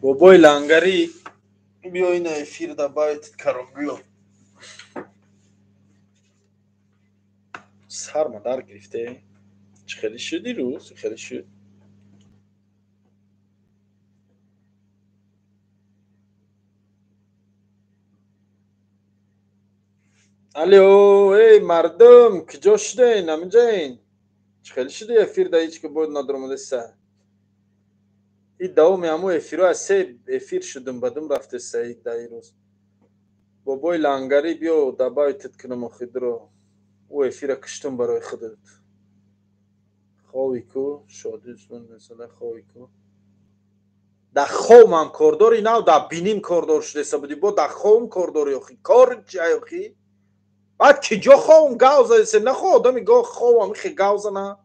Бобои Лангарӣ, биё ина эфир добавить каром, биё. Сарма дар гирифте. Чӣ хеле шуд дирӯз? Хеле шуд. Алло, эй мардум, куҷо шуден? Ҳаминҷаен? Чӣ хеле шуди эфир да ҳеҷ ки бояд надуромадеса? И давоми ҳамо эфиро аз се эфир шудум, ба дум рафтеса и да ирӯз. Бобои Лангарӣ, биё добавить кунам охидро. Ӯ эфира киштум барои худат. Хови ку, Шоди Усмон масала хови ку. Да ховмам кордори нав, да биним кордор шудеса буди, бо да ховм кордори охи. Кор чи ай охи? Баъд ки ҷо ховм гав задесем, нахо одами го ховам ихе гав зана.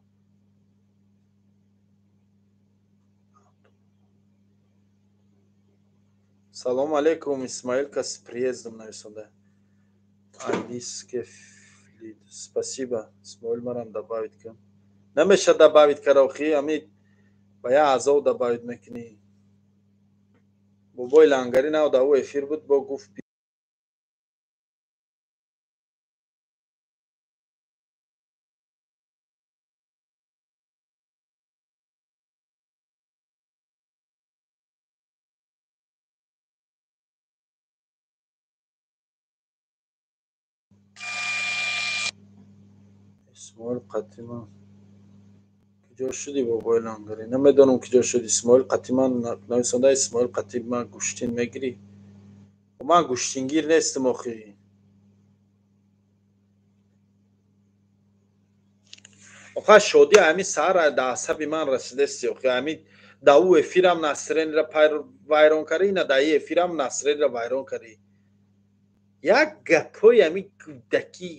Салом алейкум, Исмаил, кас приездом нависонда. Алискефлид. Спасибо. Исмаил марам добавить кун. Намеша добавить кара охи, ами ба я азов добавить мекунӣ. Бобои Лангарӣ нав да ӯ эфир буд, бо гуфт Исмоил Қатима. Куҷо шудӣ, бобои Лангарӣ? Намедонам куҷо шуд. Исмоил Қатима нависонда, Исмоил Қатима гӯштин мегирӣ? Ман гӯштингир нестам охи. Оха Шодӣ ҳами саҳар да асаби ман расидести охи. Ҳами да ӯ эфирам Насренро вайрон карӣ, ина да и эфирам Насренро вайрон карӣ. Як гапҳои ҳами кӯдакӣ,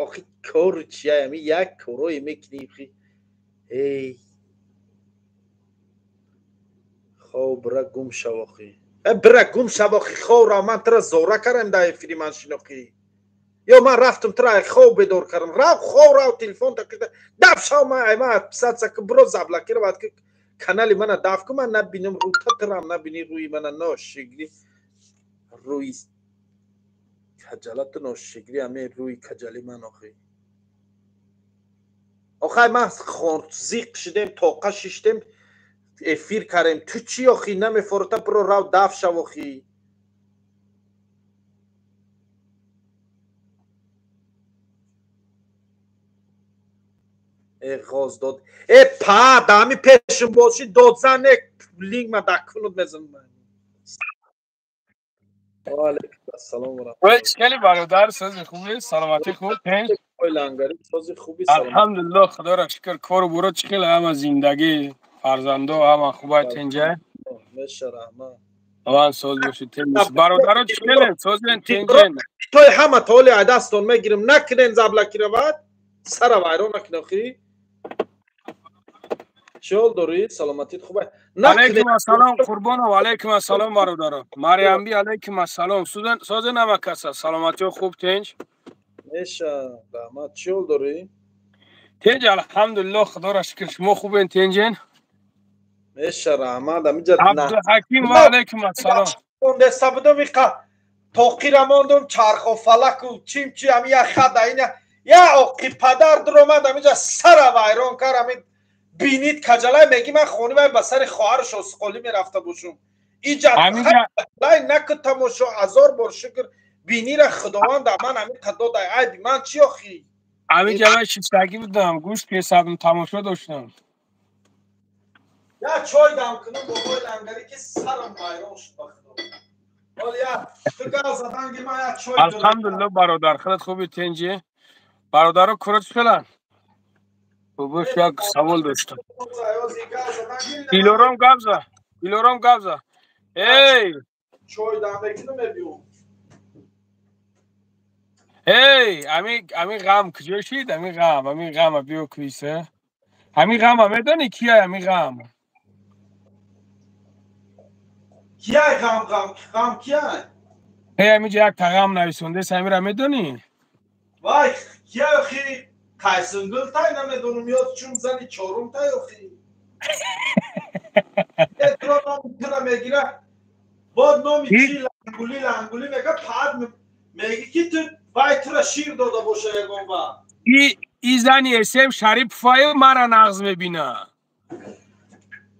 охи кор чия, ҳами як корое мекунӣ охи. Эй хов бира гум шав охи. Э бира гум шав охи, хов рав, ман тура зора кардам дар эфири ман шинохӣ. Ё ман рафтам тура хов бедор кардам. Рав хов рав, телефон та кида. Даф шав, ман ай ман отписаться ки биро заблокировать ки канали мана даф ку, ман набинам рӯта турам набинӣ рӯи мана ношигри. Рӯи каҷалату ношигри ҳаме рӯи каҷали ман охи. Охай ман зиқ шудем, тоқа шиштем, эфир кардем. Ту чӣ охи намефорота, биро рав даф шав охи. Э ғоз дод. Э па, да ҳами пешум бошӣ додзан э линк ма дар кунут мезанам. Ва алейкум ассалом ва раҳматуллоҳ. Хеле бародар, сози хубӣ, саломатӣ хуб, тинҷ? Ой Лангарӣ, сози хубӣ, саломатӣ. Алҳамдулиллоҳ, худоро шукр, кору буро чӣ хел, ҳама зиндагӣ, фарзандо ҳама хубай, тинҷа? Меша раҳмат. Аван соз бошӣ, тинҷ бошӣ. Бародаро чӣ хелен, созен, тинҷен? Той ҳама толи ай дастон мегирим, накунен заблокировать, сара вайрон накунен охи. Чӣ ҳол дорӣ? Саломатит хуб? Алейкум ассалом, Қурбонов, алейкум ассалом бародаро. Марьямби, алейкум ассалом. Созен ҳама каса, саломатиё хуб, тинҷ? Меша раҳмат. Чӣ ҳол дорӣ? Тинҷ, алҳамдулиллоҳ, худоро шукр. Шумо хубен, тинҷен? Меша раҳмат. Ҳаминҷа Абдуҳаким, ва алейкум ассалом. Мондаста будам, иқа тоқира мондум, чарху фалаку чим чи ҳами як хада ина я оқи падар дуромад ҳаминҷа сара вайрон кар, ҳамин бинит каҷалай меги ман хони вай ба сари хоҳараш осқолӣ мерафта бошум. Иҷа лай наку тамошо, ҳазор бор шукр бинира худованд да ман ҳамин қад додай. Айби ман чӣ охи? Ҳаминҷа ман шиштагӣ будам, гӯшт песадам, тамошо доштам. Я чой дам кунам бобои Лангарӣ ки сарам вайрон шуд ба худо. Ҳол я ту гав задан гир, ман я чой. Алҳамдулиллоҳ бародар, худат хуби, тинҷӣ? Бародаро куро чӣ хеланд? Бобош як савол доштам. Дилором гап за, Дилором гап за. Эй! Чой дам мекунам, мебиём. Эй, ами ғам куҷо шид? Ами ғам, ами ғама биё куиса. Ами ғама медонӣ кияй ами ғам? Кияй ғам, ғам, ғам кияй? Эй, амиҷа як тағам нависондес, амира медонӣ? Вай, кияй охи? Қайсингул тай намедонам, ё чун зани чорум тай охи. Э, номи тура мегира, бод номи чи лангули лангули мега, пад меги ки ту вай тура шир дода боша ягон вақт. И зани Эсем Шарипфаю мара нағз мебина.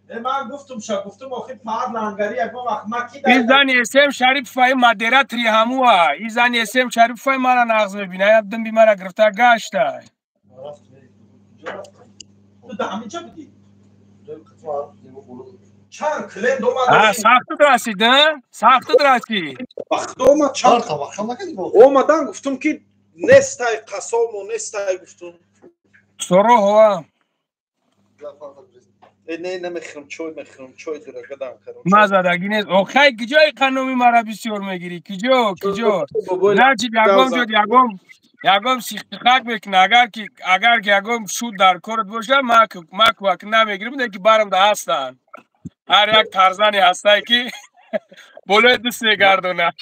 Ман гуфтум, ша гуфтум, охи пад лангари ягон вақт ма ки И зани Эсем Шарипфаю модератори ҳамуа. И зани Эсем Шарипфаю мара нағз мебина. Як димби мара гирифта гашта. Ту да ҳаминҷа будӣ? Чанд клиент омад? Сахтуд расид, сахтуд расид. Вақт омад, чанд омадан, гуфтум ки нестай қасому нестай, гуфтум. Сороҳова. Не, намехӯрам, чой мехӯрам, чой дурагадам кардам. Мазадаги нест. Охай, киҷои қаноми мара бисёр мегирӣ? Киҷо, киҷо? Значит, ягон ҷо ягон сихтихак мекуна. Агар ки ягон шуд дар корат боша, ма кӯак намегирим, ки барамда ҳастанд. Ҳар як тарзане ҳастае ки болои дуст мегардонад.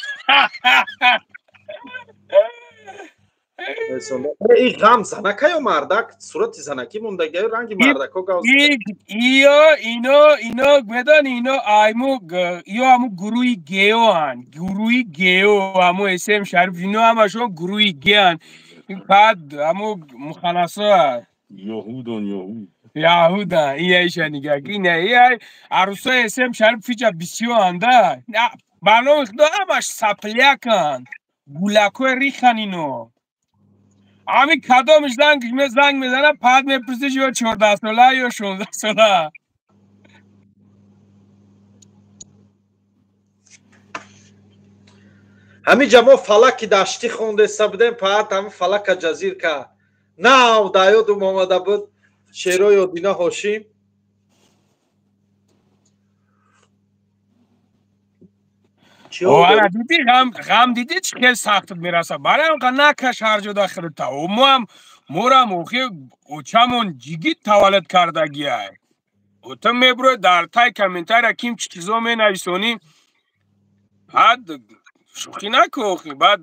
И ғам занака ё мардак? Сурати занакӣ мондагиё, ранги мардако гав. Иё ино медони, ино айму ё аму гурӯҳи геоанд, гурӯҳи гео, аму Эсем Шариф, ино ҳамашон гурӯҳи геанд. Баъд аму муханасо яҳудан, яҳуд. Яҳудан. Ияиша нига, ина ия арӯсои Эсем Шариф фиҷа бисёранда. Ба номи Худо, ҳамаш сопляканд, гулакҳои рихан ино. Ҳамин кадомиш занг мезана, пад мепурсиш, ё 14-сола ё 16-сола. Ҳамин ҷа мо фалаки даштӣ хондеста будем, паат ҳамин фалака ҷазир кард. Нав да ёдум омада буд шерои Одина Ҳошим. Ана дидӣ, ғам дидӣ, чӣ хел сахтат мерасад. Барои он қа накаш ҳар ҷо дахилта. Моам морам охи очамон ҷигит таваллуд кардагиай. Ту мебурӯй, дар тай комментария ким чӣ чизо менависонӣ. Баъд шӯхӣ наку охи, баъд.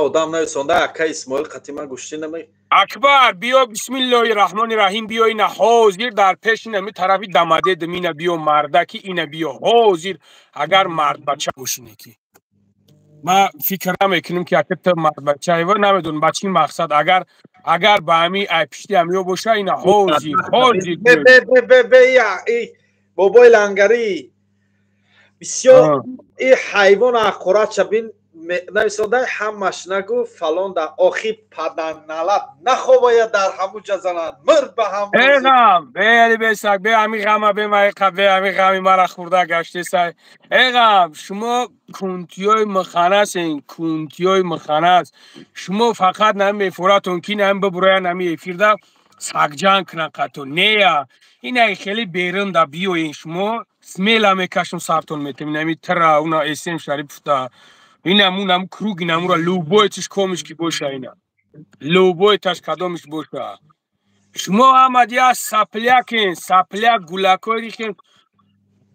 Одам нависонда, ака Исмоил қатӣ ман гӯштӣ наме. Акбар, биё, бисмиллоҳи раҳмони раҳим, биё, ина ҳозир дар пеши нами тарафи дамадедам, ина биё, мардаки, ина биё ҳозир, агар мардбача бошине ки. Ман фикр намекунам ки ака ту мардбачаева, намедонам ба чӣ мақсад, агар ба ҳами ай пишти ҳамиё боша, ина ҳозир, ҳозир. Бобои лангарӣ бисёр и ҳайвон ҳақорат бин нависонда, ҳамаш нагу фалон да охи паданалат наховая дар ҳамун ҷа занад мирд ба ҳам. Э ғам, бе али бесак, бе ҳами ғама, бе маиқа, бе ҳами ғами мара хӯрда гаштесай. Э ғам, шумо кунтиёи муханасен, кунтиёи муханас. Шумо фақат нами мефуратон ки нами бибуроян, нами эфирда сагҷанг кунан қато нея. Инаи хеле берун да биёен, шумо смело мекашум, сартон метем инами тра, уна Эсем Шарипфта, инамун ам круг, инамура любой тиш комиш ки боша, ина любой таш кадомиш боша. Шумо ҳамадия соплякен, сопляк, гулакҳои рихен,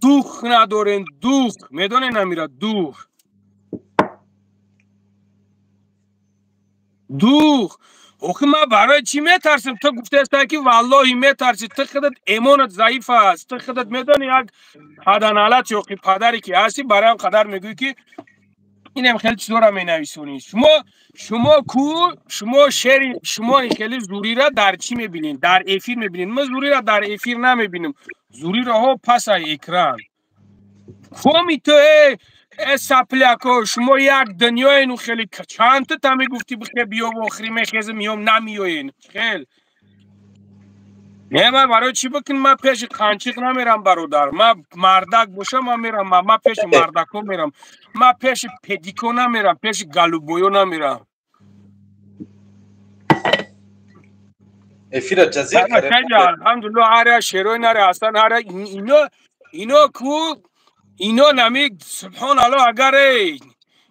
дух надорен, дух медонен, амира дух, дух. Охи, ман барои чӣ метарсем? Ту гуфтаеста ки валлоҳи метарсӣ, ту худат эмонат заиф аст, ту худат медонӣ, як паданалат ёхи падаре ки ҳастӣ, барои он қадар мегӯӣ ки инам хеле чизора менависонӣ. Шумо ку шумо шери, шумо хеле зурира дар чӣ мебинед? Дар эфир мебинед. Ман зурира дар эфир намебинам, зурираҳо пасай экран коми ту. Э сопляко, шумо як дунёену хеле чандта та мегуфтӣ бихе биё, охири мехезам, миём, намиёен хел. Не, ман барои чӣ бикун? Ман пеши қанчиқ намерам, бародар. Ман мардак бошам, ман мерам, ман пеши мардако мерам, ман пеши педико намерам, пеши голубоё намерам. Эфира ҷазир. Алҳамдулилло, ҳар як шерои наре ҳастан, ҳар як ино ку ино нами, субҳоналло, агар эй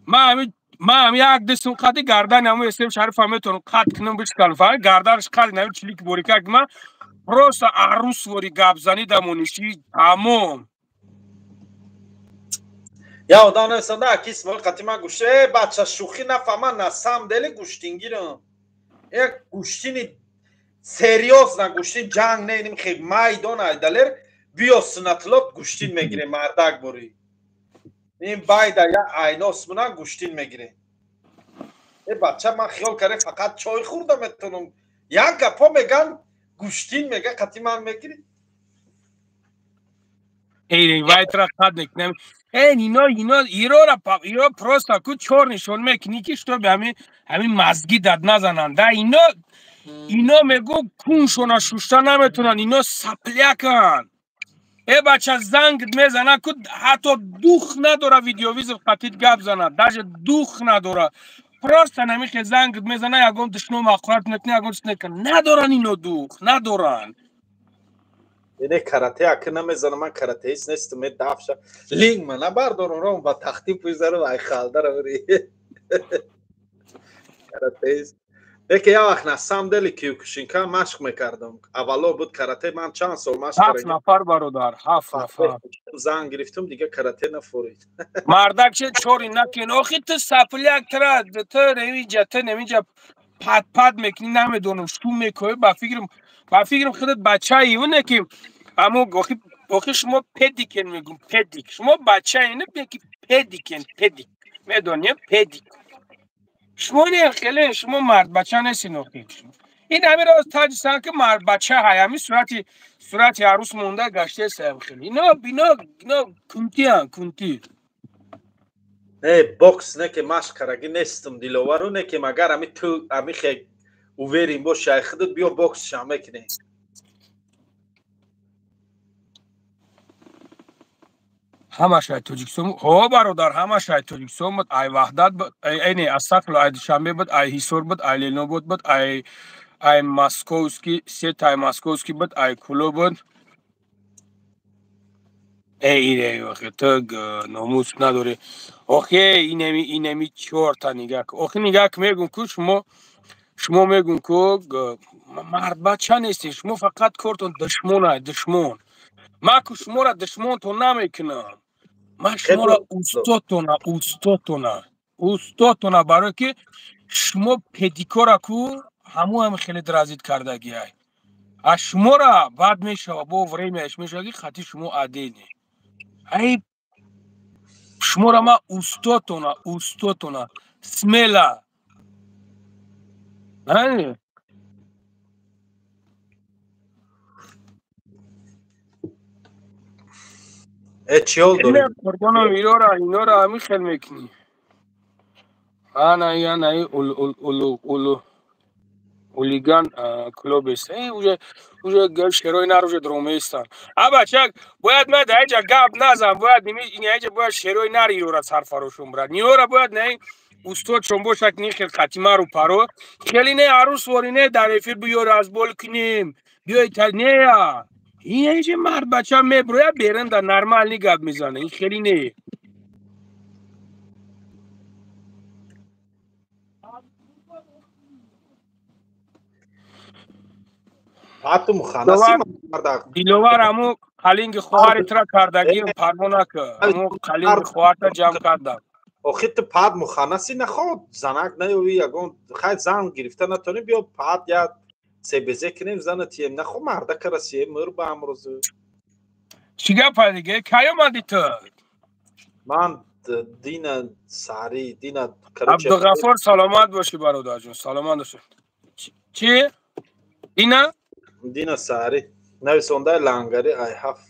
ман ҳами як дастум қади гардани ҳаму Эсем Шарифа метавонам қат кунам, бишканам, фаҳми, гарданаш қади нами чилики борикак. Ман просто арӯсвори гапзанӣ дамонишӣ, тамом. Я одам нависонда, аки Исмоил қати ман гӯшт. Э бача, шӯхӣ нафаҳман, на самом деле гӯштингирам, як гӯштини Серьёзно гӯштин ҷанг не иним хе майдон айдалер биё суннатлоб гӯштин мегирем мардак борӣ. Ин байда я айнос мунан гӯштин мегирем. Э бача ман хиёл кардем фақат чой хӯрда метавонам. Як гапо меган гӯштин мега қати ман мегирӣ. Эй вайтра қад мекунем. Эй ино ино ирора иро просто ку чор нишон мекунӣ ки чтобы ҳамин мазги дад назананд. Да ино ино мегӯ куншона шушта наметавонанд, ино сапляканд. Э бача занг мезана ку ҳатто дух надора видеовызов қатит гап зана, даже дух надора. Просто намихе занг мезана ягон душном ақурат мекуна, ягон чиз мекуна. Надоран ино дух, надоран. Ине карате аки намезанам, ман каратеист нестам, ме дафша. Линг ма набардорам, ром ба тахти пӯзарам, ай халдара бири. Каратеист. Яке як вақт на самом деле киюкушинка машқ мекардам. Аввало буд карате, ман чанд сол машқ 7 кардам. нафар бародар, 7 нафар. Занг гирифтам, дига карате нафурид. Мардак че чори накун. Охи ту сапляк тра, ту немиҷа, ту немиҷа пад-пад мекунӣ, намедонам шу мекоӣ, ба фикрам худат бачаи не ки аммо охи шумо педикен мегум, педик. Шумо бачаи не ки педикен, педик. Медонӣ педик. Шумо не хеле шумо мард бача нестин охи. Ин ҳамин роз таҷисан ки мард бача ҳай, ҳамин сурати арӯс монда гаштесаям хеле. Ино ино ино кунтиан, кунти. Не, бокс не ки машқ карагӣ нестам Диловару, не ки магар ами ту ами хе уверен боши ай худат биё бокс шам мекунӣ. Ҳамаш ай Тоҷикистон. Ҳо бародар, ҳамаш ай Тоҷикистон буд, ай Ваҳдат буд, ай не, астағфируллоҳ, ай Душанбе буд, ай Ҳисор буд, ай Ленобод буд, ай Московский, сета ай Московский буд, ай Куло буд. Эй, ине, охи, ту номус надорӣ. Охи, инеми чорта нигаҳ. Охи нигаҳ мегум ку шумо мегум ку мардбача нестед, шумо фақат кортон душмон ай, душмон. Ман ку шуморо душмонтон намекунам. Ман шуморо устодтона, устодтона, устодтона, барое ки шумо педикора ку ҳамон ҳам хеле дразид кардагиай. А шуморо баъд мешава, бо времяш мешава ки хати шумо адене. Ай шуморо ман устодтона, устодтона, смела. Ай Э чӣ ҳол дорӣ? Қурбонам, инора ҳамин хел мекунӣ. Ана ана ул улиган клубест. Э уже шерои нар уже дроместан. А бачак бояд ман дар инҷа гап назан, бояд инҷа бояд шерои нар инора сарфарошон брад. Инора бояд не устодшон бошад ни хел хатимару паро. Хеле не арӯс ворӣ не дар эфир биё разбол кунем. Биёй та не. Ин инҷа мард бача меброя берун да нормални гап мезана. Ин хеле не. Ҳатто муханнаси мардак. Диловар ҳамун қалинги хоҳари тура кардагиам парво накар. Ҳамун қалинги хоҳарта ҷамъ кардам. Охи ту пад муханнаси наход, занак наёвӣ ягон хай зан гирифта натонӣ, биё пад я себезе кунем зана тием. Нахо мардака расием мур ба амрӯз. Чӣ гапа диге? Кай омадӣ ту? Ман дина сари дина короче. Абдуғаффор саломат бошӣ бародарҷон, саломат бошӣ. Чӣ? Дина? Дина сари нависондаи лангари ай ҳафт.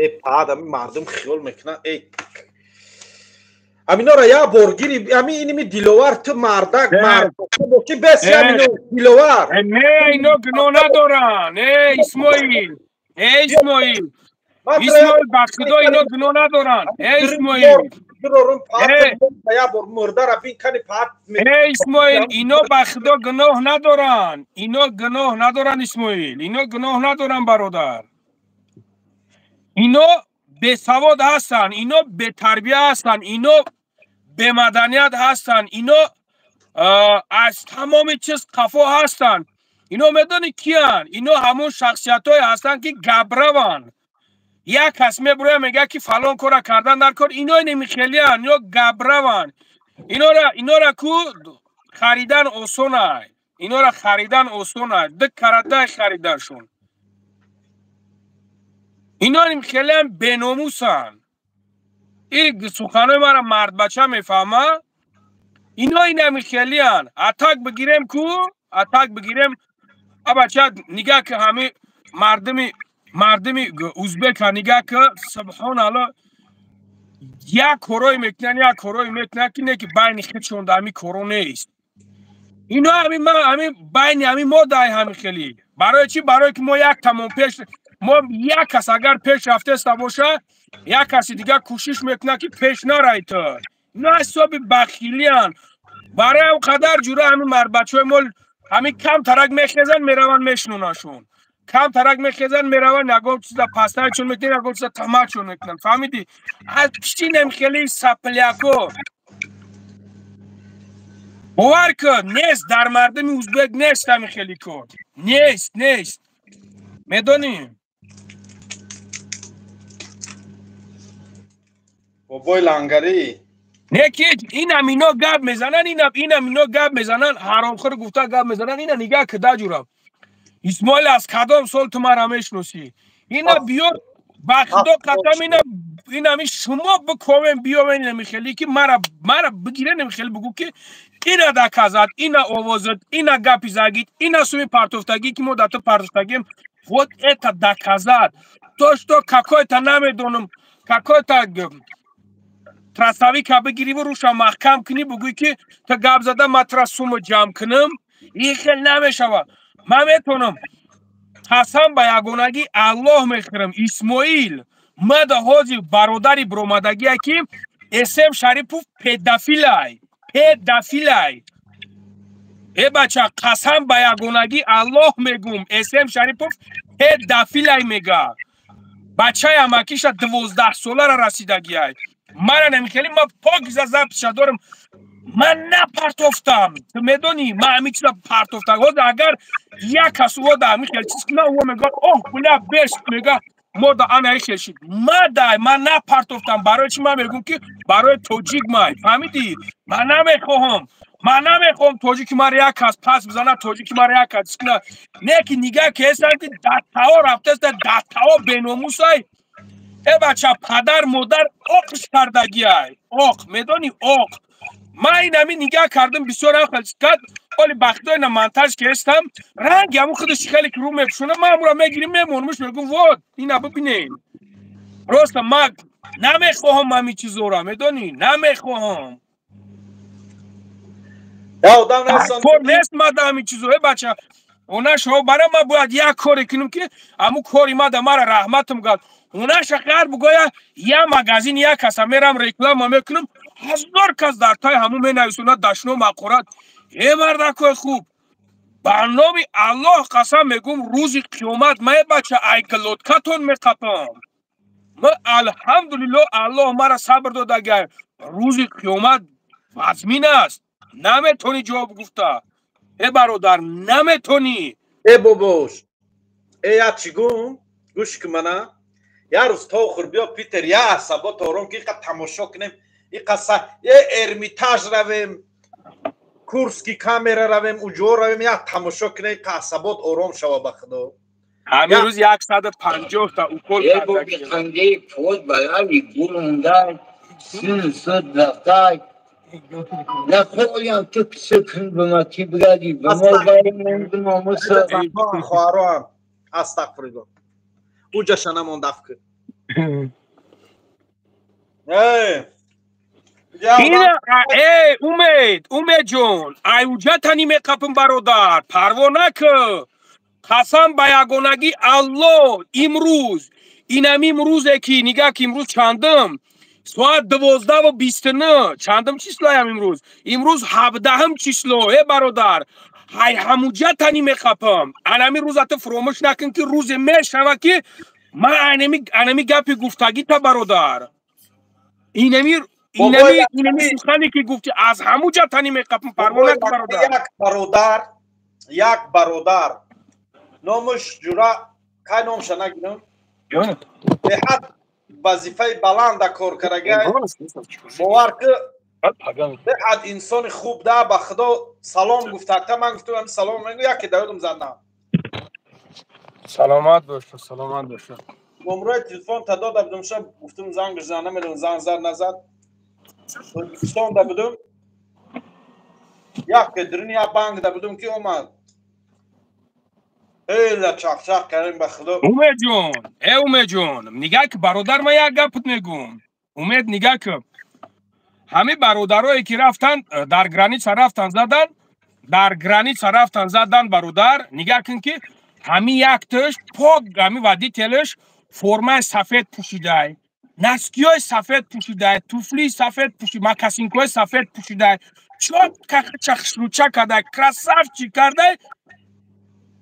Э пад ами мардум хиёл мекунанд. Эй аминора як бор гири, ами иними Диловар ту мардак мард бошӣ бес амино Диловар. Не, ино гуноҳ надоранд. Э Исмоил, э Исмоил. Исмоил ба худо ино гуноҳ надоранд. Э Исмоил. Э Исмоил, ино ба худо гуноҳ надоранд. Ино гуноҳ надоранд Исмоил. Ино гуноҳ надоранд бародар. Ино бесавод ҳастанд, ино бетарбия ҳастанд, ино бемаданият ҳастанд, ино аз тамоми чиз қафо ҳастанд. Ино медонӣ киянд? Ино ҳамон шахсиятҳое ҳастанд ки габраванд. Як кас мебурояд мегӯяд ки фалон кора кардан дар кор, ино немихелиянд, ино габраванд. Инора ку Харидан осонай. Инора харидан осонай. Ду карадай хариданшон. Ино хелеам беномусанд. И суханои мара мардбача мефаҳма. Ино инами хелиян. Атак бигирем ку? Атак бигирем. Абача нигаҳ ки ҳами мардуми узбека нигаҳ ки субҳоналло як корое мекунанд, як корое мекунанд ки не ки байни худшон да ҳами коро нест. Ино ҳами ма ҳами байни ҳами мо дай ҳами хели. Барои чӣ? Барои ки мо як тамом пеш мо як кас агар пеш рафтеста боша, як каси дигар кӯшиш мекунад ки пеш нарай ту. Ино ҳисоби бахилиян. Барои он қадар ҷура ҳами мардбачаҳои мо ҳами кам тарак мехезанд, мераванд мешинонашон. Кам тарак мехезанд, мераванд ягон чиза пастаичон мекунанд, ягон чиза тамачон мекунанд. Фаҳмидӣ? Аз пиштинем хели сапляко. Бовар кун, нест дар мардуми узбек нест ҳами хели кор. Нест, нест. Медонӣ? Бобои лангарӣ. Не ки инам ино гап мезананд, инам ино гап мезананд, ҳаромхӯр гуфта гап мезананд, ина нигаҳ кида ҷураб. Исмоил аз кадом сол ту мара мешиносӣ? Ина биё ба худо қасам инами шумо биковен биёвен инами хеле ки мара бигирен инами хеле бугӯ ки ина доказат, ина овозат, ина гапи загид, ина суми партофтагӣ ки мо дар ту партофтагием. Вот это доказат. То что какой-то намедонам, какой-то трассовика бигириву руша маҳкам кунӣ бугӯӣ ки ту гап зада ман тура сума ҷамъ кунам, ин хел намешавад. Ман метавонам қасам ба ягонагӣ Аллоҳ мехӯрам. Исмоил мада ҳозир бародари биромадагие ки Эсем Шарипов педофилай, педофилай. Э бача, қасам ба ягонагӣ Аллоҳ мегӯм, Эсем Шарипов педофилай мега. Бачаи амакиша 12 солара расидагиай. Мара намихели, ма покиза запиша дорам. Ман напартофтам. Ту медонӣ, ман ҳамин чиза партофтам. Ҳозир агар як кас ода ҳамин хел чиз кунад, ӯ мегӯяд, оҳ, бля, беш, мега, мо да ана ин хел шид. Ма дай, ман напартофтам. Барои чӣ ман мегӯм ки барои тоҷик май. Фаҳмидӣ? Ман намехоҳам. Ман намехоҳам тоҷики маро як кас пас бизанад, тоҷики маро як кас чиз кунад. Не ки нигаҳ ки ҳестанд ки даттаҳо рафтаста, даттаҳо беномусай. Э бача, падар модар оқш кардагиай. Оқ, медонӣ, оқ. Ман ин ҳамин нигаҳ кардам, бисёр ҳам хел чиз кард. Оли бахтои на монтаж ки ҳестам, ранги ҳамун худаш хеле ки рӯ мепӯшонад, ман ҳамуро мегирим, мемонамш, мегӯм, вот, ина бибинед. Просто ман намехоҳам ҳамин чизора, медонӣ? Намехоҳам. Кор нест мада ҳамин чизо, э бача. Онашо барои ман бояд як коре кунам ки ҳамун кори мада мара раҳматам гад. Онаша қар бугоя я магазин як каса мерам реклама мекунам, ҳазор кас дар тай ҳамун менависонад дашно мақорат. Э мардакои хуб, ба номи Аллоҳ қасам мегӯм, рӯзи қиёмат ман э бача ай глоткатон меқапам. Ман алҳамдулиллоҳ Аллоҳ мара сабр додагай. Рӯзи қиёмат вазмин аст. Наметонӣ ҷавоб гуфта. Э бародар, наметонӣ. Э бобош, э я чӣ гум? Гӯш кун мана. Я рӯз то охир биё Питер, я асабот ором ки иқа тамошо кунем, иқа э Эрмитаж равем, Курски камера равем, уҷо равем, я тамошо кунем, иқа асабот ором шава ба худо. Ҳамин рӯз 150 та укол кардагӣ. Хандаи фуд барои гулундай, син суд рафтай. Нахоям ту кисукун ба ма ки биради, ба мо бари монду номуса. Хоҳароам, астағфируллоҳ. Уҷаша намондаф кун. Э, Умед, Умед ҷон, ай уҷатани меқапам бародар, парво накун. Қасам ба ягонагӣ Аллоҳ, имрӯз, инам имрӯзе ки нигаҳ ки имрӯз чандум? Соат 12:29. Чандум числоям имрӯз? Имрӯз 17 число. Э бародар, ҳай ҳамуҷатани меқапам. Анами рӯза ту фуромӯш накун ки рӯзе мешава ки ман анами гапи гуфтагита бародар. Инами сухане ки гуфти аз ҳамуҷатани меқапам, парво накун бародар. Як бародар, як бародар. Номаш ҷура, кай номша нагирам? Беҳад вазифаи баланда кор кардагай. Бовар ки Беҳад инсони хуб да, ба худо салом гуфтакта, ман гуфтам салом мегӯ, яке даёдум задам. Саломат бош, саломат бош. Номрои телефон та дода будум, ша гуфтум зангш зан, намедонам занг зад назад. Тоҷикистон да будум. Яке дрини я банк да будум ки омад. Хеле чақчақ кардем ба худо. Умед ҷон, э Умед ҷон, нигаҳ ки бародар, ман як гапат мегӯм. Умед, нигаҳ ки ҳамин бародарое ки рафтан дар граница рафтан задан, дар граница рафтан задан, бародар, нигаҳ кун ки ҳамин якташ пок, ҳамин водителш формаи сафед пӯшидай, носкиҳои сафед пӯшидай, туфлии сафед пӯшид, мокасинкҳои сафед пӯшидай, чётко хушрӯча кардай, красавчик кардай,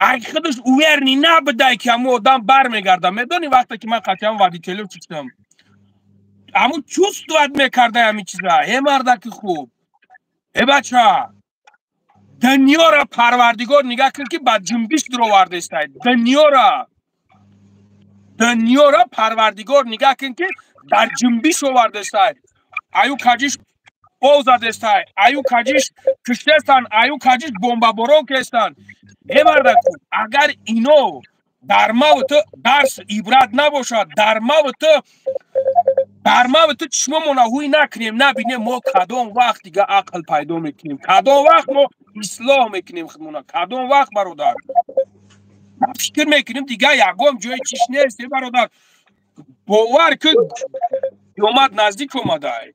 ай худаш уверенный набудай ки ҳамун одам бармегардад. Медонӣ вақте ки ман қатъиан водителё чиштам, ҳамун чувствовать мекардай ҳамин чиза. Э мардаки хуб, э бача, дунёра парвардигор нигаҳ кун ки ба ҷунбиш дуровардестай. Дунёра, дунёра парвардигор нигаҳ кун ки дар ҷунбиш овардестай. Аю каҷиш ов задестай, аю каҷиш киштестан, аю каҷиш бомбаборон кестан. Э мардак хуб, агар ино дар маву ту дарс ибрат набошад, дар маву ту, дар маву ту чишмомона ҳуй накунем, набинем, мо кадом вақт дига ақл пайдо мекунем, кадом вақт мо ислоҳ мекунем худмона, кадом вақт, бародар? Фикр мекунем, дига ягон ҷои чиш нест, э бародар. Бовар кун, қиёмат наздик омадай.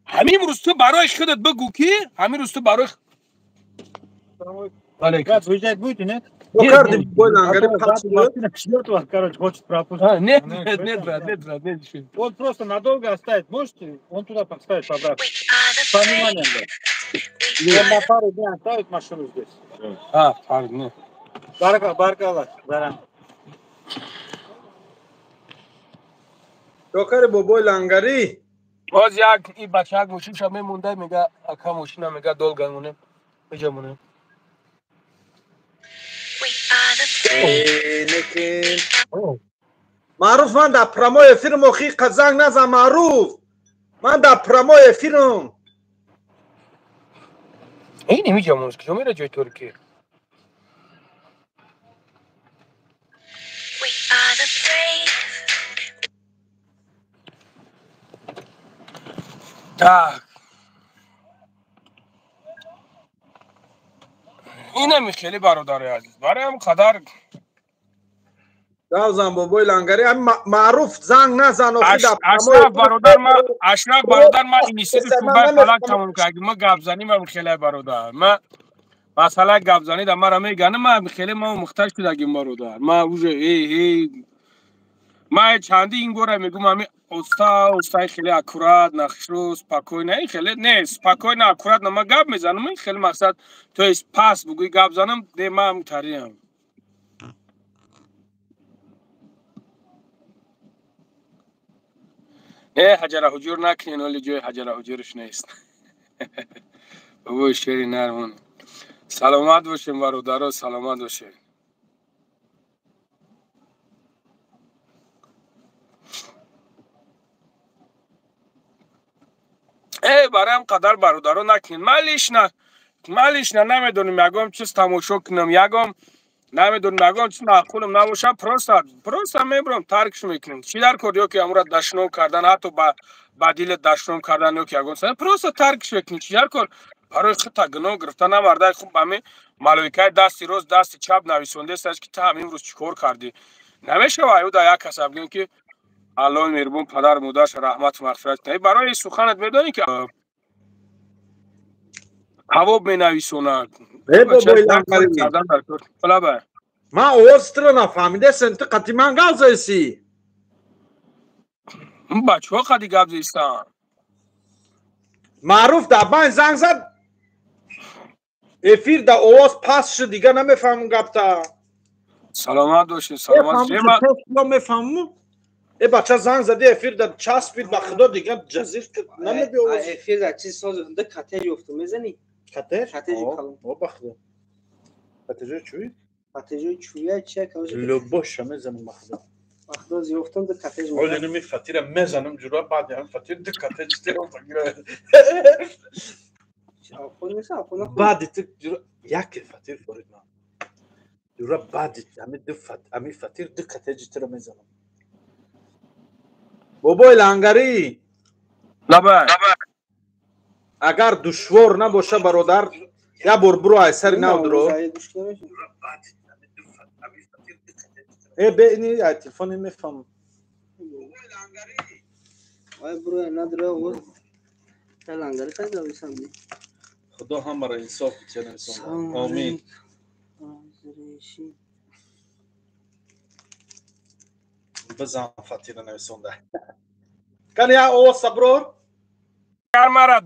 Ҳамин рӯз ту барои худат бигӯ ки ҳамин рӯз ту барои Брат, выезжать будете, нет? Ждет вас, короче, хочет пропустить. Нет, нет, нет, брат, нет, брат, нет. Он просто надолго оставит, можете? Он туда поставит обратно. С пониманием, да. Он на пару дней оставит машину здесь. А, пару дней. Баркалла, заран. Чокари бобои лангари? Боз як и бачак мошинша мемонда, мега ака мошина мега долго монем. Иҷа монем. Некин. Маъруф, ман дар прямой эфирм, охи занг назан, Маъруф. Ман дар прямой эфирм. Ин имиҷа монст, куҷо мера ҷои торикӣ? Так. Инами хеле бародари азиз. Барои ҳам қадар Гавзан бобои лангари, Маъруф занг назан, охи дар Ашраф бародар, ма Ашраф бародар, ма институт шӯъбаи фалак тамом кардам. Ма гапзанӣ ма хеле бародар. Ма масъалаи гапзанӣ да мара меган, ма хеле ма мухтаҷ шудагим бародар. Ма уже эй ма чанди ин гора мегум, ами оста оста хеле аккурат, нахшрӯ, спокойно, ин хеле не, спокойно, аккурат ма гап мезанам, ин хеле мақсад, то есть пас бугӯи гап занам, не, ма тариам. Не, ҳаҷара ҳуҷур накунен, оли ҷои ҳаҷара ҳуҷурш нест. Бобои шери нармон. Саломат бошем бародаро, саломат бошем. Э, барои қадар бародаро накунед. Ман лично намедонам ягон чиз тамошо кунам, ягон намедонам ягон чиз маъқулам набошад, просто мебурам, таркш мекунам. Чӣ дар кор, ё ки амура дашном кардан, ҳатто ба дилат дашном кардан, ё ки ягон чиз, просто таркш мекунӣ. Чӣ дар кор? Барои худта гуноҳ гирифта намардай хуб, ҳамин малоикаи дасти рост, дасти чап нависондааст ки ту ҳамин рӯз чӣ кор кардӣ. Намешава ӯ да як кас бигӯем ки Аллоҳи меҳрубон падар модараш раҳмату мағфират кунад. Барои суханат медонӣ ки ҳавоб менависонад. Э бобои лангари. Ман овоз туро нафаҳмидасем, ту қатъи ман гап заисӣ. Бачаҳо қади гап заистанд. Маъруф дар байн занг зад, эфир дар овоз паст шуд, дига намефаҳмам гапта. Саломат бошед, саломат. Мефаҳмам. Э бача занг зади, эфир дар часпид, ба худо дига ҷазир намебиовоз. Эфир дар чиз соз да катеҷ ёфтум, мезанӣ? Катеҷ? Катеҷи калон. О, ба худо. Катеҷои чӯй? Катеҷои чӯя чия? Любоша мезанам, ба худо. Вақто зиёфтам ду коттедж. Ҳоли ними фатира мезанам ҷура, баъди ҳам фатир ду коттедж тирам фагира. Баъди ту ҷура яке фатир форид ман. Ҷура баъди ами ду фат ами фатир ду коттеджи тира мезанам. Бобои Лангарӣ. Лабай. Агар душвор набоша, бародар, як бор буро ай сари нав дуро. Э, бе ини ай телефони мефаҳмам. Вай буро надро о. Лангари пайдо мешам. Худо ҳамаро инсоф битиҳад инсон. Омин. Бизан фатира нависонда. Кани я овоз саброр? Агар мара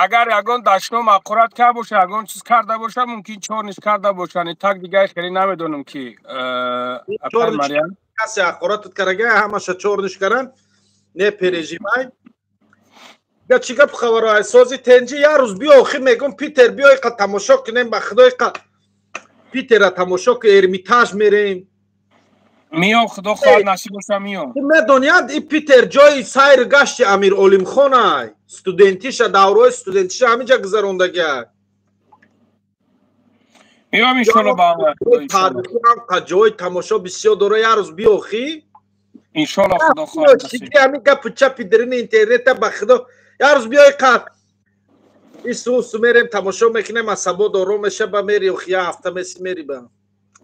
агар ягон дашном ҳақорат карда боша, ягон чиз карда боша, мумкин чор ниш карда боша. Не так дигар хеле намедонам ки апай Марьям. Касе ҳақоратат карага, ҳамаша чор ниш каран, не переживай. Га чӣ гап хабаро ай сози тенҷи як рӯз биё охи мегум Питер биё иқа тамошо кунем ба худо иқа Питера тамошо ки Эрмитаж мерем. Миём, худо хоҳад насиб боша миём. Медоният и Питер ҷои сайр гашти Амир Олимхон ай. Студентиша даврои студентиша ҳаминҷа гузарондагиай. Миём иншолло ба амр. Таърихи ҳам ҷои тамошо бисёр дора як рӯз биё охи. Иншолло худо хоҳад насиб. Ҳамин гапу чапи дарини интернета ба худо як рӯз биё иқа исусу мерем тамошо мекунем асабо ором меша ба мери охи як ҳафта меси мери ба.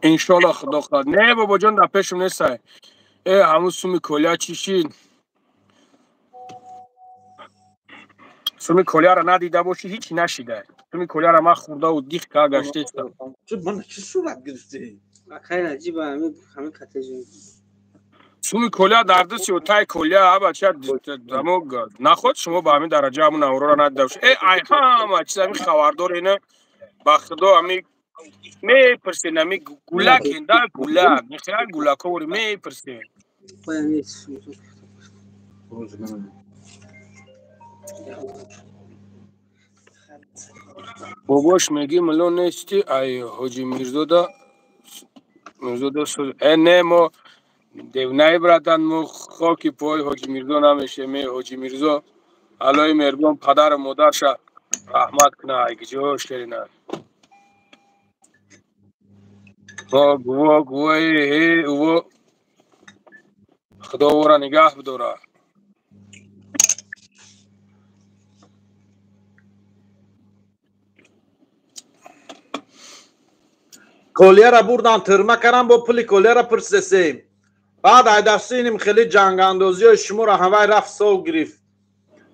Иншолло худо хоҳад. Не бобоҷон дар пешум нестай. Э ҳамун суми колия чӣ шид? Суми колияро надида бошӣ ҳичи нашида. Суми колияро ман хӯрдаву диқ ка гаштестам. Мана чӣ сурат гирифтӣ? Акай наҷиба ҳамин ҳамин коттедж. Суми колия дар дасти тай колия абача амо наход шумо ба ҳамин дараҷа ҳамун навроро надида бошед. Э ай ҳама чиз ҳамин хабардор ина ба худо ҳамин мепурсен ҳами гулакен да гулак мехояд гулаковори мепурсен. Бобош меги мило нести ай ҳоҷи Мирзода Мирзода э не мо девнаи братан мо хоки пои ҳоҷи Мирзо намешем. Э ҳоҷи Мирзо Аллои меҳрубон падару модарша раҳмат куна ай гиҷо шерина. Во гуво гувои ҳе уво худо ӯро нигаҳ бидора. Колияра бурдан тирма кардан бо пули колияра пурсидесем. Баъд айдастиним хеле ҷангандозиҳои шуморо ҳавай рафт сов гирифт.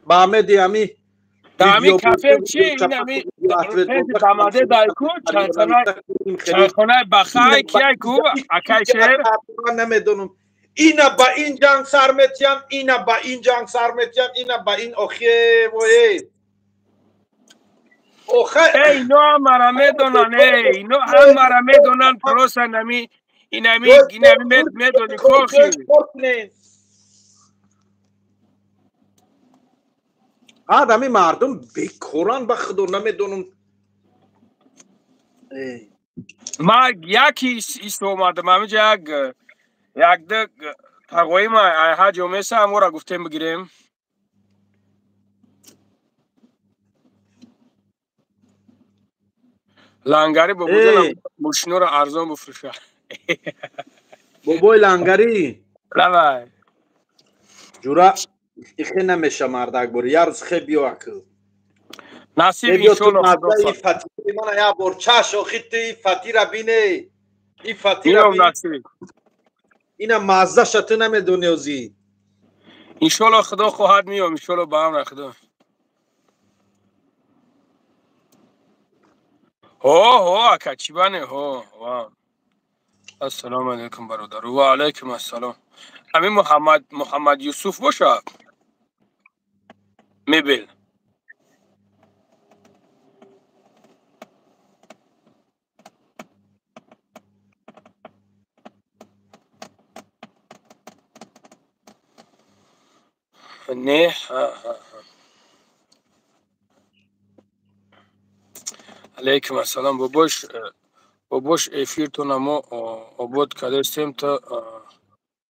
Ба амеди ами Дами кафе чи инами дамаде дайку чайхонаи бахай кияйку акай шер намедонам. Ина ба ин ҷанг сар метиҳанд, ина ба ин ҷанг сар метиҳанд, ина ба ин охе вое. Охе э ино ҳамара медонанд, э ино ҳамара медонанд, просто инами инами инами медони кохи. Баъд ҳами мардум бекоранд ба худо намедонам. Ма яки ис омадам ҳаминҷа як якда тағоима ай ҳаҷ омеса ҳамора гуфтем бигирем. Лангари бобоҷонам мошиноро арзон бифурӯша. Бобои Лангарӣ. Лабай. Ҷура ихе намеша мардак бори як рӯз хе биё акл. Насиб иншолло худо хоҳад. Фатири мана як бор чаш охи ту и фатира бине. И фатира Миём насиб. Ина маззаша ту намедони озӣ. Иншолло худо хоҳад миём иншолло ба амра худо. Ҳо ҳо ака чӣ бане ҳо ва. Ассалому алайкум бародар. Ва алайкум ассалом. Ҳамин Муҳаммад Муҳаммад Юсуф боша? Мебел. Не, ҳа ҳа ҳа. Алайкум ассалом бобош бобош эфиртона мо обод кардастем то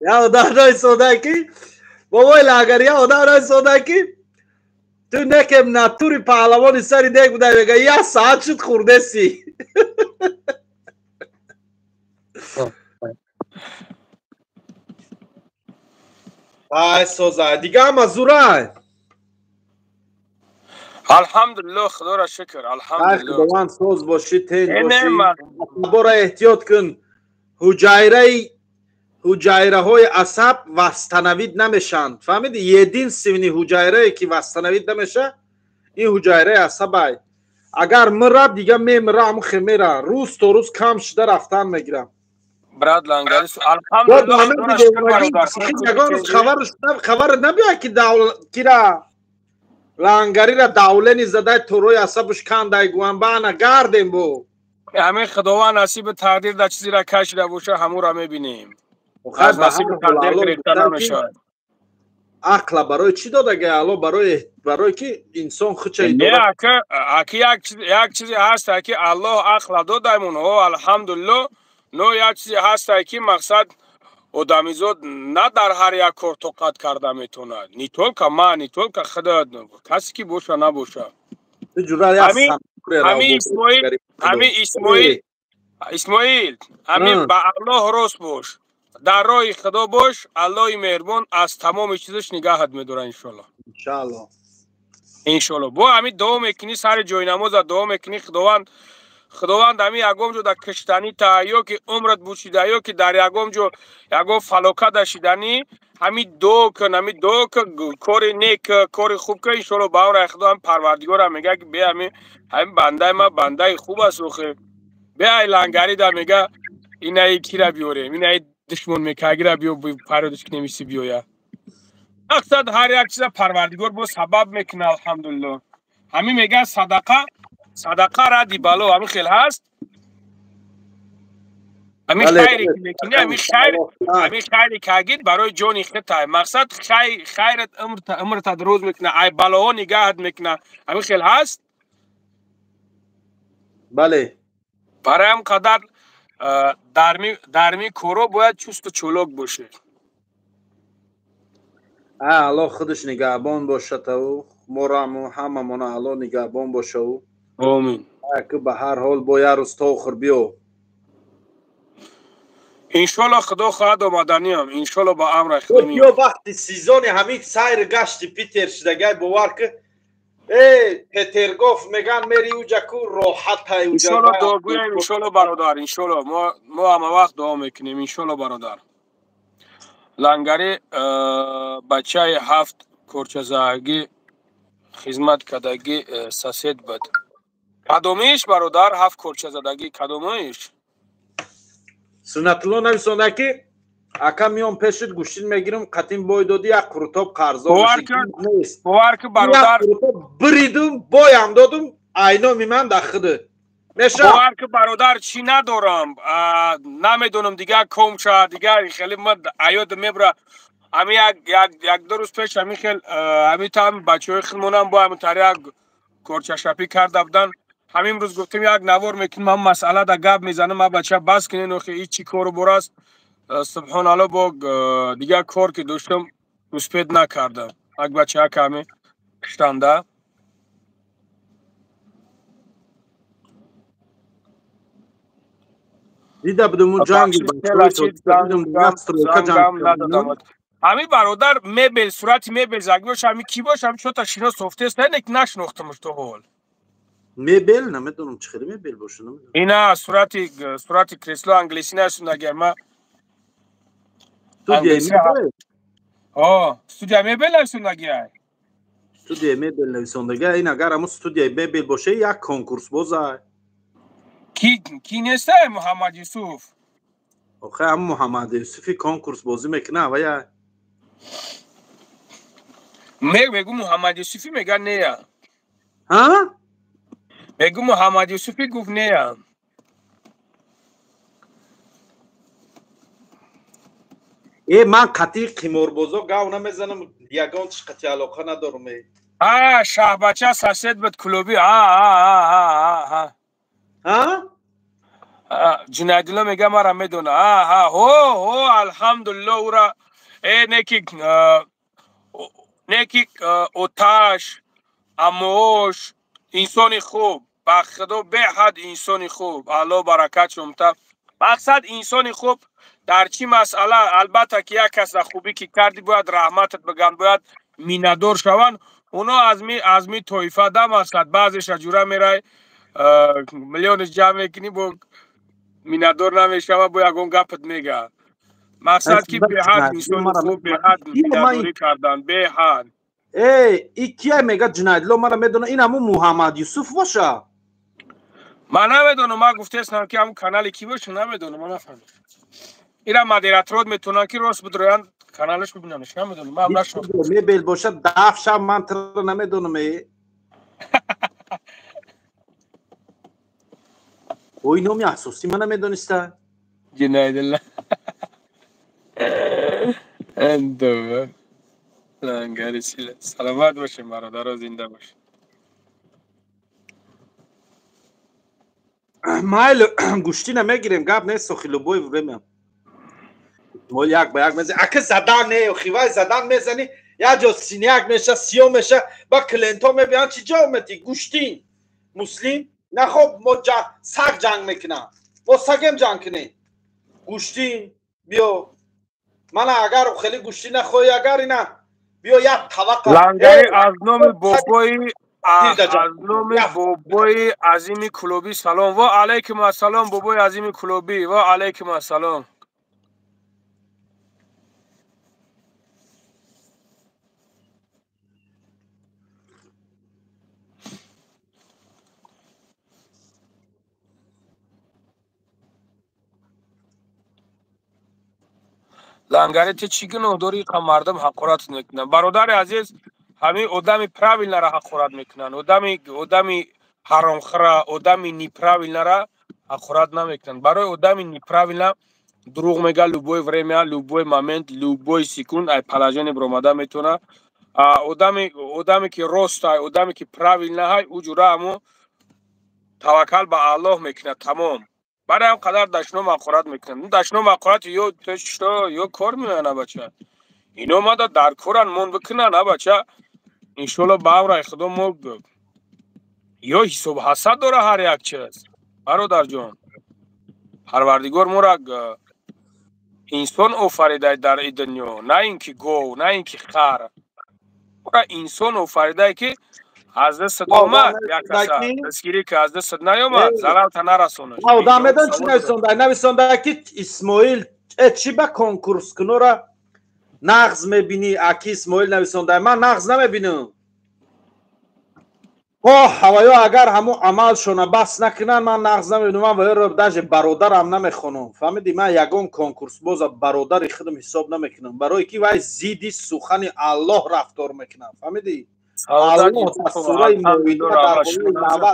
Я одам наисода ки бобои Лангари, я одам наисода ки ту некем натури паҳлавони сари дек будай, мега як саат шуд хурдеси. Ай созай, дига ҳама зурай. Алҳамдулиллоҳ, худоро шукр, алҳамдулиллоҳ. Худованд соз бошӣ, тенҷ бошӣ. Бора эҳтиёт кун. Ҳуҷайраҳои асаб восстановид намешаванд. Фаҳмиди? Единственный ҳуҷайрае ки восстановид намеша, ин ҳуҷайраи асабай. Агар мира, дига мемира, ҳамун хемера. Рӯз то рӯз кам шуда рафтан мегирам. Брат Лангари, алҳамдулиллоҳ, худоро шукр бародар. Ягон рӯз хабар набиёяд ки кира Лангарира давлени задай торои асабуш кандай гуан баана гардем бо. Ҳамин Худованд насиби тақдир дар чизеро кашида боша, ҳамонро мебинем. Аз насиби тақдир гирифта намешавад. Ақла барои чӣ додага Алло? Барои ки инсон худша идора. Не, ака, як чизе ҳаст, ки Аллоҳ ақла додаймон, ҳо, алҳамдулиллоҳ, но як чизе ҳаст, ки мақсад одамизод на дар ҳар як кор тоқат карда метавонад. Не только ман, не только худат, касе ки боша набоша. Ҳамин Исмоил, ҳамин ба Аллоҳ рост бош, дар роҳи Худо бош, Аллоҳи меҳрубон аз тамоми чизаш нигаҳат медорад, иншоаллоҳ. Иншоаллоҳ. Иншоаллоҳ. Бо ҳамин дуо мекунӣ, сари ҷойнамоза дуо мекунӣ, Худованд ҳамин ягон ҷо дар киштанӣ та ё ки умрат бушида, ё ки дар ягон ҷо ягон фалокат шиданӣ, ҳамин дуо кун, ҳамин дуо кун, кори нек, кори хуб кун, иншоаллоҳ ба амри Худо ҳам Парвардигорам мега ки бе ҳамин бандаи ман бандаи хуб аст, охе. Бе ай Лангари да мега инаи кира биёрем, инаи душмон мекагира биё пародиш кунем, иси биёя. Мақсад ҳар як чиза Парвардигор бо сабаб мекунад, алҳамдулиллоҳ. Ҳамин мега садақа, садақа ради бало, ҳамин хел ҳаст. Ҳамин хайре ки мекунӣ, ҳамин хайре ки агид барои ҷони худтай. Мақсад хайрат умрта дароз мекунад, ай балоҳо нигаҳат мекунад. Ҳамин хел ҳаст. Бале. Барои ҳам қадар дарми коро бояд чусту чолок бошед. Аллоҳ худаш нигаҳбон бошад, мораму ҳамамона Аллоҳ нигаҳбон бошав. Омин. Ки ба ҳар ҳол бо як рӯз то охир биё. Иншоаллоҳ Худо хоҳад омаданиам, иншоаллоҳ ба амри Худо меоям. Биё вақти сезони ҳамин сайр гашти Питер шидагай, бовар ки Петергоф меган мери уҷа ку роҳатай уҷа. Иншоаллоҳ дуогӯем, иншоаллоҳ бародар, иншоаллоҳ мо ҳама вақт дуо мекунем, иншоаллоҳ бародар. Лангари бачаи 7 корчазагӣ хизмат кардагӣ сосед буд. Кадомиш бародар 7 корчазадагӣ кадомиш? Суннатулло нависонда ки ака миём пешит гӯштин мегирам, қатин бой доди як қурутоб қарзо бовар ки бародар биридум, боям додум, айноми ман дар худ. Меша бовар ки бародар чӣ надорам, намедонам дигар комша, дигар хеле ман аёд мебра. Ҳамин як ду рӯз пеш ҳамин хел ҳамин там бачаҳои худмонам бо ҳамин тари як корчашапӣ карда буданд. Ҳамин рӯз гуфтем як навор мекунем, ҳам масъала да гап мезанам, ма бача бас кунен, охи ҳеҷ чӣ кору бор аст. Субҳоналлоҳ, бо дигар кор ки доштам успед накардам. Як бача каме киштанда. Дида будум ҷанги ҳамин бародар мебел, сурати мебел заги боша, ҳамин ки боша, ҳамин чота шинос софтест, не нашинохтамш то ҳол. Мебел намедонам чӣ хеле мебел боша, намедонам. Ина сурати кресло англисӣ насундагӣ ма. Студияи мебел? Ҳо, студия мебел нависондагӣ ай. Студияи мебел нависондагӣ, ин агар ҳамун студияи мебел боша, як конкурс бозай. Ки нестай Муҳаммад Юсуф? Охе, ҳамун Муҳаммад Юсуфи конкурс бозӣ мекунад, вая. Мегу Муҳаммад Юсуфи мега нея. Ҳа? Мегу Муҳаммад Юсуфи гуфт нея. Ман қатъи қиморбозо гав намезанам, ягон чиз қатъи алоқа надорам. А, шаҳбача сосед буд клуби. А, а, а, а, а. А? Ҷунайдулло мега мара медона. Ҳа, ҳо, ҳо, алҳамдулилло ура неки неки оташ амоош инсони хуб, ба худо беҳад инсони хуб, Аллоҳ баракат шумта. Мақсад инсони хуб дар чӣ масъала? Албатта ки як кас хубӣ ки кардӣ бояд раҳматат биган, бояд миннатдор шаванд. Оно аз ми тоифа да мақсад баъзеша ҷура мерай миллионш ҷамъ мекунӣ, бо миннатдор намешава, бо ягон гапат мега. Мақсад ки беҳад инсони хуб, беҳад миннатдорӣ кардан, беҳад. Эй, и кия мега Ҷунайдулло мара медона, ин ҳамун Муҳаммад Юсуф боша? Ман намедонам, ман гуфтаестам ки ҳамун канали ки боша, намедонам, ман нафаҳмидам. Ира модераторот метавонанд ки рост бидроянд каналаш бибинанаш, намедонам, ман нашнохтам. Мебел боша даф шав, ман туро намедонам. Ой, номи асосӣ ман намедониста. Ҷунайдулло. Эндова. Лангари сила. Саломат бошем бародаро, зинда бошем. Майли, гӯштӣ намегирем, гап нест, охи любое время. Мо як ба як мезанем. Ака задан не, охи вай задан мезанӣ, як ҷо синяк меша, сиё меша, ба клиентҳо мебиёнд, чӣ ҷо омадӣ? Гӯштин. Муслим? На хоб, мо саг ҷанг мекунам. Мо сагем ҷанг кунем. Гӯштин, биё. Мана агар хеле гӯштӣ нахоҳӣ, агар ина биё як таваққа. Лангари аз номи бобои аз номи бобои азими клубӣ салом. Ва алайкум ассалом бобои азими клубӣ. Ва алайкум ассалом. Лангари ту чӣ гуноҳ дорӣ, қа мардум ҳақорат мекунанд? Бародари азиз, ҳамин одами правилнара ҳақорат мекунанд, одами ҳаромхӯра, одами неправилнара ҳақорат намекунанд. Барои одами неправилна дурӯғ мега, любой время, любой момент, любой секунд ай положение биромада метавона. Одаме ки ростай, одаме ки правилнаҳай, ӯ ҷура ҳамо таваккал ба Аллоҳ мекунад, тамом. Барои ҳам қадар дашном ҳақорат мекунанд. Дашном ҳақорат ё что, ё кор меоянд, бача. Ино мада дар коран мон бикунанд, бача. Иншоалло ба амраи Худо мо ё ҳисоб ҳасад дора ҳар як чиз. Бародарҷон, Парвардигор моро инсон офаридай дар ин дунё, на ин ки гов, на ин ки хар. Моро инсон офаридай ки аз дастат омад, як каса дастгирӣ ки аз дастат наёмад, зарарта нарасонад. Одам медон чӣ нависонда? Нависонда ки Исмоил чӣ ба конкурскунора нағз мебинӣ? Аки Исмоил нависонда, ман нағз намебинам. О, ҳаваё агар ҳамун амалшона бас накунанд, ман нағз намебинам. Ман ваёро даже бародарам намехонам. Фаҳмидӣ? Ман ягон конкурсбоза бародари худам ҳисоб намекунам, барое ки вай зидди сухани Аллоҳ рафтор мекунад. Фаҳмидӣ? Аллоҳ дар сураи Моида дар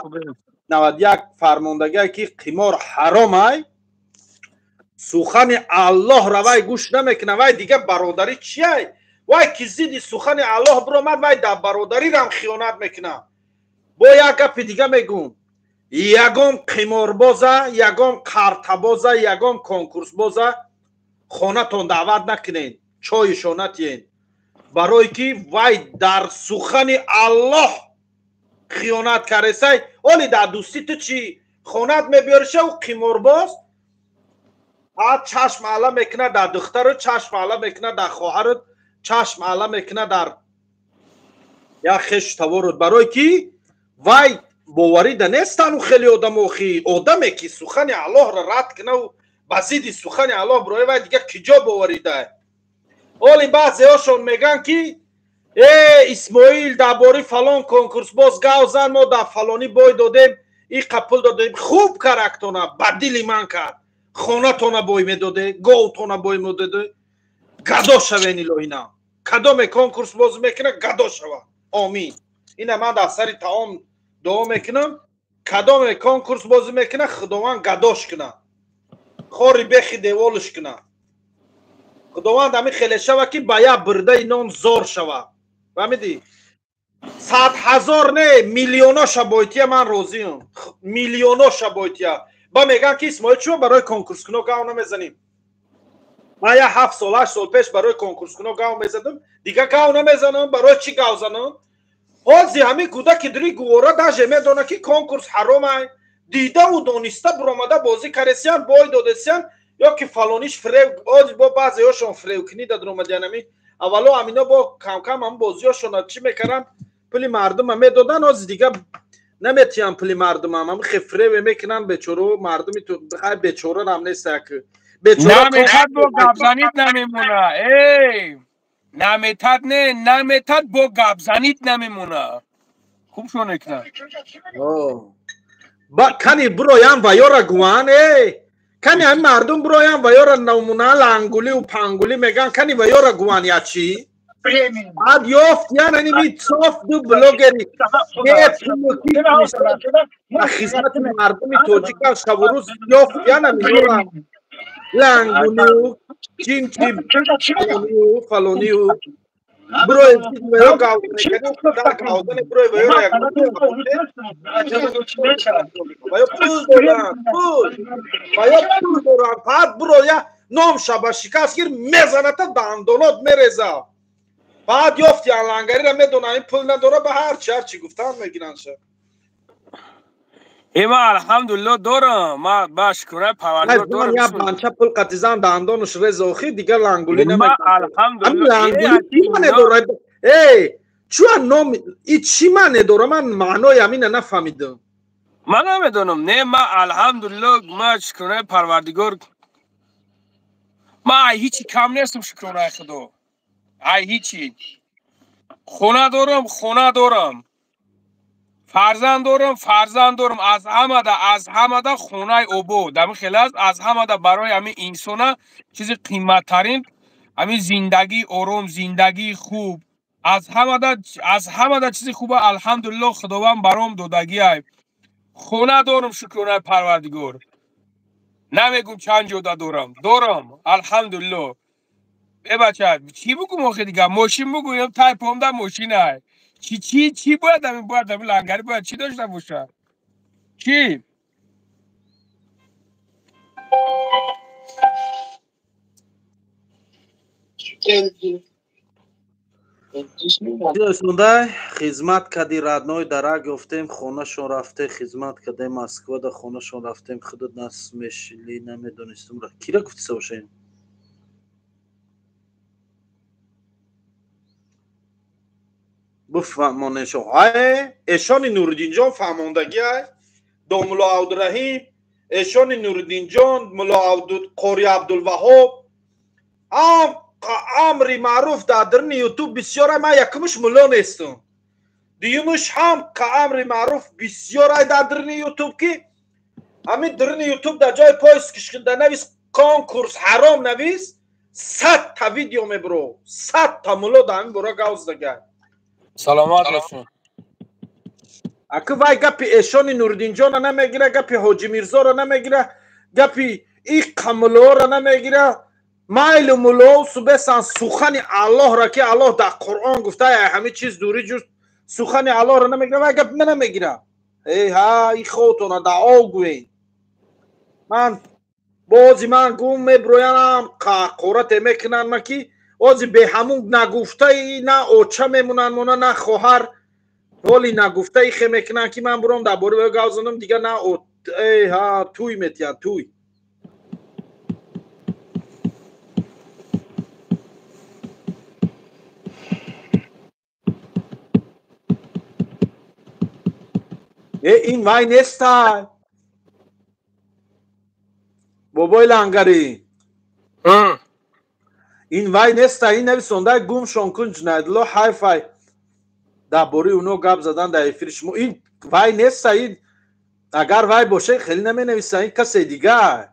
бораи 91 фармондагие ки қимор ҳаром ай, сухани Аллоҳ равай гӯш намекунад. Вай дига бародарӣ чиай? Вай ки зидди сухани Аллоҳ биромад, вай дар бародарирам хиёнат мекунад. Бо як гапи дига мегӯм, ягон қиморбоза, ягон қартабоза, ягон конкурсбоза хонатон даъват накунед, чойшон натиҳед, барое ки вай дар сухани Аллоҳ хиёнат кардесай. Оли дар дӯстӣ ту чӣ хонат мебиёришав қиморбоз, чашм ала мекунад дар духтару, чашм ала мекунад дар хоҳару, чашм ала мекунад дар як хешу тавору, барое ки вай боварида нестану хеле одамо. Охи одаме ки сухани Аллоҳро рад кунаву ба зидди сухани Аллоҳ бироя, вай дига киҷо боварида? Оли баъзеҳошон мегӯянд ки Исмоил дар бораи фалон конкурсбоз гав зан, мо дар фалонӣ бой додем, иқа пул додем. Хуб карактона ба дили ман кард, хонатона бой медоде, говтона бой медоде. Гадо шавен илоҳина, кадоме конкурс бозӣ мекунад, гадо шава. Омин. Ина ман дар сари таом дуо мекунам, кадоме конкурс бозӣ мекунад, Худованд гадош кунад, хори бехи деволш кунад. Худованд ҳамин хеле шава ки ба як бирдаи нон зор шава. Фаҳмидӣ? 100 000 не, миллионо шабойтия ман розиам, миллионо шабойтия. Ба мегӯям ки Исмоил чиро барои конкурскуно гав намезанем? Ман я 7 сол 8 сол пеш барои конкурскуно гав мезадам, дигар гав намезанам. Барои чӣ гав занам? Ҳози ҳамин кӯдаки дури гувора даже медона ки конкурс ҳаромай. Дидаву дониста буромада бозӣ каресиян, бой додесиян, ё ки фалониш фиреб, ҳози бо баъзеҳошон фиребкунӣ дадромадиян. Ами аввало амино бо камкам ҳам бозиҳошона чӣ мекарданд, пули мардума медоданд, ҳози дигар наметиҳанд пули мардумам. Ами хефреве мекунанд бечоро мардуми хай бечорарам нест як наметад бо гапзанид намемона. Эй, наметад не, наметад бо гапзанид намемона. Хуб шо мекунад. Ба кани буроям ва ёра гуван, эй кани ҳами мардум буроям ва ёра намуна лангулию пангулӣ меган, кани ва ёра гуван я чӣ? Баъд ёфт яъне ми соф ду блогери хизмати мардуми тоҷика шабу рӯз ёфт яъне ёра лангулию чинчи фалонию бурои ё гавзани бурои ва ёра ва ё пул доранд, пул ва ё пул доранд. Баъд буроя ном шаба шикаст гир мезаната дандонот мереза. Баъд ёфти лангариро медонам ин пул надора, ба ҳарчи ҳарчи гуфтан мегиранд ша. Э, ман алҳамдулилло дорам, ман ба шукронаи Парвардигор дорам. Я банча пул қатизан дандонаш реза, охи дигар лангулӣ намекунад. Эй, чӯ ном и чӣ маъне дора? Ман маънои ҳамина нафаҳмидам. Ман намедонам. Не, ман алҳамдулилло, ман шукронаи Парвардигор, ман ай ҳичи кам нестам, шукронаи Худо. Ай ҳичи. Хона дорам, хона дорам. Фарзанд дорам, фарзанд дорам. Аз ҳамада хонаи обод. Ҳамин хел аст, аз ҳамада барои ҳамин инсона чизи қиматтарин, ҳамин зиндагии ором, зиндагии хуб. Аз ҳамада чизи хуба алҳамдулилло Худованд баром додагиай. Хона дорам, шукронаи Парвардигор. Намегум чанд ҷода дорам. Дорам, алҳамдулилло. Э бача, чӣ бугум охи дигар? Мошин бугӯям, тай помда мошинай. Чӣ чӣ чӣ бояд ҳамин бояд ҳамин лангари бояд чӣ дошта бошад? Чӣ? Сондай хизмат кади родной дарак ёфтем, хонашон рафте хизмат кардем, Москвада хонашон рафтем, худат насмешили, намедонистум. Кира гуфтиса бошем? Бифаҳмонешон. Ай, эшони Нуриддинҷон фаҳмондагиай, домулло Абдураҳим, эшони Нуриддинҷон, мулло Қори Абдулваҳоб, амри маъруф дар даруни ютуб бисёр. Ман якумш мулло нестам, дуюмш ҳам амри маъруф бисёр ай дар даруни ютуб, ки ҳамин даруни ютуб дар ҷои поиск кишкунда навис конкурс ҳаром навис, 100 та видео мебуро, 100 та мулло дар ҳамин бора гав задагай. Саломат бошед. Аки вай гапи эшони Нуриддинҷонро намегира, гапи Ҳоҷи Мирзоро намегира, гапи иққа муллоро намегира. Майлу мулло субесан сухани Аллоҳро, ки Аллоҳ дар Қуръон гуфта, ҳамин чиз дурӣ ҷуз сухани аллоҳро намегира ва гап намегира. Эй ҳа, и хотона да ов гӯен. Ман бози ман гум меброянам, қорате мекунанд ма ки ози бе ҳамун нагуфтаи на оча мемонанд мона на хоҳар, ҳоли нагуфтаи хе мекунанд ки ман буром дар бораи гав занам, дигар на эй ҳа туй метиҳанд туй. Ин вай нестай бобои лангарӣ, ин вай нестай, ин нависондай гум шон кун ҷинаятулло ҳайфай дар бораи уно гап задан дар эфири шумо. Ин вай нестай, ин агар вай боша хеле наменависа, ин касе дигар.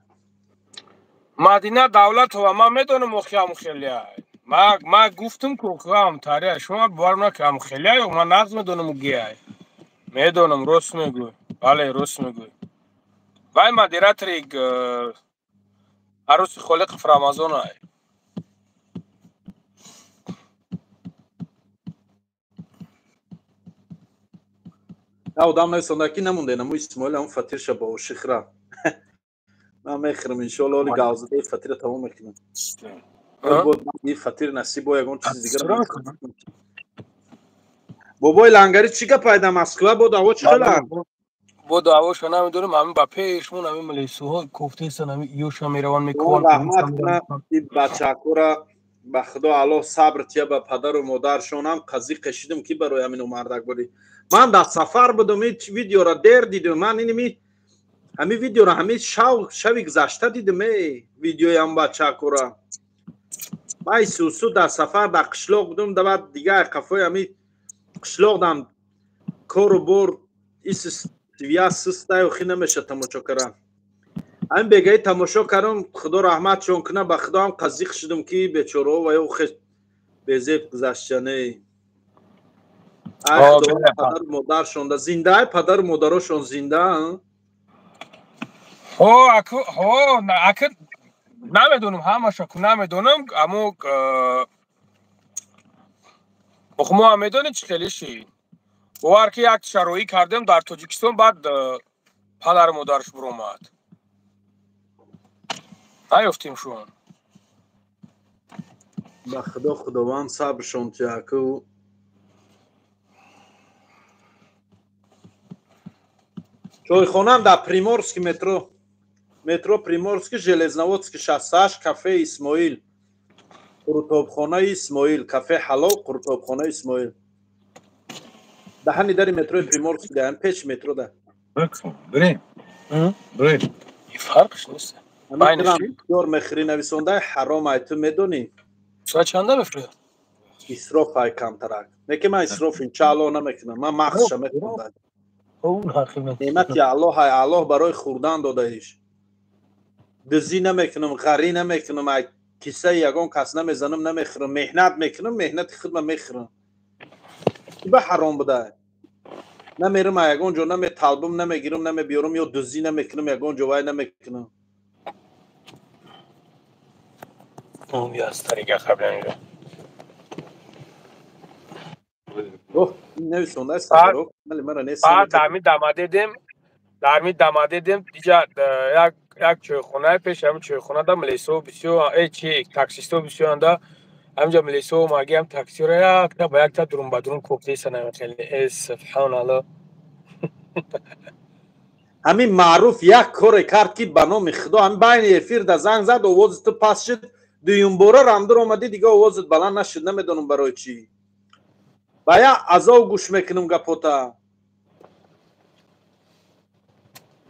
Мадина Давлатова, ман медонам охиам хеле. Ман гуфтам ку охиам тария, шумо бовар накам хеле, ман нағз медонам гиай. Медонам, рост мегӯй. Бале, рост мегӯй. Вай модератори арӯси Холиқов Рамазон ай. На одам нависонда ки намонде, наму Исмоил ҳамун фатирша ба ошиқ рафт. Ман мехӯрам иншоалло, оли гавзадаи фатира тамом мекунам. Фатир насиб бо ягон чизи дигар. Бобои лангари чӣ гап пайда Москва бо даво чӣ хела? Бо даъвоша намедонам, ҳамин ба пешмон ҳамин милисуҳо кофтесан, ҳамин иёша мераванд мекуванд. Раҳмат кунад ин бачакора, ба худо Аллоҳ сабр тия ба падару модаршонам. Қазӣ қешидам ки барои ҳамин мардак бурӣ. Ман дар сафар будам, ин видеора дер дидам. Ман иними ҳамин видеора ҳамин шав шави гузашта дидам, видеои ҳам бачакора. Ман сусу дар сафар дар қишлоқ будам, да баъд дигар қафои ҳамин қишлоқ дам кору бор исвия систаю хи намеша тамошо карам. Ҳамин бегаи тамошо кардам, худо раҳматшон кунад, ба худо ҳам қазиқ шудам ки бечораҳо ва ё безеб гузаштане. Ай худо падару модаршон да зиндаай, падару модарошон зинда? Ҳо, аку, ҳо, аку намедонам, ҳамаша ку намедонам, аммо мо ҳам медонем чӣ хеле ши. Бовар ки як шароӣ кардем дар Тоҷикистон, баъд падару модараш биромад. Наёфтем шон. Ба худо худованд сабршон тияку. Чойхонам дар Приморский метро. Метро Приморский, Железноводский 68, кафе Исмоил. Қурутобхонаи Исмоил, кафе Ҳалов, қурутобхонаи Исмоил. Даҳани дари метрои Приморский да, пеш метро да. Бирем. Бирем. Фарқш нест. Ёр мехӯрӣ нависондаи ҳаром ай, ту медонӣ? Соат чанда мефурӯяд? Исроф ай камтарак. Не ки ман исроф иншааллоҳ намекунам, ман мағзша мехӯрам. Неъмати Аллоҳ ай, Аллоҳ барои хӯрдан додаиш. Дузӣ намекунам, ғарӣ намекунам, ай кисаи ягон кас намезанам, намехӯрам, меҳнат мекунам, меҳнати худма мехӯрам. Ба ҳаром буда. Намерам ягон ҷо, наметалбам, намегирам, намебиёрам ё дуздӣ намекунам, ягон ҷо вай намекунам. Дарми дамадедем диҷа як чойхонаи пеш ҳамин чойхона да милисо бисёр, э чи таксисто бисёр анда ҳаминҷа милисо омаги ҳам таксиро якта ба якта дурун ба дурун кофтесана хеле, э субҳаналлоҳ. Ҳамин маъруф як коре кард ки ба номи худо, ҳамин байни эфир да занг зад, овози ту паст шуд, дуюмбора рамдур омадӣ, дига овозат баланд нашуд, намедонам барои чӣ. Ба як азоб гӯш мекунам гапота.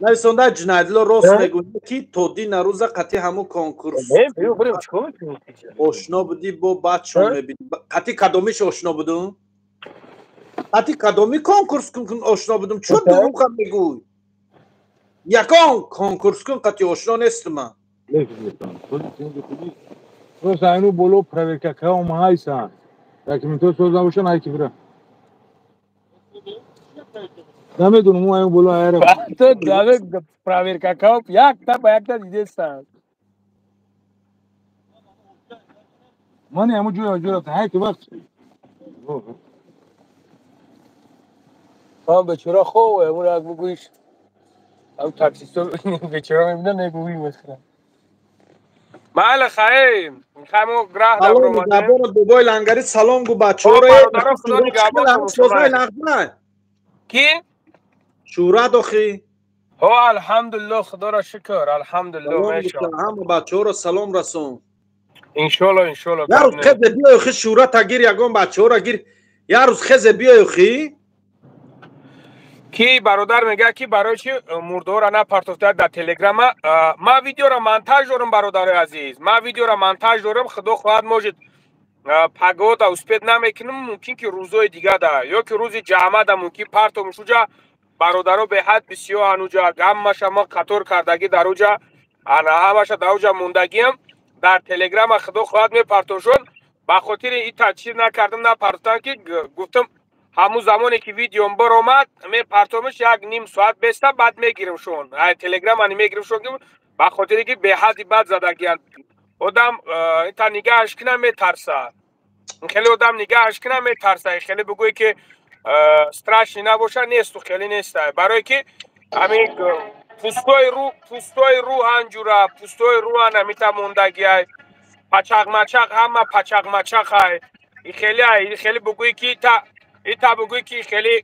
Нависонда ҷиноятдило рост мегӯяд ки то дина рӯза қатъи ҳамун конкурс ошно будӣ, бо баъдшон мебинӣ. Қатъи кадомиш ошно будум? Қатъи кадоми конкурс ошно будум? Чун дурӯға мегӯй? Ягон конкурс кун қатъи ошно нестум ман. Просто айну боло проверка каом ҳайсан. Документҳо соз набошанд, ҳай ки бира. Намедонам, ӯ аю боло айра. То даме проверка каом якта ба якта дидестан. Ман ҳамун ҷоя ҷо рафтам, ҳай ки вақт. Ман бечора хоб, ҳамун як бугӯиш. Ҳам таксисто бечора мебинам, мегӯй мехӯрам. Майли хайр, хайр мо граҳ дар омадем. Бобои лангари салом гу бачаҳоро. Бародаро худо нигаҳбон. Ки? Шӯҳрат охи. Ҳо, алҳамдулиллоҳ, худоро шукр, алҳамдулиллоҳ, мешавад. Ҳама бачаҳоро салом расон. Иншоалло, иншоалло. Як рӯз хезе биёй охи, шӯҳрата гир, ягон бачаҳоро гир. Як рӯз хезе биёй охи. Ки бародар мегӯяд ки барои чи мурдаҳоро напартофтаед дар телеграма? Ман видеоро монтаж дорам, бародарои азиз, ман видеоро монтаж дорам, худо хоҳад, может пагода успеть намекунам, мумкин ки рӯзои дигада ё ки рӯзи ҷамъада мумкин партом. Шуҷа бародаро беҳад бисёр ануҷа ҳамаша ма қатор кардагӣ дар уҷа, ана ҳамаша дар уҷа мондагиам дар телеграма, худо хоҳад мепартошон. Ба хотири и тачир накардам, напартофтам ки гуфтам ҳамун замоне ки видеом баромад мепартомиш, як ним соат беста баъд мегирим шон, ай телеграмани мегирим шон, ки ба хотире ки беҳадди бад задагиянд. Одам ита нигаҳаш кина метарса, хеле одам нигаҳаш кина метарса, хеле бигӯе ки страшный набоша, несту хеле неста, барое ки ҳамин Пустои рӯ ҳанҷура, пустои рӯ ҳамита мондагиай. Пачақ-мачақ ҳама пачақ-мачақай. И хеле ай, и хеле бугӯй ки та ита бугӯй ки хеле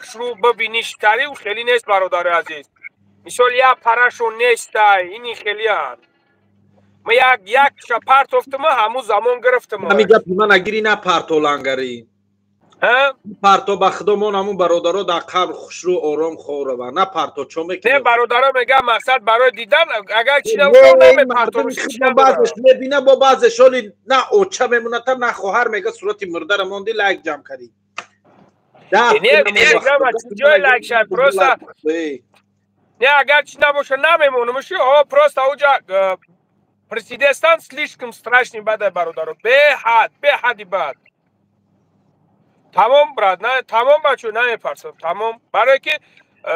хушрӯ бибиниш тари хеле нест бародари азиз. Мисол як парашон нестай, ини хелеанд. Ма як якша партофтима, ҳамун замон гирифтима. Ҳами гапи ман агири на парто лангари. Парто ба худомон ҳамун бародаро дар қабр хушрӯ ором хоб раванд. На парто чо мекунед? Не бародаро мегӯям мақсад барои дидан агар чи намепартом. Баъзеш мебина бо баъзеш оли на оча мемоната на хоҳар мега сурати мурдара монди лайк ҷамъ кардӣ. Не, ҷои лайк шад просто не агар чи набоша намемонамши о просто уҷа президентстан слишком страшный бадай бародаро. Беҳад, беҳади бад. Тамом брат, на тамом бачо намепарсам, тамом. Барое ки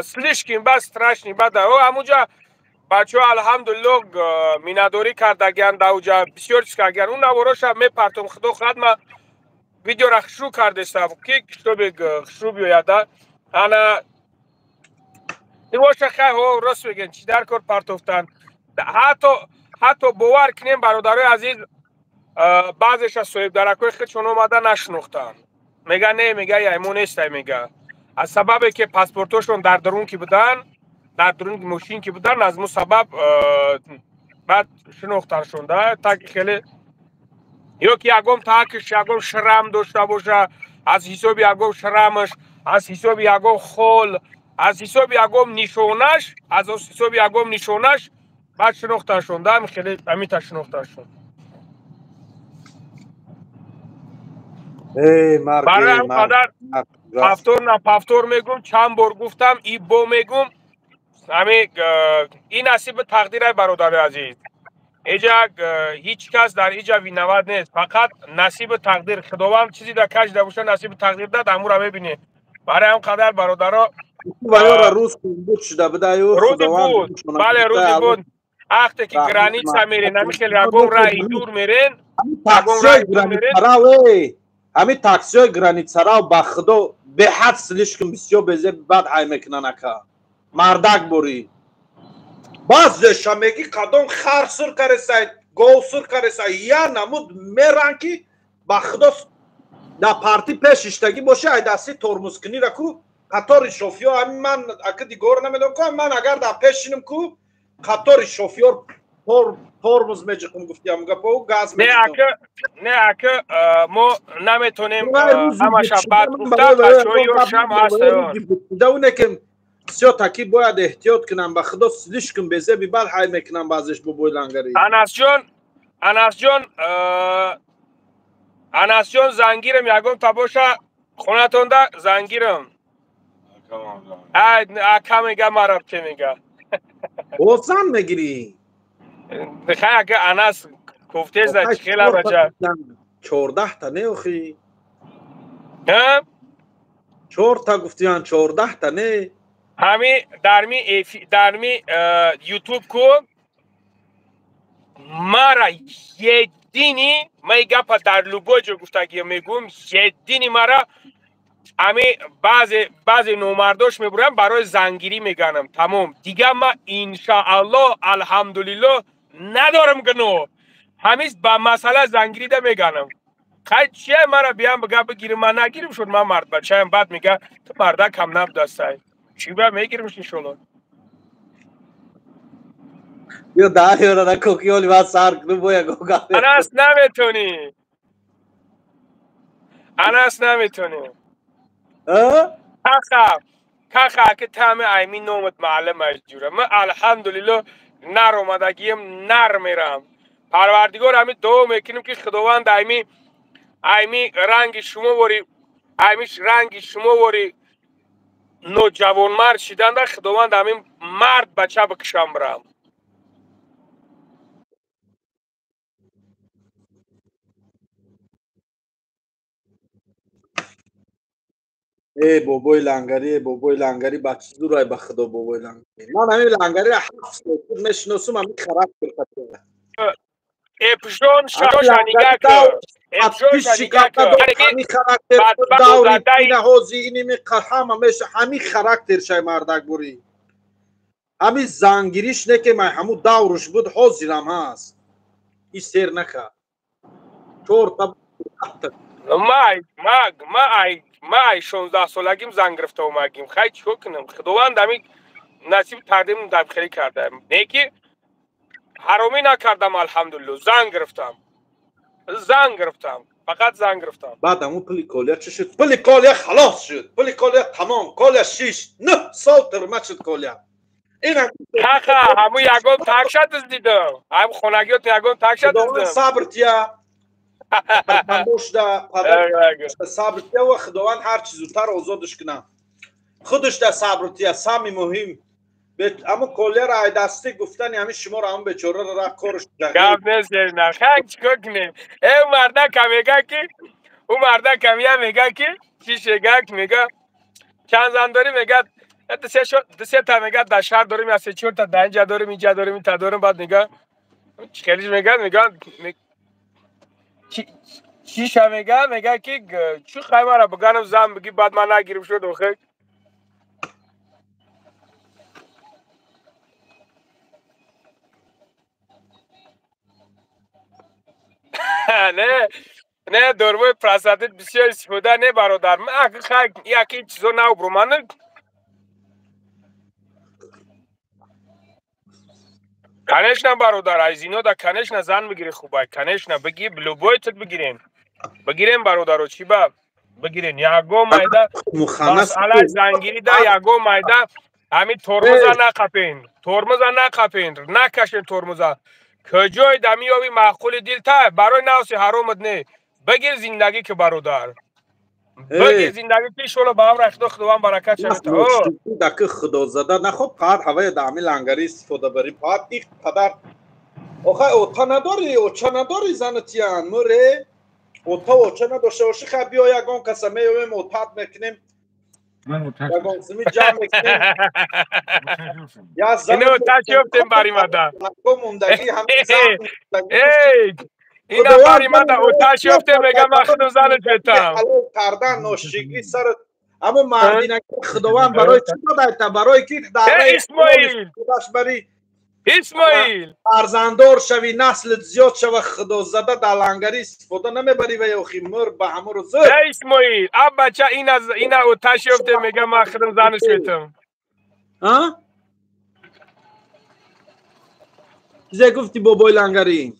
слишком бад страшный бад. О ҳамуҷа бачо алҳамдулиллоҳ миннатдорӣ кардагиан дар уҷа бисёр чиз кардагиан. Он навороша мепартом худо хоҳад ма видеора хушрӯ кардестам ки чтобы хушрӯ биёяд ана боша хай ҳо рост мегӯян чӣ дар кор партофтан. Ҳатто бовар кунем бародарои азиз баъзеша соҳибдаракҳои худшон омада нашинохтанд. Мега не мега яймо нестай мега. Аз сабабе ки паспортошон дар дарун ки будан, дар дарун мошин ки будан, аз мо сабаб баъд шинохтаншон да так хеле ё ки ягон таакш ягон шрам дошта боша, аз ҳисоби ягон шрамаш, аз ҳисоби ягон хол, аз ҳисоби ягон нишонаш, аз ҳисоби ягон нишонаш баъд шинохтаншон да хеле ҳамита шинохтаншон. Барои ҳам қадар повтор на повтор мегӯм, чанд бор гуфтам, и бо мегӯм. Ҳами ин насиби тақдирай бародари азиз. Эҷа ҳеҷ кас дар иҷа виноват нест, фақат насиби тақдир. Худованд чизе дар каҷда боша насиби тақдир дад, ҳамура мебинӣ. Барои ҳам қадар бародаро рӯзи буд, бале рӯзи буд. Ахте ки граница мерен, ҳами хеле ягон раҳи дур мерен, ягон раҳи дур мерен. Ҳамин таксиҳои границарав ба худо беҳад слишком бисёр безе бад ҳай мекунанд ака. Мардак борӣ. Баъзеша мегӣ кадом хар сур каресай, гов сур каресай, я намуд меран ки ба худо дар парти пеш иштагӣ боша, ай дасти тормозкунира ку қатори шофёр ҳамин ман ака дигор намедонам ку ман агар дар пеш шинам ку қатори шофёр тормоз меҷиқум гуфтиам гапо газ меҷиқум. Не ака мо наметонем ҳамаша бад гуфта, бачаҳои ёшам ҳастанд. Уне ки бисёр таки бояд эҳтиёт кунам ба худо слишком безеби бад ҳай мекунам баъзеш бобои лангари. Анасҷон, Анасҷон, Анасҷон зангирам ягон та боша хонатонда зангирам. Ака мега мараб че мега. Бозан мегирӣ? Хай ака Анас кофтезда чи хела бача. 14 та не охи? Чорта гуфтиян 14 та не? Ҳами дарми ютуб ку мара едини ма и гапа дар любой ҷо гуфтагия мегӯм, едини мара ами баъзе номардош мебурам барои зангирӣ меганам тамом. Дига ма иншааллоҳ алҳамдулиллоҳ надорам гуноҳ. Ҳамиз ба масъала зангирида меганам. Хай чия мара биям бига бигирим, ман нагирим шуд, ман мардбачаям. Баъд мега ту мардак ҳам набудастай. Чӣ ба мегиримш иншоллоҳ. Ё дарёра на кокиоли ва сар кунум бо ягон гап. Анас наметонӣ. Анас наметонӣ. Каха, каха ки тами айми номат маълум аст ҷура. Ман алҳамдулиллоҳ нар омадагиям нар мерам. Парвардигор ҳами дуо мекунем ки Худованд айми ранги шумо вори айми ранги шумо вори ноҷавонмард шиданда Худованд ҳамин мард бача бикушам бирам. Э бобои лангари, э бобои лангари ба чӣ зурай ба худо бобои лангари. Ман ҳамин лангариро 7 сол худ мешиносум, ҳамин характер хатера. Эпжон шароша нигаҳ кун. Эпжонша нигаҳ кун. Ҳамин характер даври ина ҳози иними ҳама меша ҳамин характер шай мардак бурӣ. Ҳамин зангириш не ки ман ҳамун давруш буд, ҳозирам ҳаст. Ин сер накард. Чорта Ма ай 16 солагим зан гирифта омагим. Хай чӣ кор кунам? Худованд ҳамин насиб тақдим хеле карда. Не ки ҳаромӣ накардам, алҳамдулилло. Зан гирифтам. Зан гирифтам. Фақат зан гирифтам. Баъд ҳамун пули колия чӣ шуд? Пули колия халос шуд. Пули колия тамом. Колия 6-9 сол тирма шуд колия. Хаха, ҳамун ягон такша дуздидам. Ҳам хонагиёт ягон такша дуздидам. Сабр тия. Шуда сабр тия ва Худованд ҳар чӣ зудтар озодш кунад. Худаш да сабр тия, сами муҳим. Аммо колияро айдастӣ гуфтани ҳамин шуморо ҳамун бечораро ра корш гап нест. Хай чӣ кор кунем? Э мардака мега ки, ӯ мардака мия мега ки, чӣ шегак мега, чанд зан дорӣ мега, ду сета мега дар шаҳр дорим, я се чорта дар инҷа дорим, инҷа дорим, инта дорим. Баъд мега чӣ хелиш мега, мега чиша мега, мега ки чӣ хай мара биганам зан бигӣ, баъд ман нагирим шуд охир. Не, не, дорвои простатит бисёр истифода не, бародар. Хай яки чизо наубруман. Конечно, бародар, аз ино да, конечно, зан бигири хубай, конечно, бигир, любой тут бигирем. Бигирем, бародаро, чӣ ба? Бигирем. Ягон майда масъалаи зангирӣ да, ягон майда ҳамин тормоза нақапен. Тормоза нақапен, накашен тормоза. Куҷое да меёби маъқули дилта, барои нафси ҳаромат не. Бигир зиндагӣ ки, бародар. Бигир зиндагӣ ки, иншолло ба амри Худо Худованд баракат шавад. Даки худозада нахоб фақат ҳавая да ҳамин лангарӣ истифода барӣ. Фақат ин қадар охай ота надорӣ, оча надорӣ занатиян муре. Ота оча надошта бошӣ, хай биё ягон каса меёвем, отат мекунем. Ягон сими ҷамъ мекунем. Ино оташ ёфтем баримада. Мондагӣ ҳамин зан. Эй, ина баримада оташ ёфтем, мега ман худам занат метам. Кардан ношигӣ сар аммо мардинаки Худованд барои чӣ додайта? Барои ки Исмоил худаш бари Исмоил фарзанддор шавӣ, наслат зиёд шава. Худозада дар лангарӣ истифода намебарӣ ва ёхи мур ба ҳамун рӯза. Исмоил, а бача ина оташ ёфтем, мега ман худам занаш метам. А чизе гуфтӣ, бобои лангарӣ?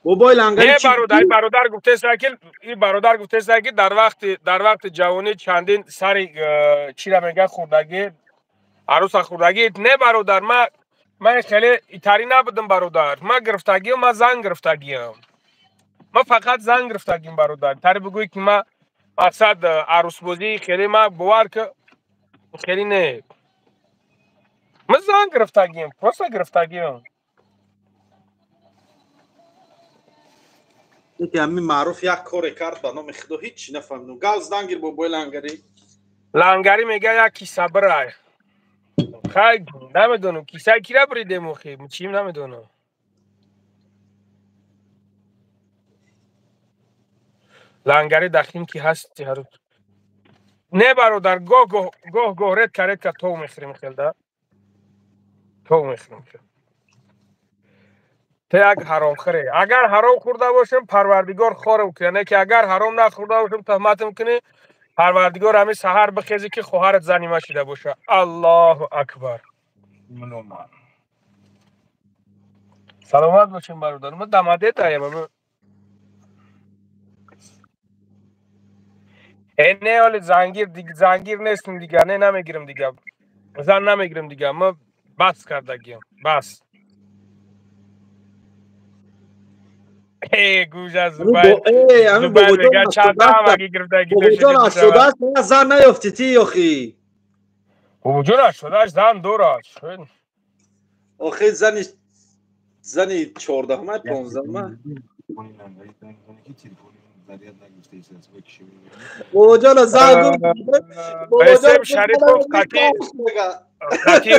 Бобои лангарӣ. Не, бародар, ин бародар гуфтеста ки, ин бародар гуфтеста ки дар вақти ҷавонӣ чандин сари чира мега хӯрдагӣ, арӯса хӯрдагӣ. Не, бародар, ман хеле итарӣ набудам, бародар. Ман гирифтагиам, ман зан гирифтагиам. Ман фақат зан гирифтагиам, бародар. Тари бигӯӣ ки ман мақсад арӯсбозӣ хеле, ман бовар ки хеле не. Ман зан гирифтагиам, просто гирифтагиам. Ки ҳамин маъруф як коре кард, ба номи Худо ҳеҷ нафаҳмидам. Гав зангир, бобои лангарӣ. Лангарӣ мега як киса бирай. Хай намедонам, кисаи кира буридем охи, чим намедонам. Лангари дахим ки ҳасти ҳарӯз. Не, бародар, гоҳ гоҳ гоҳ гоҳ редко редко тов мехӯрем хелда. Тов мехӯрем хел. Ту як ҳаромхӯре. Агар ҳаром хӯрда бошем, Парвардигор хорам кунад. Не ки агар ҳаром нахӯрда бошем, туҳматам кунӣ, Парвардигор ҳамин саҳар бихезӣ ки хоҳарат зани ма шида боша. Аллоҳу акбар. Саломат бошем, бародар. Ма дамадетаям. Э не, оли зангир зангир нестем дигар, не, намегирам дигар. Зан намегирам дигар. Ма бас кардагиам. Бас. Э, гӯша Зубайр. Зубайр мега чанд ҳамагӣ гирифтагӣ. Бобоҷон 88 зан наёфтӣ ти охи? Бобоҷон 88 зан дорад. Охи зани 14-ма, 15-ма. Бобоҷон зан Бобоҷон Шарипов қати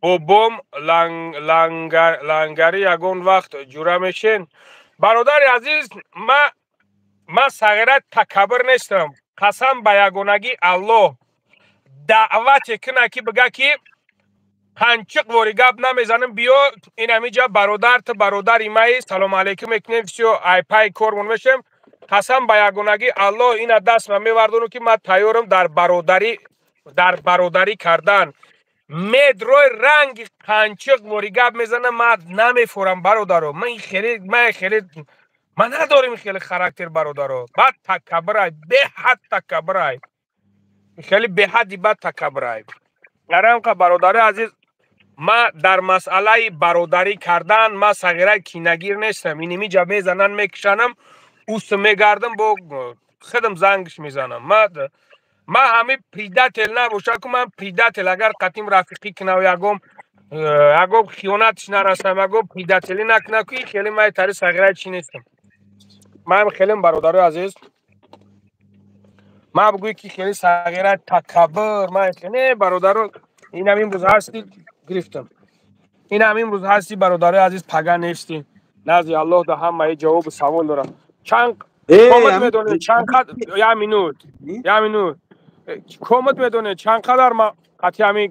бобом лангари ягон вақт ҷура мешен. Бародари азиз, ма сағира такаббур нестам. Қасам ба ягонагӣ Аллоҳ, даъвате кина ки бига ки қанчиқ вори гап намезанам, биё ин ҳамиҷа бародар, ту бародари маи, салому алейкум мекунем, всё, айпай кормон мешем. Қасам ба ягонагӣ Аллоҳ, ина даст ма мевардонам ки ман тайёрам дар бародарӣ кардан. Медрой ранги қанчиқ вори гап мезанам, ман намефорам, бародаро. Ман хеле, ман хеле, ман надорем хеле характер, бародаро. Бад такаббурай, беҳад такаббурай, хеле беҳадди бад такаббурай. Арамқа, бародари азиз, ма дар масъалаи бародарӣ кардан ма сағираи кинагир нестам. Инимиҷа мезанан, мекушанам, ус мегардам, бо худам зангш мезанам. Ма ҳами предатель набоша ку, ман предатель агар қатим рафиқӣ кунав, ягом хиёнатш нарасам, ягом предателӣ накуна ку, хеле ман тари сағираи чӣ нестам. Ман хелем, бародарои азиз, ман бигӯй ки хеле сағира такаббур, ман не, бародаро. Инам имрӯз ҳасти, гирифтам, инам имрӯз ҳасти, бародарои азиз, пага нести. Назди Аллоҳ да ҳамаи ҷавобу савол дорам. Чанд комат медонед, чанд қад, як минут, як минут, комат медонед, чанд қадар ма қати ҳами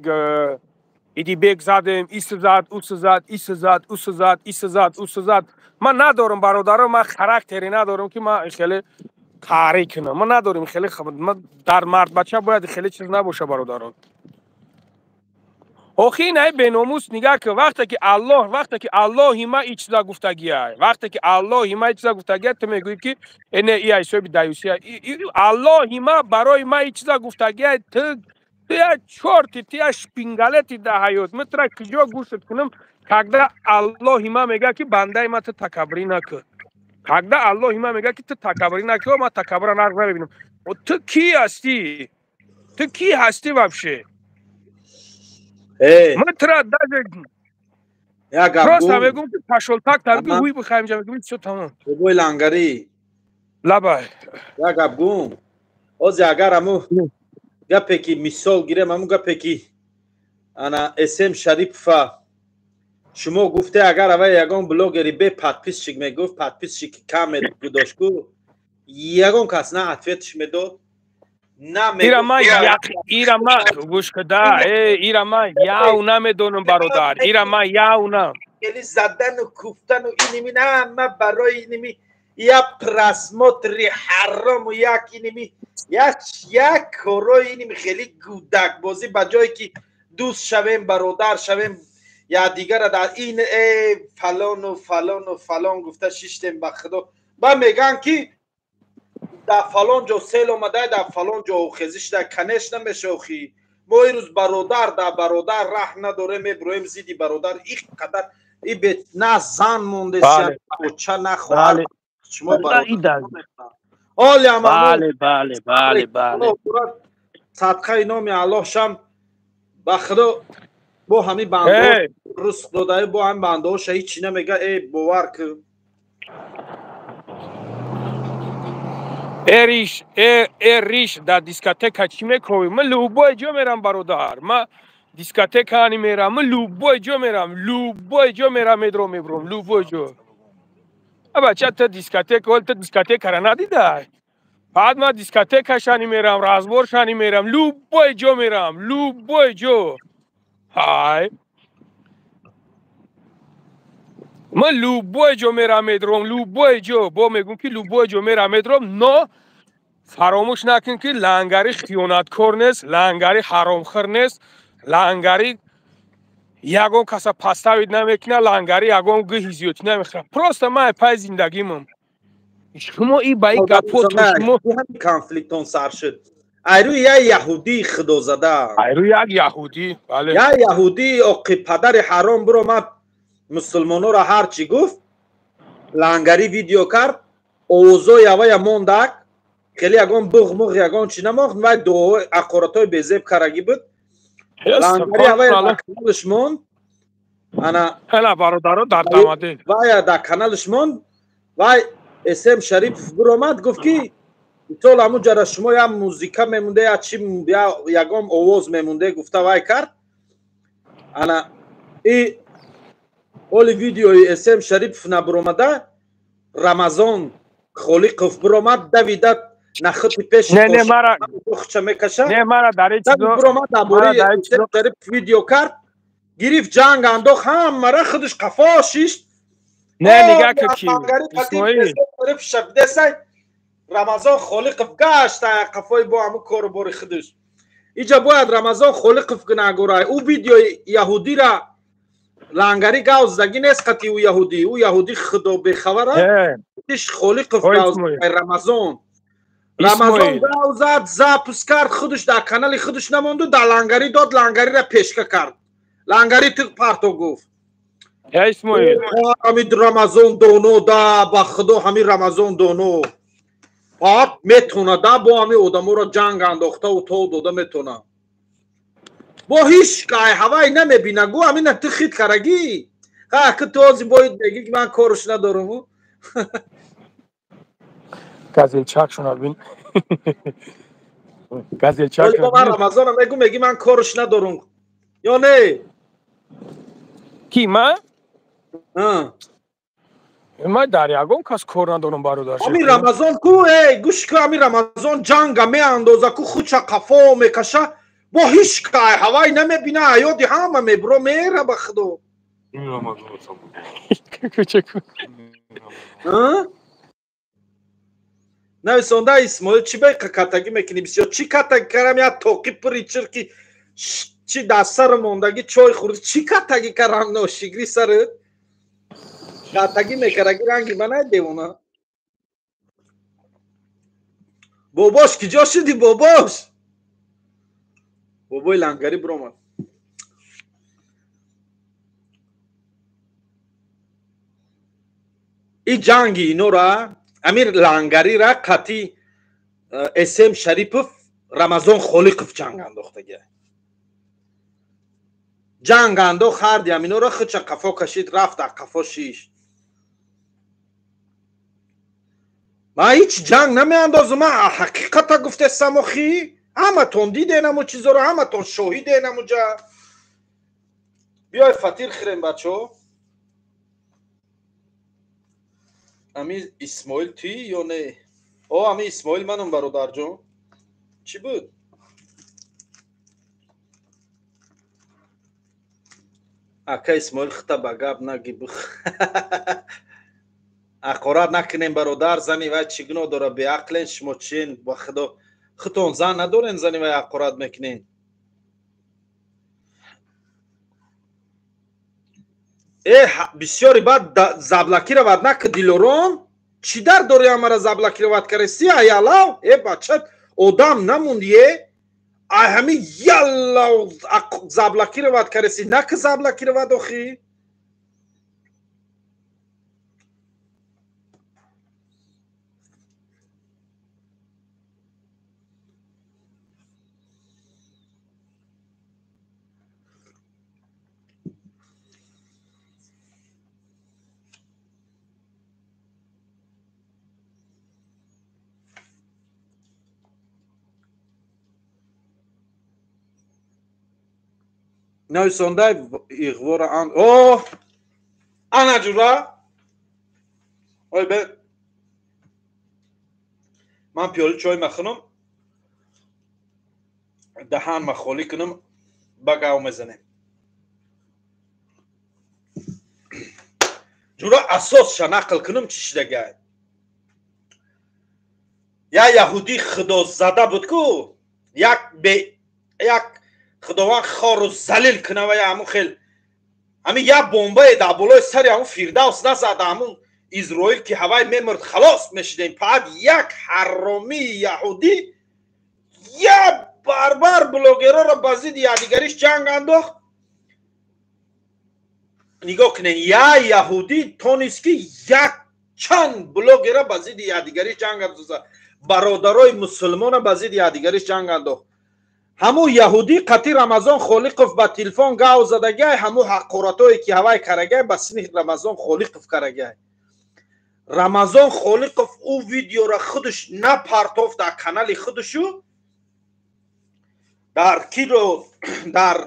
Идибек задем, ис зад, ус зад, ис зад, ус зад, ис зад, ус зад. Ман надорам, бародаро, ман характери надорам ки ман хеле қаҳрӣ кунам. Ман надорем хеле, дар мардбача бояд хеле чиз набоша, бародарон. Охи ин беномус, нигаҳ ки вақте ки Аллоҳи ма и чиза гуфтагия, вақте ки Аллоҳи ма и чиза гуфтагия, ту мегӯӣ ки эне и ҳисоби даюсия. Аллоҳи ма барои ма и чиза гуфтагия, ту я чорти, ту я шпингалети да ҳаёт. Ма тура куҷо гӯшт кунам, когда Аллоҳи ма мега ки бандаи ма, ту такаббурӣ накун? Когда Аллоҳи ма мега ки ту такаббурӣ накун, ма такаббура нағз намебинам. Ту кӣ ҳастӣ? Ту кӣ ҳастӣ вообще? Ма тура даже просто мегӯм ки пошёл так, таби ҳуй бихаем ҷа, мегӯм, всё, тамом. Бобои Лангарӣ. Лабай. Як гап гум. Ози агар аму гапе ки мисол гирем, аму гапе ки ана Эсем Шарипова шумо гуфте, агар авай ягон блогери бе подписчик мегуфт, подписчики кам дошт ку, ягон кас на ответш медод, на. Ира ма, ира ма гӯш куда, ира ма яв намедонам, бародар, ира ма яв на. Хеле задану куфтану иними на ма барои иними як просмотри ҳарому, як иними як корои иними хеле гудакбозӣ, ба ҷое ки дӯст шавем, бародар шавем, якдигара дар ин фалону фалону фалон гуфта шиштем. Ба худо, ба мегӯянд ки дар фалон ҷо сел омада, дар фалон ҷо охезӣ шуда. Конечно, меша. Охи мо ирӯз бародар дар бародар раҳм надорем, мебироем зидди бародар. И қадар и на зан монде, оча, на хоҳар, шумо оли. Садқаи номи Аллоҳ шам, ба худо, бо ҳамин бандаҳо рузқ додаи, бо ҳамин бандаҳоша ҳичи намега. Э, бовар ку. Эриш, э риш, дар дискотека чӣ мекунӣ? Ман любой ҷо мерам, бародар, ма дискотека ани мерам, ман любой ҷо мерам, любой ҷо мерам, медром, мебром, любой ҷо. Бача, ту дискотека, ол ту дискотекара надидай. Баъд ман дискотекашани мерам, разборшани мерам, любой ҷо мерам, любой ҷо. Ҳай, ман любой ҷо мерам, медром, любой ҷо. Бо мегӯм ки любой ҷо мерам, медром, но фаромӯш накун ки Лангари хиёнаткор нест, Лангари ҳаромхӯр нест, Лангари ягон каса подставить намекунад, Лангари ягон гӯҳи зиёдтӣ намехӯрад. Просто ман пай зиндагимам. Шумо и ба и гапо шумо Конфликтон сар шуд айрӯи як яҳудии худозада. Айрӯи як яҳудӣ, бале. Як яҳудии оқи падари ҳаром биромад, мусулмонҳоро ҳар чӣ гуфт. Лангари видео кард, овозои авая мондак, хеле ягон буғ-муғ, ягон чӣ намохт, вай дуои ақоратҳои безеб карагӣ буд. Лангари авая дар каналаш монд ана. Ҳела, бародаро, дар дамаде. Вая дар каналаш монд. Вай Эсем Шарипов биромад, гуфт ки мисол ҳамун ҷара шумо як музика мемонде, я чи, ягон овоз мемонде, гуфта вай кард. Ана и оли видеои Эсем Шарипов набиромада, Рамазон Холиқов биромад, давида. нахути пеши не не мара хуча мекаша не мара дар ин чизо буромад дар бораи видео кард гирифт ҷанг андохт ҳамара худаш қафо шишт. Не нигаҳ ки ки Исмоил шабдесай Рамазон Холиқов гашт қафои бо ҳамун кору бори худаш. Иҷа бояд Рамазон Холиқов гунаҳгорай. Ӯ видеои яҳудира лангари гав задагӣ нест қати ӯ яҳудӣ. Ӯ яҳудӣ худо бехабара. Иш Холиқов гав Рамазон. Рамазон гав зад, запуск кард, худаш дар канали худаш намонду, дар лангари дод, лангарира пешка кард. Лангари тиқ парто гуфт. Исмоил ҳамин Рамазон доно да ба худо ҳамин Рамазон доно. Фақат метона да бо ҳамин одаморо ҷанг андохтаву то дода метона. Бо ҳеҷ кай ҳавай намебина гу ҳамина ту хит карагӣ. Ха ки ту ози боид мегӣ ки ман корш надорам. Газелчакшона бин. Газелчак. Ман Рамазонам мегу мегӣ ман корш надорам. Ё не? Ки ман? Ман дар ягон кас кор надорам бародар. Ҳамин Рамазон ку эй гӯш ку ҳамин Рамазон ҷанга меандоза ку худша қафо мекаша бо ҳеҷ кай ҳавай намебина ҳаёти ҳама мебро мера ба худо. Нависонда Исмоил чӣ бай катагӣ мекунӣ бисёр чӣ катагӣ карам як тоқи пури чирки чӣ дар сар мондагӣ чой хӯрд чӣ катагӣ карам ношигрӣ сарат катагӣ мекарагӣ ранги ман девона. Бобош киҷо шудӣ бобош? Бобои лангарӣ биромад. И ҷанги инора амир лангарира қати СМ Шарипов Рамазон Холиқов ҷанг андохтагия. Ҷанг андохт ҳарди ҳаминора худша қафо кашид рафт дар қафо шишт. Ман ҳеҷ ҷанг намеандозам, ман ҳақиқата гуфтестам охи. Ҳаматон диден ҳамо чизоро, ҳаматон шоҳиден ҳамуҷа. Биёй фатир хӯрем бачаҳо. Ами Исмоил туӣ ё не? О, ами Исмоил манам бародарҷон. Чӣ буд? Ака Исмоил хита ба гап наги. Ҳақорат накунем бародар, зани вай чӣ гуноҳ дора? Беақлен шумо чиен? Ба худо худтон зан надорен, зани вай ҳақорат мекунен. Бисёри баъд заблокировать наки Дилорон. Чӣ дар дори ҳамара заблокировать кареси? Аялав бача одам намунд е ай ҳами яллав заблокировать кареси наки заблокировать охи. Нависондай иғвора ан о ана ҷура ой бе ман пиёли чой махунам даҳан ма холӣ кунам ба гав мезанем. Ҷура асосша нақл кунам чӣ шидагай. Як яҳудӣ худозада буд ку як як худованд хору залил куна ва ҳамун хел ҳамин як бомбае дар болои сари ҳамун Фирдавс назада ҳамун Изроил ки ҳавай мемурд халос мешидем. Фақат як ҳаромии яҳудӣ як барбар блогерҳоро ба зидди якдигариш ҷанг андохт. Нигоҳ кунед, як яҳудӣ тонист ки як чанд блогера ба зидди якдигариш ҷанг андозад, бародарои мусулмона ба зидди якдигариш ҷанг андохт. Ҳамун яҳудӣ қати Рамазон Холиқов ба телефон гав задагай, ҳамун ҳақоратое ки ҳавай карагай ба сини Рамазон Холиқов карагай. Рамазон Холиқов ӯ видеора худаш напартофт дар канали худушу дар киро дар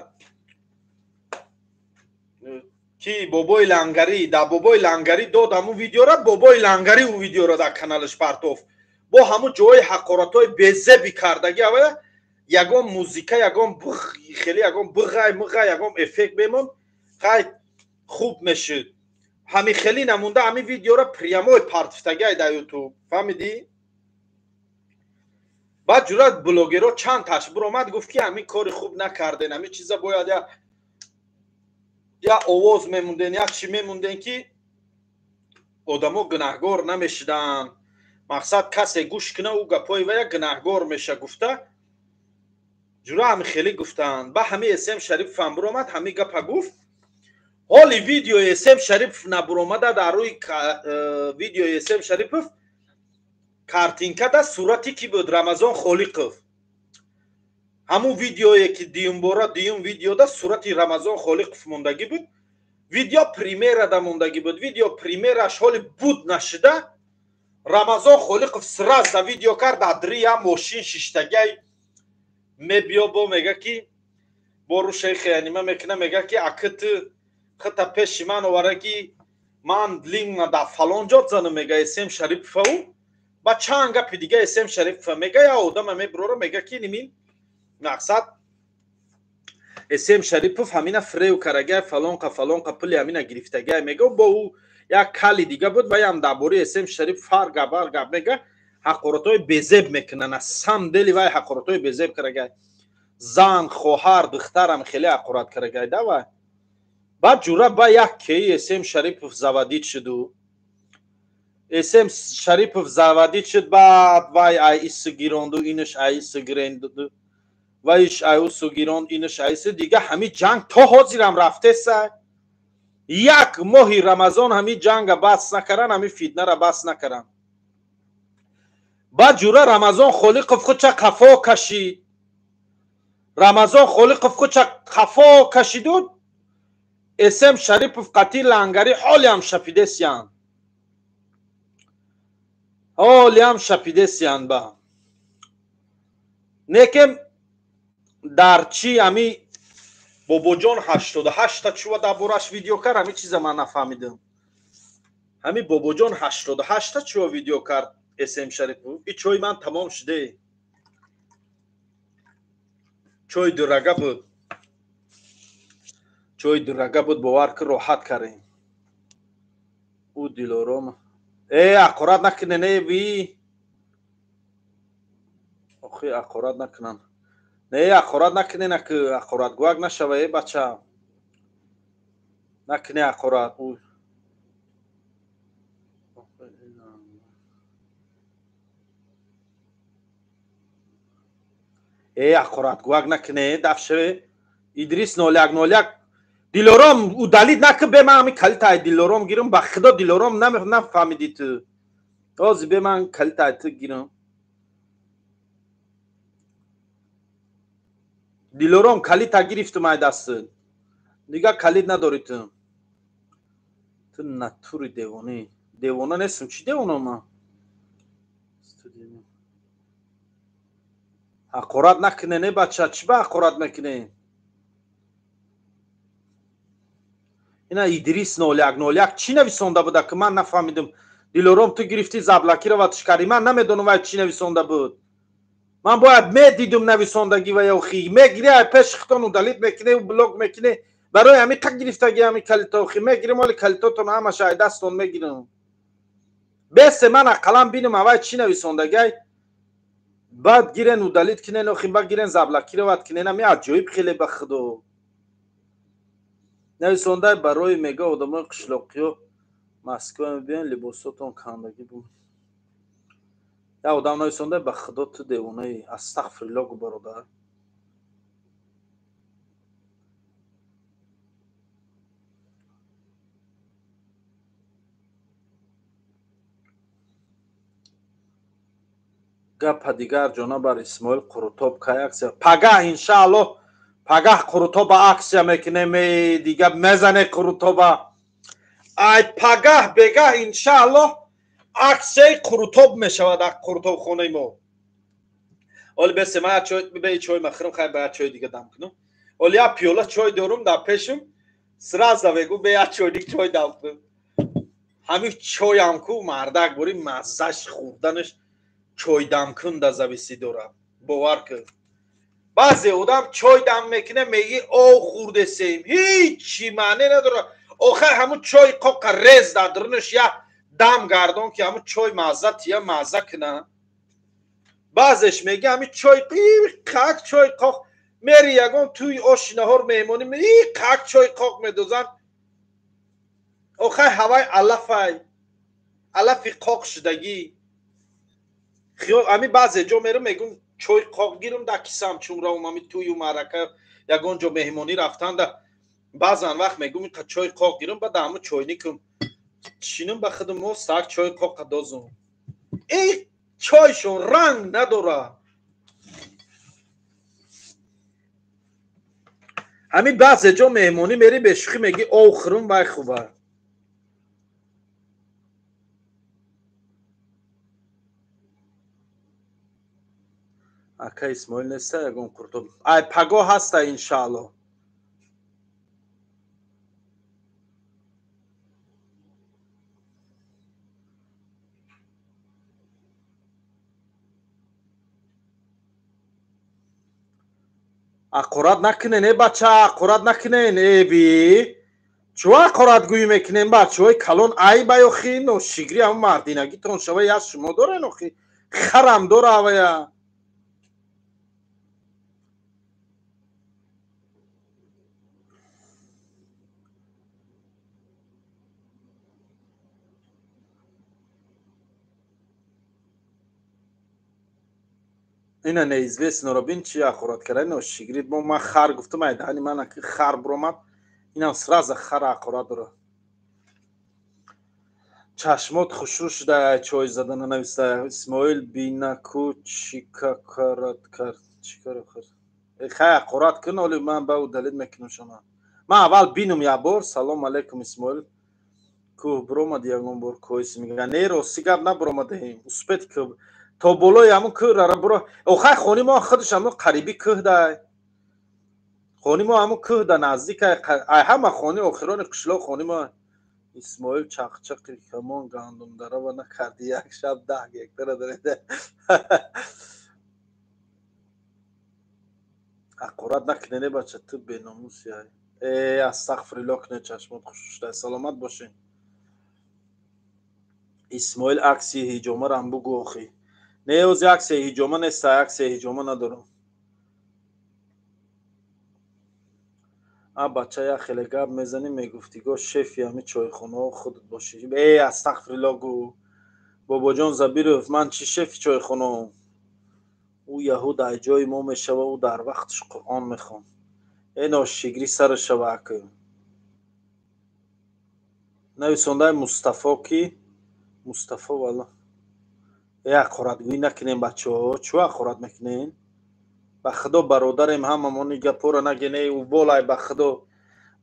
ки бобои лангарӣ дар бобои лангарӣ дод ҳамун видеора, бобои лангарӣ ӯ видеора дар каналаш партофт. Бо ҳамун ҷои ҳақоратҳои безеби кардаги авая ягон музика, ягон хеле ягон бғай мғай, ягон эффект мемонд, хай хуб мешуд. Ҳами хеле намонда ҳами видеора прямой партифтагиай дар ютуб, фаҳмидӣ? Баъд ҷурат блогерҳо чанд таш биромад, гуфт ки ҳамин кори хуб накарден, ҳамин чиза бояд я овоз мемонден, як чи мемонден, ки одамо гунаҳгор намешиданд. Мақсад касе гӯш куна ӯ гапҳои вая гунаҳгор меша гуфта, ҷура ҳами хеле гуфтанд. Ба ҳами Эсем Шарипов ҳам биромад, ҳами гапа гуфт. Ҳоли видеои Эсем Шарипов набуромада, дар рӯи видеои Эсем Шарипов картинкада сурати ки буд? Рамазон Холиқов. Ҳамун видеое ки дуюмбора, дуюм видеода сурати Рамазон Холиқов мондагӣ буд, видео премьерада мондагӣ буд. Видео премьераш ҳоли буд нашида, Рамазон Холиқов сразу да видео кард, адрия мошин шиштагиай мебиё, бо мега ки бо рӯшаи хиянима мекуна, мега ки аки ту хита пеши ман овара ки ман линга да фалон ҷо занам, мега Эсем Шариповау. Ба чанд гапи дига Эсем Шарипова мега, я одама мебирора, мега ки нимин мақсад Эсем Шарипов ҳамина фрев карагай, фалонқа фалонқа пули ҳамина гирифтагай мега. Бо ӯ як кали дига буд, ваям дар бораи Эсем Шарипов ҳар гап ҳар гап мега, ҳақоратҳои безеб мекунанд. Аз сам дели вай ҳақоратҳои безеб карагай, зан, хоҳар, духтарам хеле ҳақорат карагай да вай. Баъд ҷура ба як кеи Эсем Шарипов заводить шуду, Эсем Шарипов заводить шуд. Баъд вай ай ису гиронду, инаш ай ису гиренду, вайш ай усу гиронд, инаш ай ису дига. Ҳами ҷанг то ҳозирам рафтеса. Як моҳи Рамазон ҳами ҷанга бас накаран, ҳами фитнара бас накаран. Баъд ҷура Рамазон Холиқов худча қафо кашид, Рамазон Холиқов худча қафо кашиду Эсем Шарипов қатъи лангари ҳолиам шапидесиянд, ҳолиам шапидесиянд. Ба некем дар чи ами Бобоҷон 88-та чува дар бораш видео кард, ҳами чиза ман нафаҳмидам. Ҳами Бобоҷон 88-та чува видео кард Эсем Шарипов? И чой ман тамом шуде, чой дурага буд, чой дурага буд, бовар ки роҳат кардем. Ӯ Дилором э ҳақорат накунен, э ви охи ҳақорат накунан, не ҳақорат накунен, аки ҳақоратгӯак нашава, э бача, накуне ҳақорат. Э ҳақоратгӯак накуне, дафшаве. Идрис 0101 Дилором удалить накун, бе ман ҳами калитай Дилором гирам, ба худо Дилором нафаҳмидӣ ту. Ҳозир бе ман калитай ту гирам. Дилором, калита гирифтум ай дастат, дига калит надорӣ ту. Ту натури девонӣ. Девона нестам, чӣ девона ман? Ҳақорат накуне, не бача, чӣ ба ҳақорат мекунӣ? Ина Идрис 0101 чӣ нависонда буда ки ман нафаҳмидам? Дилором, ту гирифтӣ, заблокировать кардӣ, ман намедонам вай чӣ нависонда буд. Ман бояд медидум нависондагӣ ва охи мегирӣ ай пеши худтон удалить мекунӣ, блок мекунӣ. Барои ҳами қа гирифтагӣ ҳами калито охи мегирим, оли калитотон ҳамаша ай дастон мегирам. Бесе ман ақаллан бинам авай чӣ нависондагай, баъд гирен удалить кунен, охи баъд гирен заблокировать кунен. Ами аҷоиб хеле, ба худо. Нависондай барои мега одамои қишлоқиё Москва мебиён, либосотон кандагӣ буд. Як одам нависондай, ба худо ту девонаи, астағфирулло гу, бародар. Гапа дигар ҷона бар Исмоил Қурутоб кай аксия? Пагаҳ иншааллоҳ, пагаҳ Қурутоба аксия мекунем, дига мезане Қурутоба. Ай пагаҳ бегаҳ иншааллоҳ аксияи Қурутоб мешавад ак қурутобхонаи мо. Оли бесе ман бе чой махӯрам, хай ба як чой дига дам кунам. Оли як пиёла чой дорум дар пешум, сразу мегӯ бе як чойник чой дам кунам. Ҳамин чойам ку мардак бори маззаш хӯрданаш. Чойдамкун да зависӣ дорад, бовар кун. Баъзе одам чой дам мекуна, меги ов хӯрдесем, ҳичи маъне надорад. Охир ҳамун чой қоқа рез дар дурунаш як дам гардон, ки ҳамун чой мазза тия мазза куна. Баъзеш меги ҳамин чой қак чой қоқ, мери ягон тӯи оши наҳор меҳмонӣ, қак чой қоқ медозанд. Охир ҳавай алафай, алафи қоқ шудагӣ. Ҳами баъзе ҷо мерам, мегум чой қоқ гирам дар кисам, чун равам ҳами тӯю маърака, ягон ҷо меҳмонӣ рафтанда, баъзан вақт мегум иқа чой қоқ гирам, баъд ҳаму чойникам шинам, ба худам мо сак чой қоқа дозум. Эй, чойшон ранг надорад. Ҳамин баъзе ҷо меҳмонӣ мери, бешӯхӣ мегӣ ов хӯрум, вай хуба. Ака Исмоил неста ягон қуртоб? Ай паго ҳаста, иншаалло. Ақорат накунен, э бача, ақорат накунен, э би. Чӯ ақоратгӯӣ мекунен, бачаҳои калон? Айба охи, ношигрӣ ҳамн мардинагитон шава, яз шумо дорен охи. Харам дора авая. Ина неизвестно бин чи ақорат карда, ношигрид. Мо ман хар гуфтам, ай даҳани ман хар буромад, инам сразу хар ақорат дора. Чашмот хушрӯ шуда чой задана нависта. Исмоил бинаку чика карат кард, чикара кард? Хай, ақорат кун, оли ман ба удалить мекунам шума. Ман аввал бинум як бор. Салом алейкум, Исмоил. Кӯҳ буромад ягон бор? Коиси мега. Не, рости гап, набуромадаем. Успеть ки то болои ҳамун кӯҳ рара буро. Охай хони мо худаш ҳамун қариби кӯҳ дай. Хони мо ҳамун кӯҳ да наздик ай, ҳама хони охирони қишлоқ хони мо. Исмоил, чақчақи камон гандумдарава накарди, як шаб 10 гектара дарида. Ақорат накунене, бача, ту беномуси. Э, астағфирилло куне, чашмот хушшуда. Саломат бошен. Исмоил, акси ҳиҷомарам бугӯ охи. Не, ози акси ҳиҷома неста, акси ҳиҷома надорам. А бача, як хеле гап мезанӣ, мегуфтӣ го шефи ҳами чойхонаҳо худат бошӣ. Э, астағфирилло гӯ, бобоҷон Забиров, ман чӣ шефи чойхонаом? Ӯ яҳуд ай ҷои мо мешава, ӯ дар вақташ Қуръон мехонд. Э, ношигрӣ сара шава акӯ. Нависондаи Мустафо, ки Мустафо валла. Э, ақоратгӯӣ накунем, бачаҳо, чӯ ақорат мекунем? Ба худо, бародарем ҳамамон, гапҳоро нагене уболай. Ба худо,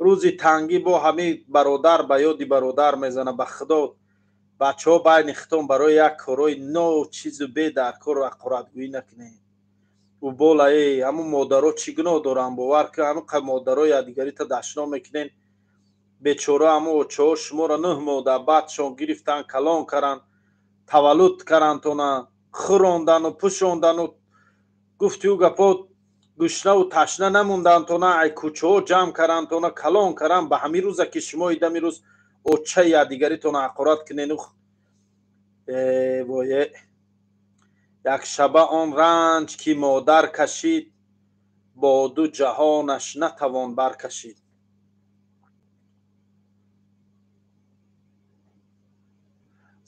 рӯзи тангӣ бо ҳамин бародар ба ёди бародар мезана. Ба худо, бачаҳо, байни хитон барои як корҳои ночизу бедаркору ақоратгӯӣ накунем. Убола э, ҳамун модаро чӣ гуноҳ доранд? Бовар кун, ҳамин модаро якдигарита дашно мекунен. Бечора ҳамун очаҳо шуморо 9 моҳ дар баъдшон гирифтан, калон каранд, таваллуд карандтона, хӯрондану пӯшондану гуфтиу гапо, гушнаву ташна намондантона, ай кӯчаҳо ҷамъ карандтона, калон каранд. Ба ҳамин рӯза ки шумо идами рӯз очаи якдигаритона ақорат кунену вое. Як шаба он ранҷ ки модар кашид, бо ду ҷаҳонаш натавон баркашид.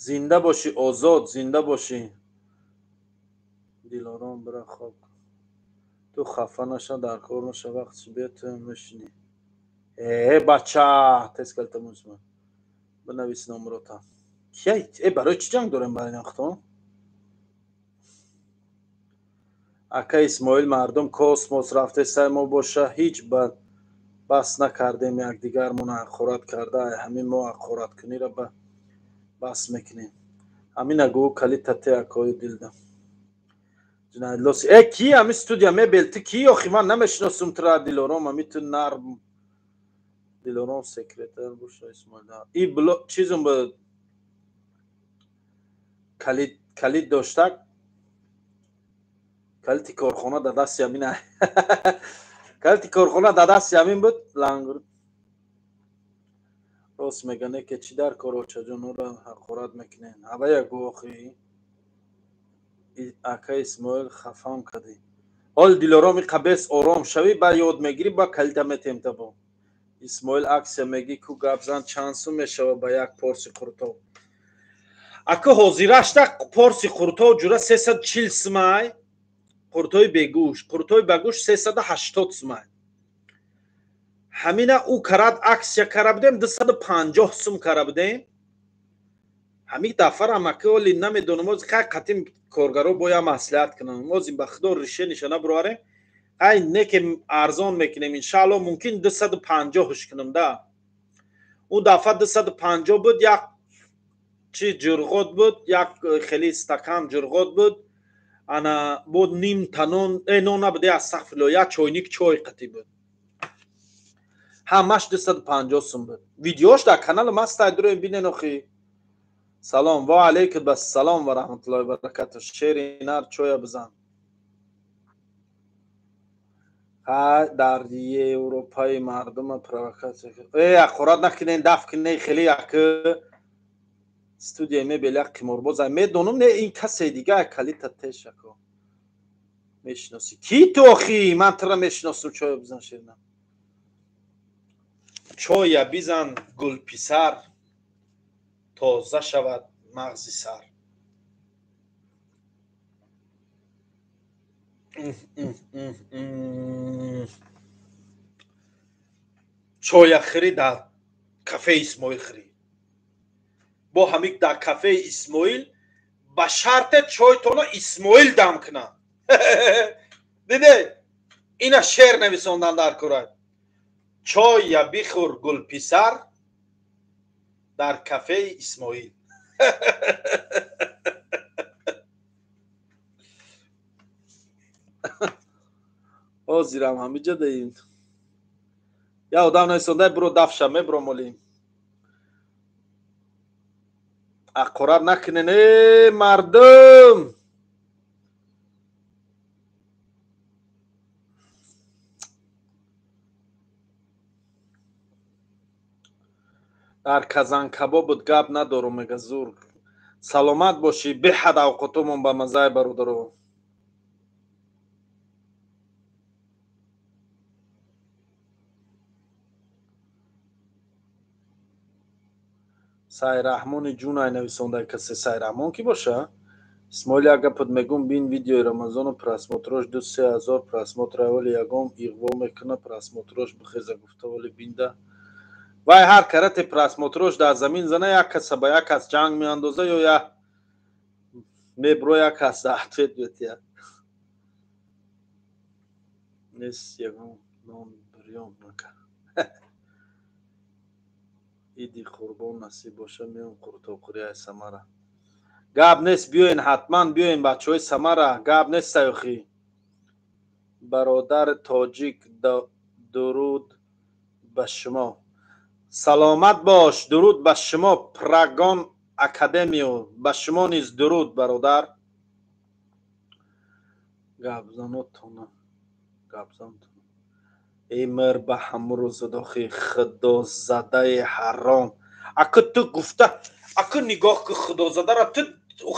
Зинда бошӣ, Озод, зинда бошӣ. Дилором, бира хоб, ту хафа наша, дар кор наша, вақтш биё, ту мешинӣ. Э бача, тез калтамусма, бинавис номрота. Э, барои чӣ ҷанг дорем байни ахтон? Ака Исмоил, мардум космос рафтесай, мо боша ҳеҷ ба бас накардем якдигармон ақорат карда. Ҳамин мо ақораткуниро ба бас мекунем. Ҳамина гӯ, калитате акои дилда ҷиноятлоси. Э, ки ҳами студия мебел, ту ки охи? Ман намешиносум тура. Дилором, ҳами ту нарм. Дилором секретар боша, Исмоил и чизум ба калид, калид доштак. Калити корхона дар дасти ҳамин, калити корхона дар дасти ҳамин буд. Лангур рост мегане ки чӣ дар кор очаҷон ӯро ҳақорат мекунен. Ҳавая гӯ охи ака Исмоил хафам кардӣ. Ҳол Дилором иқа бес ором шавӣ, ба ёд мегирӣ, ба калита метем табо. Исмоил аксия мегӣ ку гап зан, чанд сум мешава ба як порси қуртоб? Ака ҳозирашта порси қуртоб ҷура 340 сумай, қуртои бегӯшт, қуртои ба гӯшт 380 сумай. Ҳамина ӯ карад аксия кара будем, 250 сум кара будем. Ҳамин дафъарам ака оли намедонам, ози хай қатим коргаро боя маслиҳат кунам. Озим ба худо рише нишона бироварем. Ай не ки арзон мекунем, иншаалло мумкин 250 кунам да. Ӯ дафъа 250 буд, як чи ҷурғот буд, як хеле стакан ҷурғот буд. Ана буд ним та нон, нон набуд, астағфирулло, як чойник чой қатӣ буд. Ҳамаш 250 сум буд. Видеош дар канали ман ҳаст, дуроем бинен охи. Салом ва алайкум ассалом ва раҳматуллоҳи ва баракатуҳ. Шери нар чоя бизан. Дар Европаи мардума провокатсия. Ҳақорат накунен, даф кунен, хеле як студия мебел як қиморбоз. Медонам, не ин касе дига калита тешако. Мешиносӣ. Ки ту охи? Ман тура мешиносам, чоя бизан шерина. Чоя бизан гулписар, тоза шавад мағзи сар. Чоя хӯрӣ дар кафеи Исмоил хӯрӣ. Бо ҳамин дар кафеи Исмоил ба шарте чойтона Исмоил дам кунад. Диде? Ина шеър нависондан дар курад. Чоя бихӯр гулписар дар кафеи Исмоил. Ҳозирам ҳамиҷа даим. Я одам нависонда биро дафша мебиром олим. Ҳақорат накунен э мардум. Дар Казанкабоб буд гап надорум мега зур. Саломат бошӣ, беҳад авқотумон ба маззаи бародаро. Сайраҳмони ҷунай нависонда касе. Сайраҳмон ки боша? Исмоил як гапат мегум, бин видеои Рамазону просмотрош 2-3 ҳазор просмотр, аввали ягон иғво мекуна просмотрош бихеза гуфта вале бинда. Вай ҳар карате просмотрош дар замин зана, як каса ба як кас ҷанг меандоза ё я мебро як кас дар ответ метиҳад. Нест ягон нон бирён нака. Иди қурбон насиб боша, меом қуртобхӯрии ай Самара. Гап нест, биёен ҳатман биёен бачаҳои Самара, гап нест саёхӣ. Бародари тоҷик, дуруд ба шумо. Саломат бош, дуруд ба шумо Прагон Академио, ба шумо низ дуруд бародар. Гапзанотона, гапзантона. Эй мир ба ҳамрӯзадохи худозадаи ҳаром. Аку ту гуфта, аку нигоҳ ку худозадара ту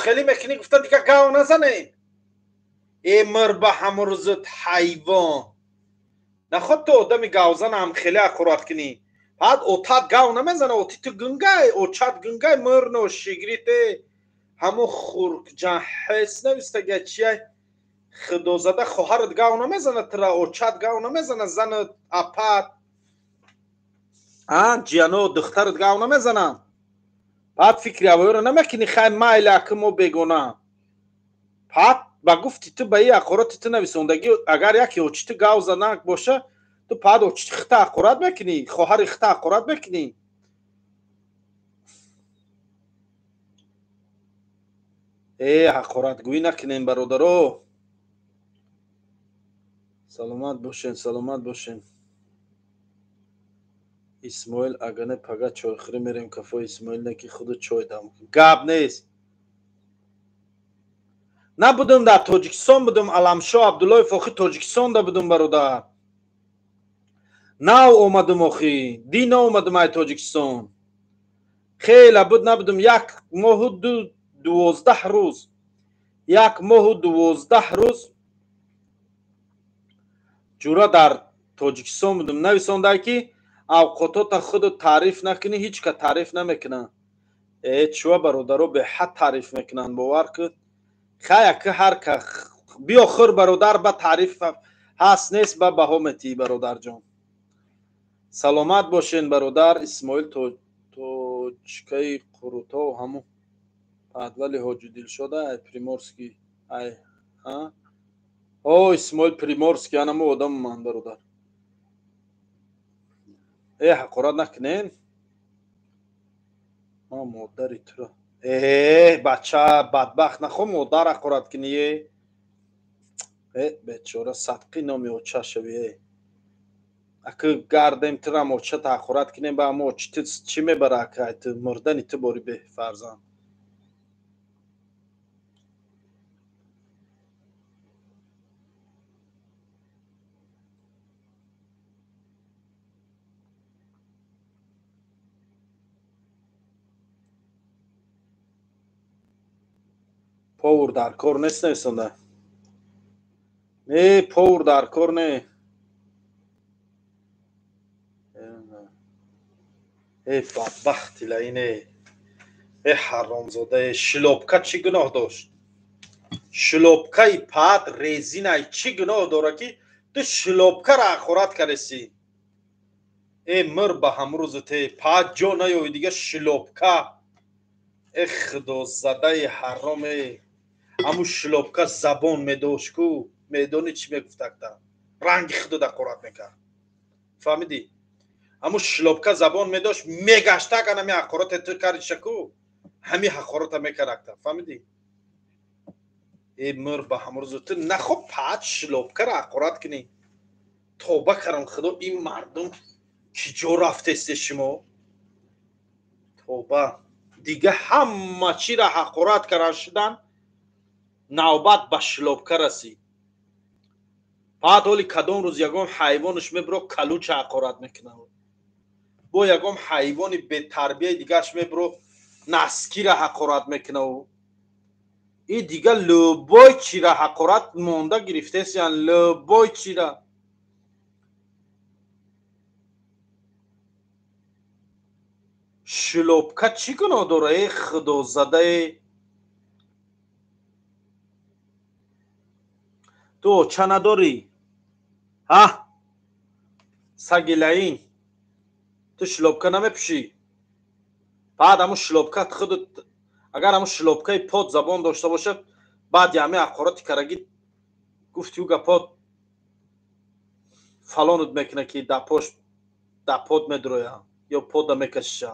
хеле мекунӣ гуфта дига гав назане. Эй мир ба ҳамрӯзат ҳайвон. Наход ту одами гавзан ҳам хеле ҳақорат кунӣ. Баъд отат гав намезана, оти ту гунгай, очат гунгай, мирно шигрите. Ҳамо хуркҷанҳес навистага чия худозада хоҳарат гав намезана тура, очат гав намезана, занат, апат, ҷияно, духтарат гав намезана. Баъд фикри авоёро намекунӣ, хай майли аки мо бегона. Баъд ба гуфти ту ба ин ҳақорати ту нависондагӣ, агар яке очи ту гав занак боша, ту баъд очи хита ҳақорат мекунӣ, хоҳари хита ҳақорат мекунӣ. Ҳақоратгӯӣ накунем бародаро. Саломат бошен, саломат бошен. Исмоил агане пага чойхӯрӣ мерем кафои Исмоил, не ки худу чой дам. Гап нест. Набудум, дар Тоҷикистон будум. Аламшо Абдуллоев, охи, Тоҷикистонда будум, бародар. Нав омадум, охи, ди наомадум ай Тоҷикистон. Хеле буд набудум, 1 моҳу 12 рӯз, 1 моҳу 12 рӯз ҷура дар Тоҷикистон будум. Нависондай, ки авқотота худу таъриф накунӣ, ҳеҷ ка таъриф намекунад. Э, чува, бародаро, беҳад таъриф мекунанд, бовар кун. Хая, ки ҳар ка биё хӯр, бародар, ба таъриф ҳаст нест, ба баҳо метиҳӣ, бародарҷон. Саломат бошен, бародар Исмоил. Точкаи Қурутов ҳаму подвали Ҳоҷи Дилшода, ай Приморский, ай о Исмоил Приморский, анамо одаму ман, бародар. Э, ҳақорат накунен. Ма модари туро, э, бача бадбахт, нахо модар ҳақорат кунӣ. Э, бечора, садқи номи оча шави. Э, аки гардем, турам очата ҳақорат кунем, ба ама очи ту чӣ мебара? Акай ту мурдани ту бори бефарзанд. Повар дар кор нест, нависонда. Не, повар дар кор не. Э, бадбахти лаине, э, ҳаромзода, э, шлёпка чӣ гуноҳ дошт? Шлёпкаи пад резинай чӣ гуноҳ дора, ки ту шлёпкара ҳақорат кардеси? Э, мир ба ҳамрӯзу те пад ҷо наёи дига, шлёпка. Э, худозадаи ҳароме, ҳамун шлёпка забон медошт ку, медонӣ чӣ мегуфтакта? Ранги худо ҳақорат мекард, фаҳмидӣ? Ҳамун шлёпка забон медошт, мегаштак, анами ҳақороте ту кардиша ку, ҳами ҳақорота мекардакта, фаҳмидӣ? Э, мир ба ҳамрӯзу ту, нахо пад шлёпкара ҳақорат кунӣ. Тоба кардам, худо, ин мардум ки ҷо рафтесте шумо? Тоба, дига ҳама чиро ҳақорат кардан шудан, навбат ба шлёпка расид. Баъд ҳоли кадом рӯз ягон ҳайвонаш мебиро, калуча ҳақорат мекунад, бо ягон ҳайвони бетарбияи дигараш мебиро, носкира ҳақорат мекунав. И дига любой чира ҳақорат монда гирифтесиян, любой чира. Шлёпка чӣ гуноҳ дора? Э, худозадае, ту оча надорӣ? Ҳа, саги лаин, ту шлёпка намепӯшӣ? Баъд ҳамун шлёпка худу, агар ҳамун шлёпкаи под забон дошта бошад, баъди ҳамин ҳақорати карагӣ гуфти ӯ гапот фалонут мекунад, ки дар пош дар под медроя ё пода мекашиша.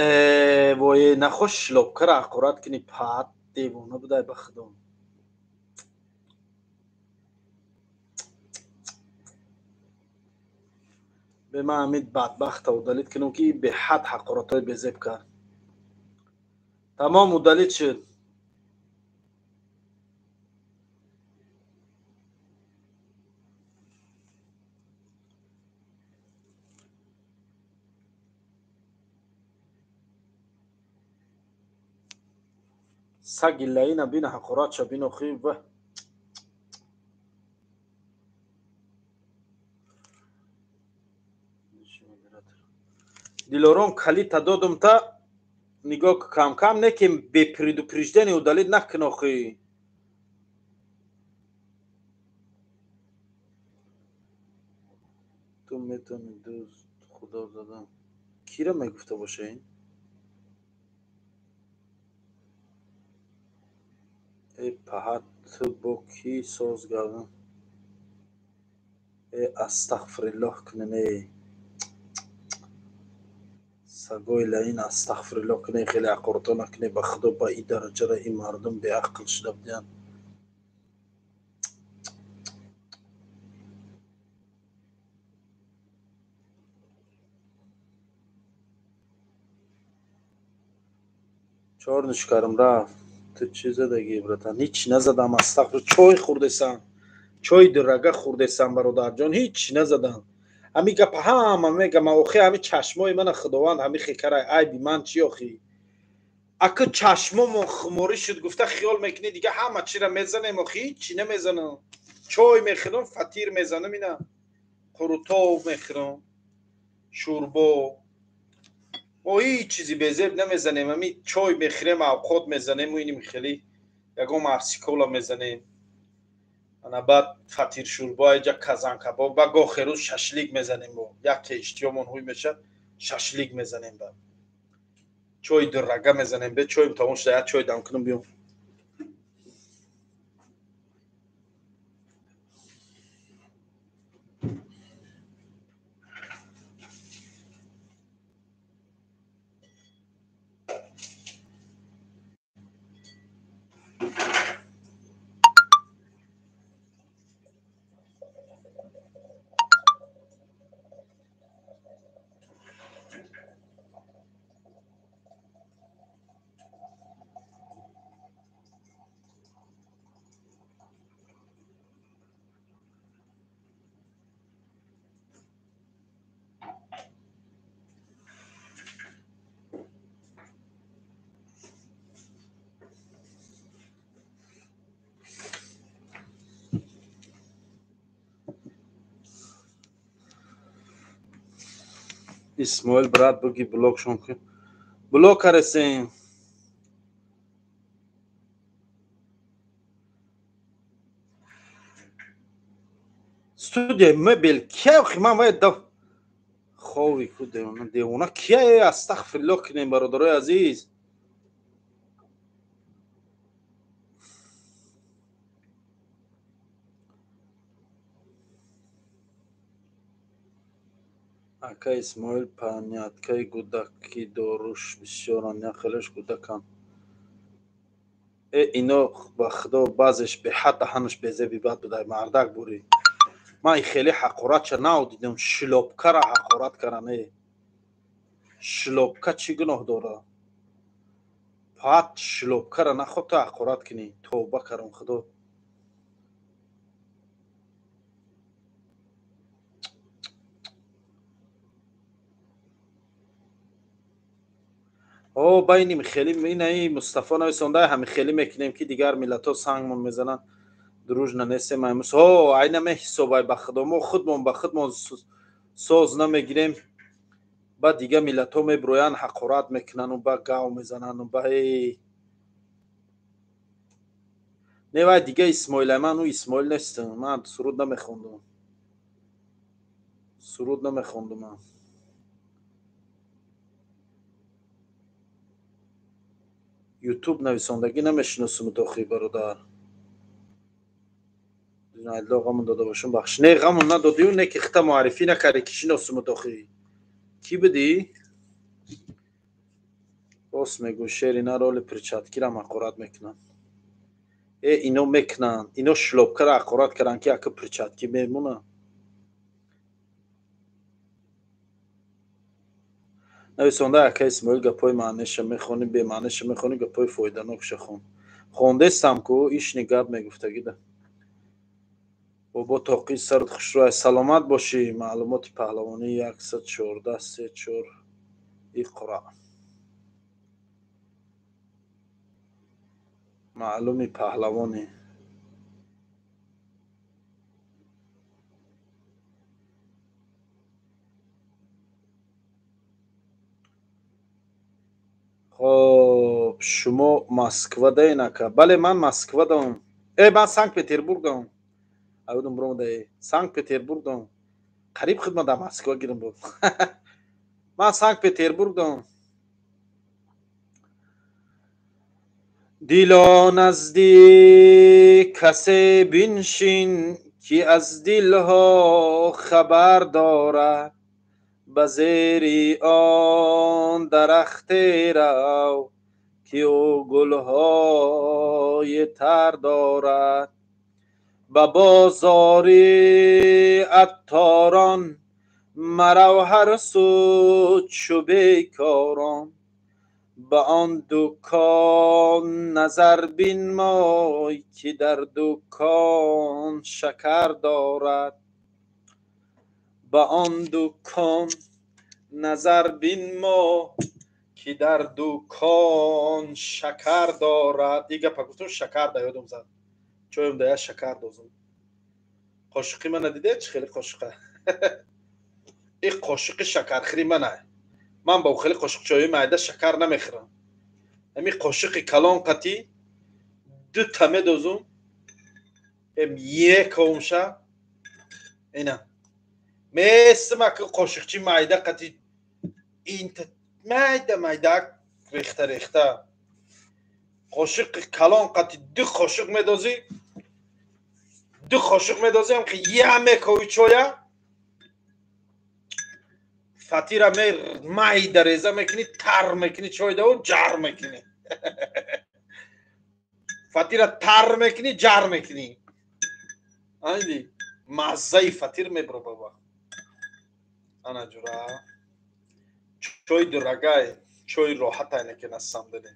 Э, вое, нахош шлёпкара ҳақорат кунӣ, пад девона будай, ба худо. Бе, ман ҳамин бадбахта удалить кунам, ки беҳад ҳақоратҳои безеб кард. Тамом, удалить шуд. Саги лаина бина, ҳақоратша бинохи ва Дилором калита додум, та нигоҳ, кам-кам не, ки бе предупреждение удалить накун, охи. Ту метавонӣ дӯст худо зада кира мегуфта боша ин? Э, паҳат, ту бо кӣ соз гардон? Э, астағфириллоҳ кунен, э, сагои лаин, астағфириллоҳ кунен, хеле ҳақоратҳо накунед, ба худо. Ба ин дараҷара ин мардум беақл шуда будиянд. Чор нишкарам рафт. Ту чӣ задагӣ, братан? Ҳеч назадам, астағфир. Чой хӯрдесам. Чой дурага хӯрдесам, бародарҷон, ҳеч назадам. Ҳами гапа ҳама мегам, охи ҳами чашмои мана Худованд ҳами хекарай. Айби ман чӣ охи? Ака чашмомон хуморӣ шуд, гуфта хиёл мекунӣ дига ҳама чира мезанем, охи ҳеч намезанам. Чой мехӯрам, фатир мезанам, ина қурутов мехӯрам, шӯрбо. Мо ҳеҷ чизи безеб намезанем, ҳами чой мехӯрем, авқот мезанем, иним хеле ягон марсикола мезанем. Ана баъд фатир шӯрбо, айҷа казанкабоб, ба гоҳе рӯз шашлик мезанем, мо яке иштиёмон ҳуй мешад, шашлик мезанем, ба чой дурага мезанем. Бе чойм тамом шуда, як чой дам кунам биём. Исмоил брат, буги блок шон кун. Блок каресем. Студия мебел кия охи ман вай да хови ку девона девона кия, астағфируллоҳ кунем, бародарои азиз. Ака Исмоил, паняткаи гудаки доруш бисёранд, як хелеш гудаканд. Э ино ба худо баъзеш беҳад даҳанаш безеби бад будай, мардак бурӣ. Ман хеле ҳақоратша надидам, шлопкара ҳақорат карам. Э шлопка чӣ гуноҳ дора? Пат шлопкара наход ту ҳақорат кунӣ. Тавба карам худо. О байним хеле инаи Мустафо нависонда, ҳами хеле мекунем ки дигар миллатҳо сангмон мезананд, дружно нестем аймус. О айна меҳисобай, ба худо мо худмон ба худмон соз намегирем, ба дигар миллатҳо мебироянд, ҳақорат мекунану ба гав мезанану ба эй не вай дига Исмоилай, ман ӯ Исмоил нестам, ман суруд намехондум, суруд намехондум ман. Ютуб нависондагӣ намешиносум охи, бародар. Алло ғамон дода бошум, бахш. Не ғамон надодию, не ки хита муаррифӣ накарди ки шиносум охи. Кӣ будӣ? Рост мегӯ, шери на роли перчаткирам ҳақорат мекунанд. Э ино мекунанд, ино шлопкара ҳақорат карданд ки ака перчатки мемонад. Нависонда ака Исмоил, гапҳои маънеша мехонӣ, бемаънеша мехонӣ, гапҳои фоиданокша хон. Хондестам ку ишни гап мегуфтагида. Бобо тоқи сарат хушрӯй, саломат бошӣ. Маълумоти паҳлавонӣ 114 3 4 иқра. Маълуми паҳлавонӣ. Хоб, шумо Москвадаен ака? Бале, ман Москвадам. Э, ман Санкт-Петербургдам. Аудам бромада Санкт-Петербургдам. Қариб хидмат дар Москва гирам буд. Ман Санкт-Петербургдам. Дило назди касе биншин ки аз дилҳо хабар дорад, ба зери он дарахте рав ки ӯ гулҳои тар дорад, ба бозори атторон марав ҳар сӯ чу бекорон, Ба он дукон назар бинмой, ки дар дукон шакар дорад. Ба он дукон назар бинмо, ки дар дукон шакар дорад. И гапа гуфтум, шакар да ёдум зад. Чоем да я шакар дозум. Қошиқи мана диде, чӣ хеле қошиқа? И қошиқи шакархӯри мана. Ман ба хеле қошиқ чои майда шакар намехӯрам. Ҳами қошиқи калон қатӣ дута медозум, ековумша ина. Месима ки қошиқчи майда қатӣ инта майда майда рехта рехта. Қошиқи калон қатӣ ду қошиқ медозӣ, ду қошиқ медозӣ, ҳам ки я мекови чоя, фатира майда реза мекунӣ, тар мекунӣ чойдаву ҷар мекунӣ. Фатира тар мекунӣ, ҷар мекунӣ. Айди маззаи фатир мебро баба. Ана ҷура. Чой дурагай, чой роҳатай неки на самом деле.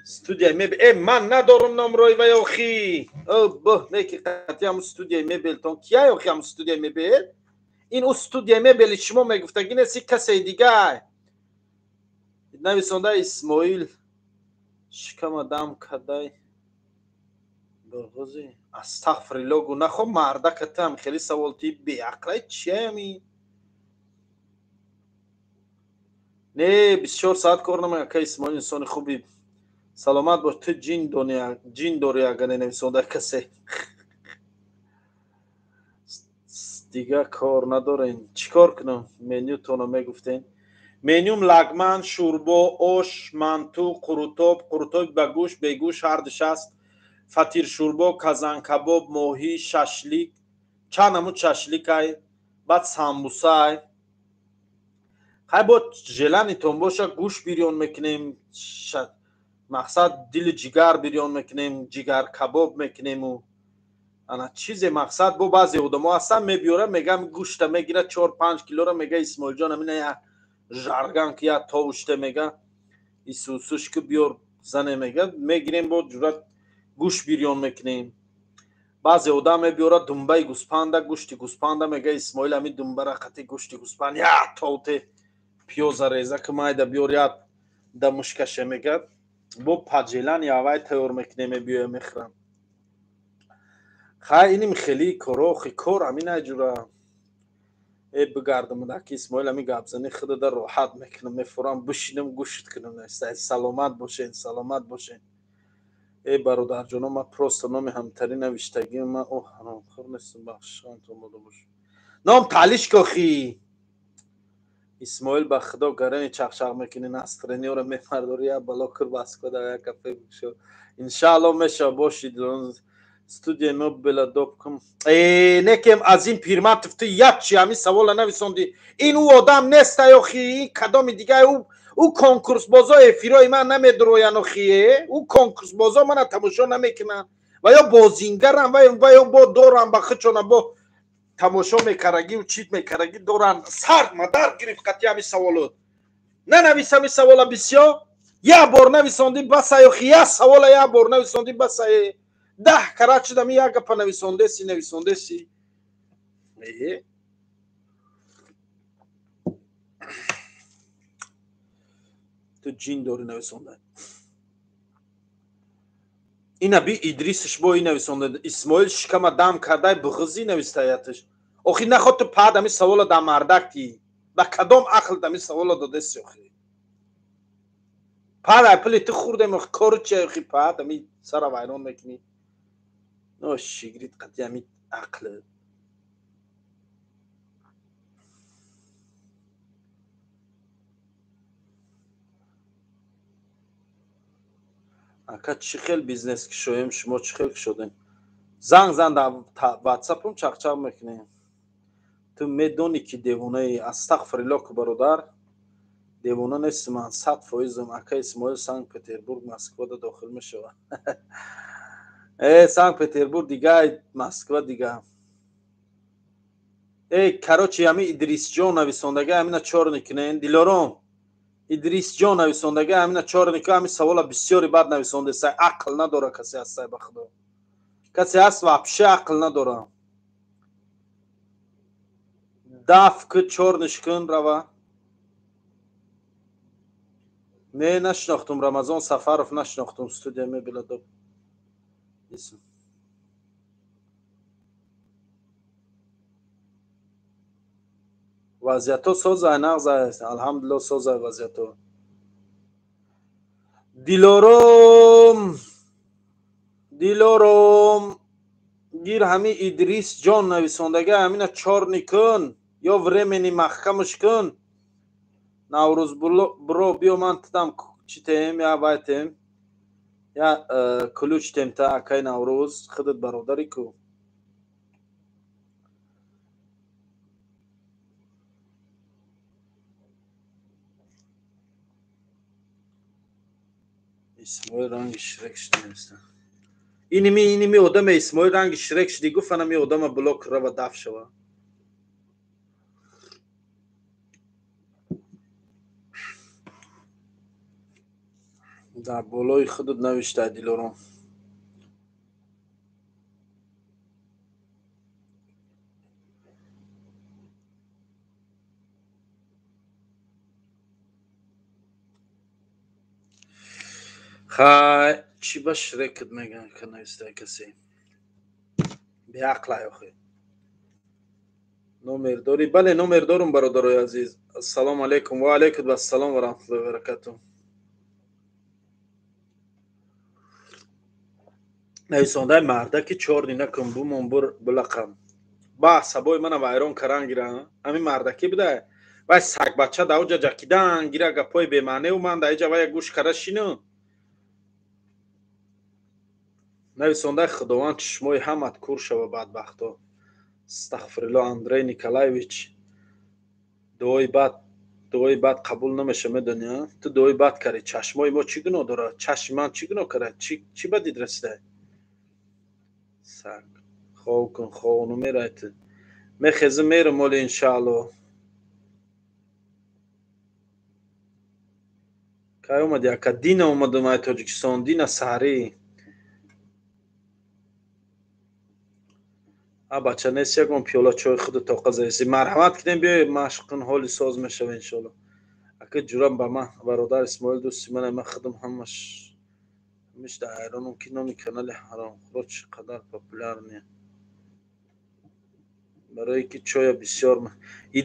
Студияи мебел. Ман надорум номрои вай охи. О, б, неки қати ҳамун студияи мебелтон. Кияй охи ҳамун студияи мебел? Ин ӯ студияи мебели шумо мегуфтагӣ нест, касе дигар. Нависонда Исмоил шикама дам кадай. Бирғузи. Астағфирилло, гунахо мардакатам хеле савол ти беақлай чиями? Не, 24 соат кор намекунад. Ака Исмоил инсони хуби. Саломат бош, ту ҷин дони, ҷин дори агар ненависонда касе. Дига кор надорем. Чӣ кор кунам? Менютонро мегуфтем. Менюм лагман, шӯрбо, ош, манту, қурутоб, қурутоби ба гӯш, бегӯш ҳар диш аст. Фатир шӯрбо, казанкабоб, моҳӣ, шашлик, чанд намуд шашликай, баъд самбусай. Хай бо желанитон боша гӯш бирён мекунем, мақсад дили ҷигар бирён мекунем, ҷигар кабоб мекунему ана чизе мақсад. Бо баъзе одамо ҳастан мебиёра, мегам гӯшта мегира 4-5 килора, мега Исмоилҷон амина я жарган ки я товуште, мега исусуш ки биёр зане, мега мегирем, бо ҷурат гӯш бирён мекунем. Баъзе одам мебиёра думбаи гӯспанда, гӯшти гӯспанда, мега Исмоил ами думбара қати гӯшти гӯспанд я товте пиёза реза ки майда биёр я да мушкаше, мега бо паджелан явай тайёр мекунем, мебиёя мехӯрам. Хай иним хели корохи кор амина ҷура. Бигардам ки Исмоил ами гапзани худа да роҳат мекунам, мефурам бишинам гӯшт кунам. Саломат бошен, саломат бошен. Бародарҷоно, ман просто номи ҳамтари навиштагӣ ман о ҳаромхӯр нестам, бахшишантон бода бош. Ном талиш кохи. Исмоил ба худо гарани чақчақ мекунӣ, настроениёро мепардорӣ, я бало кур Москва да як кафе бикушо. Иншаалло меша бошид. Студия мебела допкум. Некем аз ин Пирматов ту як чи ҳамин савола нависондӣ. Ин ӯ одам нест охи, ин кадоми дига ӯ конкурсбозо эфирои ман намедуроян охи, ӯ конкурсбозо мана тамошо намекунанд. Ва ё бозингарам, ва ё бо дорам ба худшона бо тамошо мекарагӣ, чит мекарагӣ доранд. Сар мадар гирифт қати ҳамин саволот. Нанавис ҳамин савола бисёр. Як бор нависондӣ басай охи, як савола як бор нависондӣ басай. 10 карат шудам як гапа нависондеси, нависондеси. Ту ҷин дорӣ нависонда. Ина би Идрисш бо ин нависонда. Исмоил шикама дам кардай буғзӣ навистаятш. Охи наход ту пад ҳамин савола да мардак ти. Ба кадом ақл ҳамин савола додеси охи? Пад ай пули ту хӯрдем охи, кору чи охи пад ҳамин сара вайрон мекунӣ. Но шигрид қати ҳамин ақл. Ака чӣ хел бизнес кушоем, шумо чӣ хел кушодем? Занг зан дар ватсапам чақчақ мекунем. Ту медонӣ ки девонаи. Астағфирилло ки бародар, девона нестам ман, 100%. Ака Исмоил Санкт Петербург Москвада дохил мешавад. Санкт Петербург дига, Москва дига. Короче, ҳами Идрисҷон нависондага ҳамина чор никунен. Дилором, Идрисҷон нависондага ҳамина чорника ҳамин савола бисёри бад нависонда. Ақл надора касе ҳастай, ба худо, касе ҳаст вообще ақл надора. Даф ки чорниш кун рава. Не, нашинохтум. Рамазон Сафаров нашинохтум. Студия мебиладоб. Вазъиятҳо созай, нағзай, алҳамдулилло, созай вазъиятҳо. Дилором, Дилором, гир ҳами Идрис ҷон нависондага ҳамина чорни кун ё времени маҳкамаш кун. Наврӯз бро, биё ман тидам чӣ тем, я вай тем, я ключ тем та акай Наврӯз, худат бародарӣ ку. Исмоил ранги Шрек шуди. Иними одаме Исмоил ранги Шрек шуди, гуфт анами одама блок рава даф шава. Дар болои худат навишта, Дилором. Хай, чӣ ба Шрекат мегӯянд, ки нависта касе? Беақлай охи. Номер дорӣ? Бале, номер дорум, бародарои азиз. Ассалому алайкум ва алайкум ассалом ва раҳматуллоҳи ва баракатуҳ. Нависондаи мардаки чорни накун, бумон бур булақам. Ба асабои мана вайрон каран гира. Ҳамин мардаки буда. Вай сагбача да уҷа ҷакидан гира гапои бемаънеу ман да иҷа вая гӯш кара шину. Нависондаи Худованд чишмои ҳамат кур шава, бадбахто. Астағфирулло, Андрей Николаевич. Дуои бад, дуои бад қабул намеша, медони, а? Ту дуои бад карди, чашмои мо чӣ гуноҳ дорад? Чашми ман чӣ гуноҳ кард? Чӣ ба дид расида? Саг. Хов кун, хов намерай ту. Мехезим, мерам оли иншаалло. Кай омади ака? Дина омадам ай Тоҷикистон, дина саҳарӣ. А бача нест ягон пиёла чой худу тоқа заеси. Марҳамат кунем, биёй машқ кун, ҳоли соз мешава иншоалло. Ака ҷурам ба ман, бародар Исмоил дӯсти ман, ман худам ҳамаш ҳамиш дар ҳайронам, ки номи канали ҳаромхӯро чӣ қадар популярне. Барое ки чоя бисёр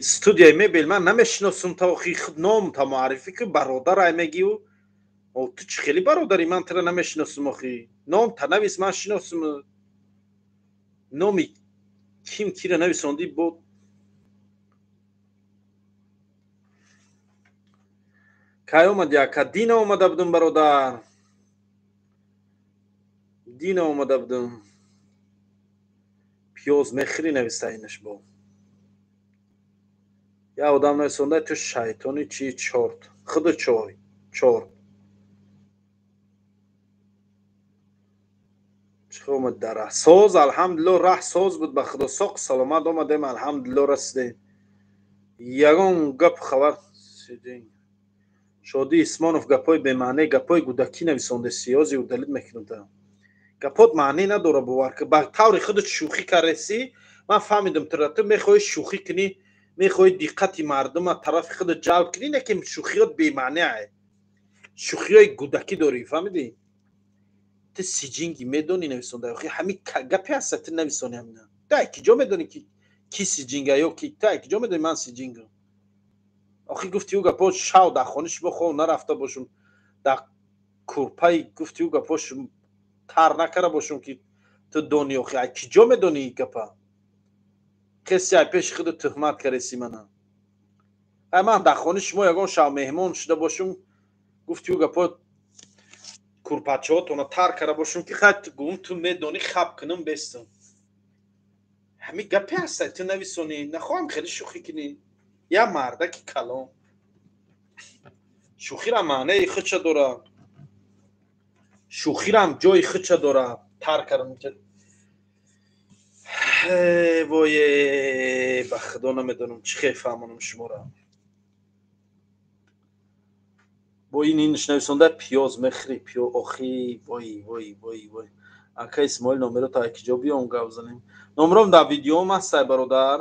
студияи мебел ман намешиносум та охи, худ ном та муаррифӣ ки бародар ай мегию. О, ту чӣ хели бародарӣ, ман тура намешиносум охи. Ном та навис, ман шиносум. Номи ким кира нависондӣ бо кай омади ака? Дина омада будум, бародар. Дина омада будум. Пиёз мехӯрӣ нависта инаш бо. Я одам нависонда ту шайтони чи чорт. Худу чой, чорт. Чӣ омад дар раҳ? Соз, алҳамдулилло, раҳ соз буд, ба худо соқ саломат омадем, алҳамдулилло расидем. Ягон гап хабар Шоди Исмонов гапҳои бемаъне, гапҳои гудакӣ нависонда, сиёзи удалид мекунам та. Гапот маъне надора, бовар ки ба таври худат шӯхӣ каресӣ, ман фаҳмидам тура, ту мехоҳӣ шӯхӣ кунӣ, мехоҳӣ диққати мардума тарафи худат ҷалб кунӣ, не ки шӯхиёт бемаъне ай. Шӯхиҳои гудакӣ дорӣ, фаҳмидӣ? Ту сиҷинги медонӣ нависонда, охи ҳамин гапе ҳаста ту нависонӣ ҳамина. Ту ай киҷо медонӣ ки ки сиҷинга ё ки ту ай киҷо медонӣ ман сиҷингам? Охи гуфти ӯ гапҳо шав дар хони шумо хов нарафта бошум, дар курпаи гуфти ӯ гапҳо тар накарда бошум ки ту донӣ, охи ай киҷо медонӣ ин гапа? Касе ай пеши худу туҳмат кареси мана. Ай ман дар хони шумо ягон шав меҳмон шуда бошум, гуфти ӯ гапҳо курпачаҳотона тар карда бошум ки хай ту гум ту медонӣ, хаб кунам бестам. Ҳамин гапе ҳаста ту нависонӣ, нахоҳам хеле шӯхӣ кунӣ. Я мардаки калон. Шӯхирам маънеи худша дора. Шӯхирам ҷои худша дора. Тар кардам. Вое, ба худо намедонам чӣ хел фаҳмонам шуморо. Бо ин инш нависонда пиёз мехӯри, пиё охи вой вой вой вой. Ака Исмоил номеро та киҷо биём гап занем? Номером дар видеом ҳастай, бародар.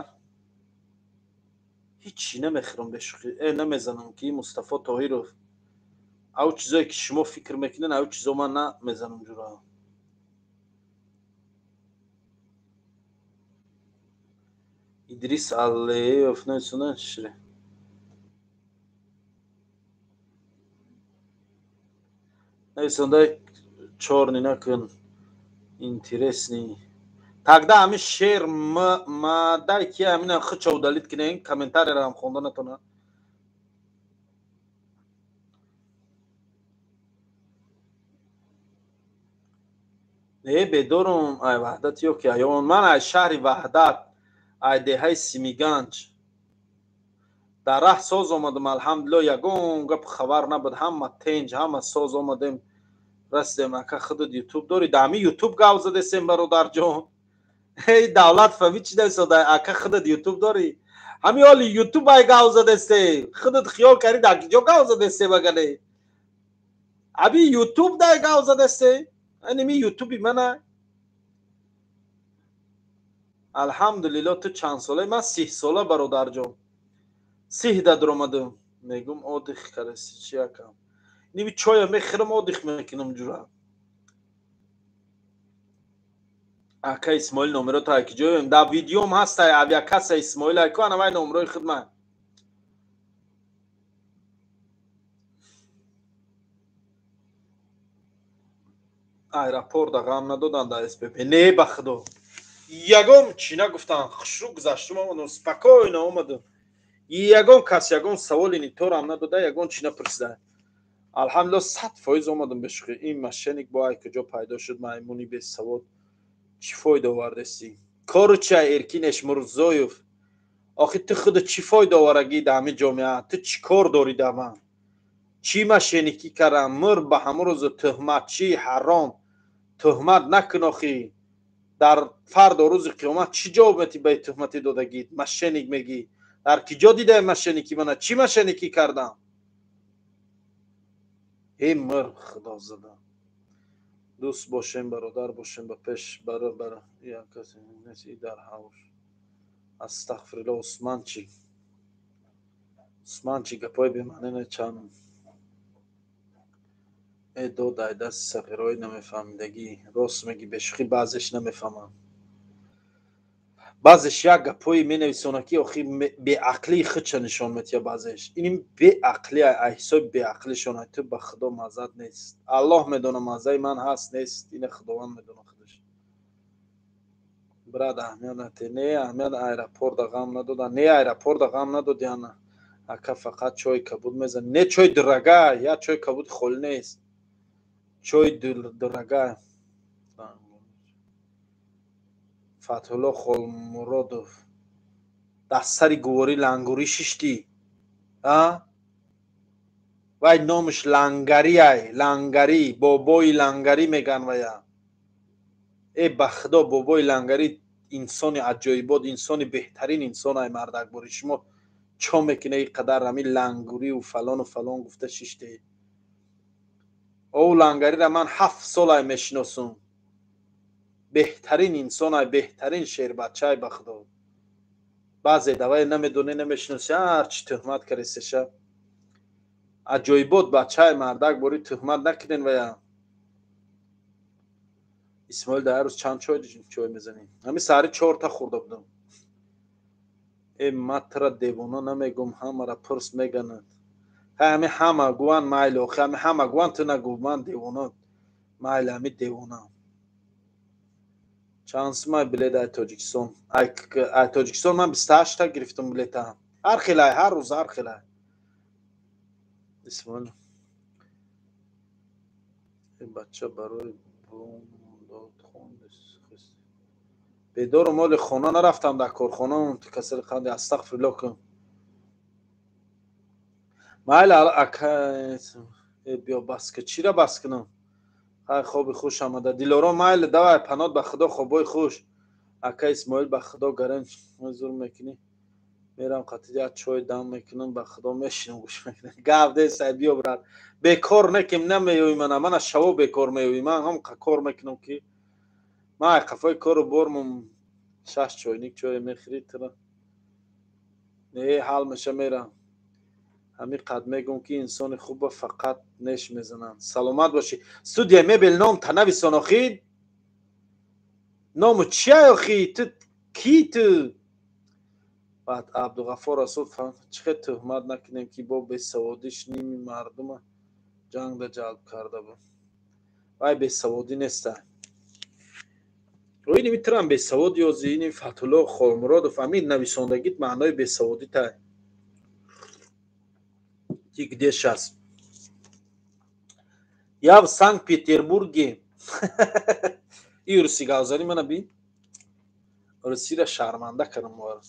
Ҳичи намехӯрам, бешӯхӣ. Намезанам ки Мустафо Тоҳиров. Ав чизое ки шумо фикр мекунед, ав чизо ман намезанам ҷура. Идрис Аллеев нависонда шире. Нависонда чорни накун. Интересный. Тогда ҳамин шер мадай ки ҳамина хича удалить кунен, комментарияро ҳам хонда натона. Не бедорум ай Ваҳдат ё ки аён. Ман ай шаҳри Ваҳдат, ай деҳаи Симиганҷ. Дар раҳ соз омадам, алҳамдулилло, ягон гап хабар набуд, ҳама тенҷ, ҳама соз омадем. Расидем. Ака, худат ютуб дорӣ? Дар ҳамин ютуб гап задесем, бародарҷон. Эй давлат фаҳмид чӣ нависода? Ака, худат ютуб дорӣ? Ҳамин ҳоли ютуб ай гап задесте. Худат хиёл кардӣ дар киҷо гап задесте магале? Ҳамин ютуб дай гап задесте? Аними ютуби мана. Алҳамдулилло, ту чанд солаи? Ман 30 сола, бародарҷон. 30 да дуромадам. Мегум отдых кардаси чи акам? Ними чоя мехӯрам, отдых мекунам ҷура. Ака Исмоил номеро та киҷоем? Дар видеом ҳастай авиакасса Исмоил айко ана вай номерои хидмат. Аэропорта ғам надоданд дар СПП. Не, ба худо. Ягон чӣ нагуфтанд. Хушрӯ гузаштум, омадам, спокойно омадам. Ягон кас ягон саволи ниторам надода, ягон чӣ напурсида. Алҳамдулилло, 100% омадам бешӯхӣ. Ин мошенник бо ай куҷо пайдо шуд, маймуни бесавод? Чӣ фоида овардасӣ? Кору чи ай Эркин Эшмурзоев? Охи ту худат чӣ фоида оварагӣ дар ҳамин ҷомеа? Ту чӣ кор дорӣ дар ман? Чӣ мошенникӣ кардам? Мур ба ҳамон рӯзу туҳматчии ҳаром. Туҳмат накун охи. Дар фардо рӯзи қиёмат чӣ ҷавоб метӣ ба туҳмати додагӣ? Мошенник мегӣ. Дар киҷо дидаи мошенникӣ мана? Чӣ мошенникӣ кардам? Эй мур худозада. Дӯст бошем, бародар бошем, ба пеш бара бара. Я касе нест дар ҳавш. Астағфирулло, Усман чӣ? Усман чӣ гапҳои бемаъне нечанам. Э дод ай дасти сағирои намефаҳмидагӣ. Рост мегӣ, бешӯхӣ, баъзеш намефаҳмам. Баъзеш як гапҳое менависонад ки охи беақлии худша нишон метиҳад баъзеш. Ин беақлӣ ай ҳисоби беақлишон. Ай ту ба худо маззат нест. Аллоҳ медона маззаи ман ҳаст нест, ина Худованд медона худаш. Брат, аҳамият нате. Не, аҳамият аэропорта ғам надода. Не, аэропорта ғам надоди ана. Ака, фақат чойи кабуд мезанӣ. Не, чой дорога, як чойи кабуди холӣ нест. Чойи дорога. Фатҳулло Холмуродов. Дар сари гуворӣ лангурӣ шиштӣ? А? Вай номаш Лангарӣ ай, Лангарӣ, бобои Лангарӣ меган вая. Э ба худо, бобои Лангарӣ инсони аҷоибот, инсони беҳтарин инсон ай мардакборӣ. Шумо чо мекунед ин қадар ҳамин лангурию фалону фалон гуфта шиштед? О Лангариро ман 7 сол ай мешиносум. Беҳтарин инсон ай, беҳтарин шербача ай, ба худо. Баъзе давай намедонӣ, намешиноси, ҳарчи туҳмат кардесеша. Аҷоибот бачаи мардак борӣ, туҳмат накунен вая. Исмоил, дар ҳар рӯз чанд чой мезанӣ? Ҳамин саҳари чорта хӯрда будам. Э матра девона намегум, ҳамара пурс меганад. Ҳай ҳами ҳама гӯян майли, охи ҳами ҳама гӯян, ту нагӯ ман девона. Майли, ҳами девона. Чанд сумай билет ай Тоҷикистон? Ай Тоҷикистон ман 28-та гирифтам билета. Ҳар хел ай, ҳар рӯз ҳар хел ай. Исмоил. Э бача барои бомдод бедору моли хона нарафтам, дар корхона касали қанди, астағфирулло кун. Майли, ака, биё бас ки чира бас кунам? Хай, хоби хуш омада. Дилором, майли, давай, панот ба худо, хобои хуш. Ака Исмоил, ба худо гарем зур мекунӣ. Мерам қатиди як чой дам мекунам, ба худо мешинам, гӯш мекунам. Гап нест, ай биё, брат. Бекор некем, намеёи мана, мана шаво бекор меёи. Ман ҳам кор мекунам, ки ман қафои кору бормум шаш чойник чое мехӯрӣ тура. Не, ҳал меша, мерам. Ҳамин қад мегӯм, ки инсони хуба фақат неш мезананд. Саломат бошӣ. Студия мебел, ном танависон охи. Ному чия охи? Ту ки ту? Баъд Абдуғаффор Расул, чӣ хел тӯҳмат накунем, ки бо бесаводиш ними мардума ҷангда ҷалб карда буд. Вай бесаводӣ неста. Иними турам бесавод ёзи, ини Фатҳулло Холмуродов, ҳамин нависондагит маънои бесаводӣ тай. Ты где сейчас? Я в Санкт-Петербурге. И русӣ гавзанӣ мана бин. Русиро шарманда кардам моро.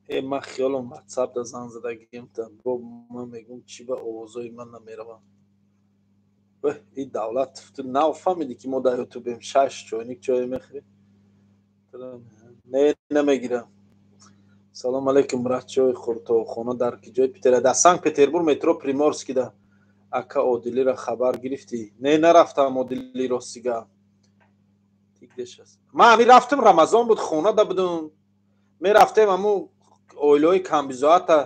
Э, ман хиёлам ватсап да занг задагим та бо ман мегӯм, чӣ ба овозои ман намеравам. И давлат, ту нав фаҳмидӣ, ки мо дар ютубем. Шаш чойник чой мехӯрем. Не, намегирам. Салом алейкум, брат, чой хуртовхона дар ки ҷои Питера? Дар Санкт Петербург, метро Приморский да. Ака, Одилиро хабар гирифтӣ? Не, нарафтам Одили, ростига. Ман ҳамин рафтам, Рамазон буд, хона да будум. Мерафтем, ҳамун оилаҳои камбизоата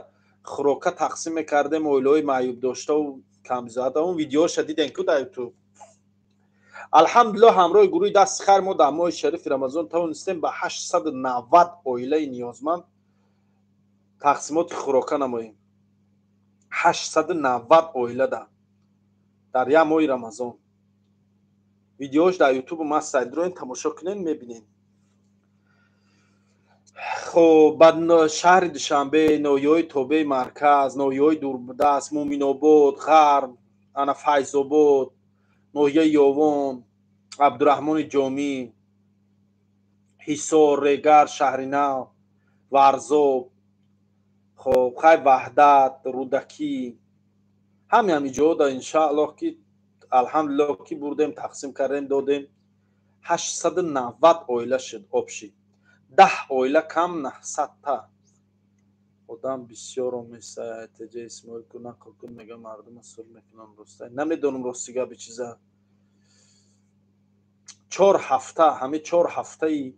хӯрока тақсим мекардем, оилаҳои маъюбдоштаву камбизоата. Он видеоша дидем ку дар Ютуб. Алҳамдулилло, ҳамроҳи гурӯҳи Дасти хайр мо дар моҳи шарифи Рамазон тавонистем ба 890 оилаи ниёзманд тақсимоти хӯрока намоем. 890 оила дар як моҳи Рамазон. Видеош дар ютубу ман сайдроен, тамошо кунен, мебинен. Хоб, ба шаҳри Душанбе, ноҳияҳои тобеи марказ, ноҳияҳои дурдаст, Муъминобод, Ғарб, ана Файзобод, ноҳияи Ёвон, Абдураҳмони Ҷомӣ, Ҳисор, Регар, Шаҳринав, Варзоб, хоб, хай, Ваҳдат, Рӯдакӣ, ҳами ҳами ҷода, иншааллоҳ, ки алҳамдулиллоҳ, ки бурдем, тақсим кардем, додем. 890 оила шуд общий. 10 оила кам, 900-та. Одам бисёро месая. Теҷа Исмоил ку, нақл кун, мега мардума сур мекунам. Роста намедонам, рости габи чиза. 4 ҳафта, ҳами 4 ҳафтаи,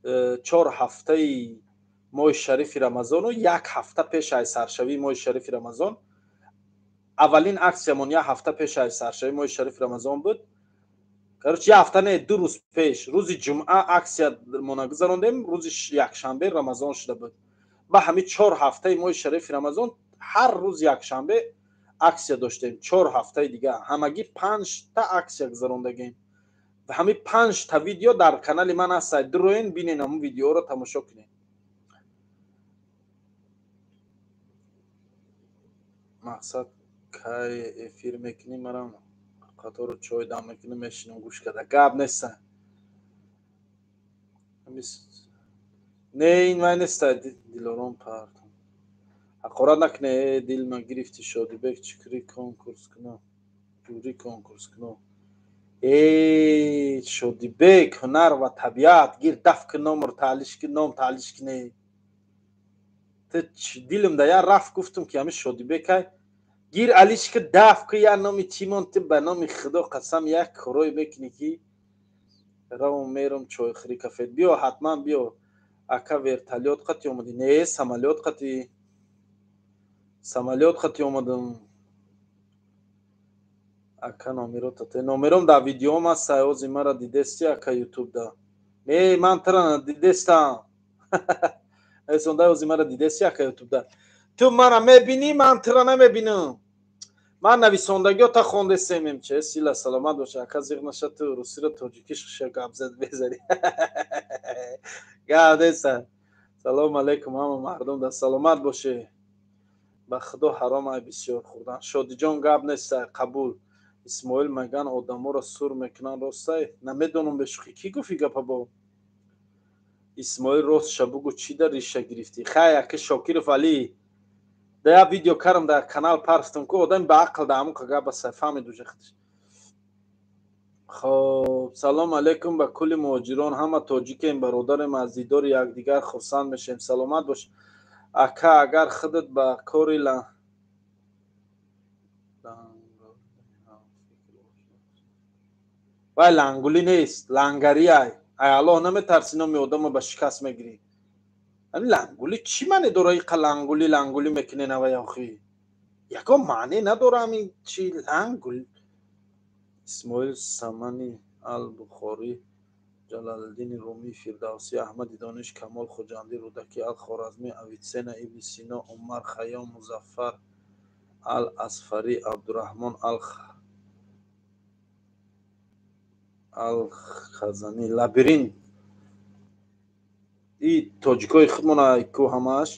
4 ҳафтаи моҳи шарифи Рамазону як ҳафта пеш аз саршавии моҳи шарифи Рамазон. Аввалин аксиямон як ҳафта пеш аз саршавии моҳи шарифи Рамазон буд. Короче, як ҳафта не, 2 рӯз пеш, рӯзи ҷумъа аксиямона гузарондем, рӯзи якшанбе Рамазон шуда буд. Ба ҳамин 4 ҳафтаи моҳи шарифи Рамазон ҳар рӯз якшанбе аксия доштем. 4 ҳафтаи дига ҳамагӣ панҷта аксия гузарондагем. Ҳамин панҷта видео дар канали ман ҳаст, дуроен, бинен, ҳамун видеоро тамошо кунед. Мақсад, кай эфир мекунӣ? Марам қатору чой дам мекунем, мешинам гӯш карда. Гап неста. Не, ин вай неста. Дилором партом, ҳақорат накуне. Э, дилма гирифти. Шодибек, чикри конкурс куно, ҷурӣ конкурс куно. Э, Шодибек, ҳунар ва табиат гир, даф ки номр таълиш ки ном таълиш кине. Ту дилм да я рафт, гуфтум, ки ҳамин Шодибекай гир, алиш ки даф ки я номи чимон. Ту ба номи Худо қасам, як корое мекунӣ, ки равом, мерам чойхӯрӣ, кафе. Биё, ҳатман биё. Ака, вертолёт қати омадӣ? Не, самолёт қати, самолёт қати омадам. Ака, номеротате? Номером дар видеом аст. Ози мара дидести, ака, ютуб да? Не, ман тара надидестам. Эсонда, ози мара дидести, ака, ютуб да? Ту мара мебинӣ, ман тара намебинам. Ман нависондагиёта хондесемем. Че сила, саломат боша. Ака, зиқ наша, ту русиро тоҷикиш гап зад безари. Гап неста. Салому алейкум ҳама мардум да, саломат боше. Ба Худо, ҳаром ай бисёр хӯрдан. Шодиҷон, гап неста, қабул. Исмоил, меган одаморо сур мекунанд, ростай? Намедонам, бешухӣ, кӣ гуфт и гапа бо Исмоил? Ростша бугӯ, чӣ дар риша гирифтӣ? Хай, ака Шокиров Алӣ, да як видео кардам, дар канал парстам ку, одами ба ақл да ҳамун гап басай, фаҳмид уже худаш. Хоб, салом алейкум ба кулли муҳоҷирон. Ҳама тоҷикем, бародарем, аз дидори якдигар хурсанд мешавем. Саломат бош, ака. Агар худат ба кори Вай лангулӣ нест, лангарӣ ай. Ай Аллоҳ наметарсӣ, номи одама ба шикаст мегирӣ. Ами лангулӣ чӣ маъне дора? Иқа лангулӣ лангулӣ мекунен авай охи. Ягон маъне надора ами чи лангул. Исмоил Самани, Ал-Бухорӣ, Ҷалалиддини Румӣ, Фирдавсӣ, Аҳмади Дониш, Камол Хуҷандӣ, Рӯдакӣ, Ал-Хоразмӣ, Авитсена, Ибни Сино, Умар Хайём, Музаффар Ал-Асфарӣ, Абдураҳмон Алхазанӣ. Лабиринт и тоҷикои худмона ку ҳамааш.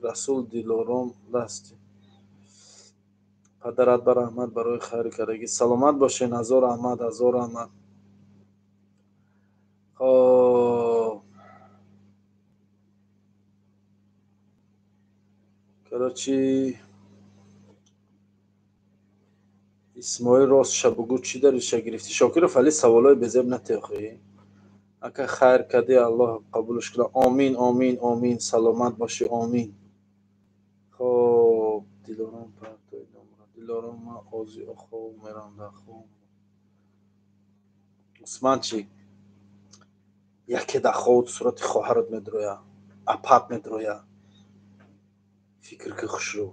Расул Дилором дасти падарат ба раҳмат барои хайри кардагӣ. Саломат бошен. Ҳазор раҳмат, ҳазор раҳмат. Хоб, короче, Исмоил, ростша бугӯ, чӣ дариша гирифтӣ? Шокиров Али, саволҳои безеб натеохӣ. Ака, хайр кардӣ, Аллоҳ қабулш кунад. Омин, омин, омин. Саломат бошӣ, омин. Хоб, Дилором партои номра. Дилором, ман ози хоб мерам, дар хоб. Усманчик, яке дар хоб сурати хоҳарат медроя, апат медроя. Фикр ки хушрӯ.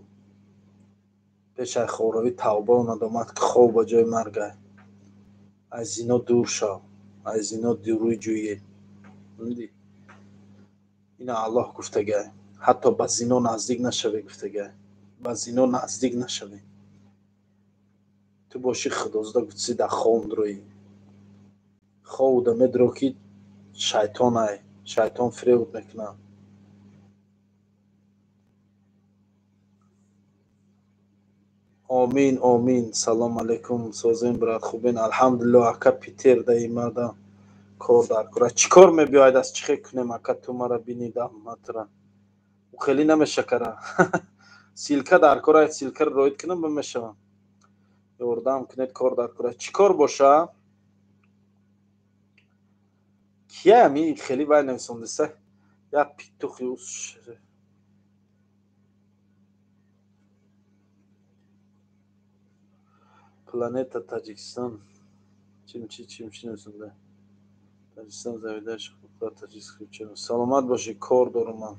Пеш ай хобравӣ тавбаву надомат ки, хоб ба ҷои маргай. Аз зино дур шав, аз зино дурӯй ҷӯе. Ина Аллоҳ гуфтагай. Ҳатто ба зино наздик нашаве гуфтагай. Ба зино наздик нашаве. Ту бошӣ худозда гуфтси дар хоб дроӣ. Хобуда медро ки шайтон ай. Шайтон фиребут мекунад. Омин, омин. Салом алейкум, созем брат, хубен? Алҳамдулиллоҳ, ака. Питер даи марда кор дар кора. Чӣ кор мебиёяд, аз чӣ хел кунем, ака? Ту мара бини даматра. Ӯ хеле намешакара. Ссылка дар кора, ссылкаро роид кунам, бимешавам. Ёрдам кунед, кор дар кора. Чӣ кор боша? Кия ами хеле вай нависондеса? Як петухи ус. Планета Таҷикистон. Чимчи чимчи нависонда? Таҷикистон завидааш ҳуқуқҳо таҷикский. Саломат бошӣ, кор дорум ман.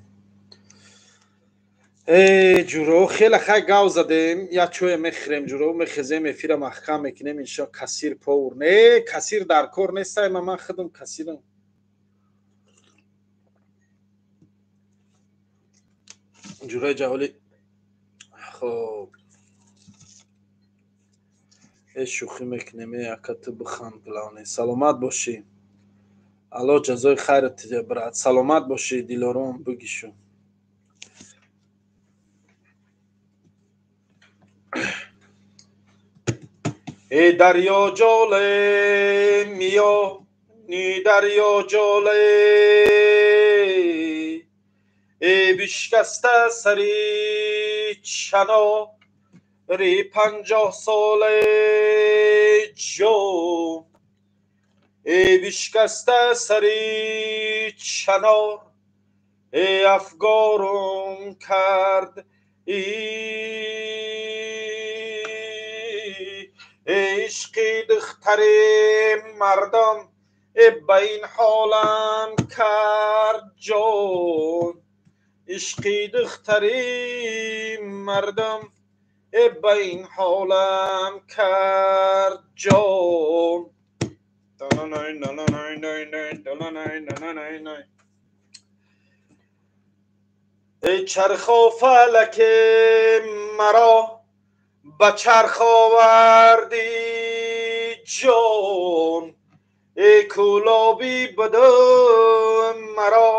Э ҷуро, хеле хай гав задем, як чое мехӯрем ҷуро, мехезем, эфира маҳкам мекунем иншо. Кассир повар не, кассир дар кор нестай, ман худам кассирам. Ҷурои ҷаҳоли, хоб, э шӯхӣ мекунем, э ака, ту биханд, главное. Саломат бошӣ. Аллоҳ ҷазои хайрат тиҳад, брат. Саломат бошӣ, Дилором, бигишу. Эй дарё ҷоле миёни дарё ҷоле, эй бишкаста сари чанори 50 соле ҷон, эй бишкаста сари чанор, эй афгорум кард, эй ишқи духтари мардам, э ба ин ҳолам кард ҷон, ишқи духтари мардам, э ба ин ҳолам кард ҷон. Эй чарху фалаке маро ба чарх овардӣ ҷон, эй кӯлобӣ будум маро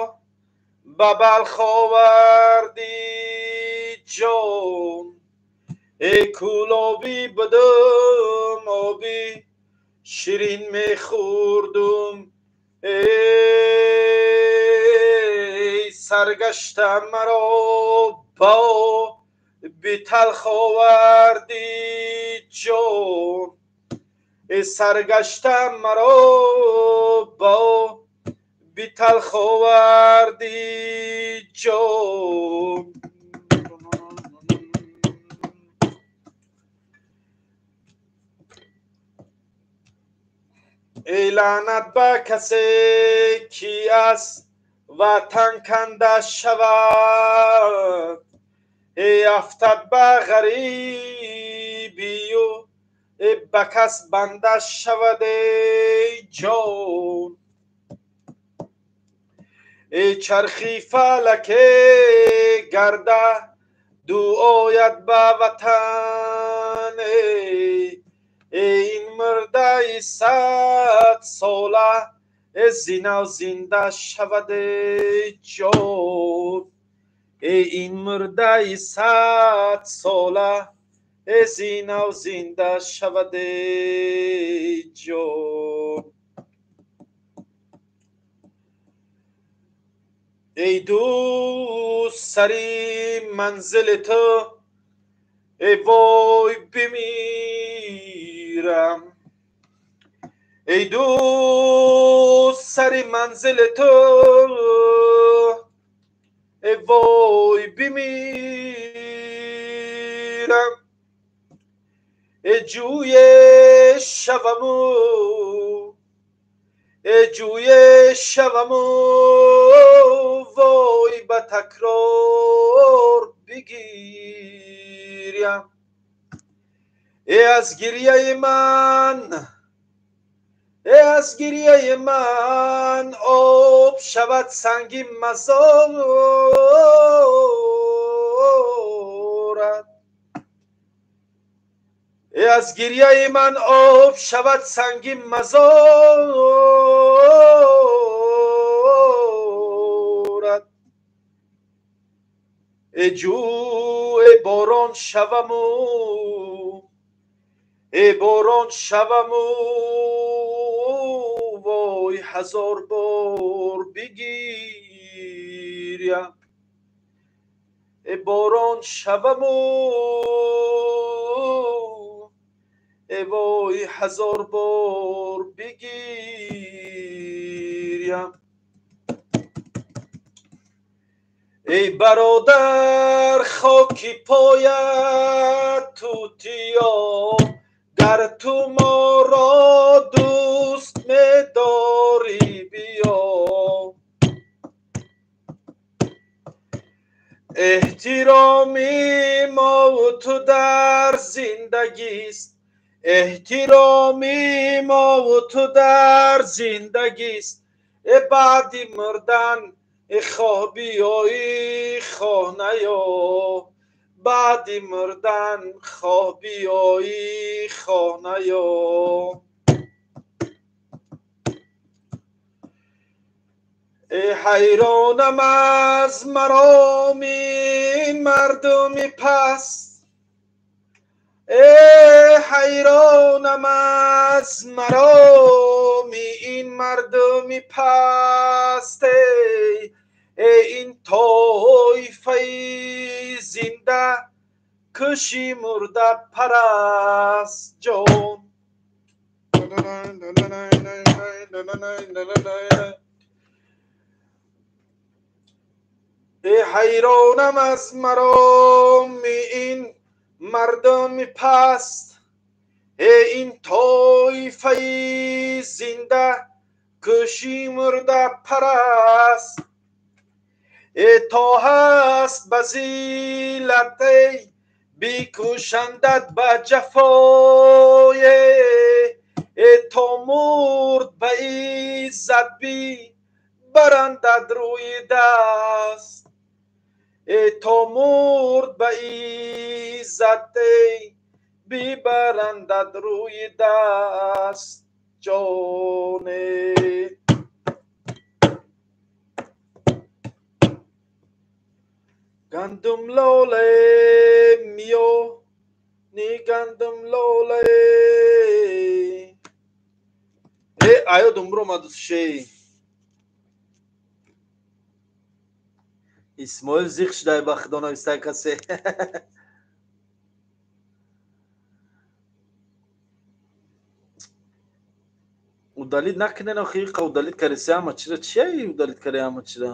ба Балх овардӣ ҷон, эй кӯлобӣ будум, оби ширин мехӯрдум, эй саргашта маро ба оби талх овардӣ ҷон, эй саргашта маро ба оби талх овардӣ ҷон. Эй лаънат ба касе ки аз ватан канда шавад, эй афтад ба ғарибию эй ба кас банда шавад, эй ҷон. Эй чархи фалаке гарда дуояд ба ватан, эй ин мурдаи садсола зинав зинда шавад, эй ҷон. Эй ин мурдаи садсола зинав зинда шавад, эй ҷон. Эй дӯст сари манзили ту, эй вой бимирам. Эй дӯст сари манзили ту, эй вой бимирам. Эй ҷӯе шаваму, эй ҷӯе шаваму, вой ба такрор бигирям. Эй аз гирьяи ман, эй аз гирьяи ман об шавад санги мазорат. Эй аз гирьяи ман об шавад санги мазорат. Эй ҷӯ, эй борон шаваму, эй борон шаваму, вой ҳазор бор бигирям. Эй борон шаваму, эй вой ҳазор бор бигирям. Эй бародар хоки поят тутиё, гар ту моро дӯст медорӣ биё. Эҳтироми мову ту дар зиндагист, эҳтироми мову ту дар зиндагист. Э баъди мурдан хоҳ биёӣ хоҳ наё, баъди мурдан хоҳ биёӣ хоҳ наё. Эй ҳайронам аз мароми мардуми паст, эй ҳайронам аз мароми ин мардуми паст. Эй ин тоифаи зинда куши мурда параст ҷон. Эй ҳайронам аз мароми ин мардуми паст, эй ин тоифаи зинда куши мурда параст. Эй то ҳаст ба зиллат, эй бикушандад ба ҷафое, эй то мурд ба иззат бибарандад рӯи даст. Эй то мурд ба иззат, эй бибарандад рӯи даст ҷоне. Гандум лоле миёни гандум лоле. Э аёдум биромаду шей. Исмоил зиқ шудай ба худо навистай касе. Удалить накунен охи, иқа удалить кариси ҳама чира. Чия удалить кари ҳама чира?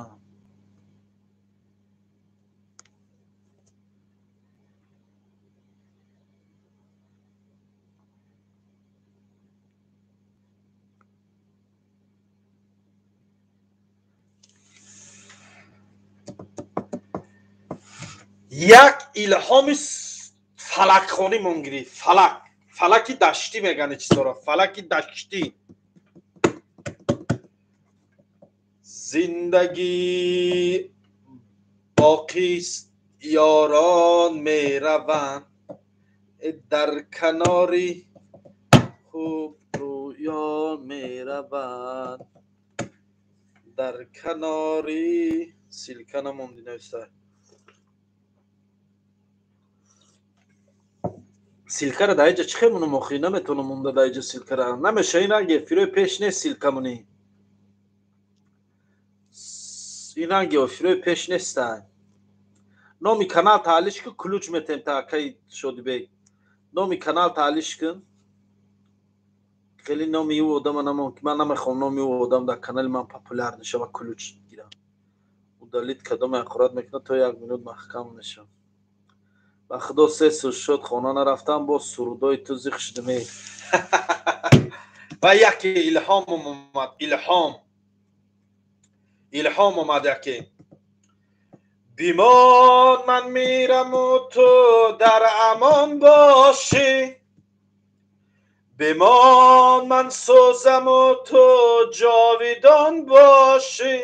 Як илҳоми фалакхонӣ мон гирифт. Фалак, фалаки даштӣ мегӯянд чизҳоро, фалаки даштӣ. Зиндагӣ боқист, ёрон мераванд, дар канори хубрӯён мераванд, дар канори ссылка намонди нависта. Ссылка ра дар иҷа чӣ хел монам охи? Наметавонам монда дар иҷа ссылка ра. Намеша, ин ранги эфирои пеш нест ссылка монӣ. Ин ранги эфирои пеш нестанд. Номи канал таҳлиш кун, ключ метем та акаи Шодибек. Номи канал таҳлиш кун. Хеле номи ӯ одама намон, ки ман намехоҳам номи ӯ одам дар канали ман популяр мешава, ключ гирам. Удалить кадоме аккурат мекунад, то як минут маҳкам мешавам. Ба худо се сур шуд, хона нарафтам, боз сурудои ту зиқ шудаме. Ва яке илҳом омад, илҳом. Илҳом омад яке. Бимон, ман мираму ту дар амон бошӣ. Бимон, ман сӯзаму ту ҷовидон бошӣ.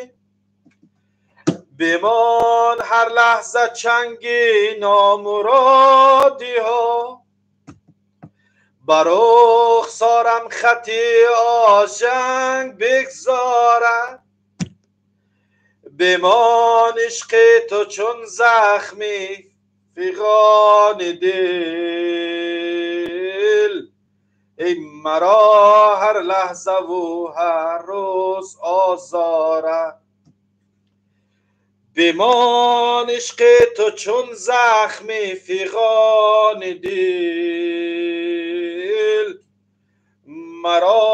Бимон, ҳар лаҳза чанги номуродиҳо, бар рухсорам хати ожанг бигзорад. Бимон, ишқи ту чун захми фиғони дил, эй маро ҳар лаҳзаву ҳар рӯз озорад. Бимон, ишқи ту чун захми фиғони дил, маро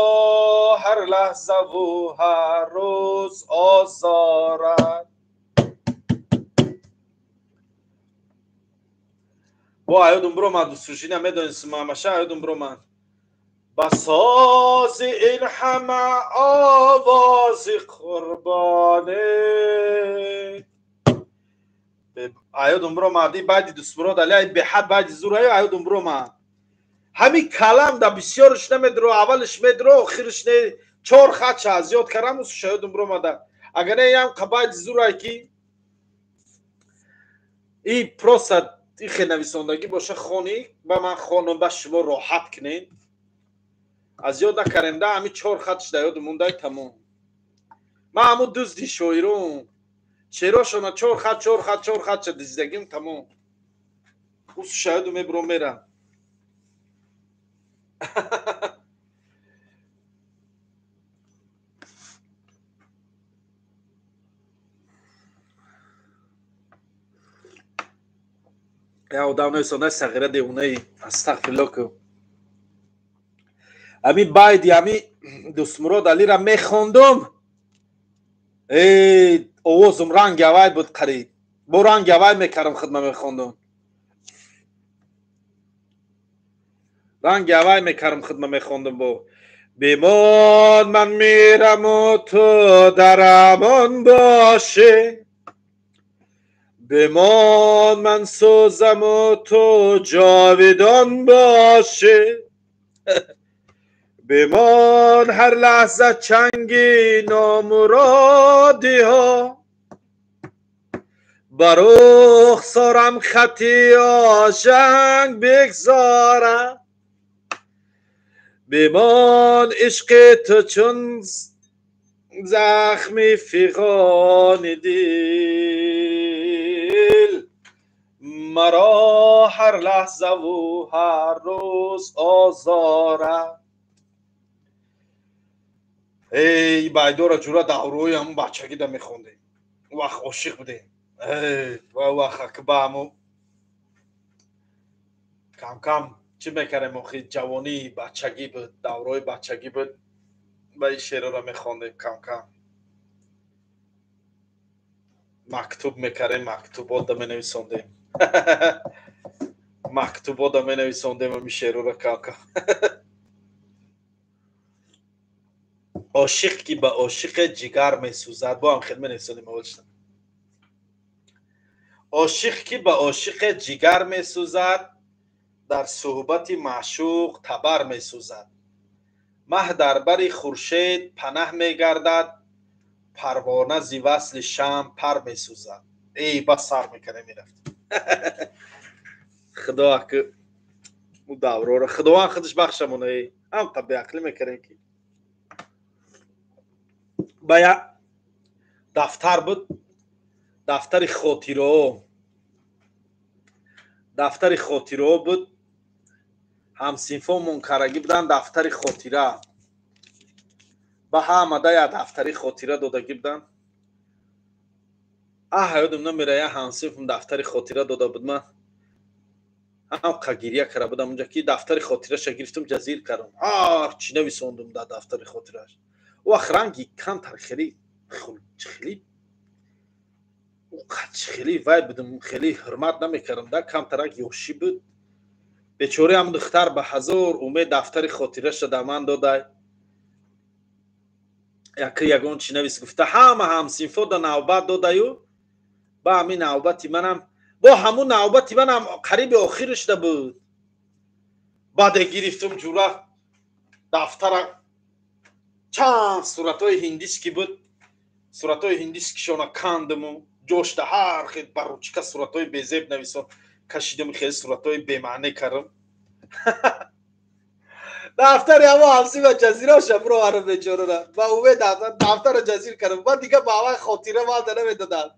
ҳар лаҳзаву ҳар рӯз озорад. Бо аёдум биромад, дӯстшина медонистам, ҳамаша аёдум биромад. Ба сози ин ҳама овози қурбонӣ. Аёдум биромад, и баъди дӯстмурод али, ай беҳад баъди зур, ай аёдум биромад. Ҳамин калам да бисёрш намедро, аввалш медро, охирш не, чор хатша аз ёд кардам, усуш аёдум биромада. Агар не, ям баъди зур ай ки и просто ихе нависондагӣ боша, хонӣ ба ман хонам, ба шумо роҳат кунед. Аз ёд накардем да, ҳамин чор хатш да ёдум мондай, тамом. Ман ҳамун дузди шоирум. Шеърошона чор хат, чор хат, чор хатша дуздидагим, тамом. Усуш аёдум мебуром, мерам. Я одам нависонда сағира девонаи, астағфирулло ку. Ҳамин байди ҳамин дӯстмурод алира мехондум, эй овозум ранги авай буд қариб. Бо ранги авай мекардам, хидма мехондум. Ранги авай мекардам, хидма мехондум бо. Бимон, ман мираму ту дар амон бошӣ. Бимон, ман сӯзаму ту ҷовидон бошӣ. Бимон, ҳар лаҳза чанги номуродиҳо, бар рухсорам хати ожанг бигзорад. Бимон, ишқи ту чун захми фиғони дил, маро ҳар лаҳзаву ҳар рӯз озорад. Эй байдора ҷура даврои ҳамун бачагида мехондем. Вақт ошиқ будем. Эй вақт акба ҳамун кам-кам чӣ мекардем охи, ҷавонӣ бачагӣ буд, даврои бачагӣ буд. Ба ин шеърро мехондем кам-кам. Мактуб мекардем, мактубота менависондем. Мактубота менависондем ҳамин шеърро кам-кам. Ошиқ ки ба ошиқе ҷигар месӯзад, бо ҳам хел менависонем аввалшта. Ошиқ ки ба ошиқе ҷигар месӯзад, дар суҳбати маъшуқ табар месӯзад. Маҳ дар бари хуршед панаҳ мегардад, парвона зи васли шамъ пар месӯзад. Эй, бас сар мекарда мерафт. Худо аки у даврора Худованд худаш бахшамона. Эй, ҳамқа беақлӣ мекардем ки ба як дафтар буд, дафтари хотираҳо, дафтари хотираҳо буд. Ҳамсинфо мункарагӣ буданд дафтари хотира. Ба ҳамада як дафтари хотира додагӣ буданд. Аҳ, ёдам намера, як ҳамсинфам дафтари хотира дода буд. Ман ҳамқа гирья карда будам унҷа ки дафтари хотираша гирифтам, ҷазир кардам, ҳар чӣ нависондум дар дафтари хотирааш. Вақт ранги камтар хеле хеле хеле вай будам, хеле ҳурмат намекардам да, камтарак ёшӣ буд. Бечора ҳам духтар ба ҳазор умед дафтари хотираша дар ман додай. Яки ягон чӣ навис гуфта, ҳама ҳамсинфо да навбат додаю, ба ҳамин навбати манам, бо ҳамун навбати манам қариби охирашда буд. Баъде гирифтум ҷура дафтара, чанд суратҳои ҳиндиски буд, суратҳои ҳиндискишона кандиму ҷошта ҳар хел ба ручка суратҳои безеб нависон кашидам, хеле суратҳои бемаъне кардам. Дафтари ҳамо ҳамсима ҷазираша бироварам бечорара, ба умед дафтара ҷазир кардам. Ба дига ба ҳавай хотира мада намедоданд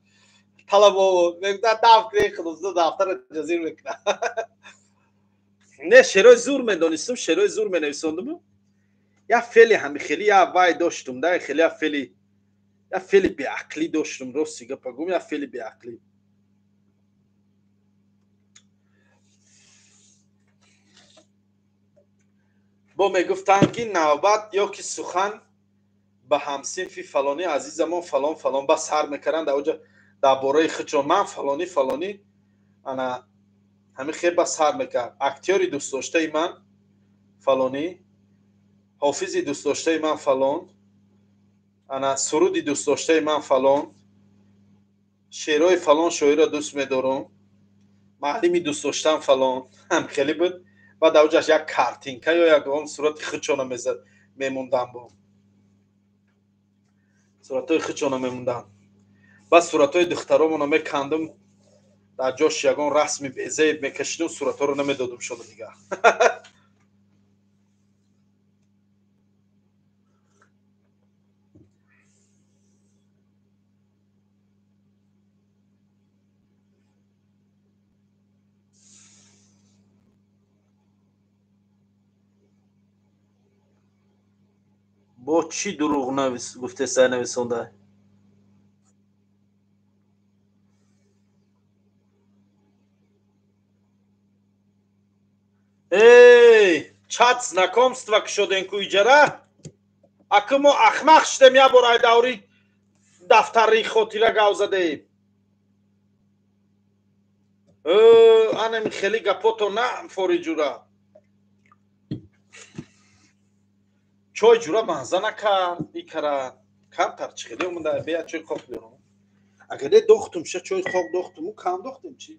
талабово, мегуфтанд дафт кунед, худоста дафтара ҷазир мекунад. Не, шерои зур медонистум, шерои зур менависондуму. Я феъли ҳами хеле я вай доштум да, хеле я феъли, я феъли беақлӣ доштум, рости гапа гум, я феъли беақлӣ. Бо мегуфтанд ки навбат ё ки сухан ба ҳамсинфи фалонӣ азизамон фалон фалон, ба сар мекарданд дар оҷа дар бораи худшон, ман фалонӣ фалонӣ, ана ҳамин хел ба сар мекард. Актёри дӯстдоштаи ман фалонӣ, ҳофизи дӯстдоштаи ман фалон, ана суруди дӯстдоштаи ман фалон, шеърҳои фалон шоирро дӯст медорам, маълими дӯстдоштаам фалон, ҳам хеле буд. Баъд дар оҷаш як картинка ё ягон сурати худшона мемондам, бо суратҳои худшона мемондам. Баъд суратҳои духтаромона мекандам, дар ҷош ягон расми безеб мекашидам, суратҳоро намедодам шода дигар. Бо чӣ дурӯғ гуфтесай нависонда? Эй, чат знакомства кушодем ку иҷара? Аку мо ахмақ шудем, як бор ай даври дафтари хотира гав задем. Анами хеле гапото на фори ҷура. Чой ҷура мазза накард, икара камтар чӣ хеле омада, бея чой қоқ биёрам. Агар не дохтум, ша чой қоқ дохтум, кам дохтем чӣ?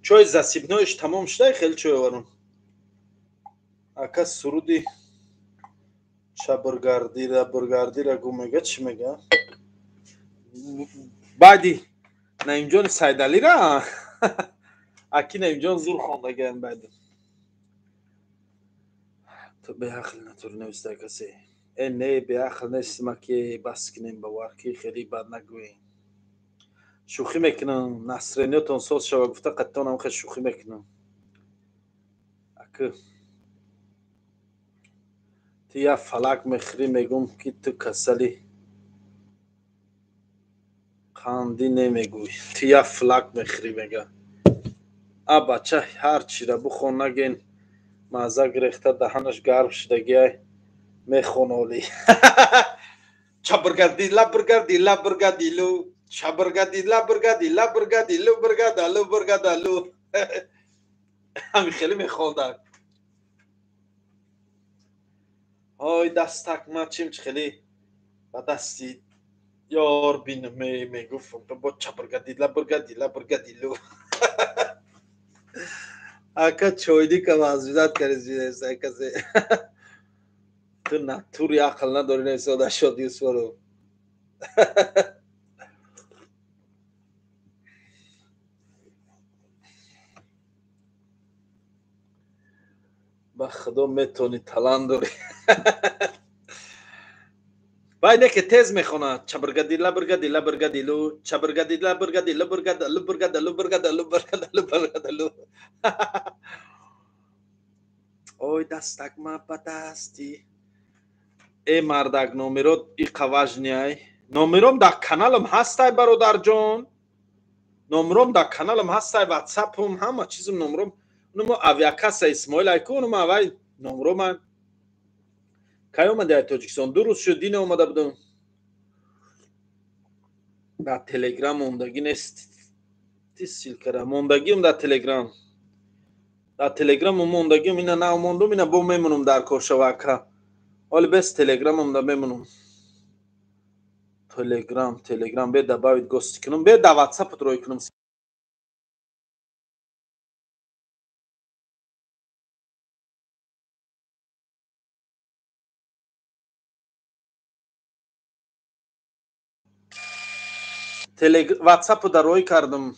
Чой засибноиш тамом шудай, хеле чой оварам. Ака суруди чабргардира бургардира гу мега, чӣ мега? Баъди Наимҷони Сайдалира аки Наимҷон зур хондагиам баъди. Ту беақл натур нависта касе. Э не, беақл нестим аки, бас кинем бовар ки хеле бад нагӯем. Шӯхӣ мекунам, настроениятон соз шава гуфта қаттонам хел шӯхӣ мекунам. Ака ту як фалак мехӯрӣ, мегӯм ки ту касали қандӣ немегӯй. Ту як флак мехӯрӣ мега. А бача ҳар чира бихон наген, мазза гирехта даҳанаш гарм шудагиай мехонолӣ. Чабргадила бргадила бргадилу, чабргадила бргадила бргадилу бргадалу бргадалу. Ҳамин хеле мехондак. Ой дастак ма чим чи хеле ба дасти ёр бинам мегуфтам бо чабргадила бргадила бргадилу. Ака чойдика мазбидат карди касе. Ту натури ақл надори несода шод Юсуфоров. Ба худо метавонӣ, талант дорӣ. Вай не ки тез мехонад. Чабргадила бргадила бргадилу, чабргадила бргадила бргадалу бргадалу бргадалу бргадалу бргадалу. Ой дастак ма ба дасти. Э мардак номерот иқа важниай. Номером дар каналам ҳастай бародарҷон. Номером дар каналам ҳастай, ватсапум ҳама чизум номером. Нумо авиакасса Исмоил айку, нумо авай номероман. Кай омади ай Тоҷикистон? 2 рӯз шуд, дина омада будам. Дар Телеграм мондагӣ нест. Ти ссилкара мондагиам дар Телеграм. Дар Телеграм мондагиам ина на мондум, ина бо мемонум дар коршавака. Оли бес Телеграмам да мемонум. Телеграм, Телеграм бе добавить гости кунум, бе да WhatsApp рой кунум. WhatsApp да рой кардам.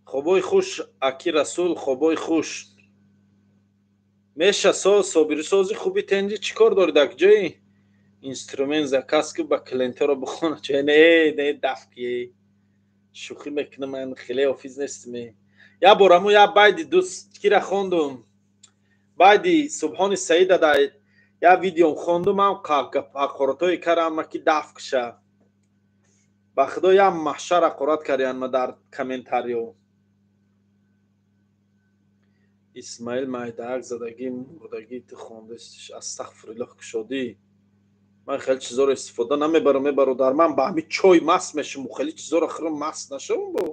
Хобой хуш аки Расул, хобой хуш. Меша соз, собирсози хуби тенҷи чӣ кор дорӣ дар ҷои? Инструмент заказ ки ба клиентеро бихона. Ча не, не дафки. Шӯхӣ мекунам, ман хеле офиз нестам. Я бораму я байди дӯст кира хондум. Байди Субҳони Саида да я видеом хондум, ам ҳақоратҳое кардам ки даф киша. Ба худо я маҳшар ҳақорат кардян ма дар комментарио. Исмаил майдаак задагӣ мурдагӣ ту хондастиш. Астағфируллоҳ кушодӣ. Ман хеле чизоро истифода намебарам, бародар. Ман ба ҳамин чой маст мешавам, хеле чизоро хӯрам маст нашавам бо.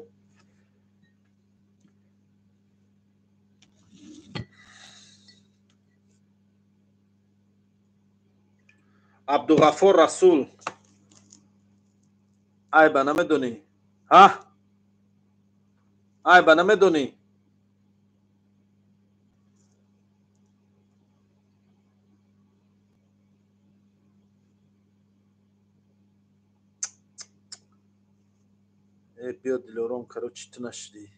Абдуғаффор Расул. Айба намедонӣ? Ҳа? Айба намедонӣ? Биё Дилором, короче, ту нашудӣ.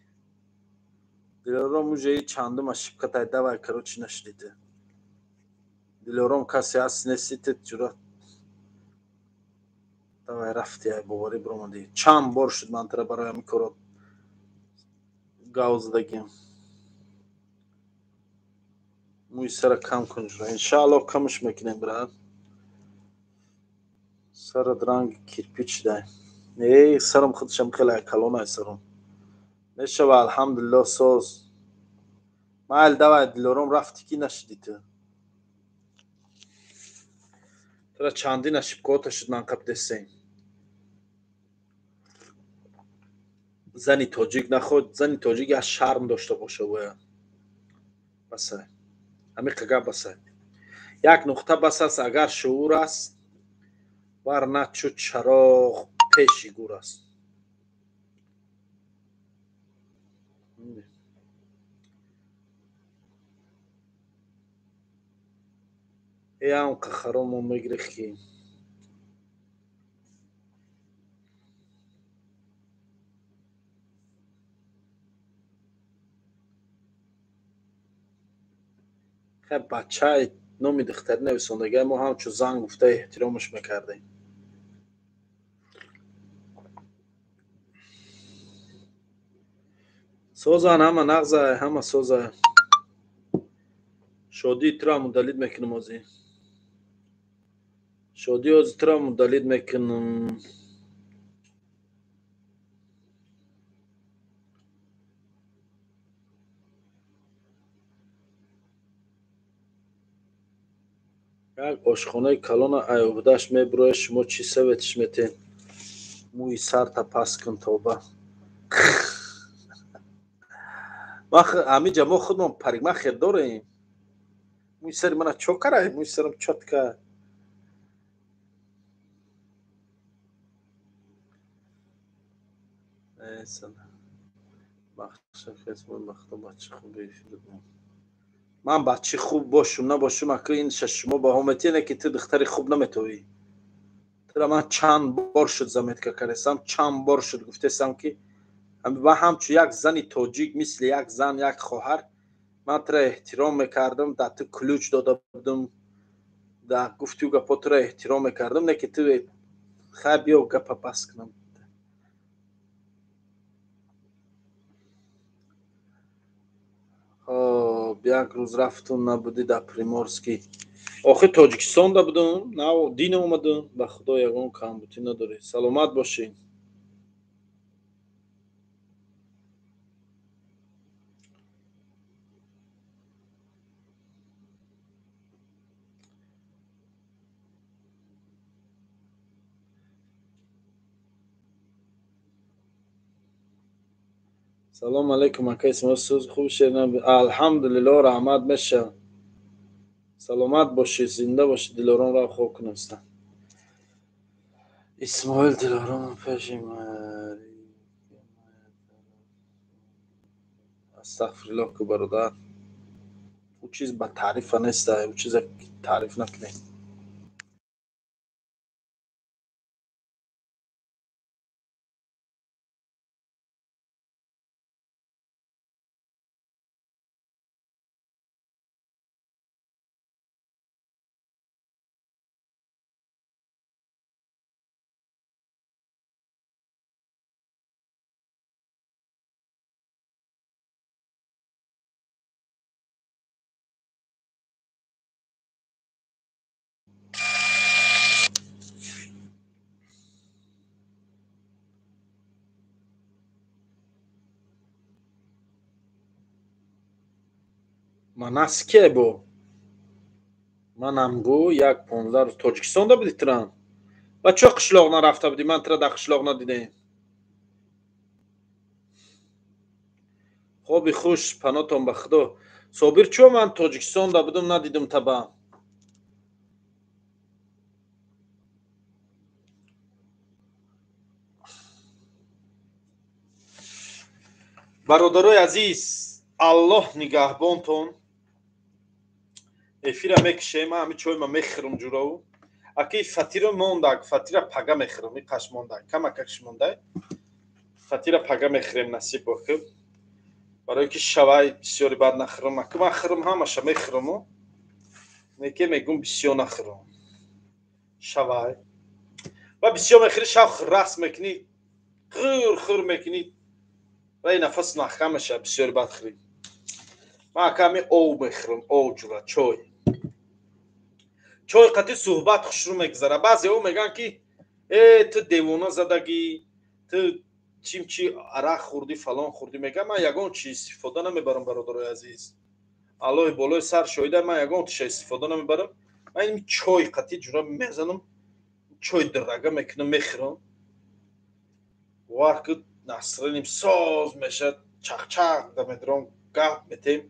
Дилором уже чандум ошибка тай, давай, короче, нашудӣ ту. Дилором касе ҳаст нести ту ҷуръат. Давай рафти ай боварӣ биромадӣ. Чанд бор шуд ман тура барои ҳамин коро гав задагим. Мӯи сара кам кун ҷура. Иншааллоҳ камш мекунем, брат. Сарат ранги кирпич дай. Не, сарам худшам хеле калон ай сарам. Мешава, алҳамдулиллоҳ соз. Майл давай Дилором рафти ки нашудӣ ту. Тура чандин ошибкаҳото шуд ман қабдесем. Зани тоҷик наход, зани тоҷик як шарм дошта боша бояд. Басай. Ҳамин гап басай. Як нуқта бас аст, агар шуур аст, вар на чу чароғ пеши гур аст. Ям қахаромо мегирих ки хай бачаи номи духтари нависондагиа мо ҳамчун зан гуфта эҳтиромаш мекардем. Созан ҳама нағза, ҳама соза. Шодии туро мудаллид мекунам озӣ. Шодии ози туро мудаллид мекунам. Як ошхонаи калона айвдаш мебурояд, шумо чӣ советиш метен? Мӯи сарта паст кун, тоба. Ҳамиҷа мо худмон парикмахер дорем. Мӯи сари мана чо карай? Мӯи сарам чотка. Ман бачи хуб бошум набошум, ака инша шумо баҳо метиҳед, ки ту духтари хуб наметовӣ. Тура ман чанд бор шуд заметка кардесам, чанд бор шуд гуфтесам, ки ман ҳамчун як зани тоҷик, мисли як зан, як хоҳар, ман тура эҳтиром мекардам, дар ту ключ дода будам, дар гуфтию гапо тура эҳтиром мекардам, не ки ту хай биё гапа пас кунам. Хоб, як рӯз рафтум, набудӣ дар Приморский. Охир Тоҷикистонда будум, нав дин омадум, ба худо ягон камбутӣ надорӣ. Саломат бошӣ. Салом алейкум, ака Исмоил, сӯз хуб шер. Алҳамдулилло, раҳмат меша. Саломат бошӣ, зинда бошӣ. Дилором ра хоб кунастам. Исмоил Дилором пеши астағфируллоҳ ку бародар. Ӯ чиз ба таърифа нест, ӯ чиза таъриф накунем. Манас ке бо? Манам гу як 15 рӯз Тоҷикистонда будӣ трам? Ва чо қишлоқ нарафта будӣ? Ман тра дар қишлоқ надидем. Хоби хуш, панотон ба худо. Собир, чо ман Тоҷикистонда будум, надидум таба? Бародарои азиз, Аллоҳ нигаҳбонтон. Эфира мекушем, ман ҳами чойма мехӯрам ҷураву. Аки фатиро мондак, фатира пага мехӯрам, и қаш мондак, камакакш мондай. Фатира пага мехӯрем, насиб бохӯб. Барои ки шавай бисёри бад нахӯрам. Аки ман хӯрам, ҳамаша мехӯраму. Неке мегум бисёр нахӯрам. Шавай. Ва бисёр мехӯрӣ, шав рақс мекунӣ, хӯр хӯр мекунӣ. Ва ин нафас маҳкам мешавад, бисёри бад хӯрӣ. Ман ака ҳами ов мехӯрам, ов ҷура, чой. Чой қати суҳбат хушрӯ мегузарад. Баъзеҳо мегӯянд, ки ту девона задагӣ, ту чим чи арақ хӯрдӣ, фалон хӯрдӣ. Мегӯям, ман ягон чи истифода намебарам, бародарои азиз. Аллоҳи болои сар шоҳида, ман ягон тиша истифода намебарам. Ман ин чой қати ҷура мезанам, чой дирага мекунам, мехӯрам. Бовар кун, насриним соз мешавад, чақчақ дамедром, гап метем.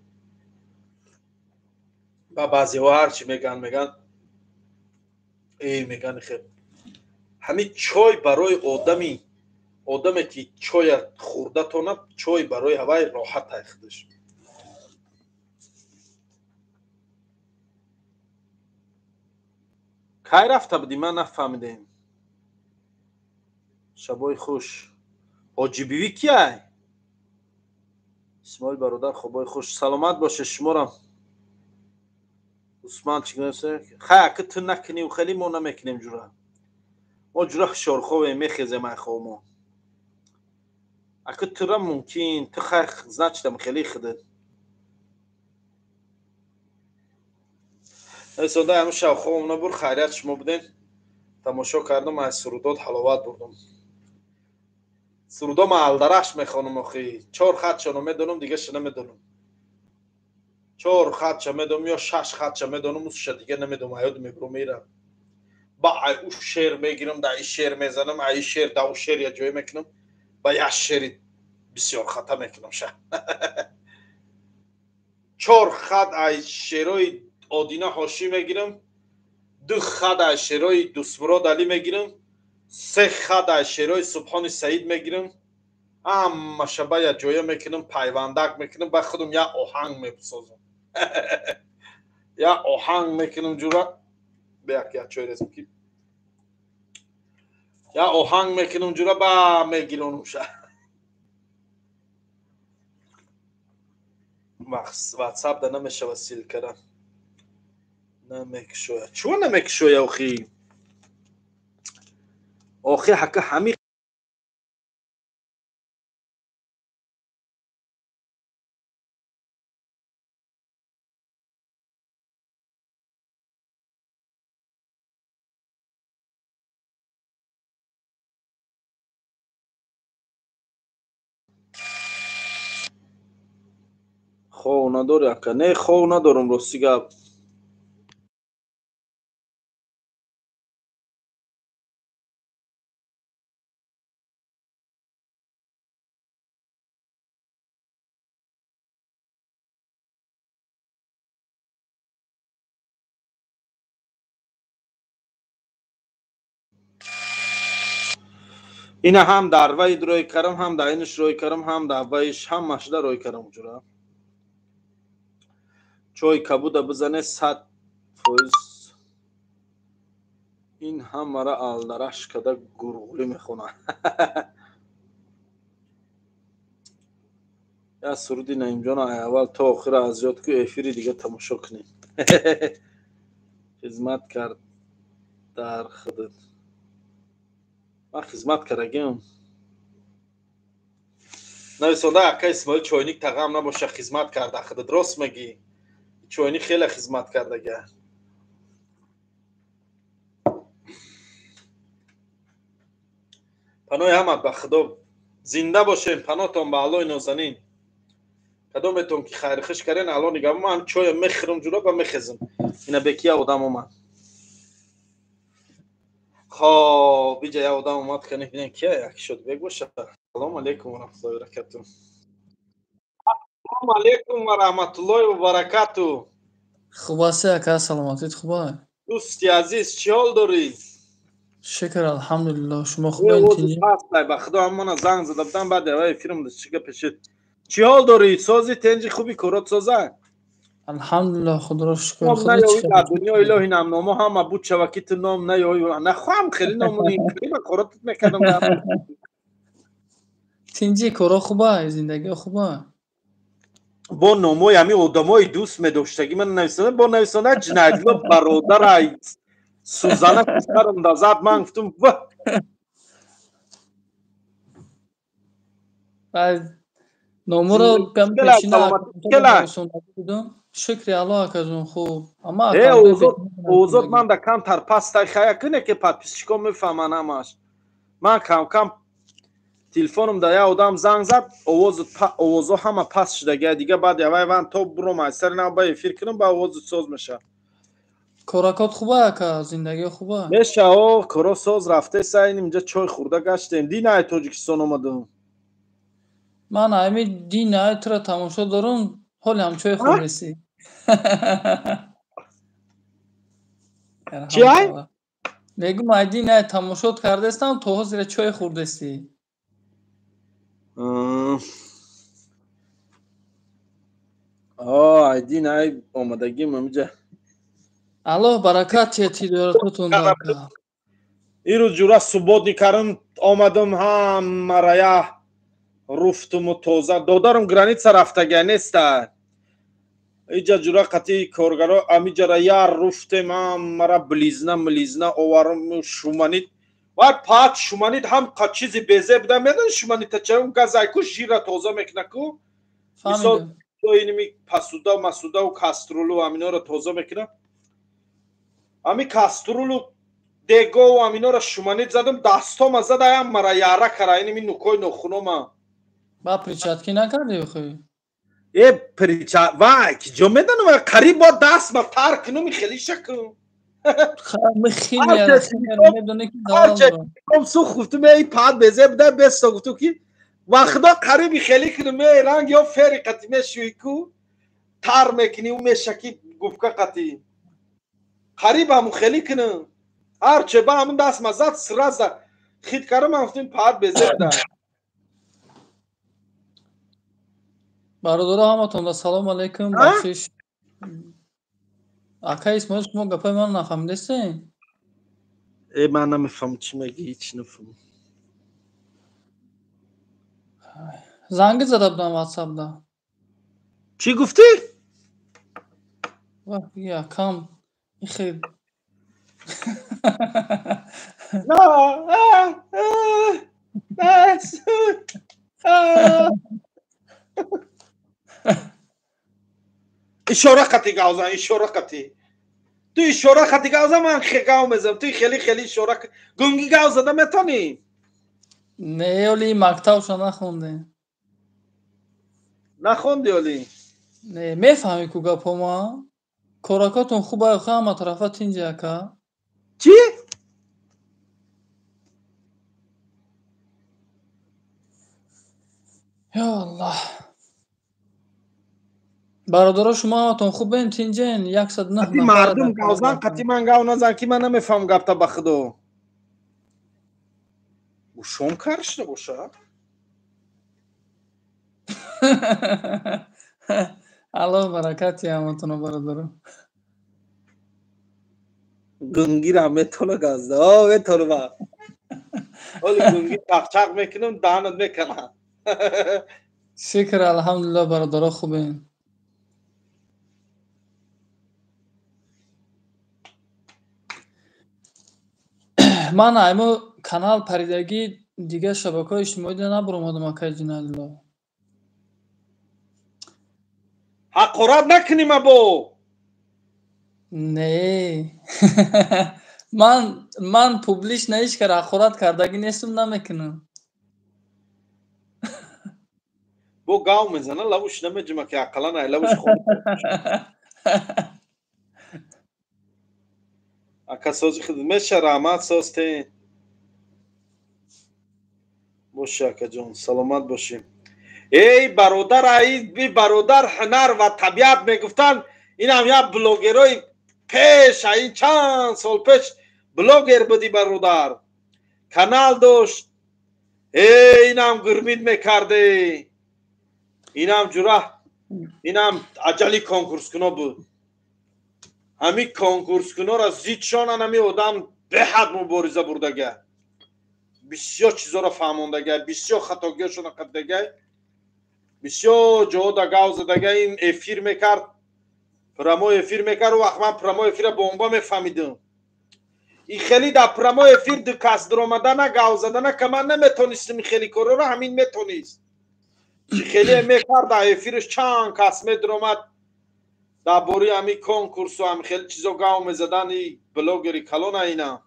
Ба баъзеҳо ҳарчи мегӯянд, мегӯянд мегӯянд хеб. Ҳамин чой барои одаме ки чоя хӯрда тонад, чой барои ҳавай роҳат ай худаш. Кай рафта будӣ, ман нафаҳмидем. Шабои хуш. Ҳоҷи бивӣ ки ай? Исмоил бародар, хобои хуш. Саломат боше шуморам. Усман чӣ гуна? Хай, ака ту накунӣ, хеле мо намекунем ҷура. Мо ҷура шорховем, мехезем ай хобмо. Ака тура мумкин, ту хай значитам хеле худат. Сонда ҳамин шаб хобам набур, хайрият шумо будем. Тамошо кардам, аз сурудот ҳаловат бурдум. Сурудо ман алдарахш мехонам охи. 4 хатшоно медонам, дигаша намедонам. 4 хатша медонам ё 6 хатша медонам, усша дига намедонам, аёд мебурам мерам. Ба ай у шеър мегирам, да и шеър мезанам, ай шеър да у шеър я ҷой мекунам, ба як шеъри бисёр хата мекунам ша. 4 хат ай шеърои Одина Ҳошӣ мегирам, 2 хат аз шеърои Дӯстмурод Алӣ мегирам, 3 хат аз шеърои Субҳони Саид мегирам, ҳамаша ба як ҷоя мекунам, пайвандак мекунам, ба худам як оҳанг месозам. Як оҳанг мекунам ҷура, бияк як чой резам ки. Як оҳанг мекунам ҷура, ба мегиронам ша. WhatsApp да намешава ссылкара. Намекушоя. Чего намекушоя, охи? Охи, ҳака ҳами хов надори ака? Не, хов надорам, рости гап. Ина ҳам дар ваид рӯй кардам, ҳам дар инаш рӯй кардам, ҳам дар ваиш, ҳамашда рӯй кардам ҷура. Чой кабуда бизане 100%. Ин ҳамара алдараш када гурғулӣ мехонад. Я суруди Наимҷона аввал то охира аз ёд ку, эфири дига тамошо кунем. Хизмат кард дар худат. Ман хизмат кардагим. Нависонда ака Исмоил чойник тағам набоша, хизмат карда худат. Рост мегӣ. Чойник хеле хизмат кардага. Паноҳи ҳамат ба Худо. Зинда бошем, паноҳтон ба Аллоҳи нозанин. Кадометон ки хайрхуш карден, Аллоҳ нигаҳбон. Ман чоя мехӯрам ҷура ба мехезам. Ина беки як одам омад. Хоб, иҷа як одам омад, кани бинем кия, як шуд бег боша. Салом алейкум ва раҳматуллоҳи ва баракатуҳ. Салом алейкум ва раҳматуллоҳи ва баракатуҳ. Хуб ҳастӣ ака, саломатит хуб аст? Дӯсти азиз, чӣ ҳол дорӣ? Шукр, алҳамдулиллоҳ. Шумо хубед? Ба Худо ҳамона занг зада будам, баъд аввал эфирам чӣ гап шуд. Чӣ ҳол дорӣ? Сози тенҷи хуби корот соза? Алҳамдулиллоҳ, худоро шукр. Ном наёвӣ дар дунё илоҳи намномо ҳама буд шава ки ту ном наёвӣ. Нахоҳам хеле номуни хеле коротат мекардам. Тинҷи коро хуба, зиндагио хуба. Бо номои ҳамин одамои дӯст медоштагӣ ман нависонда, бо нависонда ҷиноятило бародарай Сузана писарам да зад, ман гуфтум ва. Номоро пешина шукри Аллоҳ акаҷон, хуб. Ама озод ман да камтар пастай хая куне ки подписчико мефаҳманд ҳамаш. Ман кам-кам телефоном да як одам занг зад, овозо ҳама паст шудагия. Дига баъд явай ван то буром аз сари нав ба эфир кунам, ба овозу соз мешавад. Коракот хуба ака, зиндагио хуба? Меша, о, коро соз рафтеса, ин инҷа чой хӯрда гаштем. Дин ай Тоҷикистон омадам. Ман ҳами дин ай тура тамошо дорам, ҳоле ҳам чой хӯрдеси. Чи ай? Мегум ай дин ай тамошот кардестам, то ҳозира чой хӯрдеси. О, ай дин ай омадагим ҳамиҷа. Аллоҳ баракат диҳад тиҷоратотон ака. Ирӯз ҷура субботни карам омадам, ҳамарая руфтуму тоза. Додарам граница рафтагия неста. Иҷа ҷура қатъи коргаро амиҷара я руфтем, ҳамара близна млизна оварам шуманит. Вай пат шуманид ҳам чизи безе буда, медони шуманита ча он газайку жира тоза мекуна ку. Мисол иними пасуда масудаву каструлу аминора тоза мекуна. Ами каструлу дегову аминора шуманид задам, дастома задаям, мара яра кара иними нукои нохунома. Ба перчатки накарди охи? Э, перча вай ки ҷо медонам, қариб бо даст ма тар кунум, хеле шакум. Сух гуфтум, эй пад безе буда, беста гуфтум ки ва худо қариби хеле кунум, эй ранг ё фери қати мешӯи ку, тар мекунӣ, ӯ мешаки губка қати. Қариб ҳамун хеле кунум. Ҳарче ба ҳамун даст ма зад, сразу хит кардам, ман гуфтум пад безе буда. Бародаро, ҳаматонда салом алейкум, бахшиш. Ака Исмоил, шумо гапои маро нафаҳмидастед? Э, ман намефаҳмам чӣ мегӣ, ҳеч нафаҳмам. Занги зада будам ватсапда. Чӣ гуфтӣ? Якам ихе. Ишора қати гавзан, ишора қати. Ту ишора қати гавзан, ман гав мезанам. Ту хеле хеле ишора гунги гав зада метонӣ? Не, оли мактабша нахондем. Нахонди оли? Не, мефаҳмӣ ку гапома? Коракотон хуб ай, ҳама тарафа тинҷи ака. Чӣ? Ё Аллоҳ. Бародаро, шумо ҳаматон хубен, тинҷен? 109 нафар. Мардум гавзан, қати ман гав назан, ки ман намефаҳмам гапта ба худо. Гӯшом кар шуда боша? Аллоҳ баракати ҳаматоно, бародаро. Гунгира метона газда. О, метона ба. Оли гунги чақчақ мекунам, даҳанат меканам. Шукр, алҳамдулиллоҳ, бародаро, хубен. Ман айму канал паридагӣ дигар шабакаҳои иҷтимоӣ набаромадам, акаи Ҷиналло. Ҳақорат накунӣ або. Не. Ман публично ҳеҷ кар ҳақорат кардагӣ нестам, намекунам. Бо гав мезана, лавуш намеҷима ки ақаллан ай лавуш хон. Ака сози худ меша, раҳмат, созтен. Боши, акаҷон, саломат бошӣ. Эй бародар, ай би бародар ҳунар ва табиат мегуфтанд, инам як блогерои пеш, ин чанд сол пеш блогер буди бародар. Канал дошт. Эй, инам гурмид мекарде. Инам ҷура, инам аҷали конкурскуно буд. Ҳами конкурскунора зидшонан, ҳами одам беҳад мубориза бурдага. Бисёр чизоро фаҳмондага, бисёр хатогиҳошонро қабдага, бисёр ҷоҳо да гав задага, ин эфир мекард, прямой эфир мекард, у вақт ман прямой эфира бомба мефаҳмидам. И хеле дар прямой эфир ду кас дуромадана, гав задана, ка ман наметонистам хеле корора, ҳамин метонист. Чи хеле мекард, дар эфирш чанд кас медуромад, дар бораи ҳамин конкурсу ҳами хеле чизо гав мезадан, и блогери калона ина.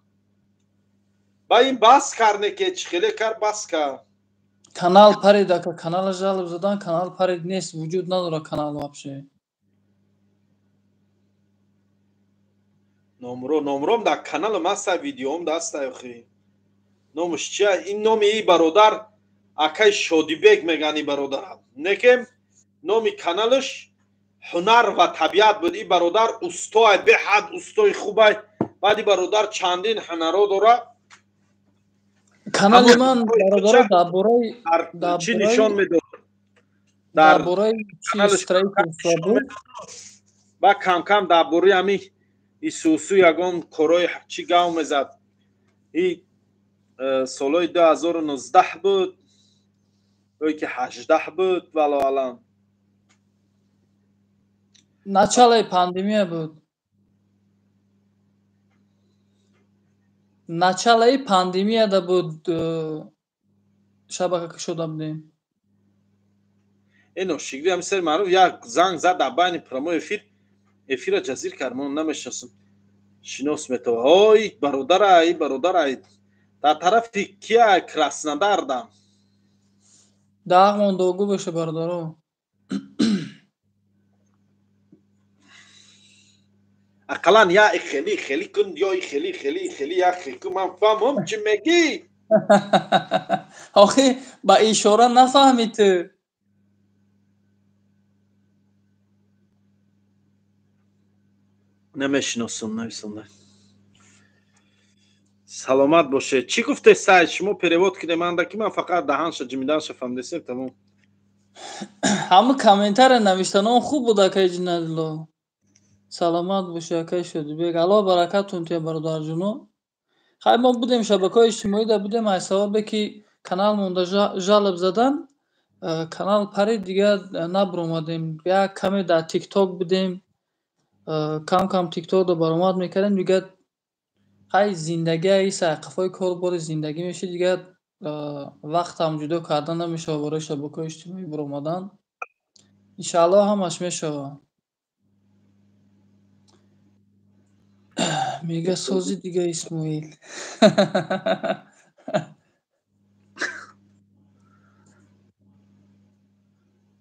Ба ин бас кар, не ки чи хеле кар, бас кар. Канал парид, ака, канала жалоб задан, канал парид нест, вуҷуд надорад канал вообще. Номро, номром дар каналам ҳаста, видеом даста охи. Номаш чия? Ин номи и бародар акай Шодибек меган и бародарам. Некем номи каналаш ҳунар ва табиат буд. И бародар устоай, беҳад устои хубай. Баъд и бародар чандин ҳунаро дора. Канали ман бародаро дар бораи чӣ нишон медод? Дар бораи чи строительство буд? Ба кам-кам дар бораи ҳамин исусу ягон корои чӣ гав мезад. И солҳои 2019 буд, ё ки 18 буд, валло алам. Началаи пандемия буд. Началаи пандемияда буд шабака кушода будем. Э ношигри ҳами сари маъруф як занг зад дар байни прямой эфир, эфира ҷазир кард, ман намешиносам. Шинос метава. Ой, бародарай, бародарай. Дар тарафи кия Краснодардам. Дағмон догу боша бародаро. Ақаллан я хеле хеле кун ё хеле хеле хеле я хеле кун, ман фаҳмам чӣ мегӣ. Охи ба ишора нафаҳмӣ ту. Намешиносам, нависонда. Саломат бошед. Чӣ гуфте сайд? Шумо перевод киде манда ки ман фақат даҳанша ҷимиданша фаҳмидесем, тамом. Ҳама комментария навиштанон хуб буд, акаи Ҷинадило. Саломат бошед, акаи Шодибек. Аллоҳ баракатун тия бародарҷуно. Хай мо будем шабакаҳои иҷтимоида будем, аз сабабе ки канал монда жалоб задан, канал парид, дигар набаромадем. Як каме дар тикток будем, кам кам тиктокро баромад мекардем, дигар хай зиндагӣ сайқафҳои корбори зиндагӣ мешид, дигар вақтам ҷудо кардан намешавад барои шабакаҳои иҷтимоӣ баромадан. Иншааллоҳ ҳамаш мешавад. Мега сози дига Исмоил.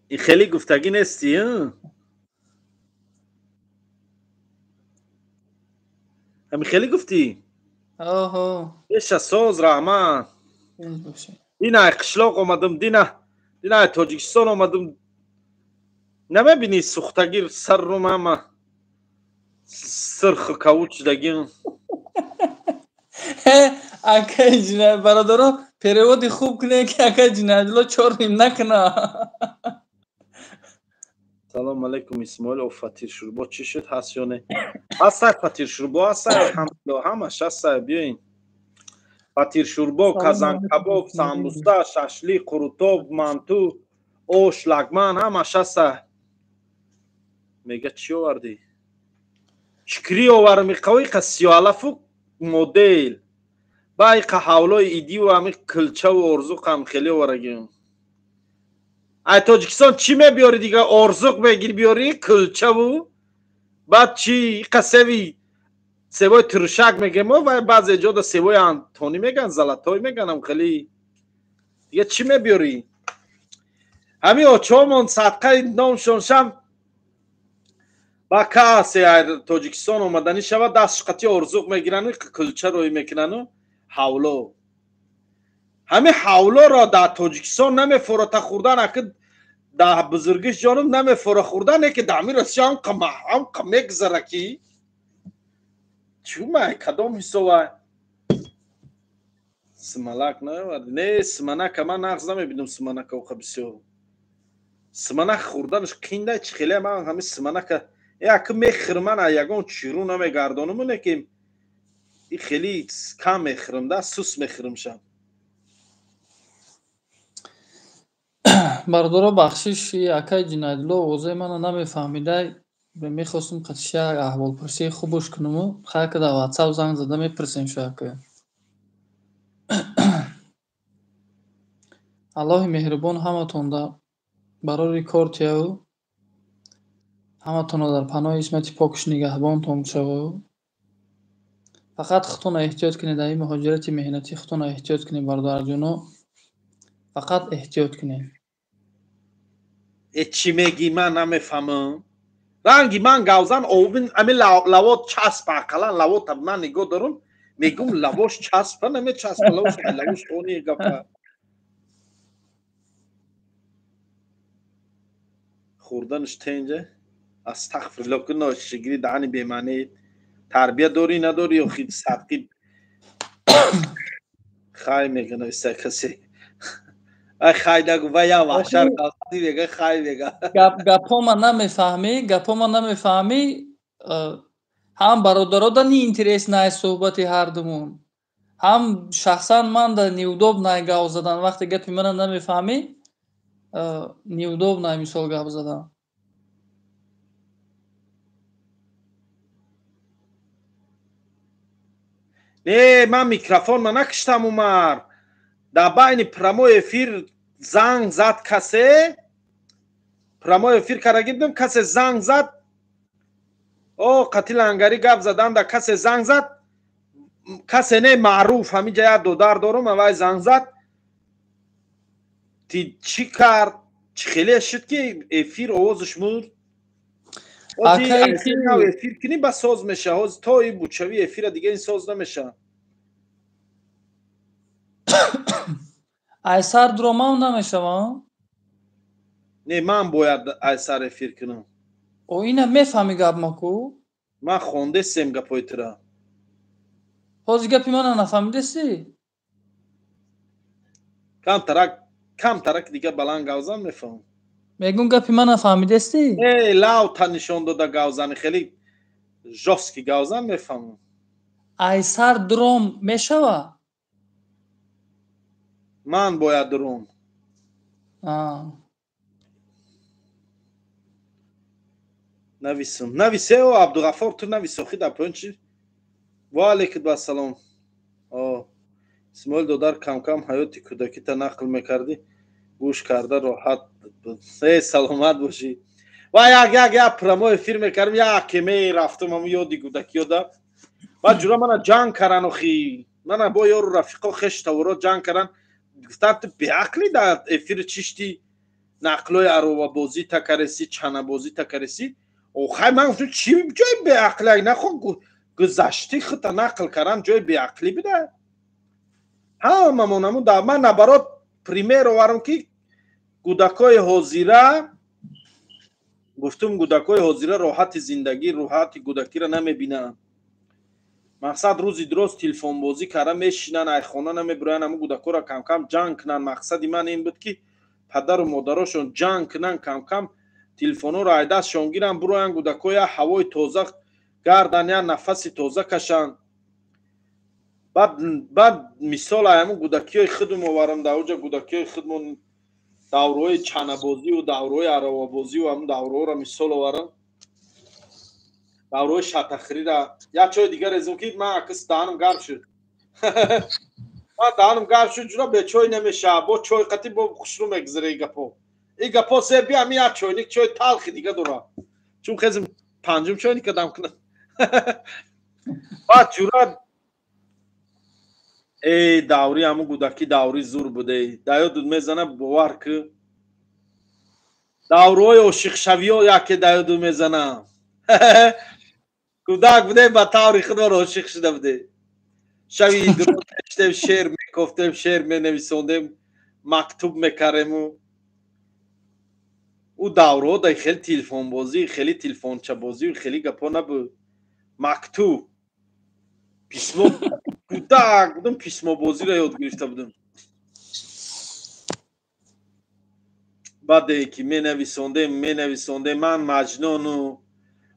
И хеле гуфтагӣ нести, ҳами хеле гуфтӣ? Оҳо. Еша соз раҳмат. Дина қишлоқ омадам, дина дина Тоҷикистон омадам. Намебинӣ сӯхтагир саррум ҳама сирху кавуд шудагим. Акаи ҷиноят бародаро переводи хуб кунед ки акаи Ҷиноятулло чор ним накуна. Салом алейкум Исмоил, о фатиршурбо чӣ шуд, ҳаст ё не? Ҳастай фатиршурбо, ҳастай, алҳамдулиллоҳ, ҳамаш ҳастай, биёин. Фатиршурбо, казанкабоб, самбуса, шашлик, қурутоб, манту, ош, лагман, ҳамаш ҳастай. Мега чӣ овардӣ? Чикрӣ оварам, иқаво иқа сиёалафу модел. Ба иқа ҳавлои идиву ҳами килчаву орзуқам хеле оварагим. Ай Тоҷикистон чӣ мебиёрӣ дига? Орзуқ мегирӣ биёрӣ, кулчаву баъд чӣ? Иқа севи севои туршак мегем, вай баъзе ҷода севои антонӣ меган, золотой меганам хеле. Дига чӣ мебиёрӣ? Ҳамин очаҳомон садқаи номшон шам ба касе Тоҷикистон омаданӣ шавад, дастш қатъи орзуқ мегирану кулча рӯй мекунану ҳавло. Ҳамин ҳавлоро дар Тоҷикистон намефорота хӯрдан, аки дар бузургиш ҷонум намефора хӯрдан, не ки дар ҳамин Россия ҳамқа мегзара ки чумай кадом ҳисоба? Сималак наоварди? Не, симанака ман нағз намебинам, симанака оқа бисёр. Симанак хӯрданаш қиндай чӣ хеле ман ҳамин симанака аки мехӯрам, ман ягон чиру намегардонаму, не ки и хеле кам мехӯрам да, сус мехӯрамшам. Бародаро бахшиш, акаи Ҷиноятулло овозаи мана намефаҳмидай, мехостум қатиша аҳволпурсии хубош кунаму, хайр ки дар ватсап занг зада мепурсем шу ака. Аллоҳи меҳрубон ҳаматонда барори кор тияву, ҳаматонро дар паноҳи исмати покш нигаҳбонтон шаву. Фақат худтонро эҳтиёт кунед, дар ин муҳоҷирати меҳнатӣ худтонро эҳтиёт кунед бародарҷоно, фақат эҳтиёт кунед. Э чӣ мегӣ, ман намефаҳмам. Ранги ман гавзан овин ами лавот часпа, ақаллан лавота ман нигоҳ дорам, мегум лавош часпа, намечаспа, лавош лавош они гапа. Хӯрданаш тенҷа? Астағфируллоҳ, ки ношигирӣ даҳани бемаънӣ. Тарбия дорӣ надорӣ ё хи садқи хай мега нависта касе. Ай хай нагу, вай я ваҳшар қалди мега, хай мега. Гапома намефаҳмӣ, гапома намефаҳмӣ, ҳам бародарода неинтерес най суҳбати ҳардумон, ҳам шахсан ман да неудоб най гап задан. Вақте гапи мана намефаҳмӣ, неудоб най мисол гап задан. Не, ман микрофон ма накиштам, Умар. Дар байни прямой эфир занг зад касе. Прямой эфир карда будем, касе занг зад. О, қати лангари гап задан да касе занг зад. Касе не, маъруф, ҳаминҷа як додар дорум, авай занг зад. Ти чӣ кард? Чӣ хеле шуд ки эфир овозаш мурд? Эфир кунӣ ба соз меша. Ҳозир то и бучави эфира дига ин соз намеша. Айсар дуромам намешавам? Не, ман бояд айсар эфир кунам. О, ина мефаҳми гап ма ку? Ман хондесем гапои тура. Ҳозир гапи мана нафаҳмидеси? Камтарак дига баланд гавзан мефаҳмам. Мегум гапи мана фаҳмидести? Э, лавта нишон дода гавзани, хеле жёсткий гавзан мефаҳмам. Айсар дуром мешава? Ман бояд дуром. Нависам. Нависе, о, Абдуғафор, ту навис, охи дар поён чи? Ва алейкум ассалом. О, Исмоил додар кам-кам ҳаёти кӯдакита нақл мекардӣ, гӯш карда роҳат буд. Э, саломат бошӣ. Ва як як як прямой эфир мекардем, як кеме рафтам ҳамун ёди кӯдакиёда. Баъд ҷура мана ҷанг каран охи. Мана бо ёру рафиқо хеш таворо ҷанг каран. Гуфтан ту беақлӣ дар эфири чишти нақлҳои аробабозӣ такаресӣ, чанабозӣ такаресӣ. Охай ман гуфтам чӣ ҷои беақлӣ? Нахо гузашти хута нақл каран ҷои беақлӣ буда. Ҳамамон ҳамун да ман наоборот пример оварам ки кӯдакҳои ҳозира, гуфтум кӯдакҳои ҳозира роҳати зиндагӣ, роҳати кӯдакиро намебинанд. Мақсад рӯзи дуроз телефонбозӣ карда мешинанд, ай хона намебироянд, ҳамун кӯдакҳоро камкам ҷанг кунанд. Мақсади ман ин буд ки падару модарошон ҷанг кунанд, камкам телефонҳоро ай дастшон гиранд, бироянд кӯдакҳо як ҳавои тоза гардан, як нафаси тоза кашанд. Баъд мисол ай ҳамун кӯдакиҳои худум оварам, дар оҷа кӯдакиҳои худмон давраҳои чанабозиву давраҳои аробабозиву ҳамун давраҳоро мисол оварам. Давраҳои шатахрира. Як чои дигар резум ки ман акс даҳанам гарм шуд. Ман даҳанам гарм шуд, ҷура бе чой намешавад. Бо чой қатӣ бо хушрӯ мегузара и гапо. И гапо се би ҳамин як чойник чои талхи дига дорад. Чун хезм панҷум чойника дам кунам. Баъд ҷура эй даври ҳамун кӯдакӣ даври зур буде. Дар ёдут мезана бовар ки даврҳои ошиқшавиҳо яке дар ёдут мезана. Кӯдак будем ба таври худмон ошиқ шуда будем. Шаби дуроз мешидем, шеър мекофтем, шеър менависондем, мактуб мекардему. Ӯ даврҳо дар хеле телефонбозӣ, хеле телефончабозӣ, хеле гапҳо набуд. Мактуб, письмо, кӯдак будам, письмобозиро ёд гирифта будам. Баъде ки менависондем, менависондем, ман Маҷнуну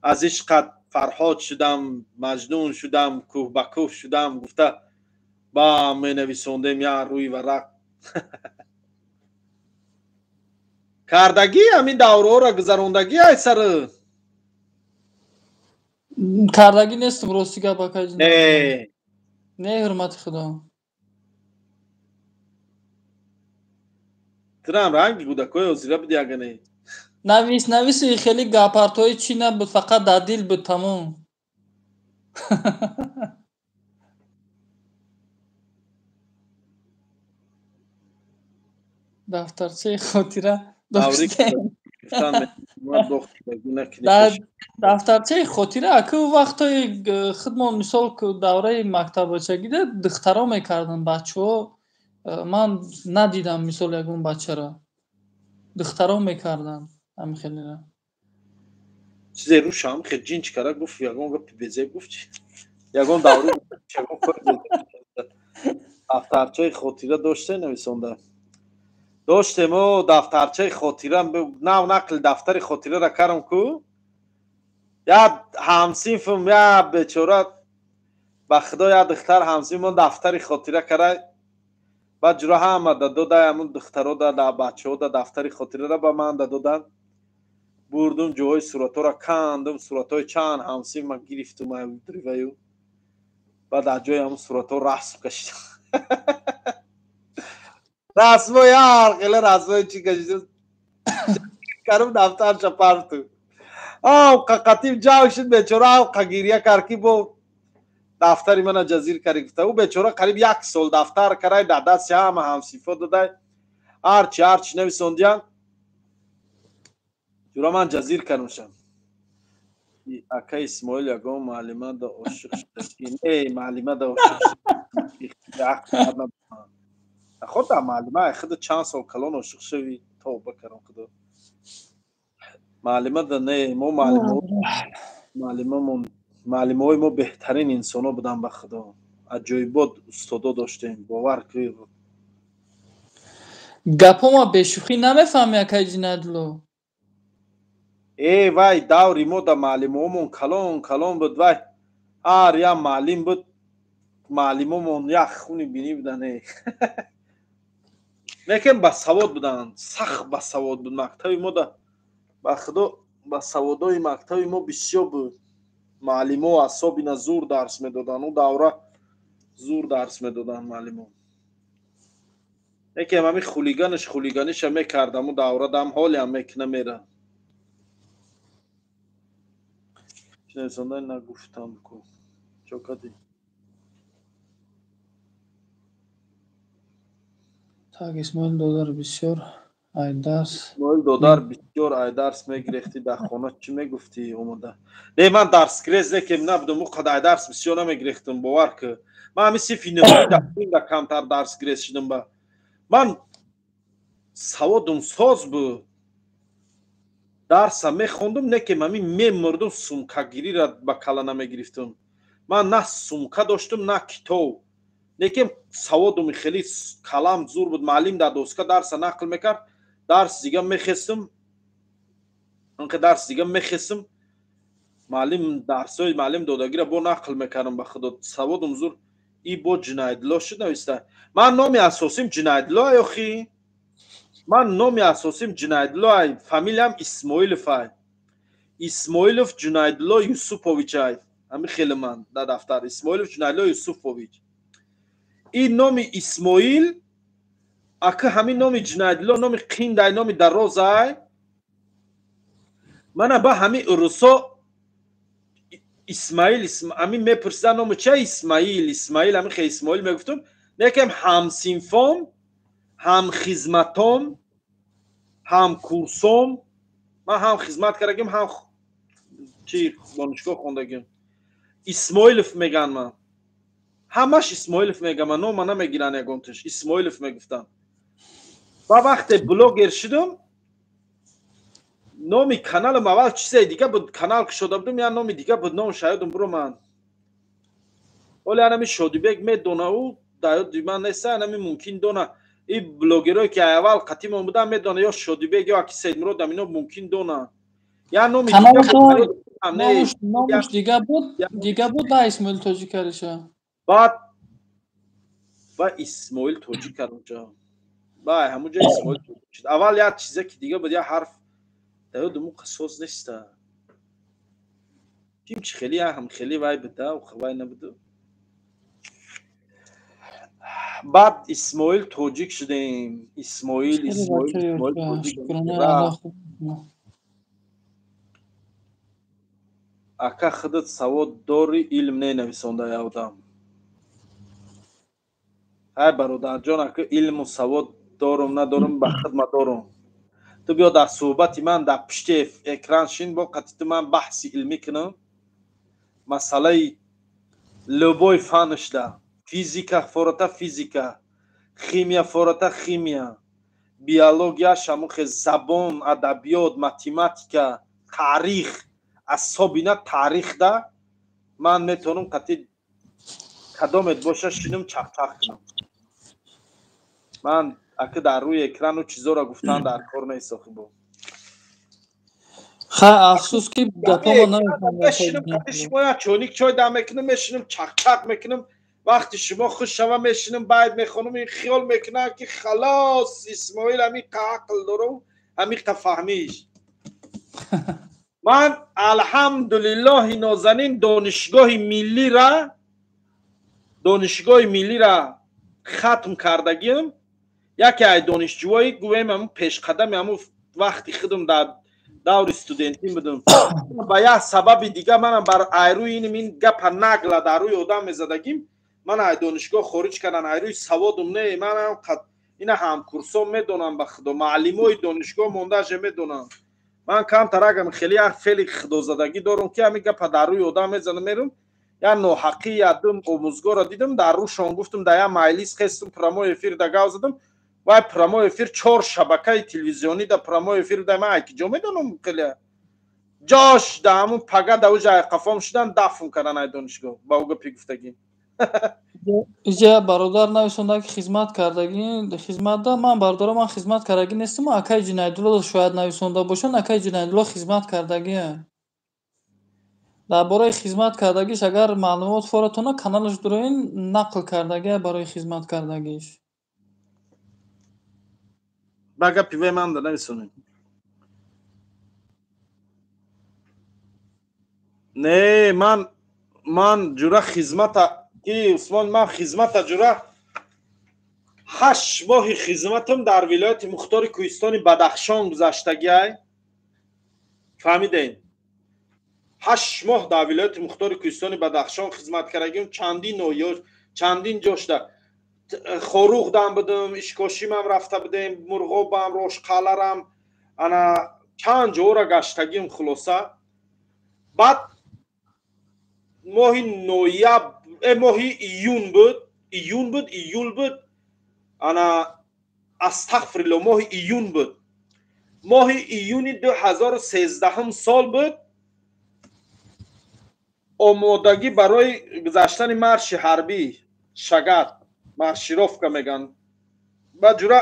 аз ишқат Фарҳод шудам, Маҷнун шудам, кӯҳ ба кӯҳ шудам, гуфта ба менависондем як рӯи варақ. Кардагӣ ҳамин давраҳоро гузарондагӣ ай сари? Кардагӣ нестам, рости гап акаҷ. Не. Не, ҳурмати худо. Турам ранги кӯдакҳои ҳозира буди ага не? Навис, нависи хеле гапартҳои чӣ набуд, фақат дар дил буд тамом. Дафтарчаи хотира доштем. Дафтарчаи хотира аку вақтҳои худмон мисол давраи мактаббачагида духтаро мекарданд, бачаҳо ман надидам мисол ягон бачаро. Духтаро мекарданд ҳамин хелера. Чизе рӯшам хел ҷинч кара гуфт, ягон гапи безеб гуфт чи? Ягон даври ягон кори безеб. Дафтарчаи хотира доште нависонда? Доштем, о, дафтарчаи хотира, нав нақли дафтари хотирара кардам ку. Як ҳамсинфам, як бечора ба худо як духтар ҳамсинфмон дафтари хотира кара. Баъд ҷура ҳама да дода, ҳамун духтаро да, да бачаҳо да дафтари хотирара ба ман да доданд. Бурдум ҷоҳои суратҳоро кандум, суратҳои чанд ҳамсинф ман гирифтум риваю. Баъд аз ҷои ҳамун суратҳо расм кашидам. Расмои ҳар хела расмои чӣ кашидам. Карум дафтарча парту. Авқа қатиб ҷав шуд бечора, авқа гирья кард ки бо дафтари мана ҷазир карди гуфта. Ӯ бечора қариб як сол дафтар карай, дар дасти ҳама ҳамсифо додай. Ҳарчи ҳарчи нависондиян. Ҷура ман ҷазир кардамшам. Ака Исмоил ягон муаллима да ошиқ шуда. Не, муаллима да ошиқ шуда. Худо муаллима худо чанд сол калон ошиқ шави, тавба кардам худо. Муаллима да не, мо муаллимамон, муаллимаҳои мо беҳтарин инсоно буданд ба худо. Аҷоибот устодо доштем, бовар кунед. Гапҳо ма бешӯхӣ намефаҳми, акай Ҷинадло. Э вай, даври мо да муаллимаҳомон калон калон буд, вай ҳар як муаллим буд, муаллимомон як хуни бинӣ буданд. Лекин басавод буданд, сахт басавод буд мактаби мо да. Ба худо басаводои мактаби мо бисёр буд. Муаллимо асобина зур дарс медоданд, ӯ давра зур дарс медоданд муаллимо. Лекин ҳамин хулиганаш хулиганиша мекардам ӯ давра дам ҳолиам мекуна мера. Чинависонда нагуфтам ку. Чо кардӣ? Так, Исмоил додар бисёр ай дарс. Исмоил додар бисёр ай дарс мегирехтӣ, дар хона чӣ мегуфтӣ омода? Не, ман дарсгирез некем набудам, ӯ қадар ай дарс бисёр намегирехтам, бовар кун. Ман ҳамин синфи нӯҳум да камтар дарсгирез шудам ба. Ман саводум соз буд. Дарса мехондум, некем ҳамин мемурдум, сумкагириро ба кала намегирифтам. Ман на сумка доштум, на китоб. Лекин саводум хеле калам зур буд. Муаллим дар доска дарса нақл мекард, дарс дига мехестам. Анке дарс дига мехестам. Муаллим дарсои муаллим додагиро бо нақл мекардам ба худо. Саводум зур. И бо Ҷинаидло шуд нависта. Ман номи асосим Ҷинаидло охи. Ман номи асосим Ҷинаидло ай, фамилиям Исмоилов ай. Исмоилов Ҷинаидло Юсупович ай. Ҳамин хеле ман дар дафтар Исмоилов Ҷинаидло Юсупович. Ин номи Исмоил ака ҳамин номи Ҷинаидло номи қиндай, номи дарозай. Мана ба ҳамин урусо Исмаил, ҳамин мепурсидан номи ча Исмаил, Исмаил, ҳамин хе Исмоил мегуфтум. Лекин ҳамсинфом, ҳамхизматом, ҳамкурсом, ман ҳам хизмат кардагим, ҳам чи донишгоҳ хондагим. Исмоилов меган ман. Ҳамаш Исмоилов меган, ман нома намегиран ягонташ. Исмоилов мегуфтам. Ба вақте блогер шудам, номи каналам аввал чизе дига буд, канал кушода будам, я номи дига буд, ном шаёдум буро ман. Ҳоле анами Шодибек медона, ӯ дар ман неста, анами мумкин дона. И блогерое ки аввал қатимон буданд медона, ё Шодибек ё аки Сайдмурод амино мумкин дона. Я номи номуш дига буд, дига буд да Исмоил тоҷик кариша. Баъд ба Исмоил тоҷик карунҷа. Ба ҳамунҷа Исмоил тоҷик шуд. Аввал як чизе ки дига буд, як ҳарф даёдум ӯ қисос неста. Ким чи хеле ҳам хеле вай буда, ӯ вай набуду. Баъд Исмоил тоҷик шудем. Исмоил, Исмоил, Исмоил тоҷик. Ака худат савод дори, илм ненависонда явдам. Ай бародарҷон, ака илму савод дорум надорум, ба хидмат дорум. Ту биё дар суҳбати ман дар пушти экран шин, бо қатъи ту ман баҳси илмӣ кунам. Масъалаи любой фанашда. Физика фората физика, химия фората химия, биология шамухе, забон, адабиёт, математика, таърих, асобина таърихда ман метавонам қатъи кадомет боша шинам чақчақ кунам. Ман ака дар рӯи экрану чизоро гуфтан дар кор нест охи бо. Ха, афсӯс ки гапҳоро намефаҳмам. Шумо як чойник чой дам мекунам, мешинам чақчақ мекунам. Вақти шумо хуш шава мешинам, байд мехонам, ин хиёл мекунам ки халос Исмоил ҳамин қа ақл дорам, ҳамин қа фаҳмиш. Ман алҳамдулиллоҳи нозанин донишгоҳи миллира Донишгоҳи миллиро хатм кардагиам, яке ай донишҷӯҳои гӯем ҳамун пешқадами ҳамун вақти худам дар даври студентӣ будам. Ба як сабаби дига манам бар айрӯи иним ин гапа нагла дар рӯи одам мезадагим, ман ай донишгоҳ хориҷ кардан, айрӯи саводум не, манам ина ҳамкурсон медонам, ба худо муаллимои донишгоҳ мондааше медонам. Ман камтарагам хеле як феъли худозадагӣ дорам, ки ҳамин гапа дар рӯи одам мезанам, мерум я ноҳақӣ я дум омӯзгорро дидам, дар рӯшон гуфтам, дар як майлис хестум, прямой эфир да гав задам. Вай прямой эфир чор шабакаи телевизионӣ да прямой эфир да, ман ай киҷо медонам, хеле ҷош да ҳамун пага да уҷа айқафом шудан, дафн кардан ай донишгоҳ ба ӯ гапи гуфтагӣ. Иҷа бародар нависонда, ки хизмат кардагӣ, хизматда ман, бародаро, ман хизмат кардагӣ нестам. Акаи Ҷинаидулло шояд нависонда бошанд. Акаи Ҷинаидулло хизмат кардагия. Дар бораи хизмат кардагиш агар маълумот форатона, каналаш дуроин, нақл кардагия барои хизмат кардагиш. Ба гапи вай ман да нависонем. Не, ман ҷура хизмата ки Усмон, ман хизмата ҷура 8 моҳи хизматам дар вилояти мухтори кӯҳистони Бадахшон гузаштагиай, фаҳмидем? 8 моҳ дар вилояти мухтори кӯҳистони Бадахшон хизмат кардагиам, чандин ноҳиё, чандин ҷошда, Хоруғдам будам, Ишкошимам рафта будем, Мурғобам, Рошқаларам, ана чанд ҷоро гаштагиам. Хулоса, баъд моҳи ноябр, моҳи июн буд, июн буд, июл буд, ана астағфирилло, моҳи июн буд, моҳи июни 2013-ум сол буд. Омодагӣ барои гузаштани марши ҳарбӣ, шагат маршировка меган. Ба ҷура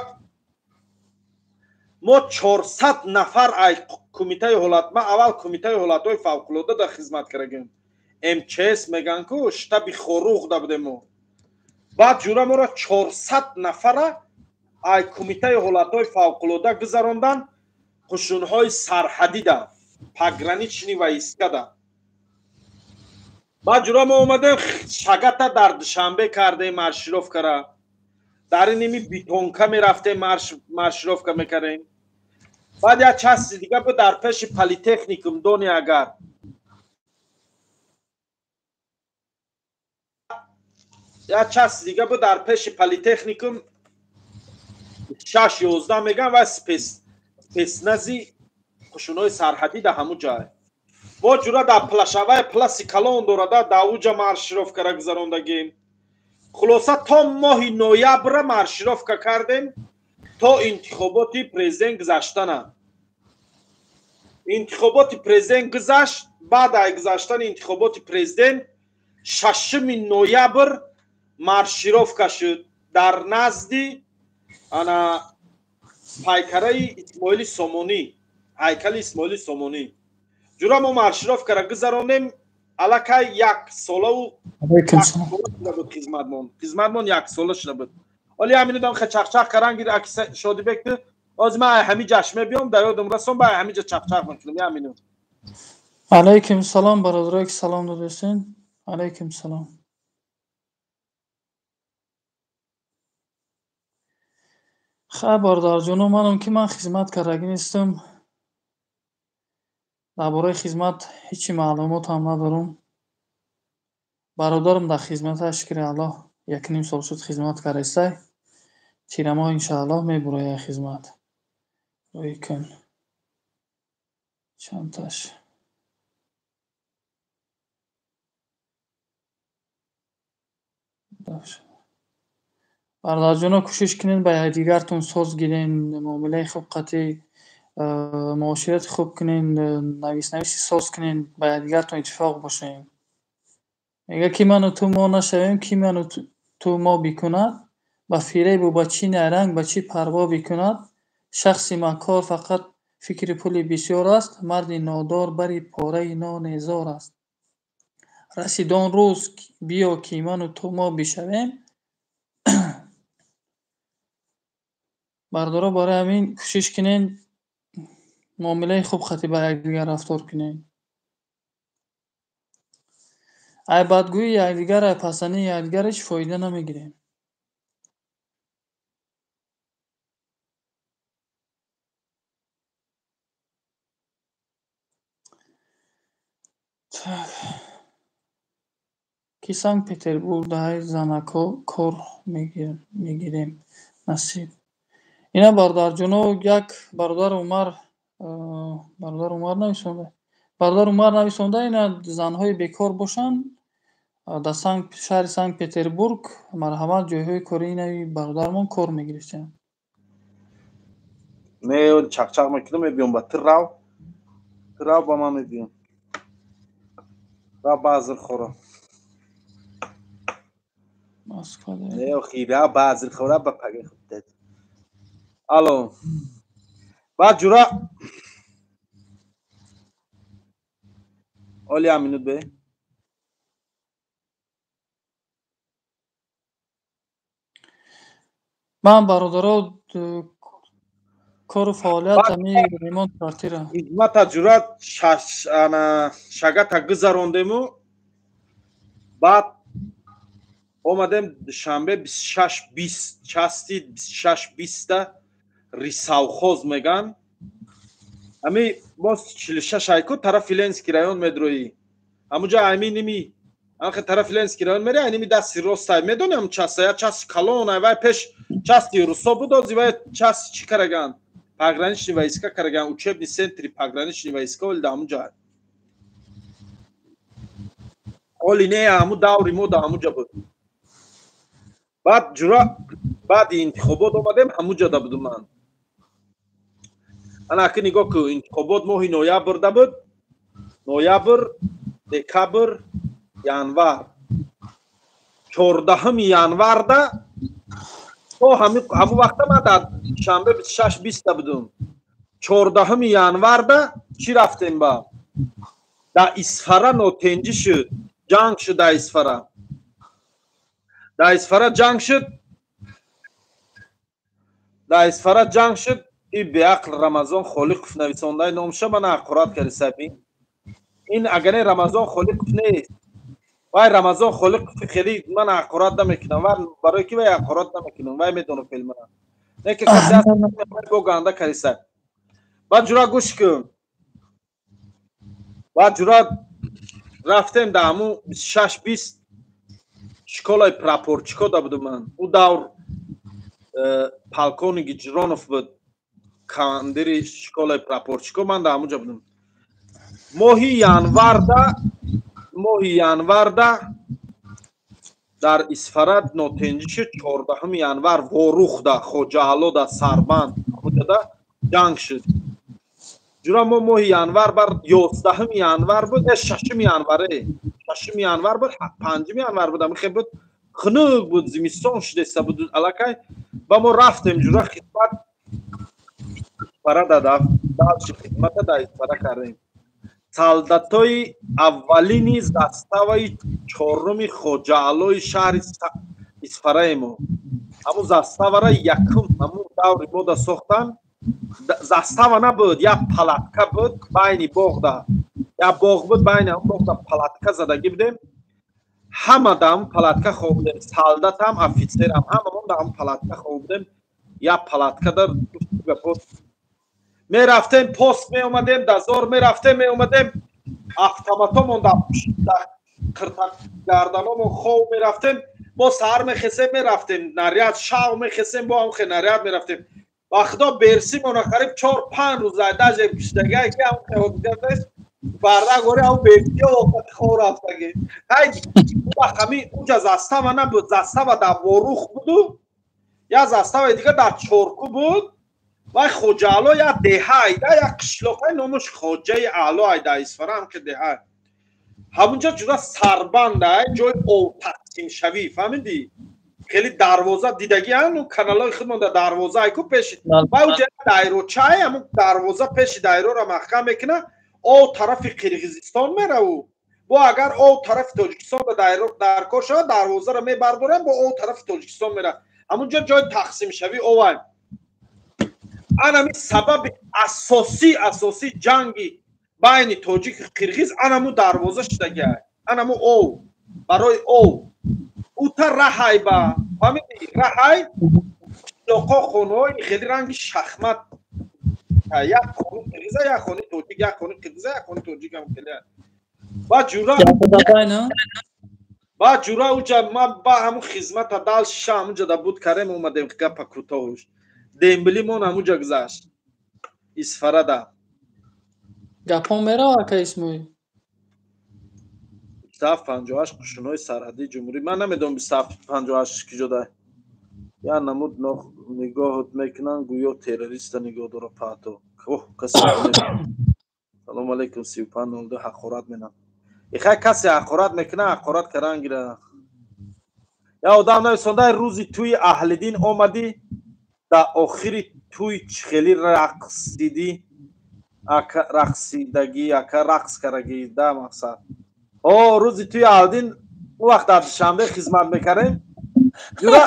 мо 400 нафар ай кумитаи ҳолат, ман аввал кумитаи ҳолатҳои фавқулода да хизмат кардагим, МЧС меган ку, штаби Хоруғ да будем мо. Баъд ҷура моро 400 нафара ай кумитаи ҳолатҳои фавқулода гузарондан қушунҳои сарҳадида, пограничный войска да. Баъд ҷура мо омадем, шагата дар Душанбе кардем маршировка ра, дар иними бетонка мерафтем, маршировка мекардем. Баъд як части дига буд дар пеши политехникум, дони агар, як части дига буд дар пеши политехникум, 6-11 меган, ва спецназ и қушунҳои сарҳадӣ дар ҳамун ҷай. Мо ҷура дар плашавай пласи калон дорада, дар уҷа маршировка ра гузарондагим. Хулоса, то моҳи ноябра маршировка кардем, то интихоботи президент гузаштана. Интихоботи президент гузашт, баъд ай гузаштани интихоботи президент 6 ноябр маршировка шуд дар назди ана пайкараи Исмоили Сомонӣ, ҳайкали Исмоили Сомонӣ. Ҷура мо маршировка ра гузаронем. Аллакай як солаву шуда буд хизматмон, хизматмон як сола шуда буд. Оли ҳаминудам хе чақчақ каран гир, аки Шодибек, оз ман ҳами ҷашн мебиём, дар ёдам расон, ба ҳами ҷа чақчақ мекунам ямину. Алайкум салом, бародарое ки салом додастен, алайкум салом. Хай, бародарҷоно, манам ки ман хизмат кардагӣ нестам, дар бораи хизмат ҳечи маълумотам надорам. Бародарам дар хизмата, шукри Аллоҳ, якним сол шуд хизмат кардастай, тирамоҳ иншааллоҳ мебурояд хизмат. Рӯй кун чандташ. Бародарҷоно, кӯшиш кунед ба якдигартон соз гирен, муомилаи хуб қатъӣ, муоширати хуб кунен, нависнависи соз кунен, ба якдигартон иттифоқ бошем. Мега ки ману ту мо нашавем, ки ману ту мо бикунад? Ба фиребу ба чӣ найранг, ба чӣ парво бикунад? Шахси макор фақат фикри пули бисёр аст, марди нодор бари пораи ноне зор аст. Расид он рӯз, биё ки ману ту мо бишавем. Бародаро, барои ҳамин кӯшиш кунен муомилаи хуб қатъӣ ба якдигар рафтор кунем. Ай бадгӯии якдигар, ай пасании якдигар ҳеҷ фоида намегирем. Ки Санкт-Петербург даҳаи занакҳо кор мегирем. Насиб. Ина бародарҷоно, як бародар Умар, бародар Умар нависонда. Бародар Умар нависонда, ина занҳои бекор бошанд, дар шаҳри Санкт-Петербург марҳамат, ҷойҳои кори инаи бародармон кор мегирифтем. Не, чақчақ мекунам, мебиём ба ту рав. Ту рав ба ман мебиём. Рав баъзир хӯра. Москва. Не, охи, рав баъзир хӯра ба паги худат. Алло. Баъд ҷура оли як минут бе. Ман бародаро кору фаъолият ами ремонт квартира. Хизмата ҷура шагата гузарондему, баъд омадем душанбе 26-20, части 26-20-та рисавхоз меган. Ами боз 46 айку тарафи Ленинский район медроӣ. Ҳамуҷа ами ними анхе тарафи Ленинский район мери, ай ними дасти ростай медони ҳам часта, я части калон, ай вай пеш части русо буд, ози вай части чӣ караган? Пограничный войска караган, учебный центри пограничный войска оли да ҳамуҷа. Оли не, ҳаму даври мо да ҳамуҷа буд. Баъд ҷура баъди интихобот омадем, ҳамуҷа да будум ман. Ана аки нигоҳ ку, интихобот моҳи ноябр да буд. Ноябр, декабр, январ. 14 январда то ҳамун вақта ман дар шанбе 26-20 да будум. 14 январда чӣ рафтем ба? Дар Исфара нотенҷӣ шуд, ҷанг шуд дар Исфара. Дар Исфара ҷанг шуд. Дар Исфара ҷанг шуд. И беақл Рамазон Холиқов нависондаи номша мана ҳақорат карди саби. Ин агар не Рамазон Холиқов нест. Вай Рамазон Холиқов хеле ман ҳақорат намекунам. Вай барои ки вай ҳақорат намекунам. Вай медонам феъл мана. Не ки касе аст бо ганда карди саб. Баъд ҷура гӯш кун. Баъд ҷура рафтем дар ҳамун 26-20 школаи прапорчико да будум ман. Ӯ давр полковник Ҷиронов буд. Командири школаи прапорчико, ман дар ҳамунҷа будум. Моҳи январда дар Исфара нотенҷӣ шуд. 14 январ Ворухда, Хоҷаалода, Сарбанд ҳамунҷада ҷанг шуд. Ҷура мо моҳи январ бар 11 январ буд, 6 январе. 6 январ буд, 5 январ буд, ҳамин хел буд. Хунук буд, зимистон шудеста буд аллакай. Ба мо рафтем ҷура хизмат Исфара дада, дальше хизмата дар Исфара кардем. Солдатои аввалини заставаи чоруми Хоҷаалои шаҳри Исфараи мо. Ҳамун заставара якум ҳамун даври мо да сохтан. Застава набуд, як палатка буд байни боғда. Як боғ буд, байни ҳамун боғда палатка задагӣ будем. Ҳама дар ҳамун палатка хоб будем. Солдатам, офитсерам, ҳамамон дар ҳамун палатка хоб будем. Як палатка дар мерафтем, пост меомадем, дазор мерафтем, меомадем, автоматомон дар қиртагарданомон хов мерафтем, бо саҳар мехесем, мерафтем, наряд шав мехесем, бо ҳам хе наряд мерафтем. Ба худо берсимона қариб 4-5 рӯз даже пиштагай ки ҳам хе ҳодиса барда гори ҳам берсиё вақти хов рафтаги. Ҳай вақт ҳами уҷа застава набуд, застава дар Ворух буду, як заставаи дига дар Чорку буд. Вай Хоҷаало як деҳа айда, як қишлоқай номаш Хоҷаи Аъло айда, Исфара ҳам ки деҳа. Ҳамунҷа ҷуда сарбанд ай, ҷои ов тақсимшавӣ, фаҳмидӣ? Хеле дарвоза дидагӣ ҳану каналҳои худмон дар дарвоза айку пеши. Вай уҷа дайрочай, ҳамун дарвоза пеши дайрора маҳкам мекуна, ов тарафи Қирғизистон мераву. Бо агар ов тарафи Тоҷикистон ба дайро дар кор шавад, дарвозаро мебардорам, бо ов тарафи Тоҷикистон мера. Ҳамунҷа ҷои тақсимшавӣ овай. Анами сабаби асосӣ ҷанги байни тоҷик қирғиз анаму дарвоза шудагиай, анаму ов. Барои ов. Ута раҳай ба. Фаҳмидӣ? Раҳай қишлоқҳо, хонаҳои хеле ранги шахмат. Як хони қирғиза, як хони тоҷик, як хони қирғиза, як хони тоҷик ҳам хеле. Баъд ҷура баъд ҷура уҷа ма ба ҳамун хизмата дал шиша ҳамунҷа да буд карем омадем гапа кӯтоҳуш. Дембилимон ҳамунҷа гузашт. Исфарада. Гапон мерава, ака Исмоил? 2758 қушунҳои сарҳадии ҷумҳурӣ. Ман намедонам 2758 киҷо да. Я намуд нигоҳот мекунанд, гӯё террориста нигоҳ дора паҳто. Оҳ, касе Салом алейкум 3502 ҳақорат менам. Ихай касе ҳақорат мекуна, ҳақорат кардан гира. Я одам нависонда рӯзи тӯи Аҳлиддин омадӣ, дар охири тӯй хеле рақсидӣ, ака рақсидагӣ, ака рақс карагӣ, да мақсад. О, рӯзи тӯи Аҳлиддин он вақт дар Душанбе хизмат мекардем. Ҷура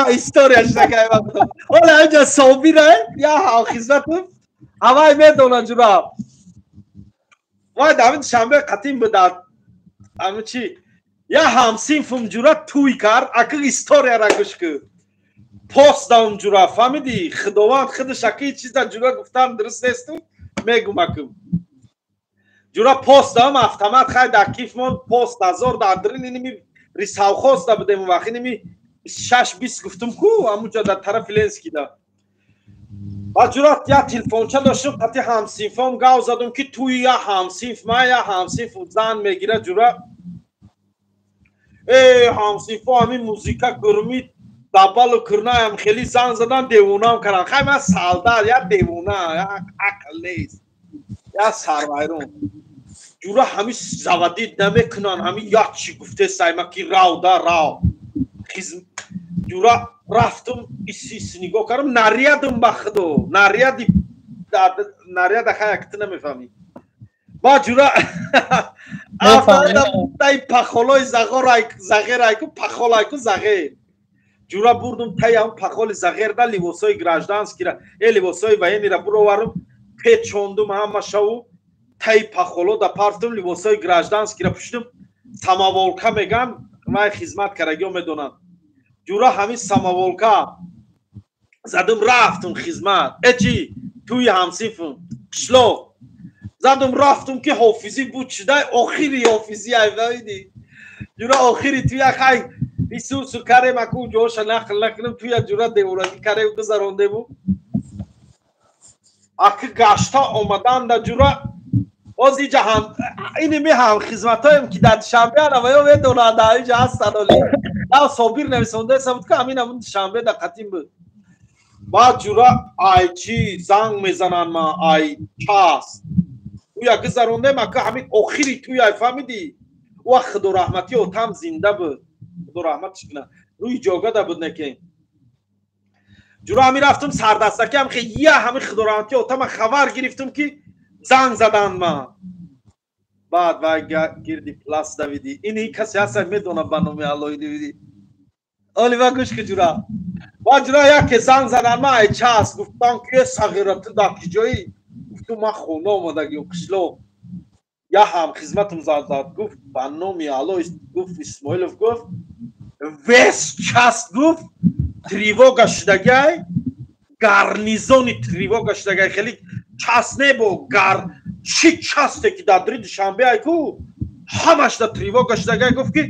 я история шудакай вақт. Ола инҷа Собира, я хизматум, ҳамаи медонад ҷура. Вай дар ҳамин Душанбе қатим буд дар ҳамин чи я ҳамсинфум ҷура тӯй кард, ака историяра гӯш кун. Пост даум ҷура, фаҳмидӣ? Худованд худаш ака ҳеҷ чиза ҷура гуфтан дуруст несту, мегум акум. Ҷура пост даум автомат хай дар кифмон пост ҳазор дар дрин иними рисавхоз да будем он вақт иними 6-20 гуфтум ку ҳамунҷа дар тарафи Ленский да. Баъд ҷура я телефонча доштум, қати ҳамсинфом гав задум ки туи я ҳамсинф, ман я ҳамсинф зан мегира ҷура. Э, ҳамсинфо ҳамин музика гурмид, дабалу курнаям хеле занг задан девонаам кардам. Хай ман солдат, я девона, я ақл нест, я сарвайрон. Ҷура ҳами заводид намекунанд, ҳами як чӣ гуфтесайма ки рав да рав. Ҷура рафтум, иси нигоҳ кардам, нарядум ба худо, наряди наряда хай як ту намефаҳмӣ. Баъд ҷура таи пахолои зағерайку пахолайку зағер. Ҷура бурдум таи ҳам пахоли зағерда либосҳои гражданскира, э либосҳои военныйра буроварум, печондум ҳамашаву таи пахоло да партум либосҳои гражданскира пӯшидум. Самоволка меган, вай хизмат карагиё медонанд. Ҷура ҳамин самоволка задум рафтум хизмат. Э чи тӯи ҳамсинфум қишлоқ задум рафтум ки ҳофизӣ буд шудай охири ҳофизӣ айфаҳмидӣ? Ҷура охири туя хай бисусу карем аку ҷоша нақл накунам туя ҷура девонагӣ карем гузарондему. Аки гашта омаданда ҷура боз иҷа ҳам иними ҳам хизматҳоем ки дар Душанбе ана ва ё медонанд дар иҷа ҳастанд оли. На Собир нависондаеса буд ки ҳамин ҳамун Душанбе дар қатим буд. Баъд ҷура ай чи занг мезананд ма ай час. Уя гузарондем ака ҳамин охири туй ай фаҳмидӣ? Ва худо раҳматӣ отам зинда буд. Худо раҳматиш кунад. Рӯи ҷогада буд неке. Ҷура ҳамин рафтум сардастаки ҳам хе я ҳамин худо раҳматӣ отама хабар гирифтум ки занг заданд ма. Баъд вай гирди плас давидӣ. Ин касе ҳаста медонад ба номи Аллоҳи давидӣ. Оли ва гӯш ки ҷура. Баъд ҷура яке занг заданд ма ай час гуфтам ки э сағира ту дар киҷоӣ? Гуфтум ман хона омадагиам қишлоқ. Я ҳам хизматум зад зад гуфт ба номи Аллоҳ гуфт Исмоилов гуфт весь час гуфт тревога шудагиай гарнизони тревога шудагиай хеле час небо гар чӣ часте ки дар дри Душанбе ай ку ҳамаш дар тревога шудагиай гуфт ки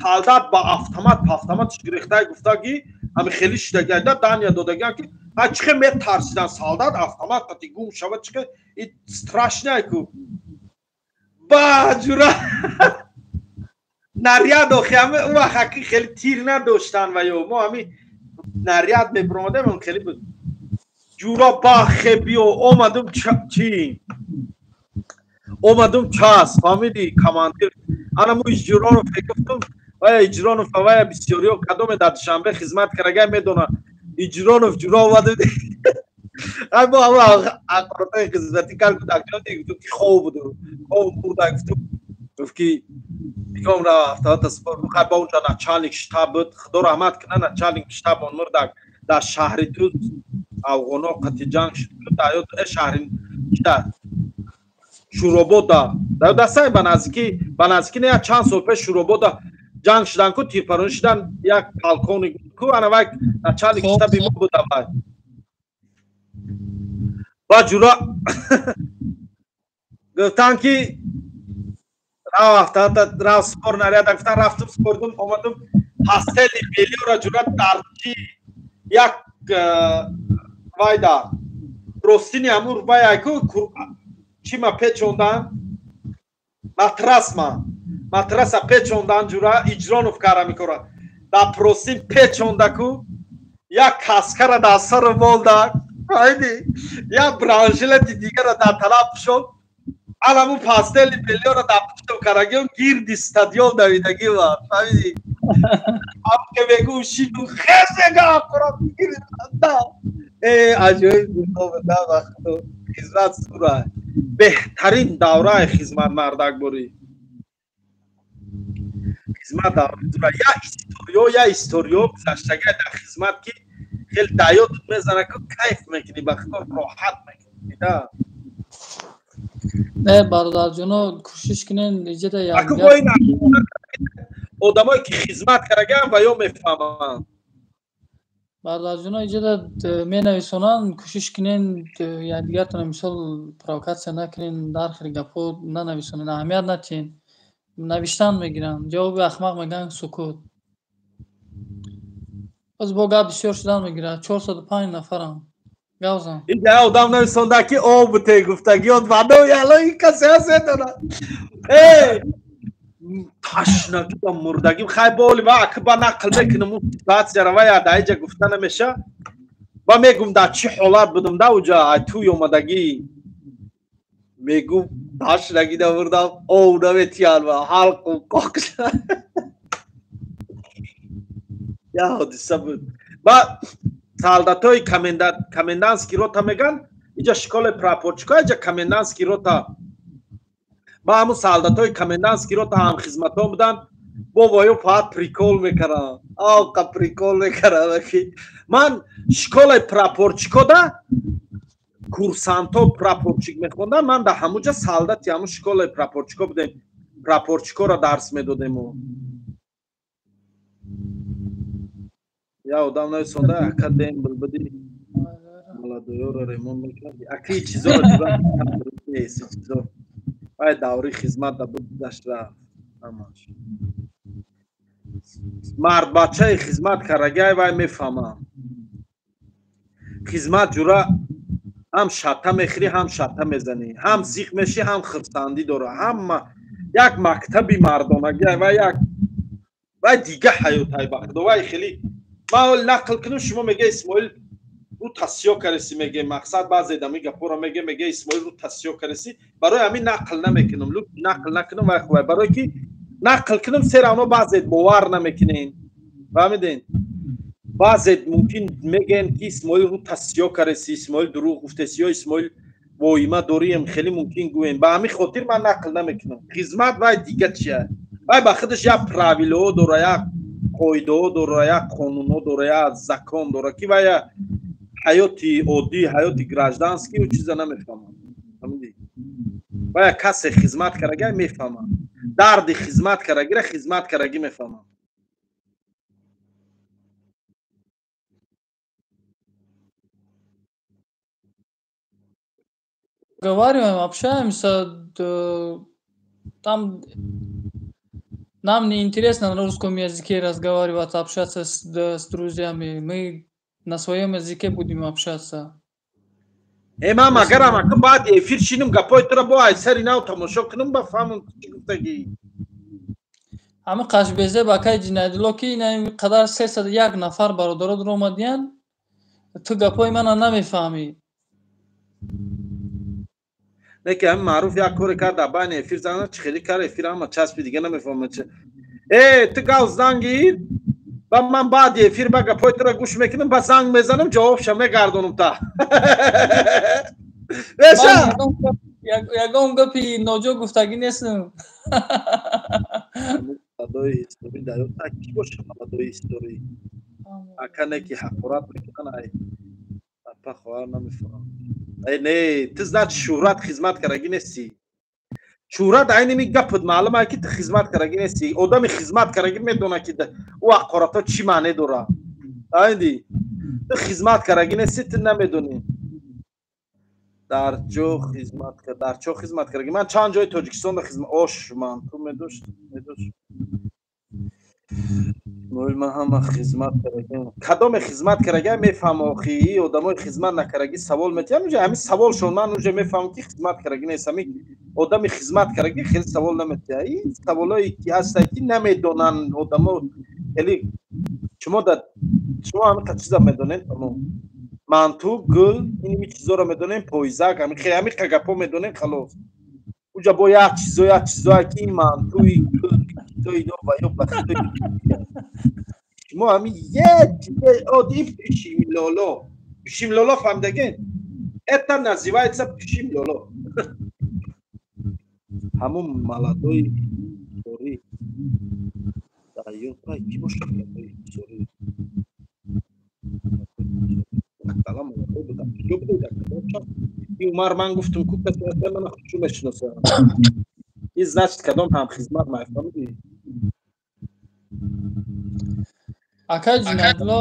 солдат ба автомат павтоматш гирехтай гуфтаги ҳами хеле шудагиай да дания додагиан ки ҳа чихе метарсидан солдат автомат қати гум шавад чихе и страшный ай ку. Ба ҷура наряд охи ҳами он вақт аки хеле тир надоштан ва ё мо ҳами наряд мебуромадем он хеле буд. Ҷура бахе биё омадум чи омадум час фаҳмидӣ командир ана мо Иҷронов гуфтум вая Иҷронов вая бисёриё кадоме дар Душанбе хизмат карагай медонад Иҷронов ҷура омадем ай мо ҳама ақоротҳои хизматӣ кард гуфт акҷо гуфтум ки хоб буду хоб бурда гуфтум гуфт ки дигом ра автомата спор хай ба унҷа начальник штаб буд худо раҳмат кунад начальник штаб он мурдак дар шаҳри Туз афғоно қати ҷанг шуд дар шаҳри чида Шӯробода дар дастаи ба наздикӣ не чанд сол пеш Шӯробода Ҷанг шудан ку, тирпаронӣ шудан, як полковник ку, ана вай начальник штаби мо буда вай. Ба ҷура гуфтан ки рав спор наряда, гуфтан рафтум спордум, омадум постели белиёра ҷура дар чи як вайда ростини амур вай ку чима печондан матрасма матраса печондан ҷура иҷронов кара мекора дар простин печонда ку як каскара дар сару молда фаҳмидӣ як бранжилети дигара дар талаб шуд аламу пастели белиёра дар пуштум карагиён гирди стадион давидагӣ ва фаҳмидӣ ам ке мегӯ шину хез мега акурат да аҷоиб да вақту хизмат сура беҳтарин давраи хизмат мардак борӣ хизмат давраи сура я историё гузаштага дар хизмат ки хеле даёдут мезана ку кайф мекунӣ ба худо роҳат мекунӣ да. Не бародарҷоно кӯшиш кунен иҷода одамое ки хизмат кардагаан ва ё мефаҳманд. Бародарҷоно иҷода менависонанд, кӯшиш кунен якдигартона мисол провокатсия накунен, дар хеле гапҳо нанависонен, аҳамият натиҳен. Навиштан мегиранд, ҷавоби ахмақ мегӯянд сукут. Боз бо гап бисёр шудан мегирад, 405 нафарам. Гавзан. Инҷа одам нависонда ки об те гуфтагиёт вадо яло ин касе ҳаст медонад. Э ташнагӣ ва мурдагӣ хай боли ва аки ба нақл мекунам он ситуатсияро ва я дар инҷа гуфта намеша. Ба мегум дар чӣ ҳолат будам да уҷа ай тӯй омадагӣ. Мегум ташнагӣ да мурдам об наметиҳан ва ҳалқу қоқ. Я ҳодиса буд. Ба солдатои комендантский рота меган, инҷа школаи прапорчика, инҷа комендантский рота. Ба ҳамун солдатои комендантский рота ҳамхизматон буданд, бо воё фақат прикол мекарданд. Авқа прикол мекарданд ки ман школаи прапорчикода курсантҳо прапорчик мехондам, ман дар ҳамунҷа солдати ҳамун школаи прапорчико будем, прапорчикоро дарс медодему. Я одам нависонда ака дембл буди маладоёро ремон мекарди аки чизоро чизо вай даври хизмат да буд гузашт рафт ҳамаш. Мардбачаи хизмат карагай вай мефаҳмам. Хизмат ҷура ҳам шатта мехӯрӣ, ҳам шатта мезанӣ, ҳам зиқ мешӣ, ҳам хурсандӣ дора. Ҳама як мактаби мардонагӣ вай як вай дига ҳаётай ба худо вай хеле ман ҳол нақл кунам шумо мега Исмоил рӯ тасиё кареси меге мақсад баъзе дами гапҳоро меге меге Исмоил рӯ тасиё кареси барои ҳамин нақл намекунам лут нақл накунам вай хубай барое ки нақл кунам сера оно баъзе бовар намекунен фаҳмиден баъзе мумкин мегӯянд ки Исмоил рӯ тасиё кареси Исмоил дурӯғ гуфтеси ё Исмоил воима дорием хеле мумкин гӯем ба ҳамин хотир ман нақл намекунам. Хизмат вай дига чия вай ба худаш як правилаҳо дора, як қоидаҳо дора, як қонунҳо дора, як закон дора ки вай ҳаёти оддӣ, ҳаёти гражданский ӯ чиза намефаҳмад. Фаҳмидӣ? Вай касе хизмат карагӣ мефаҳмад. Дарди хизмат карагиро хизмат карагӣ мефаҳмад. Разговариваем, общаемся, там нам не интересно на русском языке разговаривать, общаться с друзьями. Мы на своем языке будем общаться. Мам, агарам ака баъди эфир шинам гапҳои туро бо ай сари нав тамошо кунам ба фаҳмам чӣ гуфтагӣ. Ҳамин қашбезе ба акаи Ҷинаятдилло ки ин қадар 301 нафар бародаро дур омадиянд, ту гапҳои мана намефаҳмӣ. Не ки ҳамин маъруф як коре кард дар байни эфир зана чӣ хеле кар эфир ҳама часпи дига намефаҳмад чи. Ту гав занг гир, ба ман баъди эфир ба гапҳои туро гӯш мекунам, ба занг мезанам, ҷавобша мегардонам та. Беша? Ягон гапи ноҷо гуфтагӣ нестам. Молодои исторӣ дарёфт ки боша молодои исторӣ. Ака не ки ҳақорат мекунан ай апа хоҳар намефаҳмам. Не, ту значит шӯҳрат хизмат карагӣ нестӣ. Шӯҳрат айни ми гапат маълум ай ки ту хизмат карагӣ нести. Одами хизмат карагӣ медона ки ӯ ҳақоратҳо чӣ маъне дора. Айди ту хизмат карагӣ нести, ту намедонӣ. Дар ҷо хизмат дар чо хизмат карагӣ? Ман чанд ҷои Тоҷикистонда хизмат ош ман ту медошт медошт. Исмоил ман ҳама хизмат карагим. Кадоме хизмат карагӣ мефаҳмам охи, одамои хизмат накарагӣ савол метиҳам, уже ҳамин саволшон ман уже мефаҳмам ки хизмат карагӣ нест. Ҳамин одами хизмат карагӣ хеле савол наметиҳад. Ин саволое ки ҳастанд ки намедонанд одамо хеле шумо да шумо ҳамин чиза медонед тамом. Манту, гул, ин чизоро медонем, поизак, ҳамин хеле ҳамин гапҳо медонем халос. Уҷа бо як чизо як чизое ки мантуи гул ино ва ё бахто шумо ҳамин як чизе оддӣ пишимлоло. Пишимлоло фаҳмидаген? Это называется пишимлоло. Ҳамун маладои сори даёпай ки бошад маладои сори? Дала маладой будам. Киё будед дар кадом чанд? И Умар ман гуфтум ку касе ҳаста мана худшу мешиносам. И значит кадом ҳамхизмат май фаҳмидӣ? Акай Ҷиноятулло,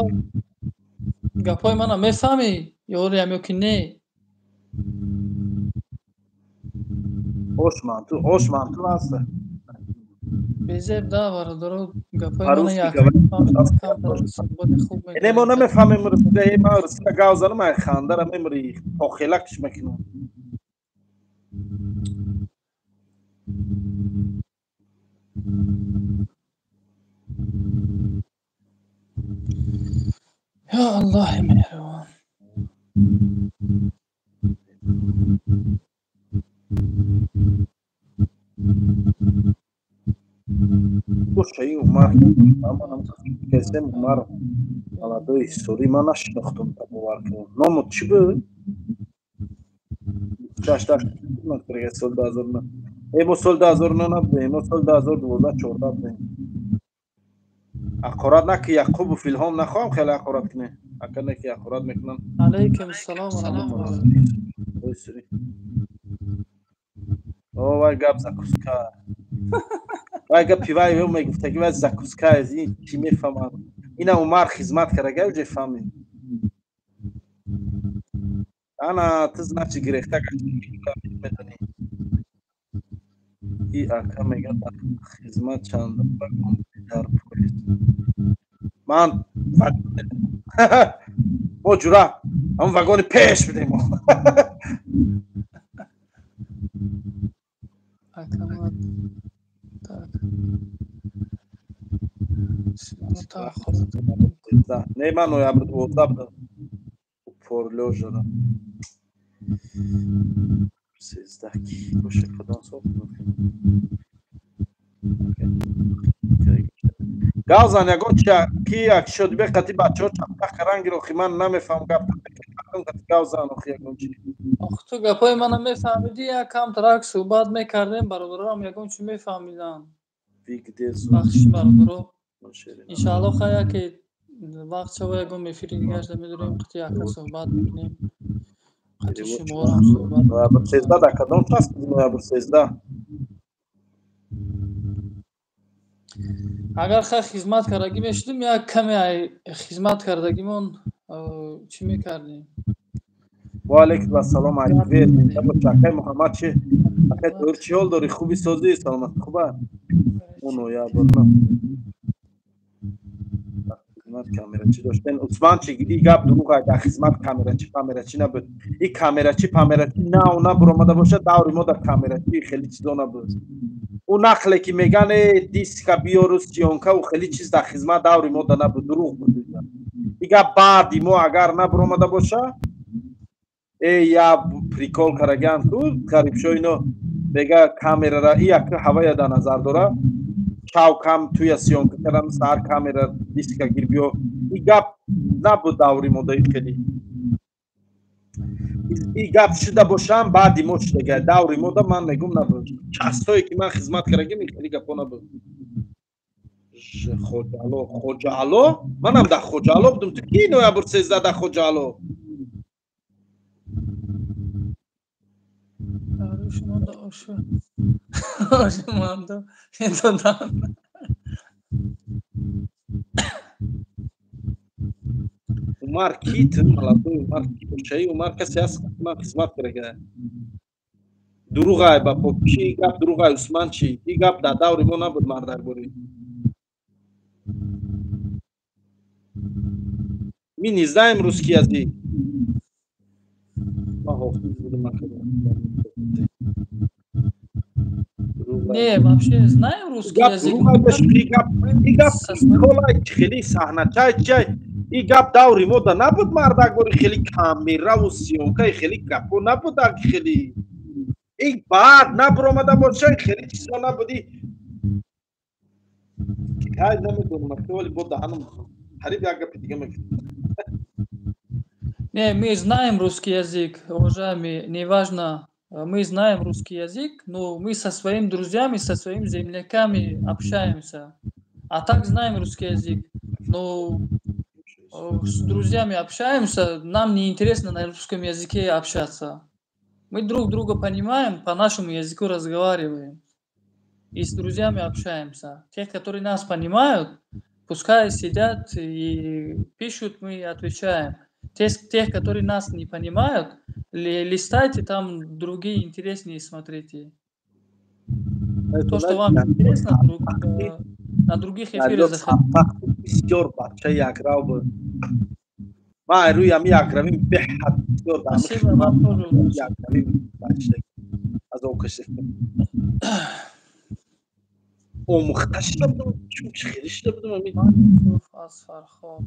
гапҳои мана мефаҳмӣ ёриам ё ки не? Ош манту, ош манту аст. Безеб да бародаро, гапҳои мана По-русски як говори. суҳбати хуб Не, мо намефаҳмем русия, ман русия гав занам, ай хандара мемри, охелакш мекунам. Ё Аллоҳи меҳрубон. Боша ин Умар, аманам кезем Умар маладои ҳисорӣ ман нашинохтум, бовар кунем. Номот чӣ буд? 6 соли 2009. Э мо соли 2009 набудем, мо соли 2012 14 будем. Ҳақорат наки Яқубу Филҳом нахоҳам хеле ҳақорат кунем. Ака не ки ҳақорат мекунам. Алайкум салом ва раҳматуллоҳ. О вай гап закуска. Вай гапи вай ё мегуфтаги вай закуска ин чӣ мефаҳмам. Ина Умар хизмат карага уже фаҳмид. Ана ту значит гирехта медонӣ. И ака мега дар хизмат чанд вагон дар поезд. Ман мо ҷура ҳамон вагони пеш будем. Акамат так. Не, ман ноябр 12 будам. Упорлёжара. 13 ки боша кадом сол? Гав зан ягон ча ки як шодибе қати бачаҳо чапта карангиро охи ман намефаҳмам гап қати гав зан охи ягон чи. Ох ту гапҳои мана мефаҳмидӣ, як камтарак суҳбат мекардем, бародарам ягон чи мефаҳмиданд. Бахшиш бародаро. Иншааллоҳ хай яке вақт шава ягон эфири дигарашда медорем, қати яка суҳбат мекунем. Қати шуморо суҳбат. Ноябр 13 дар кадом час ноябр 13? Агар хай хизмат кардагӣ мешудем, як каме ай хизмат кардагимон чӣ мекардем? Ва алайкум ассалом акбер. Акай Муҳаммад чи? Акай Тоҳир чӣ ҳол дорӣ? Хуби созӣ? Саломат хуба? Мо ноябр на. Хизмат камерачӣ доштен. Усман чи и гап дурӯғ ай дар хизмат камерачӣ памерачӣ набуд. И камерачӣ памерачӣ нав набуромада бошад, даври мо дар камерачӣ хеле чизо набуд. Ӯ нақле ки меган э диска биёру съёмка ӯ хеле чиз дар хизмат даври мо да набуд, дурӯғ буд. И гап баъди мо агар набуромада боша, э я прикол караган ку қарибшо ино мега камерара и як ҳавая дар назар дора. Чав кам туя съёмка кардам, саҳар камера диска гир биё. И гап набуд даври мо да хеле. И гап шуда бошам баъди мо шудага даври мо да ман мегум набуд. Частое ки ман хизмат кардагим хеле гапҳо набуд. Хоҷаало, Хоҷаало? Манам дар Хоҷаало будум. Ту ки ноябр 13 дар Хоҷаало? Медодам. Умар ки ту молодой Умар ки бошаи? Умар касе ҳаст, ман хизмат карда. Дурӯғай ба покиши гап, дурӯғай. Усман чӣ? И гап дар даври мо набуд, мардакборӣ. Мы не знаем русский язык. Ман ҳофиз будам. Не, вообще знаем русский язык. Гап хеле саҳначай чай. И гап даври мо да набуд, мардакбори, хеле камераву съёмкаи хеле гапо набуд, хеле и баъд набуромада бошай, хеле чизо набуди. Ҳай, намедонам, вале бо даҳанам ҳариб як гапи дига мекунам. Не, мы знаем русский язык, уважаемые, неважно, мы знаем русский язык, но мы со своими друзьями, со своими земляками общаемся. А так знаем русский язык, но с друзьями общаемся, нам не интересно на русском языке общаться. Мы друг друга понимаем, по нашему языку разговариваем. И с друзьями общаемся. Тех, которые нас понимают, пускай сидят и пишут, мы отвечаем. Тех, которые нас не понимают, листайте там другие интереснее смотрите. То, что вам интересно, на других эфирах заходите. Бисёр бача якрав буд. Ман рӯи ҳами якравим беҳад бисёр. Спасибо вам тоже. Якравим бача азоб кашид. Омӯхта шуда будам, чун хеле шуда будам ҳами. Юсуф аз Фархор.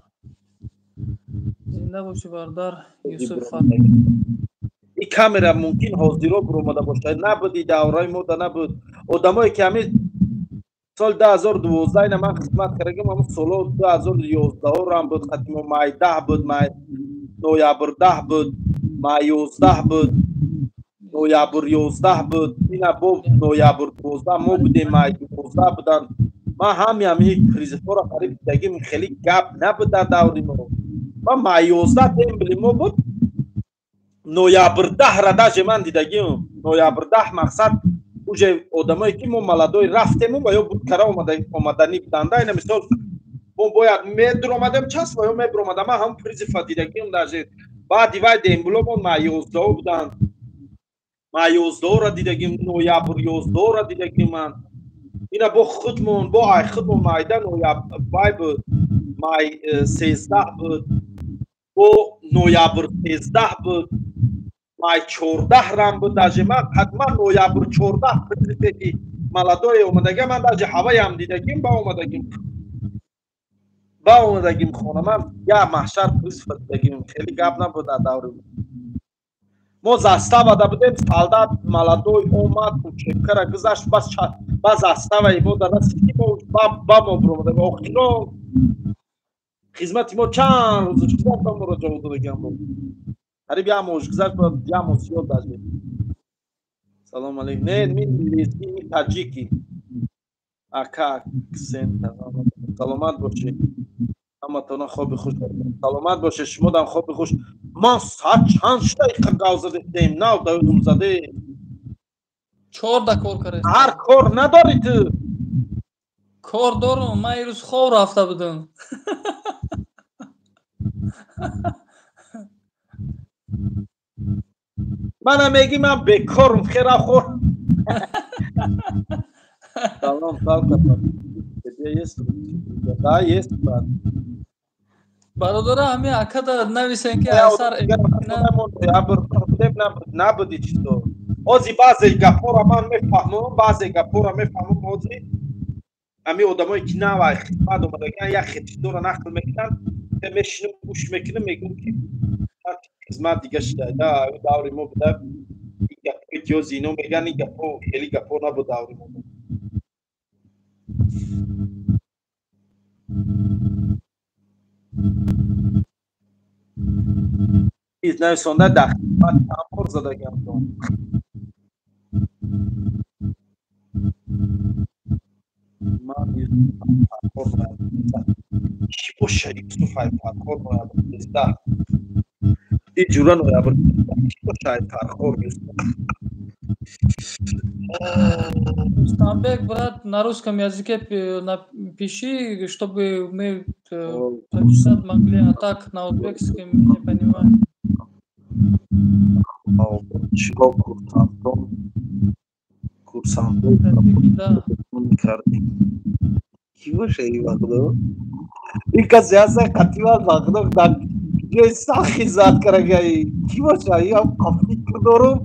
Зинда бошӣ, бародар Юсуф Фархор. И камера мумкин ҳозиро буромада бошад. Набуд, и давраи мо да набуд. Одамое ки ҳами сол 2012 ина ман хизмат кардагим, ҳамон солҳо 2011 ҳам буд, қатимо май 10 буд, май ноябр 10 буд, май 11 буд, ноябр 11 буд, ина бо ноябр 12 мо будем, май 12 буданд. Ман ҳами ҳамин призывҳоро қариб дидагим, хеле гап набуд дар даври мо. Ман май 11 дембели мо буд, ноябр 10 ра даже ман дидагим. Ноябр 10 мақсад уже одамое ки мо молодой рафтему ва ё буд кара омаданӣ буданда. Ина мисол мо бояд медуромадем час ва ё мебуромада. Ман ҳам призыва дидагим даже. Баъди вай дембуломон май 11 буданд, май 11-ро дидагим, ноябр 11-ро дидагим ман. Ина бо худмон, бо ай худмон майда ноябр вай буд, май 13 буд, бо ноябр 13 буд, май 14 рам буд даже. Ман ҳатман ноябр 14 призыве ки молодое омадагим, ман даже ҳаваям дидагим, ба омадагим хона. Ман я маҳшар призыва дидагим, хеле гап набуд дар даври мо. Заставада будем, солдат молодой омад, учебкара гузашт, бас ба заставаи мо дар расид ки мо ба мо буромадем. Охирон хизмати мо чанд рӯз гузашт, ба моро ҷавоб додагиам буд. Қариб як моҳ гузашт, як моҳ зиёд даже. Салом алейкум. Не, ми лезги, ми таҷики. Ака аксент. Саломат бошед. Ҳаматона хоби хуш. Саломат бошед, шумо дам хоби хуш. Ман соат чанд шуда иқа гав задем, нав давидум заде. Чорда кор кардем. Ҳар кор надорӣ ту. Кор дорум, ман ирӯз хоб рафта будам. Мана мегӣ ман бекорм, хера хор. Салом, салка. Тебе есть? Да, есть, брат. Бародара, ҳами акада нависен ки асар набуди чизо. Ози баъзе гапҳоро ман мефаҳмам, баъзе гапҳоро мефаҳмам. Ози ҳами одамое ки нав ай хизмат омадагиан як хел чизоро нақл мекунанд, мешинам гӯш мекунам, мегӯм ки хизмат дига шуда. Да, даври мо буда ин гапҳое ки ози ино мегӯянд, ин гапҳо хеле гапҳо набуд даври мо. Нависонда дар хизмат чанд бор задагиам. Ман Юсуф Фархор. Кӣ боша Юсуф Фархор ноябр 13? И ҷура ноябр кӣ боша Фархор Юсуф? Рустамбек, брат, на русском языке напиши, чтобы мы прочитать могли, а так на узбекском не понимаем. Чиго курсантон курсантон кардем. Ки боша ин вақто? Ин касе ҳаста қатима вақто дар ҷои сахт хизмат кардагаи. Ки боша? Ин фикр дорум.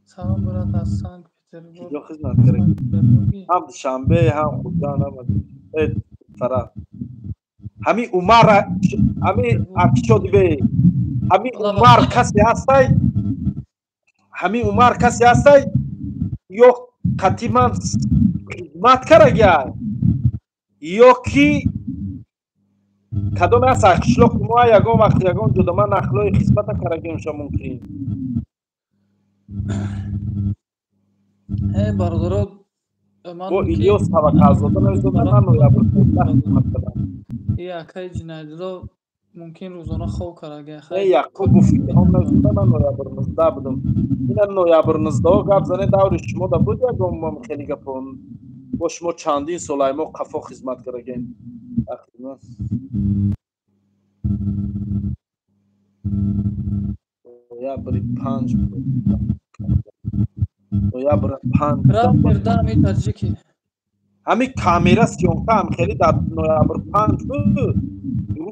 Салом, брат, аз Санкт-Петербург. Киҷо хизмат кардаги? Ҳам Душанбе, ҳам Хуҷанд, ҳам Фара. Ҳамин Умар, ҳамин Акшодибе, ҳамин Умар касе ҳастай? Ҳамин Умар касе ҳастай? Ё қатиман хизмат карагай, ё ки кадоме ҳаст аз қишлоқи мо, ягон вақт ягон ҷода ман нақлҳои хизмата карагиамша мумкин. Э, бародаро, бо Илёс Таваккалзода нависода, ман ноябр хизмат кардам. И акаи Ҷинаиддило мумкин рӯзона хоб карагай. Не, Яқубов Илҳом нависода, ман ноябр 19 будам. Ина ноябр 19 гап зане, даври шумо да буд ягон ман хеле гапон. Бо шумо чандин сол ай мо қафо хизмат карагем. Ноябри 5 буд. Ноябр 5. Рапер дами таҷики. Ҳамин камера съёмка ҳам хеле дар ноябр 5 буд.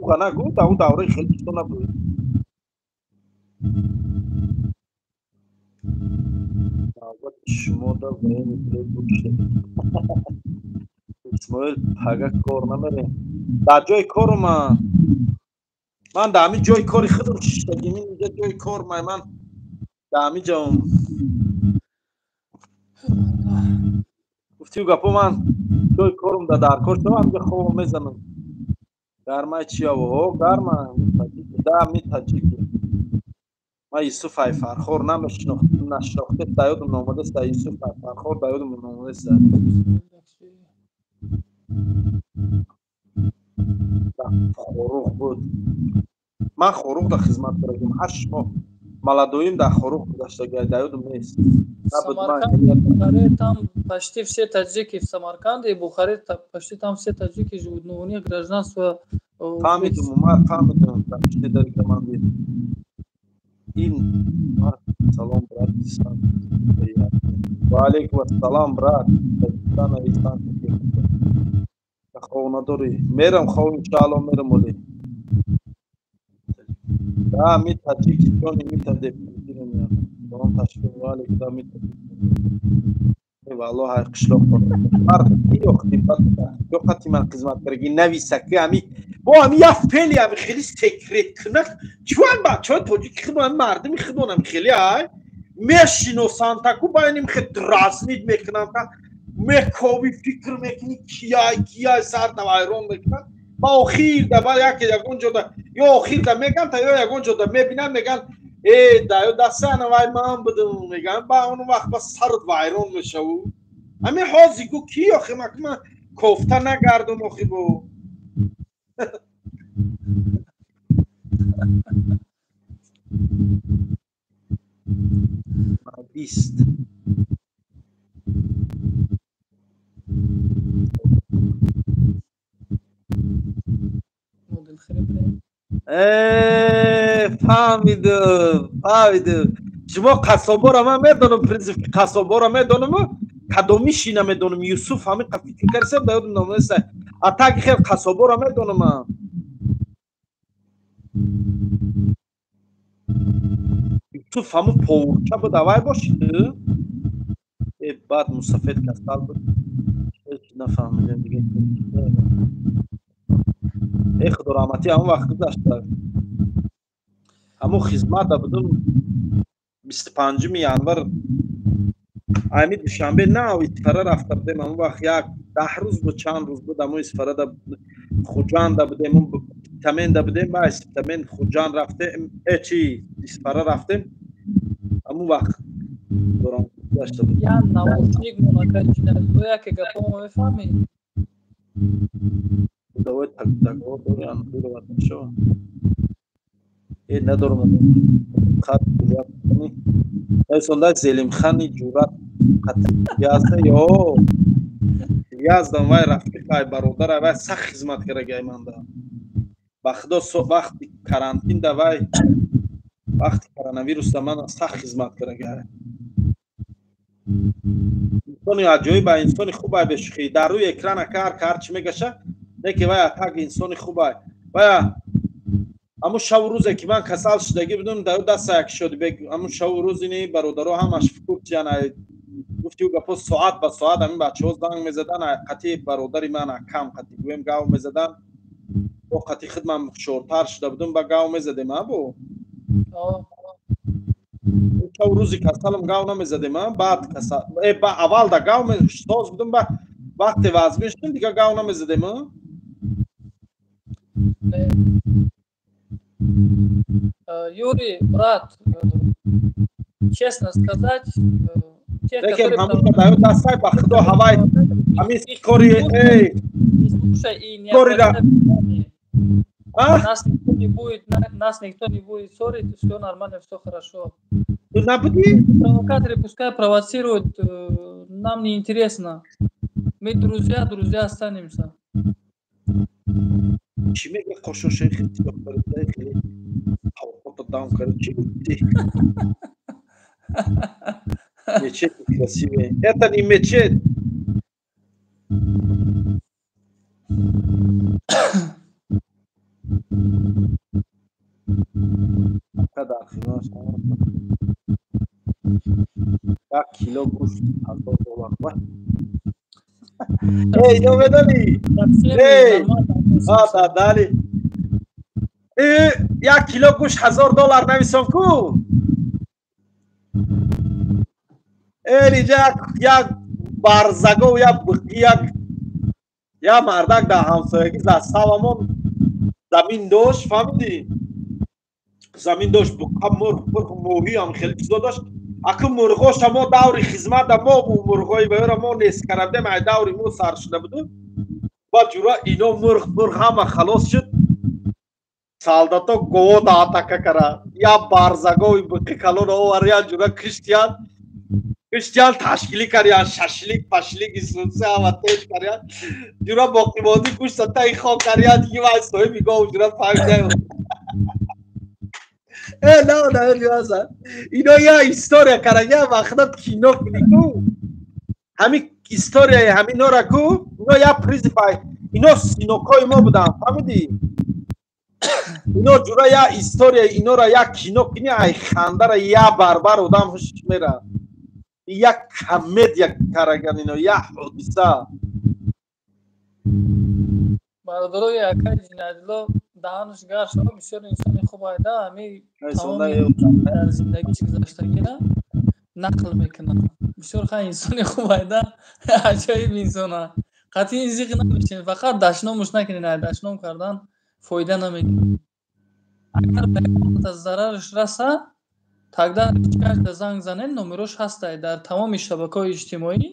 Дурӯға нагӯ, дар он давраи хеле чизо набуд. Навбати шумо да военный билет буд. Исмоил, пага кор намерем. Дар ҷои кору ман. Ман дар ҳамин ҷои кори худам шиштагим. Инҷа ҷои кор ман дар ҳамин ҷоам. Гуфтию гапо, ман ҷои корум да дар кор шудам, ҳаминҷа хобам мезанам. Гармай чи аво? О, гарма. Да, ми таҷики. Ман Юсуф Айфархор намешинохтам, нашинохта, да ёдам наомадааст, Юсуф Айфархор да ёдам наомадааст. Хоруғ буд. Ман Хоруғ да хизмат кардам. 8 моҳ молодоим дар Хоруғ гузаштагӣ, да ёдам нест. Самарканд, Бухаре, там почти все таджики в Самарканде и Бухаре, почти там все таджики живут, но у них гражданство. Фаҳмидум, Умар, фаҳмидум, почти дар команди. Ин Умар, салом, брат. Ва алейкум ассалом, брат. Хов надорӣ? Мерам хов, иншаалло мерам оле. Да, ми таҷики ҷони ми тадепирам. Салом ташкил ва алейкум, да ми таҷики. Валлоҳ ҳар қишлоқ мард ё хидмат ё қати ман хизмат кардаги нависа ки ҳами бо ҳами як феъли ҳами хеле секрет кунак чун бачаҳои тоҷики худмон мардуми худмон ҳами хеле ай мешиносанд таку байним хел дразнид мекунанд та мекоби фикр мекунӣ кияй кияй сарта вайрон мекунанд. Ба охир да ба яке ягон ҷода ё охир да меган та ё ягон ҷода мебинанд, меган э да ё дастана вай ман будум, меган ба он вақт ба сарат вайрон мешаву. Ҳамин ҳози гу ки охи ман кофта нагардум охи бо. Бист. Фаҳмидум, фаҳмидум. Шумо қассоборо ман медонам, принсип қассоборо медонам, кадомиши намедонам. Юсуф ҳамин фикр кардам, да ёдам намеояд. А так хел қассоборо медонам ман. Юсуф ҳамун повурча буд, авай бошид? Э, баъд мусафед касал буд. Ҳеҷ нафаҳмидем дига. Э, худо раҳматӣ, ҳамон вақт гузашта. Ҳамон хизмата будум 25 январ ами Душанбе нав Исфара рафта будем. Ҳамон вақт як 10 рӯз буд, чанд рӯз буд, ҳамон Исфарада Хуҷанда будем, Спитаменда будем, ба Спитамен Хуҷанд рафтем, э чи Исфара рафтем. Ҳамон вақт дорам гузашта буд. Я наушник монака Ҷинаиддило, яке гапомо мефаҳмӣ? Давай так договор дорем, аннулировать нашава. Надорам хат нависонда Зелимхани ҷурат қатияста ё яздам вай рафиқай бародарай вай сахт хизмат карагай манда. Ба худо вақти карантин да вай вақти коронавирус да ман сахт хизмат карагай. Инсони аҷоиб ба инсони хубай бешухӣ. Дар рӯи экрана кар кар чӣ мегаша? Не ки вай атак инсони хубай. Вай аму шаву рӯзе ки ман касал шудагӣ будам, дар даста як Шодибек аму шаву рӯз ини бародаро ҳамаш фукуртиян гуфти ӯ гапо соат ба соат ҳамин бачаҳо занг мезадан, қатъи бародари ман акам қатъи гӯем гав мезадан, бо қатъи худ ман ҳушёртар шуда будам, ба гав мезадем а бо шаву рӯзи касалам гав намезадем а баъд касал аввал да гав соз будам, ба вақте вазмин шудем дига гав намезадем а. Юрий, брат, честно сказать, те, которые... Не слушай и не обращай внимания. Нас никто не будет ссорить, все нормально, все хорошо. Провокаторы пускай провоцируют, нам не интересно. Мы друзья, друзья останемся. Мечеть красивее. Это не мечеть. Як кило гӯшт $1000. Эй, ино медонӣ? Эй, дали. Як кило гӯшт $1000 нависон ку? Инҷа як барзагов, як мардак дар ҳамсоягӣ заставамон замин дошт, фаҳмидӣ? Замин дошт, буқа, мурғ, пурғ, моҳӣ ҳам хеле чизо дошт. Аку мурғоша мо даври хизмата мо мурғои баёра мо нест кардем, ай даври мо сар шуда буду. Баъд ҷура ино мурғ, мурғ ҳама халос шуд. Солдато говода атака кара. Я барзагови буқи калон овар, я ҷура киштиян. Киштиян ташкилӣ карян, шашлик, пашлик, исунсе ҳама теш карян. Ҷура боқимонди гӯшта таи хок карян, диги вай соҳиби гов ҷура фаҳмида. На, на, на, ино я история карая, вақта кино кунӣ ку. Ҳамин историяи ҳаминора ку, ино я призифай, ино синокои мо буданд, фаҳмидӣ? Ино ҷура я история инора я кино кунӣ, ай хандара я барбар одам ҳушш мера. Я комедия караган ино, я ҳодиса. Бародарои акаи Ҷиноятулло даҳанаш гарм шуд, бисёр инсони хуб айда, ҳами тамоми дар зиндагиш гузаштагиро нақл мекунад. Бисёр хай инсони хуб айда, аҷоиб инсона. Қатъи зиқ намешин, фақат дашномуш накунед, ай дашном кардан фоида намегирад. Агар ба ягонта зарараш раса, тогда ҳеҷкашда занг занед, номерош ҳастай дар тамоми шабакаҳои иҷтимоӣ,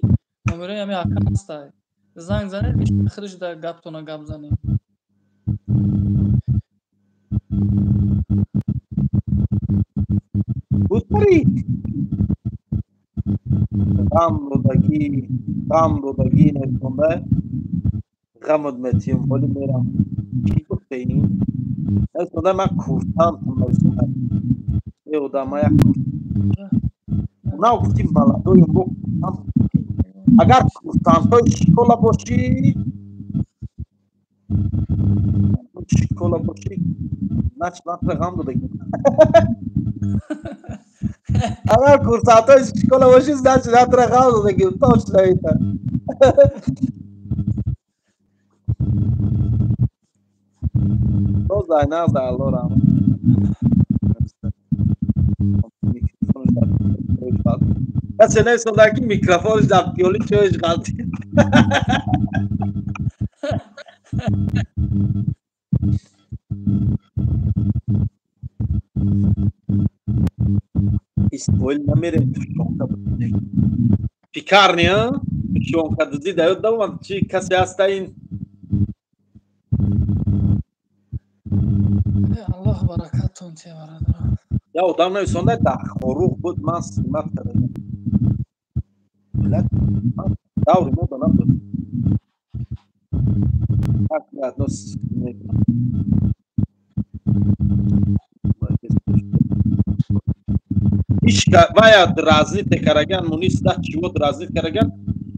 номерои ҳами ака ҳастай. Занг занед, худаш да гаптона гап занед. Бутари ғам додагӣ, ғам додагӣ нависонда, ғамот метиҳам, ҳоли мерам. Чӣ гуфтаи ин? Нависонда ман курсантам нависонда. Э одам, ман як курсант. На гуфтим баладоем бо курсант. Агар курсантҳои школа бошӣ, школа бошӣ, нач натра ғам додагӣ. Агар курсантҳои школа бошӣ, значит натра ғам додагӣ, точно это. Нозай, нозай, Алло раҳмат. Касе нависонда ки микрофонаш дар пиёли чояш ғалтид. Исмоил намерем тушонка бизанем. Пикарни, а? Тушонка дуздӣ да ёд давомад, чӣ касе ҳаста ин? Аллоҳ баракатон тия, бародарон. Я одам нависонда, дар Хоруғ буд, ман снимать кардам. Даври мо да набуд. Как относитесь? Вая дразнит караган, мунис да чего дразнит караган.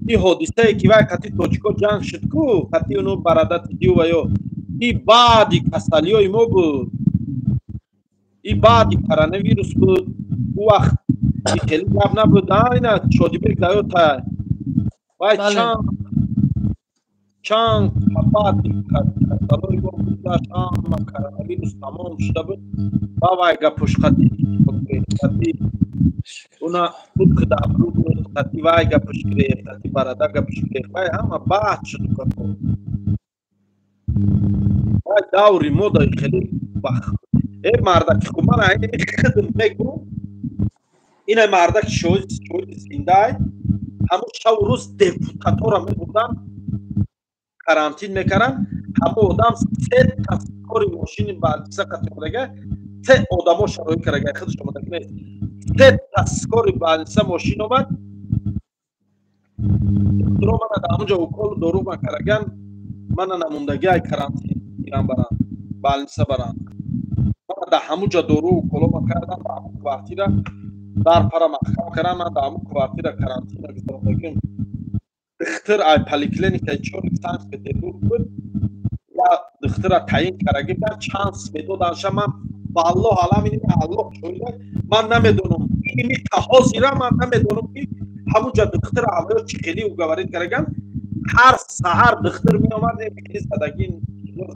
И ҳодисае ки вай қати точко ҷанг шуд ку, қати уну барадати дию ваё. И баъди касалиҳои мо буд. И баъди коронавирус буд. Ӯ вақт хеле гап набуд. Ина Шодибек даёта. Вай чанд баъди касалои мо гузашт, ҳама коронавирус тамом шуда буд. Ба вай гапуш қати уна худ кудабру буд, қати вай гапуш гирефт, қати барада гапуш гирефт. Вай ҳама баъд шуд. Вай даври мо да хеле э мардаки хуб, ман айни хидм мегӯм, ина мардаки шоҳиди зиндаай, ҳамон шаву рӯз депутатора мебурдан, карантин мекардан. Ҳамон одам се кори мошини балиса қатиодага, се одамо шароит карага, худаш омада нест. Се таскори балиса мошин омад, духтуро мана дар ҳамонҷо уколу дору ма караган, мана намондаги ай карантин гиран баранд, балиса баранд. Мана дар ҳамонҷо дору уколо ма кардан, дар ҳамон квартира дар пара маҳкам кардан, ман дар ҳамон квартира карантина гузарондагим. Духтур ай поликлиникаи чори Санкт Петербург буд, я духтура таъин кардаги будан, чанд медоданша. Ман валлоҳ алам, ин Аллоҳ шоҳид, ман намедонам, ини ҳозира ман намедонам ки ҳамунҷа духтур аввал чӣ хеле уговорить караган. Ҳар саҳар духтур меомад, хеле задаги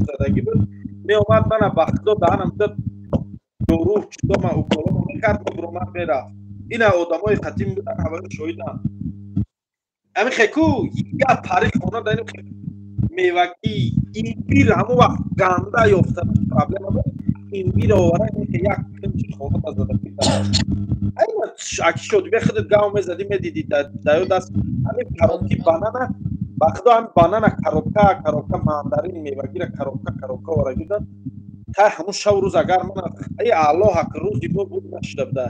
задаги буд, меомад, мана ба худо даҳанам дод, дору чизо ма уколо мекард, мебуромад, мерафт. Ина одамои қатим будан, аввал шоҳиданд. Ҳамин хеку я пари хона дар ин мевагӣ имбир ҳамон вақт ганда ёфтан проблема буд. Имбир овара як кунҷи хона зада. Айна аки Шодибек худат гав мезадӣ, медидӣ даё даст ҳамин коробки банана, ба худо ҳамин банана коробка коробка, мандарин мевагира коробка коробка овара гирдан. Та ҳамон шаву рӯз агар ман ай Аллоҳ ак рӯзи мо буд нашуда буда.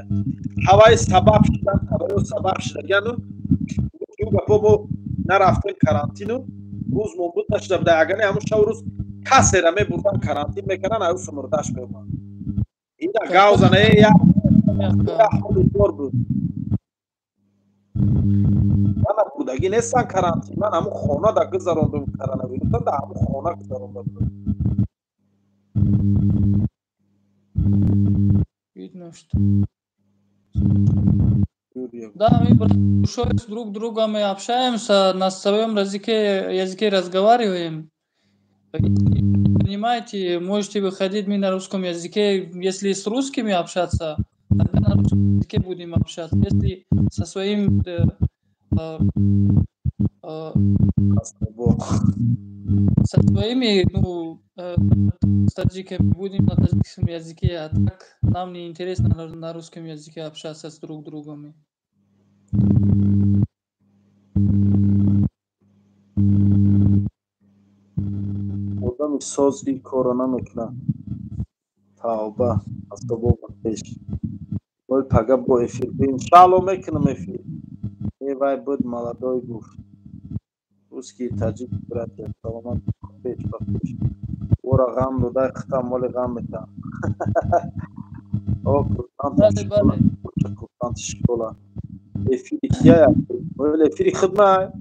Ҳаваи сабаб шудан, ҳаваё сабаб шудагану гапо мо нарафтем карантину, рӯзмон буд нашуда буда. Агар не ҳамон шаву рӯз касера мебурдан, карантин мекардан, аю сумурдаш меомад. Ина гавзана як ҳоли кор буд. Ман будагӣ нестам карантин, ман ҳамон хона да гузарондам коронавируса, да ҳамон хона гузаронда будам. Видно, что да, мы душой с друг другом и общаемся, на своем языке разговариваем. Понимаете, можете выходить мы на русском языке. Если с русскими общаться, тогда на русском языке будем общаться. Если со своим со своими, ну, с таджиками будем на таджикском языке, а так нам не интересно на русском языке общаться с друг другом. Одами соз ин корро намекунад. Тавба, асобо пеш. Ой, пага бо эфир. Иншаалло мекунам эфир. Э вай буд молодой гуфт. Русский таджик братья, саломат пеш ба пеш. Ора ғам дода, хитам моли ғам метам. О, курсанти школа. Эфири кияя? Эфири худма?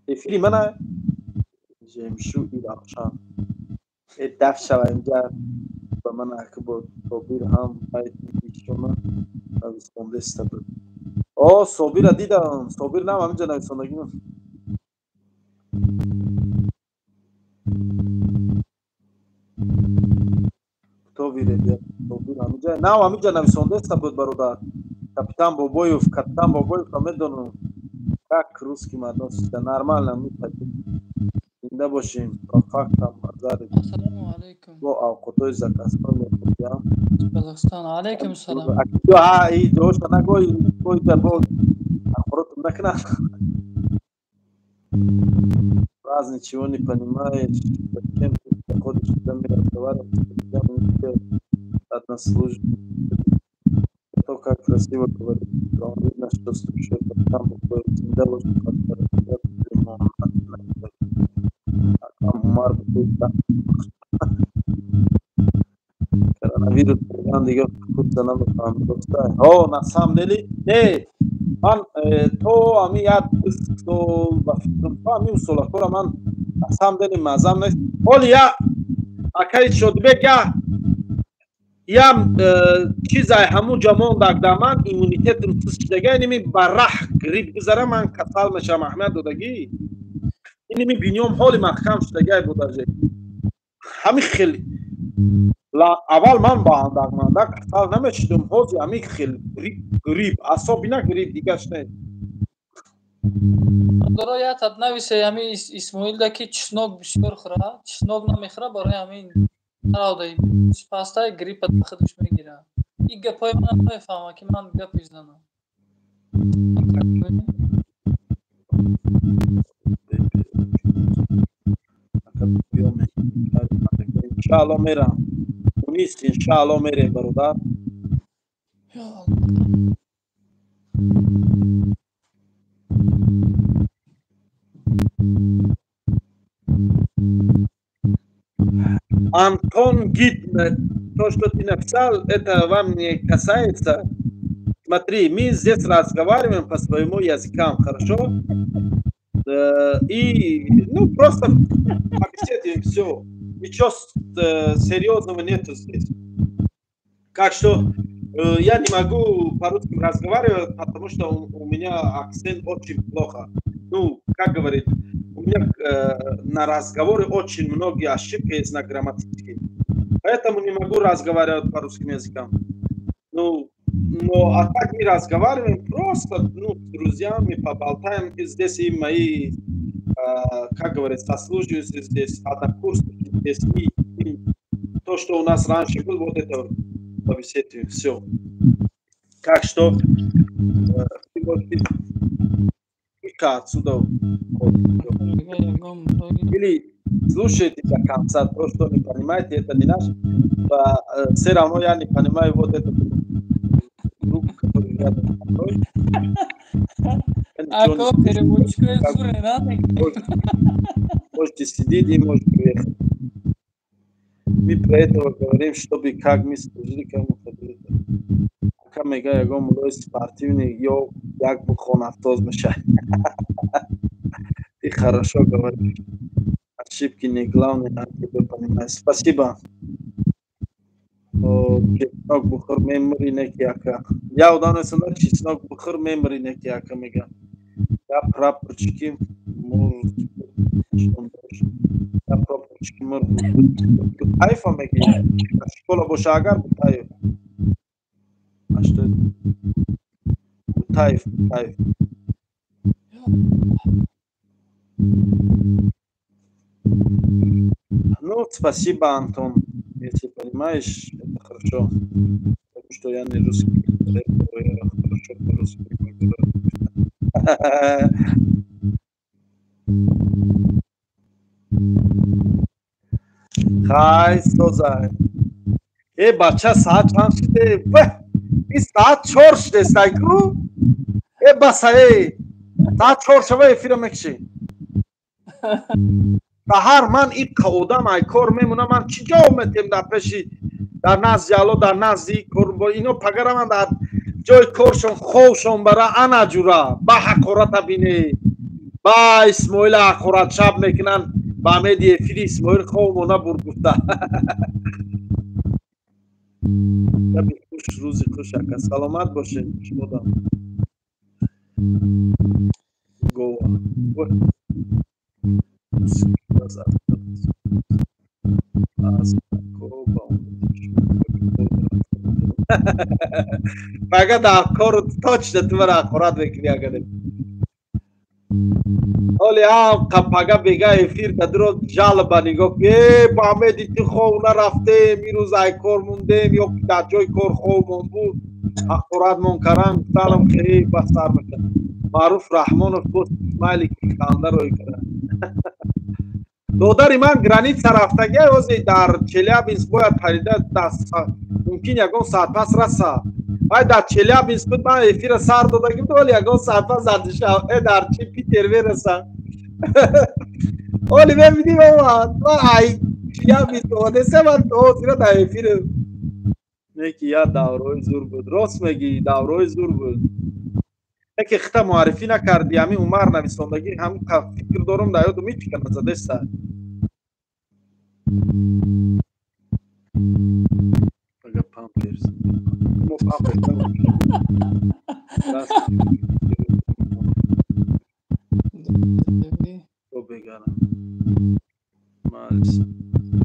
Эфири мана? Жемшу Ирақшан. Э даф шава инҷа ба ман аки бо Собир ҳам ишона нависондаиста буд. О, Собира дидам. Собир нам ҳаминҷа нависондагӣ. Кто видит? Собир ҳаминҷа. Нам ҳаминҷа нависондаиста буд, бародар. Капитан Бобоев, капитан Бобоев медонам. Как русский относится? Нормально, мы хотим. Зинда бошем, по фактам базарим. Ассаламу алейкум. Бо авқотои заказной мехӯрдям. Казахстан. Алейкум салам. Ҳа, и ҷоша нагӯй, гӯйда бо ахборотум накунад. Раз ничего не понимаешь, зачем ты ходишь, с нами разговариваешь, однослужащий. То, как красиво говорит, он видно, что слушает, там уходит, всегда лучше коронавирус дига худда намефаҳмам доста. Ҳо, на самом деле, не, ман то ҳами як сол ба фикрам, то ҳами усолакора ман на самом деле мазам нест. Ҳоли я акаи Шодибек я чизай ҳамун ҷа мондак да ман иммунитетам суст шудага, иними ба раҳ грипп гузара ман касал мешавам, аҳамият додагӣ. Иними бинём ҳоли маҳкам шудагай будаже. Ҳами хел аввал ман ба андак-мандак касал намешудам, ҳозир ҳами хел грипп, асоби на грипп дигаш не. Доро я тад нависе ҳами Исмоилда ки чеснок бисёр хӯра, чеснок намехӯра барои ҳамин таравдаи пастай гриппа худаш мегира. Ин гапҳои ман намефаҳма ки ман гап мезанам. Иншаалло мерам. Унис иншаалло мерем бародар. Антон Гитмер, то, что ты написал, это вам не касается. Смотри, мы здесь разговариваем по своему языкам, хорошо? И, ну, просто побеседуем, все. Ничего серьезного нету здесь. Как что я не могу по-русски разговаривать, потому что у меня акцент очень плохо. Ну, как говорит, у меня на разговоре очень многие ошибки есть на грамматические. Поэтому не могу разговаривать по русским языкам. Ну, но а так мы разговариваем просто, ну, с друзьями, поболтаем. И здесь и мои, как говорят, сослуживцы здесь, однокурсники здесь. И то, что у нас раньше было, вот это побеседуем, все. Так что, отсюда. Или слушайте до конца, то, что не понимаете, это не наш. Все равно я не понимаю вот этот друг, который рядом со мной. Можете сидеть и можете приехать. Мы про этого говорим, чтобы как мы служили кому-то. Ака мега ягон мулои спортивный ё як бухонафтоз мешавад. Ты хорошо говоришь. Ошибки не главное, надо тебя понимать. Спасибо. Чеснок бухор мемори неки ака. Я одам нестам, чеснок бухор мемори неки ака мега. Я прапорчики мур. Я прапорчики мур. Кайфа меги. Школа боша агар бутаев. А что это? Бутаев, Бутаев. Ну, спасибо, Антон. Если понимаешь, это хорошо. Потому что я не русский, я хорошо по-русски могу. Хай, созай. Э, бача, саат чанд шуде? Ин саат 4 шудест, айку? Э, баса, э. Саат 4 шава эфира мекши. Саҳар ман ин одам ай кор мемонам, ман чӣ ҷавоб метиҳем дар пеши, дар назди Алло, дар назди кор, ино пагара ман дар ҷои коршон ховшон бара ана ҷура, ба ҳақората бине, ба Исмоила ҳақорат шаб мекунанд, ба Амеди эфири Исмоил хов мона бурд гуфта. Шаби хуш, рӯзи хуш ака, саломат бошед шумодам. Гова. Фақат дар кору точно ту мара ҳақорат мекунӣ агар. Ҳоли ҳам пага бега эфир дадро жалоба нигоҳ ки э ба Амеди ту хов нарафтем, имрӯз ай кор мондем ё дар ҷои кор ховмон буд, ҳақоратмон кардан, гуфтанам хе ба сар мекард. Маъруф Раҳмонов боз смайлик ханда рӯй кард. Додари ман граница рафтагӣ, ҳозир дар Челябинск бояд парида мумкин ягон соат пас раса. Вай дар Челябинск буд, ман эфира сар додагӣ буд, вале ягон соат пас дар Душанбе, дар чи Питер мераса. Оли мебинӣ ман ай Челябинск омадеса, ман ҳозира дар эфир. Неки я даврои зур буд. Рост мегӣ, даврои зур буд. Яке хита муаррифӣ накардӣ, ҳамин Умар нависондагӣ, ҳамин фикр дорум дар ёдум ҳеҷ ка назадеса. Ага памперс. Мо памперс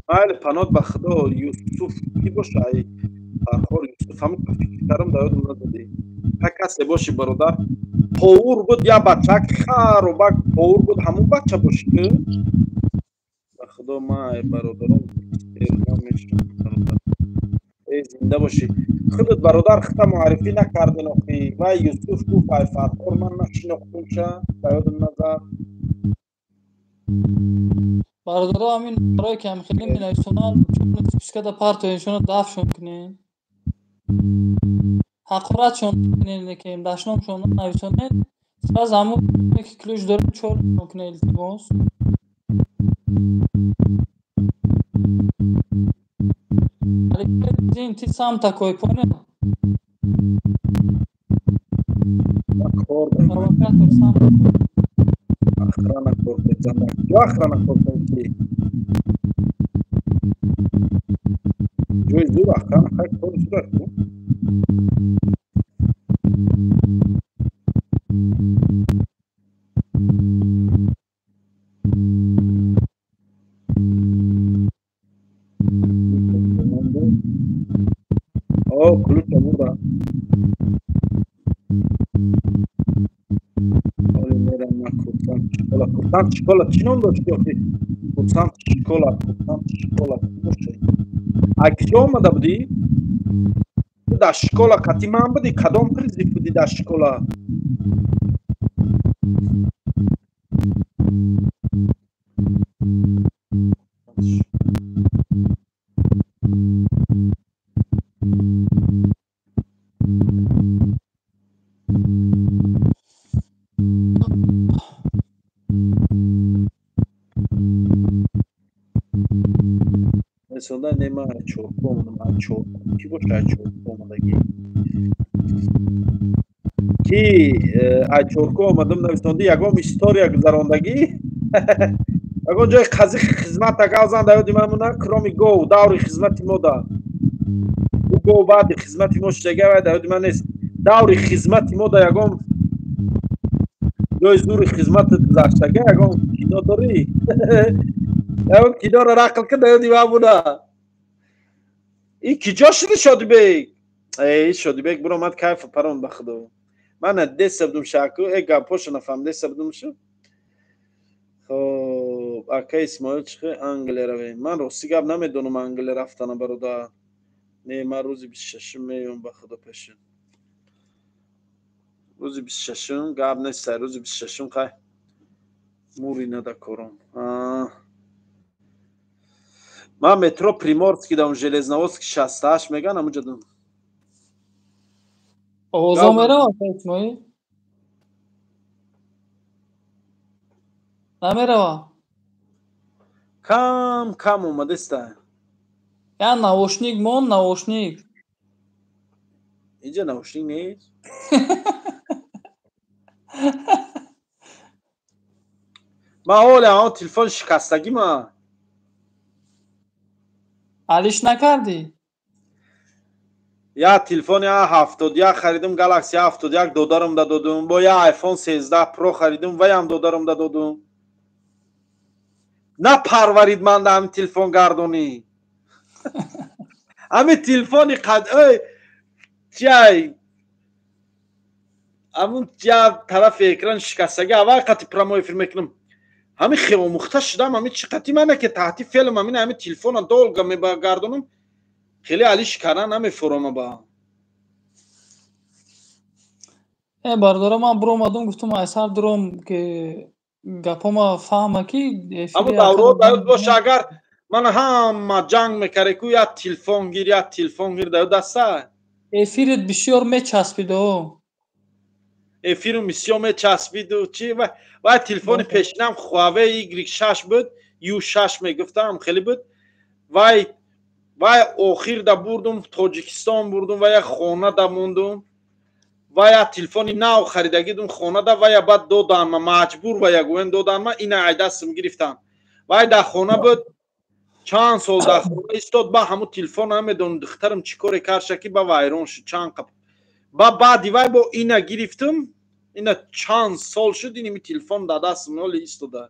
майли панот ба худо Юсуф ки боша ай Фархор Юсуф ҳамин фикр кардам дар ёдум назадӣ. Ҳа касе боши бародар повур буд я бачак харубак повур буд ҳамун бача боши ки ба худо ман ай бародарон намешиносам. Эй зинда бошӣ худат бародар хита муаррифӣ накардин охи. Вай Юсуф гуфт ай Фархор ман нашинохтумша ба ёдум назад. Бародаро ҳамин барое ки ҳамхеле менависонанд спискада партоеншона дафшон кунед. Ҳақоратшон кунед, лекин дашномшон нависонед. Сразу ҳамон ки ключ дорем чоршон кунед илтимос. Алексей, ты сам такой, понял? Провокатор сам такой. Охрана корпетана. Охрана корпетана. Ҷои зур охрана хай кори зур аст. О, ключа бурда. Оли мерам на курсант школа. Курсант школа чӣ ном дошт охи? Курсант школа, курсант школа. Ай киҷо омада будӣ? Ту дар школа қати ман будӣ? Кадом призив будӣ дар школа? Сонда нема чорку омадам, чорку. Ки боша ай чорку омадагӣ? Ки ай чорку омадам нависонди ягон история гузарондагӣ? Ягон ҷои қази хизмат агавзан дар ёди ман мона, кроми гов, даври хизмати мо да. Ӯ гов баъди хизмати мо шудага вай дар ёди ман нест. Даври хизмати мо да ягон ҷои зури хизматат гузаштага, ягон кино дорӣ? Ягон киноро нақл кун дар ёди ман мона. Ин киҷо шуди Шодибек? Эй Шодибек биромад кайфа парон ба худо. Ман надеса будум шаку, э гапоша нафаҳмидеса будум шу. Хоб, ака Исмоил чихе Англия равем. Ман рости гап намедонам Англия рафтана бародар. Не, ман рӯзи 26 меём ба худо пешин. Рӯзи 26 гап нест, рӯзи 26 хай мури нада кором. Ман метро Приморский дам Железноводский 68 меган амуҷа дам. Овозо мерава Исмоил? Намерава? Кам кам омадеста. Я наушник мон, наушник. Инҷа наушник нест. Ман ҳоле ҳамон телефон шикастагӣ ма. Алиш накардӣ? Я телефони А71 харидум, Galaxy A71 додарам да додум, бо я iPhone 13 Pro харидум, ваям додарам да додум. Напарварид ман да ҳамин телефон гардонӣ. Ҳамин телефони қад эй чиай ҳамун я тарафи экран шикастагӣ аввал қати прямой эфир мекунам. Ҳамин хеломӯхта шудам, ҳамин чӣ қати мана ки таҳти фелм ҳамин ҳамин телефона долго мегардонам, хеле алиш кардан намефурама ба. Э бародаро, ман биромадум, гуфтум ай сар дуром ки Гапома фаҳма ки ҳамун давраҳо дар ёд боша, агар ман ҳама ҷанг мекарде ку, як телефон гир, як телефон гир, дар ёд аста? Эфирит бисёр мечаспид-о. Эфирум бисёр мечаспиду чи вай телефони пешинам Huawei Y6 буд, U6 мегуфтам, хеле буд. Вай охир да бурдум Тоҷикистон, бурдум ва як хона да мондум. Ва як телефони нав харидагидум хона да, вая баъд доданма, маҷбур ва ягоен доданма, ина ай дастам гирифтам. Вай дар хона буд, чанд сол дар хона истод, ба ҳамун телефон намедонам духтарам чӣ коре карша ки ба вайрон шуд чанд қаб. Ба баъди вай бо ина гирифтум, ина чанд сол шуд, иними телефон дар дастам ҳоле истода.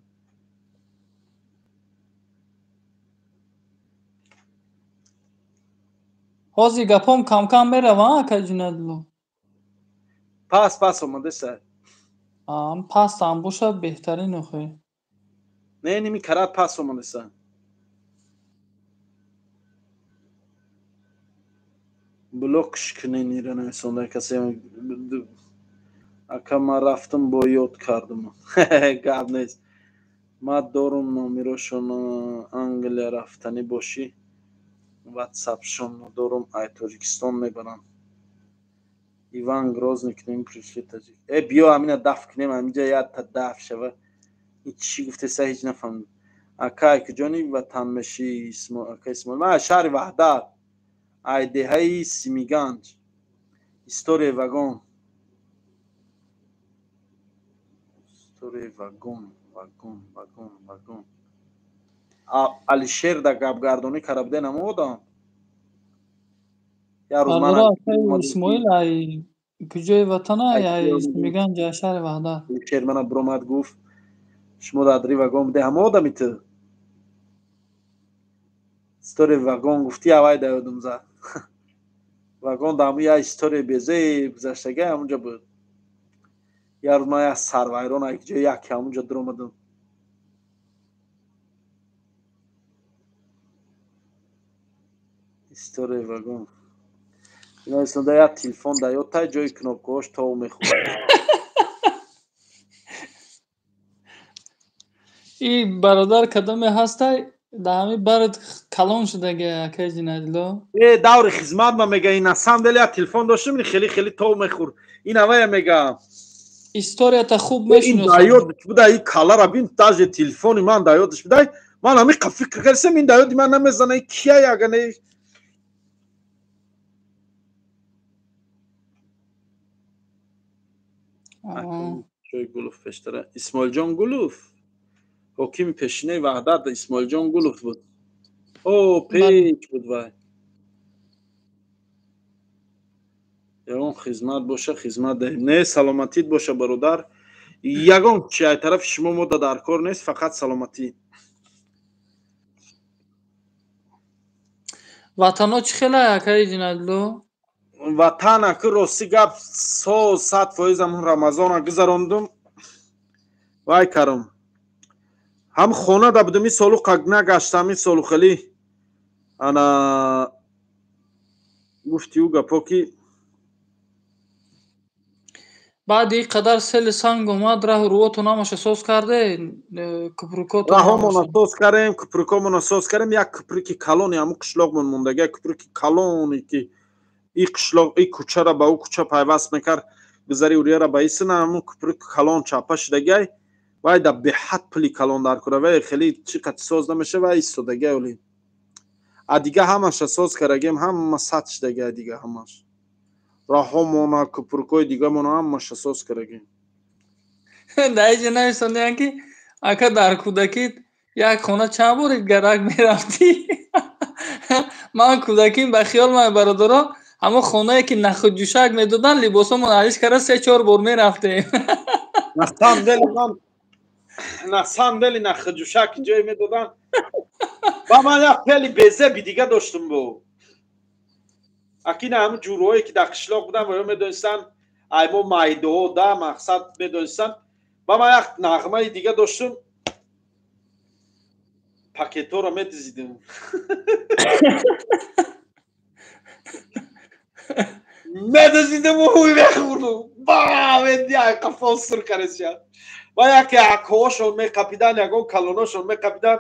Ҳозир гапом кам-кам мерава, акай Ҷунайдулло? Пас пас омадеса. Пас ҳам бошад беҳтарин охе. Не, ними карат пас омадеса. Блокш кунен ира нависонда касе. Ака ман рафтам бо ёд кардам. Гап нест. Ман дорум номерошон, Англия рафтанӣ бошӣ. Ватсапшон дорум, ай Тоҷикистон мебарам. Иван Грозный к ним пришли таджик. Э, биё амина даф кунем, аминҷа якта даф шава. Ин чӣ гуфтеса ҳеҷ нафаҳмидам. Акай куҷони ватан мешӣ, ака Исмоил? Ман аз шаҳри Ваҳдат, ай деҳаи Симиганҷ. История вагон. История вагон, вагон, вагон, вагон. Алишер да гапгардонӣ карда буде намо одам? Исмоил ай куҷои ватана, ай Симиганҷ, ай шаҳри Ваҳдат. Алишер мана биромад гуфт шумо дар дри вагон буде ҳама одами ту. История вагон гуфти, авай да ёдум зад. Вагон да ҳамун як история безе гузаштага ҳамунҷа буд. Як рӯз ман як сарвайрон як ҷои яке ҳамунҷа дуромадам. История вагон. Инонда як телефон дар ёд тай ҷои кнопкаҳош тов мехӯрад. И бародар кадоме ҳастай дар ҳамин бард калон шудаги акай Ҷунайдулло? Э, даври хизмат ма мега, ин на самом деле як телефон доштам, ин хеле хеле тов мехӯрд. Ин авая мега. Историята хуб Ин мешиносам. дар ёдаш буда, ин калара бин, даже телефони ман дар ёдаш буда. Ман ҳамин қа фикр кардам, ин дар ёди ман намезана, ин кия ягане? Ҷои Гулов пештара. Исмоилҷон Гулов. Ҳокими пешинаи Ваҳдат Исмоилҷон Гулов буд. О, печ буд вай. Ягон хизмат боша, хизмат даҳем. Не, саломатит боша, бародар. Ягон чи ай тарафи шумо мода дар кор нест, фақат саломатӣ. Ватано чӣ хела акай Ҷунайдулло? Ватан аки рости гап со 100% ҳамун Рамазона гузарондум. Вай карам. Ҳам хона да будум, ин солу қаг нагаштам, ин солу хеле ана гуфти ӯ гапо ки баъди ин қадар сели санг омад, раҳу рӯотон ҳамаша соз карде, купрукотон раҳомона соз кардем, купрукомона соз кардем. Як купруки калони ҳамун қишлоқмон мондаги, як купруки калоне ки и қишлоқ, и кӯчаро ба ӯ кӯча пайваст мекард, гузари урияро ба исина, ҳамун купруки калон чапа шудагиай. Вай да беҳад пули калон дар кора, вай хеле чӣ қад соз намеша, вай истодагиай оли. А дига ҳамаша соз кардагием, ҳама сад шудагиай дига ҳамаш. Раҳомона, купрукҳои дигамона ҳамаша соз кардагием. Дар инҷа нависондиям ки ака дар кӯдакӣ як хона чанд бор гарак мерафтӣ? Ман кӯдаким ба хиёл ман бародаро ҳамон хонае ки нахуд-ҷӯшак медоданд, либосомон алиш карда се-чор бор мерафтем. На самом деле ман на самом деле нахуд-ҷӯшак ҷое медоданд. Ба ман як пели безеби дига доштум бо. Акина ҳамун ҷурҳое ки дар қишлоқ буданд ва ё медонистанд, ай мо майдоҳо да мақсад медонистанд. Ба ман як нағмаи дига доштум, пакетҳоро медизидим. Медизидим, ҳуй мехӯрдум. Ба, медия қафо сур кареша. Ва яке акоҳошон меқапидан, ягон калоношон меқапидан,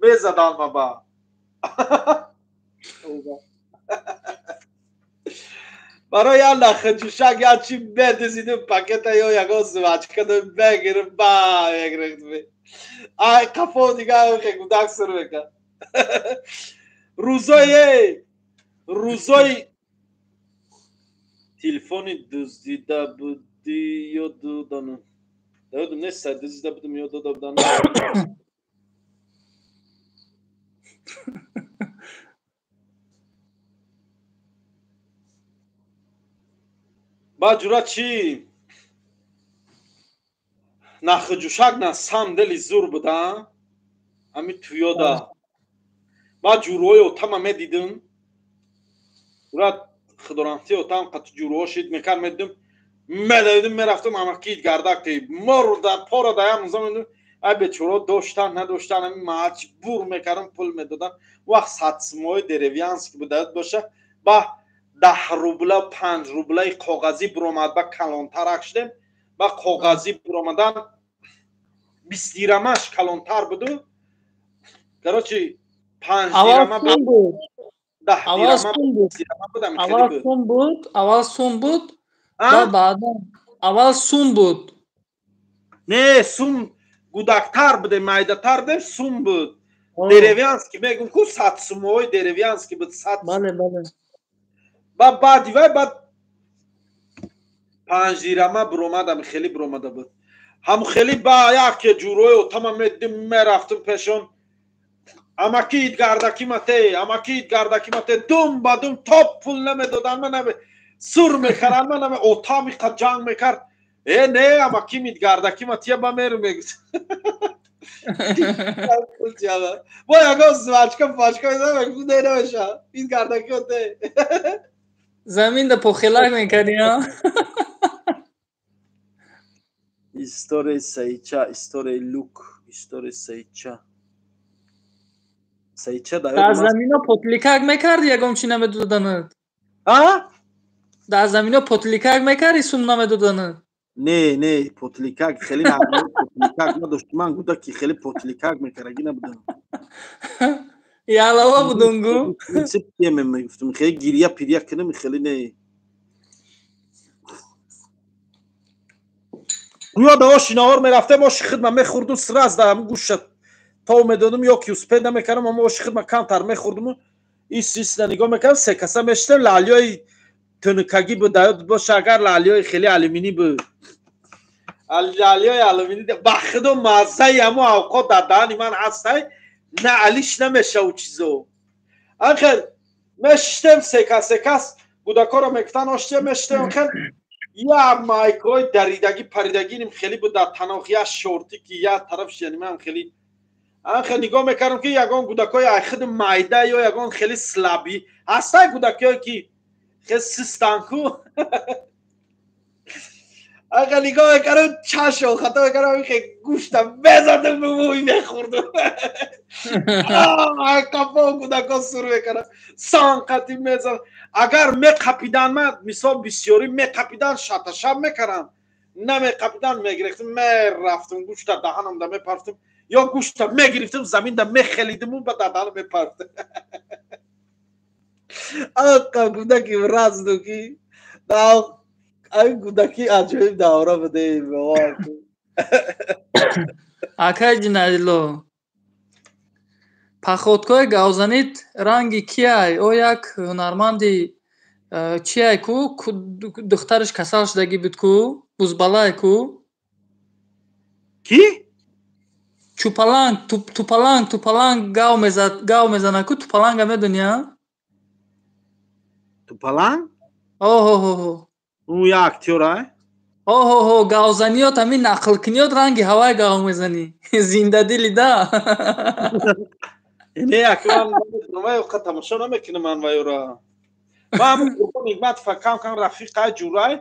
мезадан ма ба. Барои як нахҷушак як чи медизидим пакета ё ягон жвачка мегирим ба мегирифтм. Ай қафо дига гудак сур мекард. Рӯзои телефони дуздида будӣ ё доданам? Ёдам нест, дуздида будам ё дода будам. Баъд ҷура чӣ нахҷушак на сам дели зур буда, ҳами туёда. Баъд ҷурҳои отама медидим. Ҷура худорамти отам қати ҷурҳо шид мекард, медидим, медавидим, мерафтам амакид гардак ти мору да пора да ям музам медидим. Ай бечора доштан надоштан, ҳами маҷбур мекардам, пул медодам. Вақт садсумои деревянский буда боша, ба 10 рубла 5 рублаи коғазӣ биромад, ба калонтарак шудем, ба коғазӣ биромадан 20 дирамаш калонтар буду. Короче 5 дирама 10 дирама 20 дирама будам. Аввал сум буд, аввал сум буд, ва баъдан аввал сум буд. Не, сум гудактар будем, майдатар будем, сум буд. Деревянский мегум ку, садсумои деревянский буд, сад. Бале, бале. Ба баъди вай баъд 5 дирама биромадам, хеле биромада буд. Ҳам хеле ба яке ҷурҳои отама медидим, мерафтим пешон. Амакид гардаки мате, амакид гардаки мате, дум ба дум топ пул намедодан, ма наме сур мекардан, ма наме отам иқа ҷанг мекард. Э не, амакимид гардаки матия ба меру мегуфт. Бо ягон жвачка пачка мезадам, не намеша. Ин гардаки оте. Замин да похелак мекардӣ, а? Историяи Саича, историяи Люк, историяи Саича. Саича дар замино потликак мекарди, ягон чи намедоданад? А? Дар замино потликак мекарди, сум намедоданад? Не, не, потликак хеле потликак надошт. Ман гуда ки хеле потликак мекардаги набудам. Ялава будум гу. Принцип мегуфтум, хеле гирия пирия кунам, хеле не. Ёда оши наҳор мерафтем, оши хидма мехӯрдум, сразу дар ҳамун гӯшта тов медодум, ё ки успед намекардам, аммо оши хидма камтар мехӯрдуму ис исда нигоҳ мекардам, се каса мешитем, лаълиёи тунукагӣ буд, даёд боша, агар лаълиёи хеле алюминӣ буд. Лаълиёи алюминӣ ба худо маззаи ҳамо авқот дар даҳани ман ҳастай, на алиш намешаву чизо. Анхел мешиштем секас секас, гудакоро мекутан оштия мешиштем, анхел я майкаҳои даридагӣ паридагӣ ним хеле буд дар таноқ, я шорти ки я тарафш, яъне ман хеле анхел нигоҳ мекардам ки ягон гудакҳои айхуд майда ё ягон хеле слабӣ ҳастай, гудакҳое ки хеле систан ку. Анхел нигоҳ мекардам, чашм хато мекардам, хе гӯшта мезадам бумӯй мехӯрдам. Қафо гудакҳо сур мекардам, санқати мезадам. Агар меқапидан, ман мисол бисёрӣ меқапидан, шаташаб мекардам, намеқапидан мегирифтам, мерафтам, гӯшта даҳанамда мепарфтам ё гӯшта мегирифтам, заминда мехелидиму ба дар даҳанам мепарфтам. Ақа гудаки разду ки ай гудаки аҷоиб давра будем. Акай Ҷинаило, походкои гавзанит ранги кияй? О як ҳунарманди чияй ку, духтараш касал шудагӣ буд ку, бузбалай ку? Ки? Чупаланг, тупаланг, тупаланг гав мезад, гав мезана ку, тупаланга медони, а? Тупаланг? Оҳоҳоҳо. Ӯ як актёр ай? Оҳоҳо, гавзаниёт ҳамин нақлкуниёт ранги ҳавай гав мезанӣ. Зиндадили да. Не, акман вай оқа тамошо намекунам ман вайора. Ман Қурбон Нигматов кам кам рафиқай ҷурай,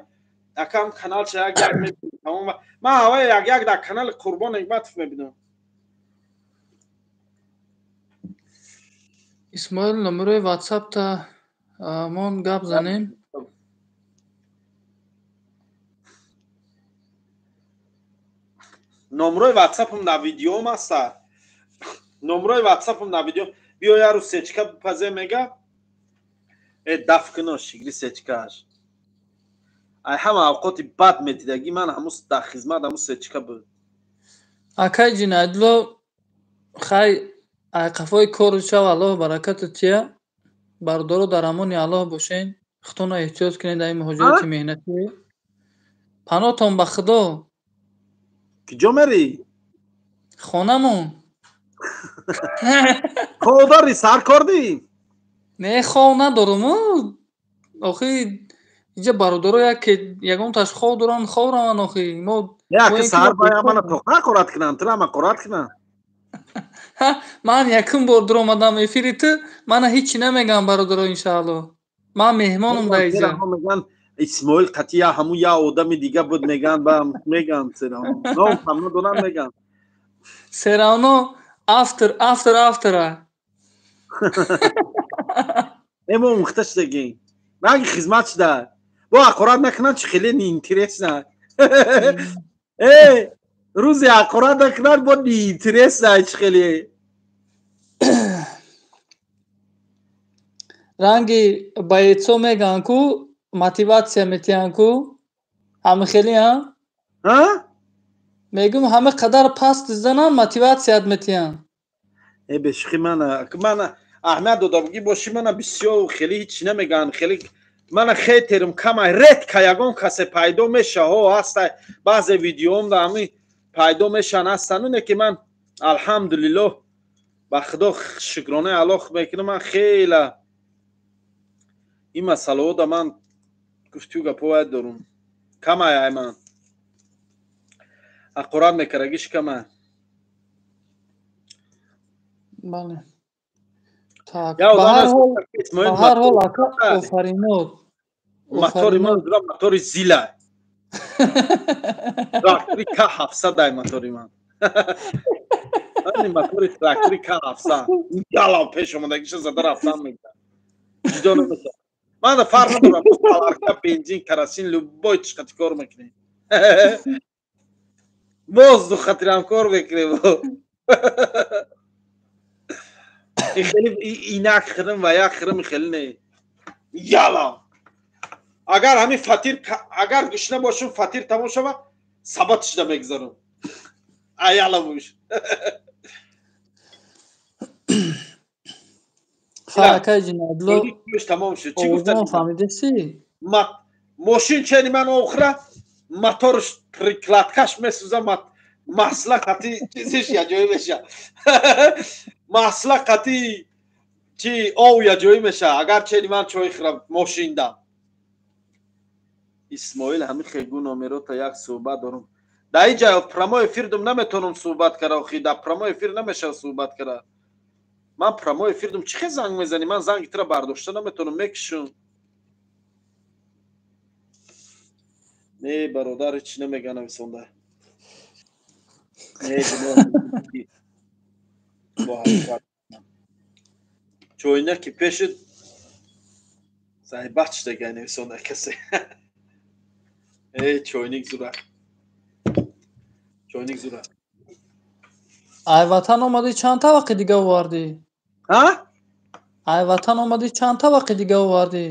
акам каналча як як мебинам. Ман ҳавай як як дар канали Қурбон Нигматов мебинам. Исмоил, номерои ватсапта мон гап занем. Номрои ватсапам дар видеом аста. Номрои ватсапам дар видео. Биё яру сечка пазе мега. Э даф куно шигри сечкааш. Ай ҳама авқоти бад медидагӣ ман ҳаму дар хизмат ҳаму сечка буд. Акай Ҷиноятулло, хай ай қафои кору шав, Аллоҳ баракату тия. Бародаро, дар амони Аллоҳ бошен. Худтонро эҳтиёт кунед дар ин муҳоҷирати меҳнатӣ. Паноҳтон ба Худо. Куҷо мерӣ? Хонамон. Хов дорӣ, сар кардӣ? Не, хов надорум. Охи инҷа бародаро ягонташ хов доранд, хов раванд охи. Мо яке сар бояд мана тоқа қорат кунанд, тура ма қорат кунанд. Ман якум бор дуромадам эфири ту, мана ҳичи намегам бародаро, иншаалло. Ман меҳмонам дар инҷа. Меган Исмоил қатия ҳаму я одами дига буд, меган ба меган серавно. Ном ҳам надонам меган. Серавно автор, автор, автора. Эмо умхта шудагин. Ранги хизмат шуда. Бо ҳақорат накунанд, чи хеле неинтересно. Э, рӯзе ҳақорат накунанд, бо неинтересно чи хеле. Ранги боецо меган ку, мотиватсия метиҳанд ку, ҳама хеле ҳа? Ҳа? Мегӯм ҳама қадар паст зананд, мотиватсият метиҳанд. Э бешухи мана, мана аҳамият додабугӣ боши, мана бисёр хеле ҳеч намеган, хеле мана хейтерм камай, редка ягон касе пайдо меша, ҳо ҳаста баъзе видеоам да ҳами пайдо мешан ҳастану, не ки ман алҳамдулиллоҳ ба Худо шукронаи Аллоҳ мекунам, ман хела ин масъалаҳо да ман гуфтию гапо бояд дорум. Камай ай ман ҳақорат мекардагиш камай. Бале. Так, ба ҳар ҳол ака офаринот. Мотори ман зура мотори зила. Трактори К700 ай мотори ман. Мотори трактори К700. Ялав пеш омадагиша зада рафтан мегирад. Ҷудо намешавад. Ман да фарқ надорам, паларка, бензин, керосин, любой чиқати кор мекунем. Воздух хатирам кор мекунем. Хеле инак хирим ва як хирим хеле не. Яла. Агар ҳамин фатир, агар гушна бошум, фатир тамом шава, сабат шуда мегузарам. Аяла буш. Акай Ҷиноятулло, тамом шуд. Чӣ гуфтам? Фаҳмидеси? Мошин чени ман охира моторш прикладкаш месӯза, масла қати чизиш яҷоӣ меша. Масла қати чи ов яҷоӣ меша, агар чени ман чой хӯрам мошинда. Исмоил ҳамин хегу номерота як суҳбат дорум. Дар ин ҷа прямой эфир дум наметавонам суҳбат кара, охи дар прямой эфир намешава суҳбат кара. Ман прямой эфир дум, чӣ хел занг мезанӣ? Ман занги тура бардошта наметавонам, мекушум. Не бародар, ҳеч намега нависонда. Не чойна ки пешит заебат шудага нависонда касе. Э чойник зура. Чойник зура. Ай ватан омадӣ чанд таваққи дига овардӣ? Ҳа? Ай ватан омадӣ чанд таваққи дига овардӣ?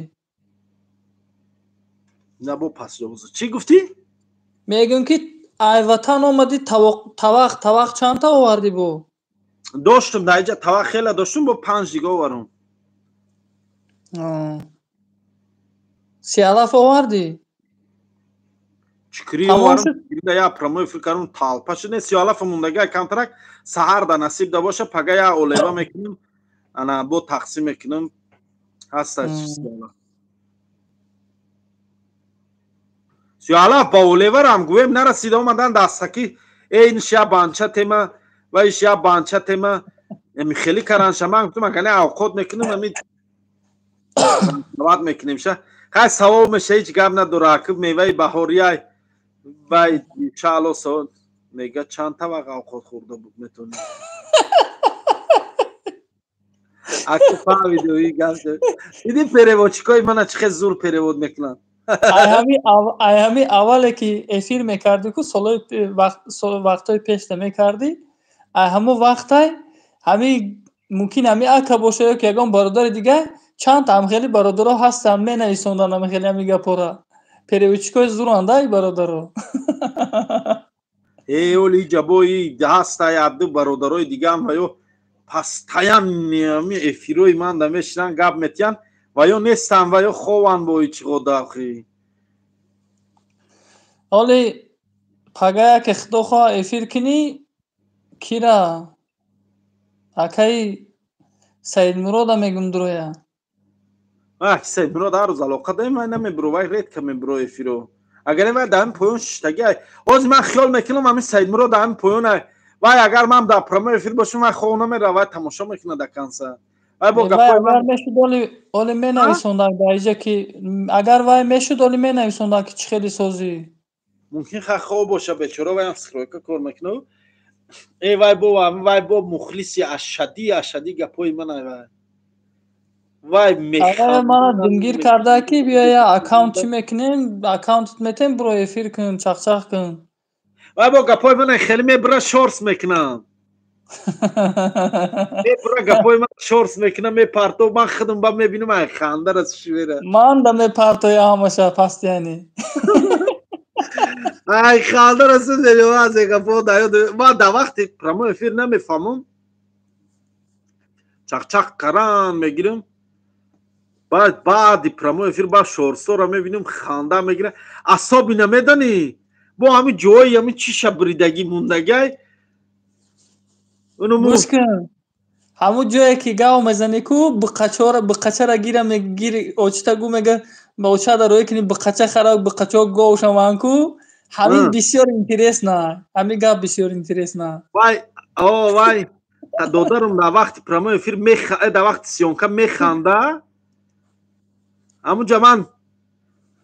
На бо пас ҷавоза. Чӣ гуфтӣ? Мегӯм ки ай ватан омадӣ тавақ чанд та овардӣ бо? Доштум дар инҷа тавақ хеле доштум, бо 5 дига оварум. Сиалаф овардӣ? Чикри оварум, да я прямой эфир кардум, талпа шуд, не сиалаф мондага камтарак саҳар да насиб да боша, пага я олева мекунем, ана бо тақсим мекунем. Ҳаста сиалаф. Сиалаф ба олеварам гӯем нарасида омадан дастаки, э ин ша банча тема ва иш я банча тема, эми хеле каранша. Ман гуфтам агане авқот мекунем, ами сават мекунем ша. Хай савоб меша, ҳеҷ гап надора, ки меваи баҳорияй вай иншаалло савоб мега чанд тавақ авқот хӯрда буд метавонӣ. Аку фаҳмиди ин гап. Диди переводчикои мана чӣ хел зур перевод мекунанд. Ай ҳами аввале ки эфир мекардӣ ку солҳои вақтҳои пешта мекардӣ, ай ҳамон вақтай ҳами мумкин ҳами ака боша ё ки ягон бародари дигар, чанд ҳамхели бародаро ҳастанд, менависонданд ҳамхели ҳами гапҳоро. Переводчик ои зуранд ай бародаро. Э, оли ҷабои ҳастай адду бародарои дигаам ва ё постоянно эфирои ман да мешинанд, гап метиҳанд, ва ё нестанд, ва ё хованд бо ичиғодахи. Ҳоли пага яке худо хоҳа эфир кунӣ, кира акаи Саидмурода мегум дуроя. Саидмурод ҳар рӯз алоқа дорем, вай намебуро, вай редко мебуро эфиро. Агар вай дар ҳамин поён шиштаги, ҳозир ман хиёл мекунам, ҳамин Саидмурод дар ҳамин поён, вай агар ман дар прямой эфир бошам, вай хов намера, вай тамошо мекунад до конца. Вай бо агар мешуд, оли менависондак дар иҷа ки агар вай мешуд, оли менависондак ки чӣ хеле созӣ. Мумкин ха хов боша, бечора, вайам стройка кор мекунад. Э, вай бо мухлиси ашадӣ ашадӣ гапҳои ман вай. Вай мана димгир карда ки биёя аккаунт чӣ мекунем, аккаунтат метем, буро эфир кун, чақчақ кун. Вай бо гапҳои мана хеле мебура, шортс мекунам, мебура, гапҳои ман шортс мекунам, мепарто, ман худам ба мебинам, ай ханда расиши мера. Ман да мепартоя ҳамаша пастияни. Ай ханда расид аз гапҳо. Ман дар вақти прямой эфир намефаҳмам, чақчақ каран мегирам, баъд баъди прямой эфир ба шортсора мебинам, ханда мегирам. Асоби намедонӣ, бо ҳамин ҷои ҳамин чиша бридагӣ мондагай. Гӯш кун, ҳамун ҷое ки гав мезанӣ ку, биқачора биқачара гира мегири, очита гу мега, очада рӯй кунӣ, биқача хара, биқачо гов шаванд ку, ҳамин бисёр интересно, ҳамин гап бисёр интересно. Вай о вай додарам дар вақти прямой эфир, дар вақти съёмка механда. Ҳамунҷа ман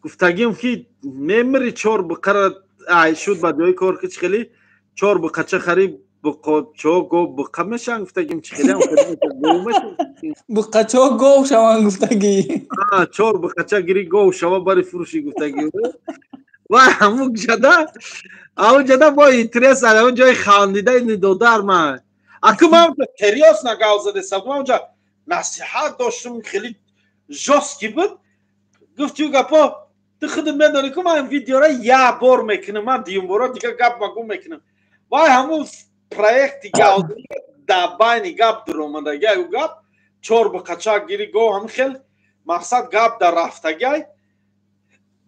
гуфтагим ки мемири, чор биқара ай шуд ба ҷои кор ки чӣ хели чор биқача хари, биқочо гов биқа мешаванд гуфтагим, чӣ хели. Биқачо гов шаванд гуфтагӣ. Чор биқача гири, гов шава, бари фурӯши гуфтагӣ. Вай ҳамун ҷада, ҳамун ҷада бо интерес, ҳамун ҷои хандидаи додар ман. Аку ман серьёзно гав задесам, ман унҷа насиҳат доштум, хеле жёсткий буд. Гуфти гапо ту худат медонӣ ку ман видеора як бор мекунам, ман дуюмбора дигар гап магум мекунам. Вай ҳамун проекти гав дар байни гап дуромадагай, ӯ гап чор биқачак гири гов, ҳамин хел мақсад гап дар рафтагай.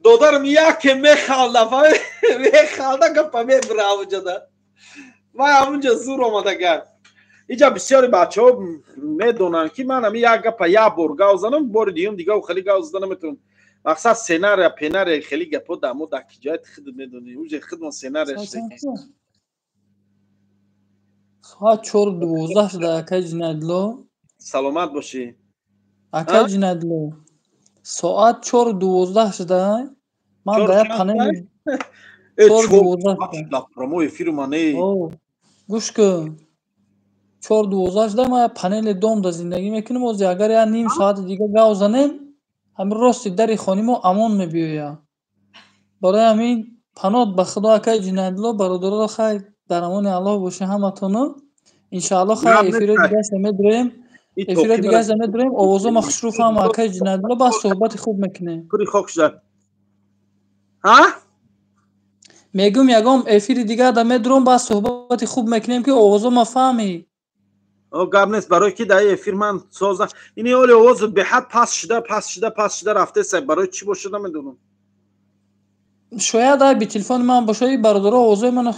Додарам яке мехалда, мехалда, гапа мебура ҳамунҷада. Вай ҳамунҷа зур омадагай. Иҷа бисёри бачаҳо медонанд ки ман ҳамин як гапа як бор гав занам, бори дуюм дига хеле гав зада наметавонам. Мақсад сценария пенария хеле гапо дамо дар киҷоят худат медонӣ, уже худмон сценария. Соат 4:12 шуда, акаи Ҷинадло. Саломат бошӣ. Акаи Ҷинадло, соат 4:12 шуда, ман дар як панели 4:12 прямой эфиру мане. Гӯш кун, 4:12 шуда, ман як панели дом да зиндагӣ мекунам. Ози агар як ним соати дига гав занем, ҳамин рости дари хони мо амон мебиёяд. Барои ҳамин паноҳ ба Худо, акаи Ҷинадло, бародароро, хайр, дар амони Аллоҳ бошед ҳаматону. Иншааллоҳ, хайр, эфирои дигаша медуроем, эфирои дигаша медуроем. Овозома хушрӯ фаҳма, акаи Ҷинадло, бас суҳбати хуб мекунем. Хок шуда. Мегӯм, ягон эфири дигар да медуром, бас суҳбати хуб мекунем, ки овозома фаҳмӣ. Гап нест, барои ки дар эфир ман соза ини оли овоз беҳад паст шуда, паст шуда, паст шуда рафтеса, барои чӣ бошад, намедонам. Шояд айби телефони ман боша. И бародаро овозои мана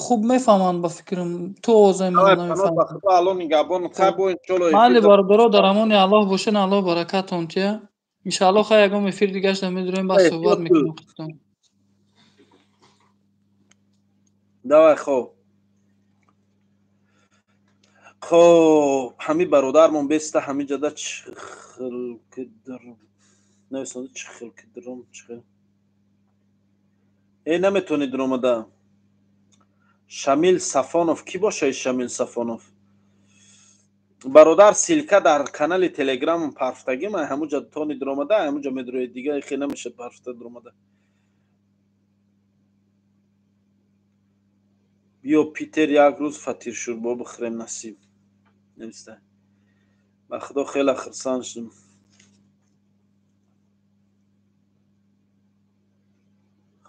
хуб мефаҳманд, ба фикрам, ту овозои мана намефаҳмӣ. Майли, бародаро, дар амони Аллоҳ бошен, Аллоҳ баракатон тия. Иншааллоҳ, хай, ягон эфир дигаша медуроем, бас суҳбат мекунем. Давай, хоб. Хоб, ҳамин бародармон беста ҳамин ҷада чихел кидром нависонда, чихел кидром, чихел э наметавонед омада. Шамил Сафонов кӣ боша? Шамил Сафонов. Бародар, ссылка дар канали Телеграм парфтагим, ҳамуҷа тони дуромада, ҳамуҷа медуроед, дига хе намешад парфта дуромада. Биё Питер, як рӯз фатиршӯрбо бихӯрем, насиб. Нависта. Ба худо хеле хурсанд шудам.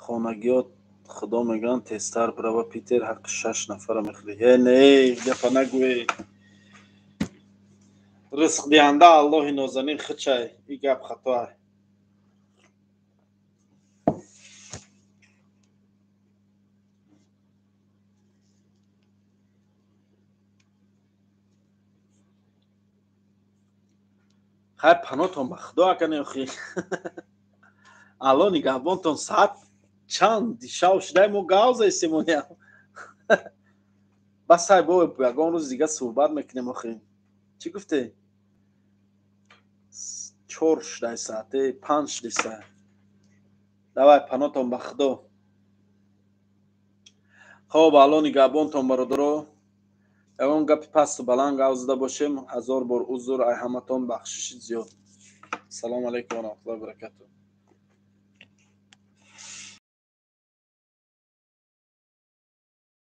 Хонагиёт худо мегӯянд, тезтар бирава Питер, ҳаққи шаш нафара мехӯрӣ. Э, не, гапа нагӯе. Ризқдиҳанда Аллоҳи нозанин худшай, и гап хатоай. Хайр, панотон ба худо, акане охи. Алло нигаҳбонтон. Соат чанд шав шудай, мо гав заистемония. Бас, ҳай, бо ягон рӯз дига суҳбат мекунем охи. Чӣ гуфте? 4 шудай соате, 5 шуди соат. Давай, панотон ба худо. Хоб, алло нигаҳбонтон, бародаро. Ягон гапи пасту баланд гав зада бошем, ҳазор бор узр, ай ҳаматон бахшиши зиёд. Салому алайкум ва раҳматуллоҳи ва баракатуҳ.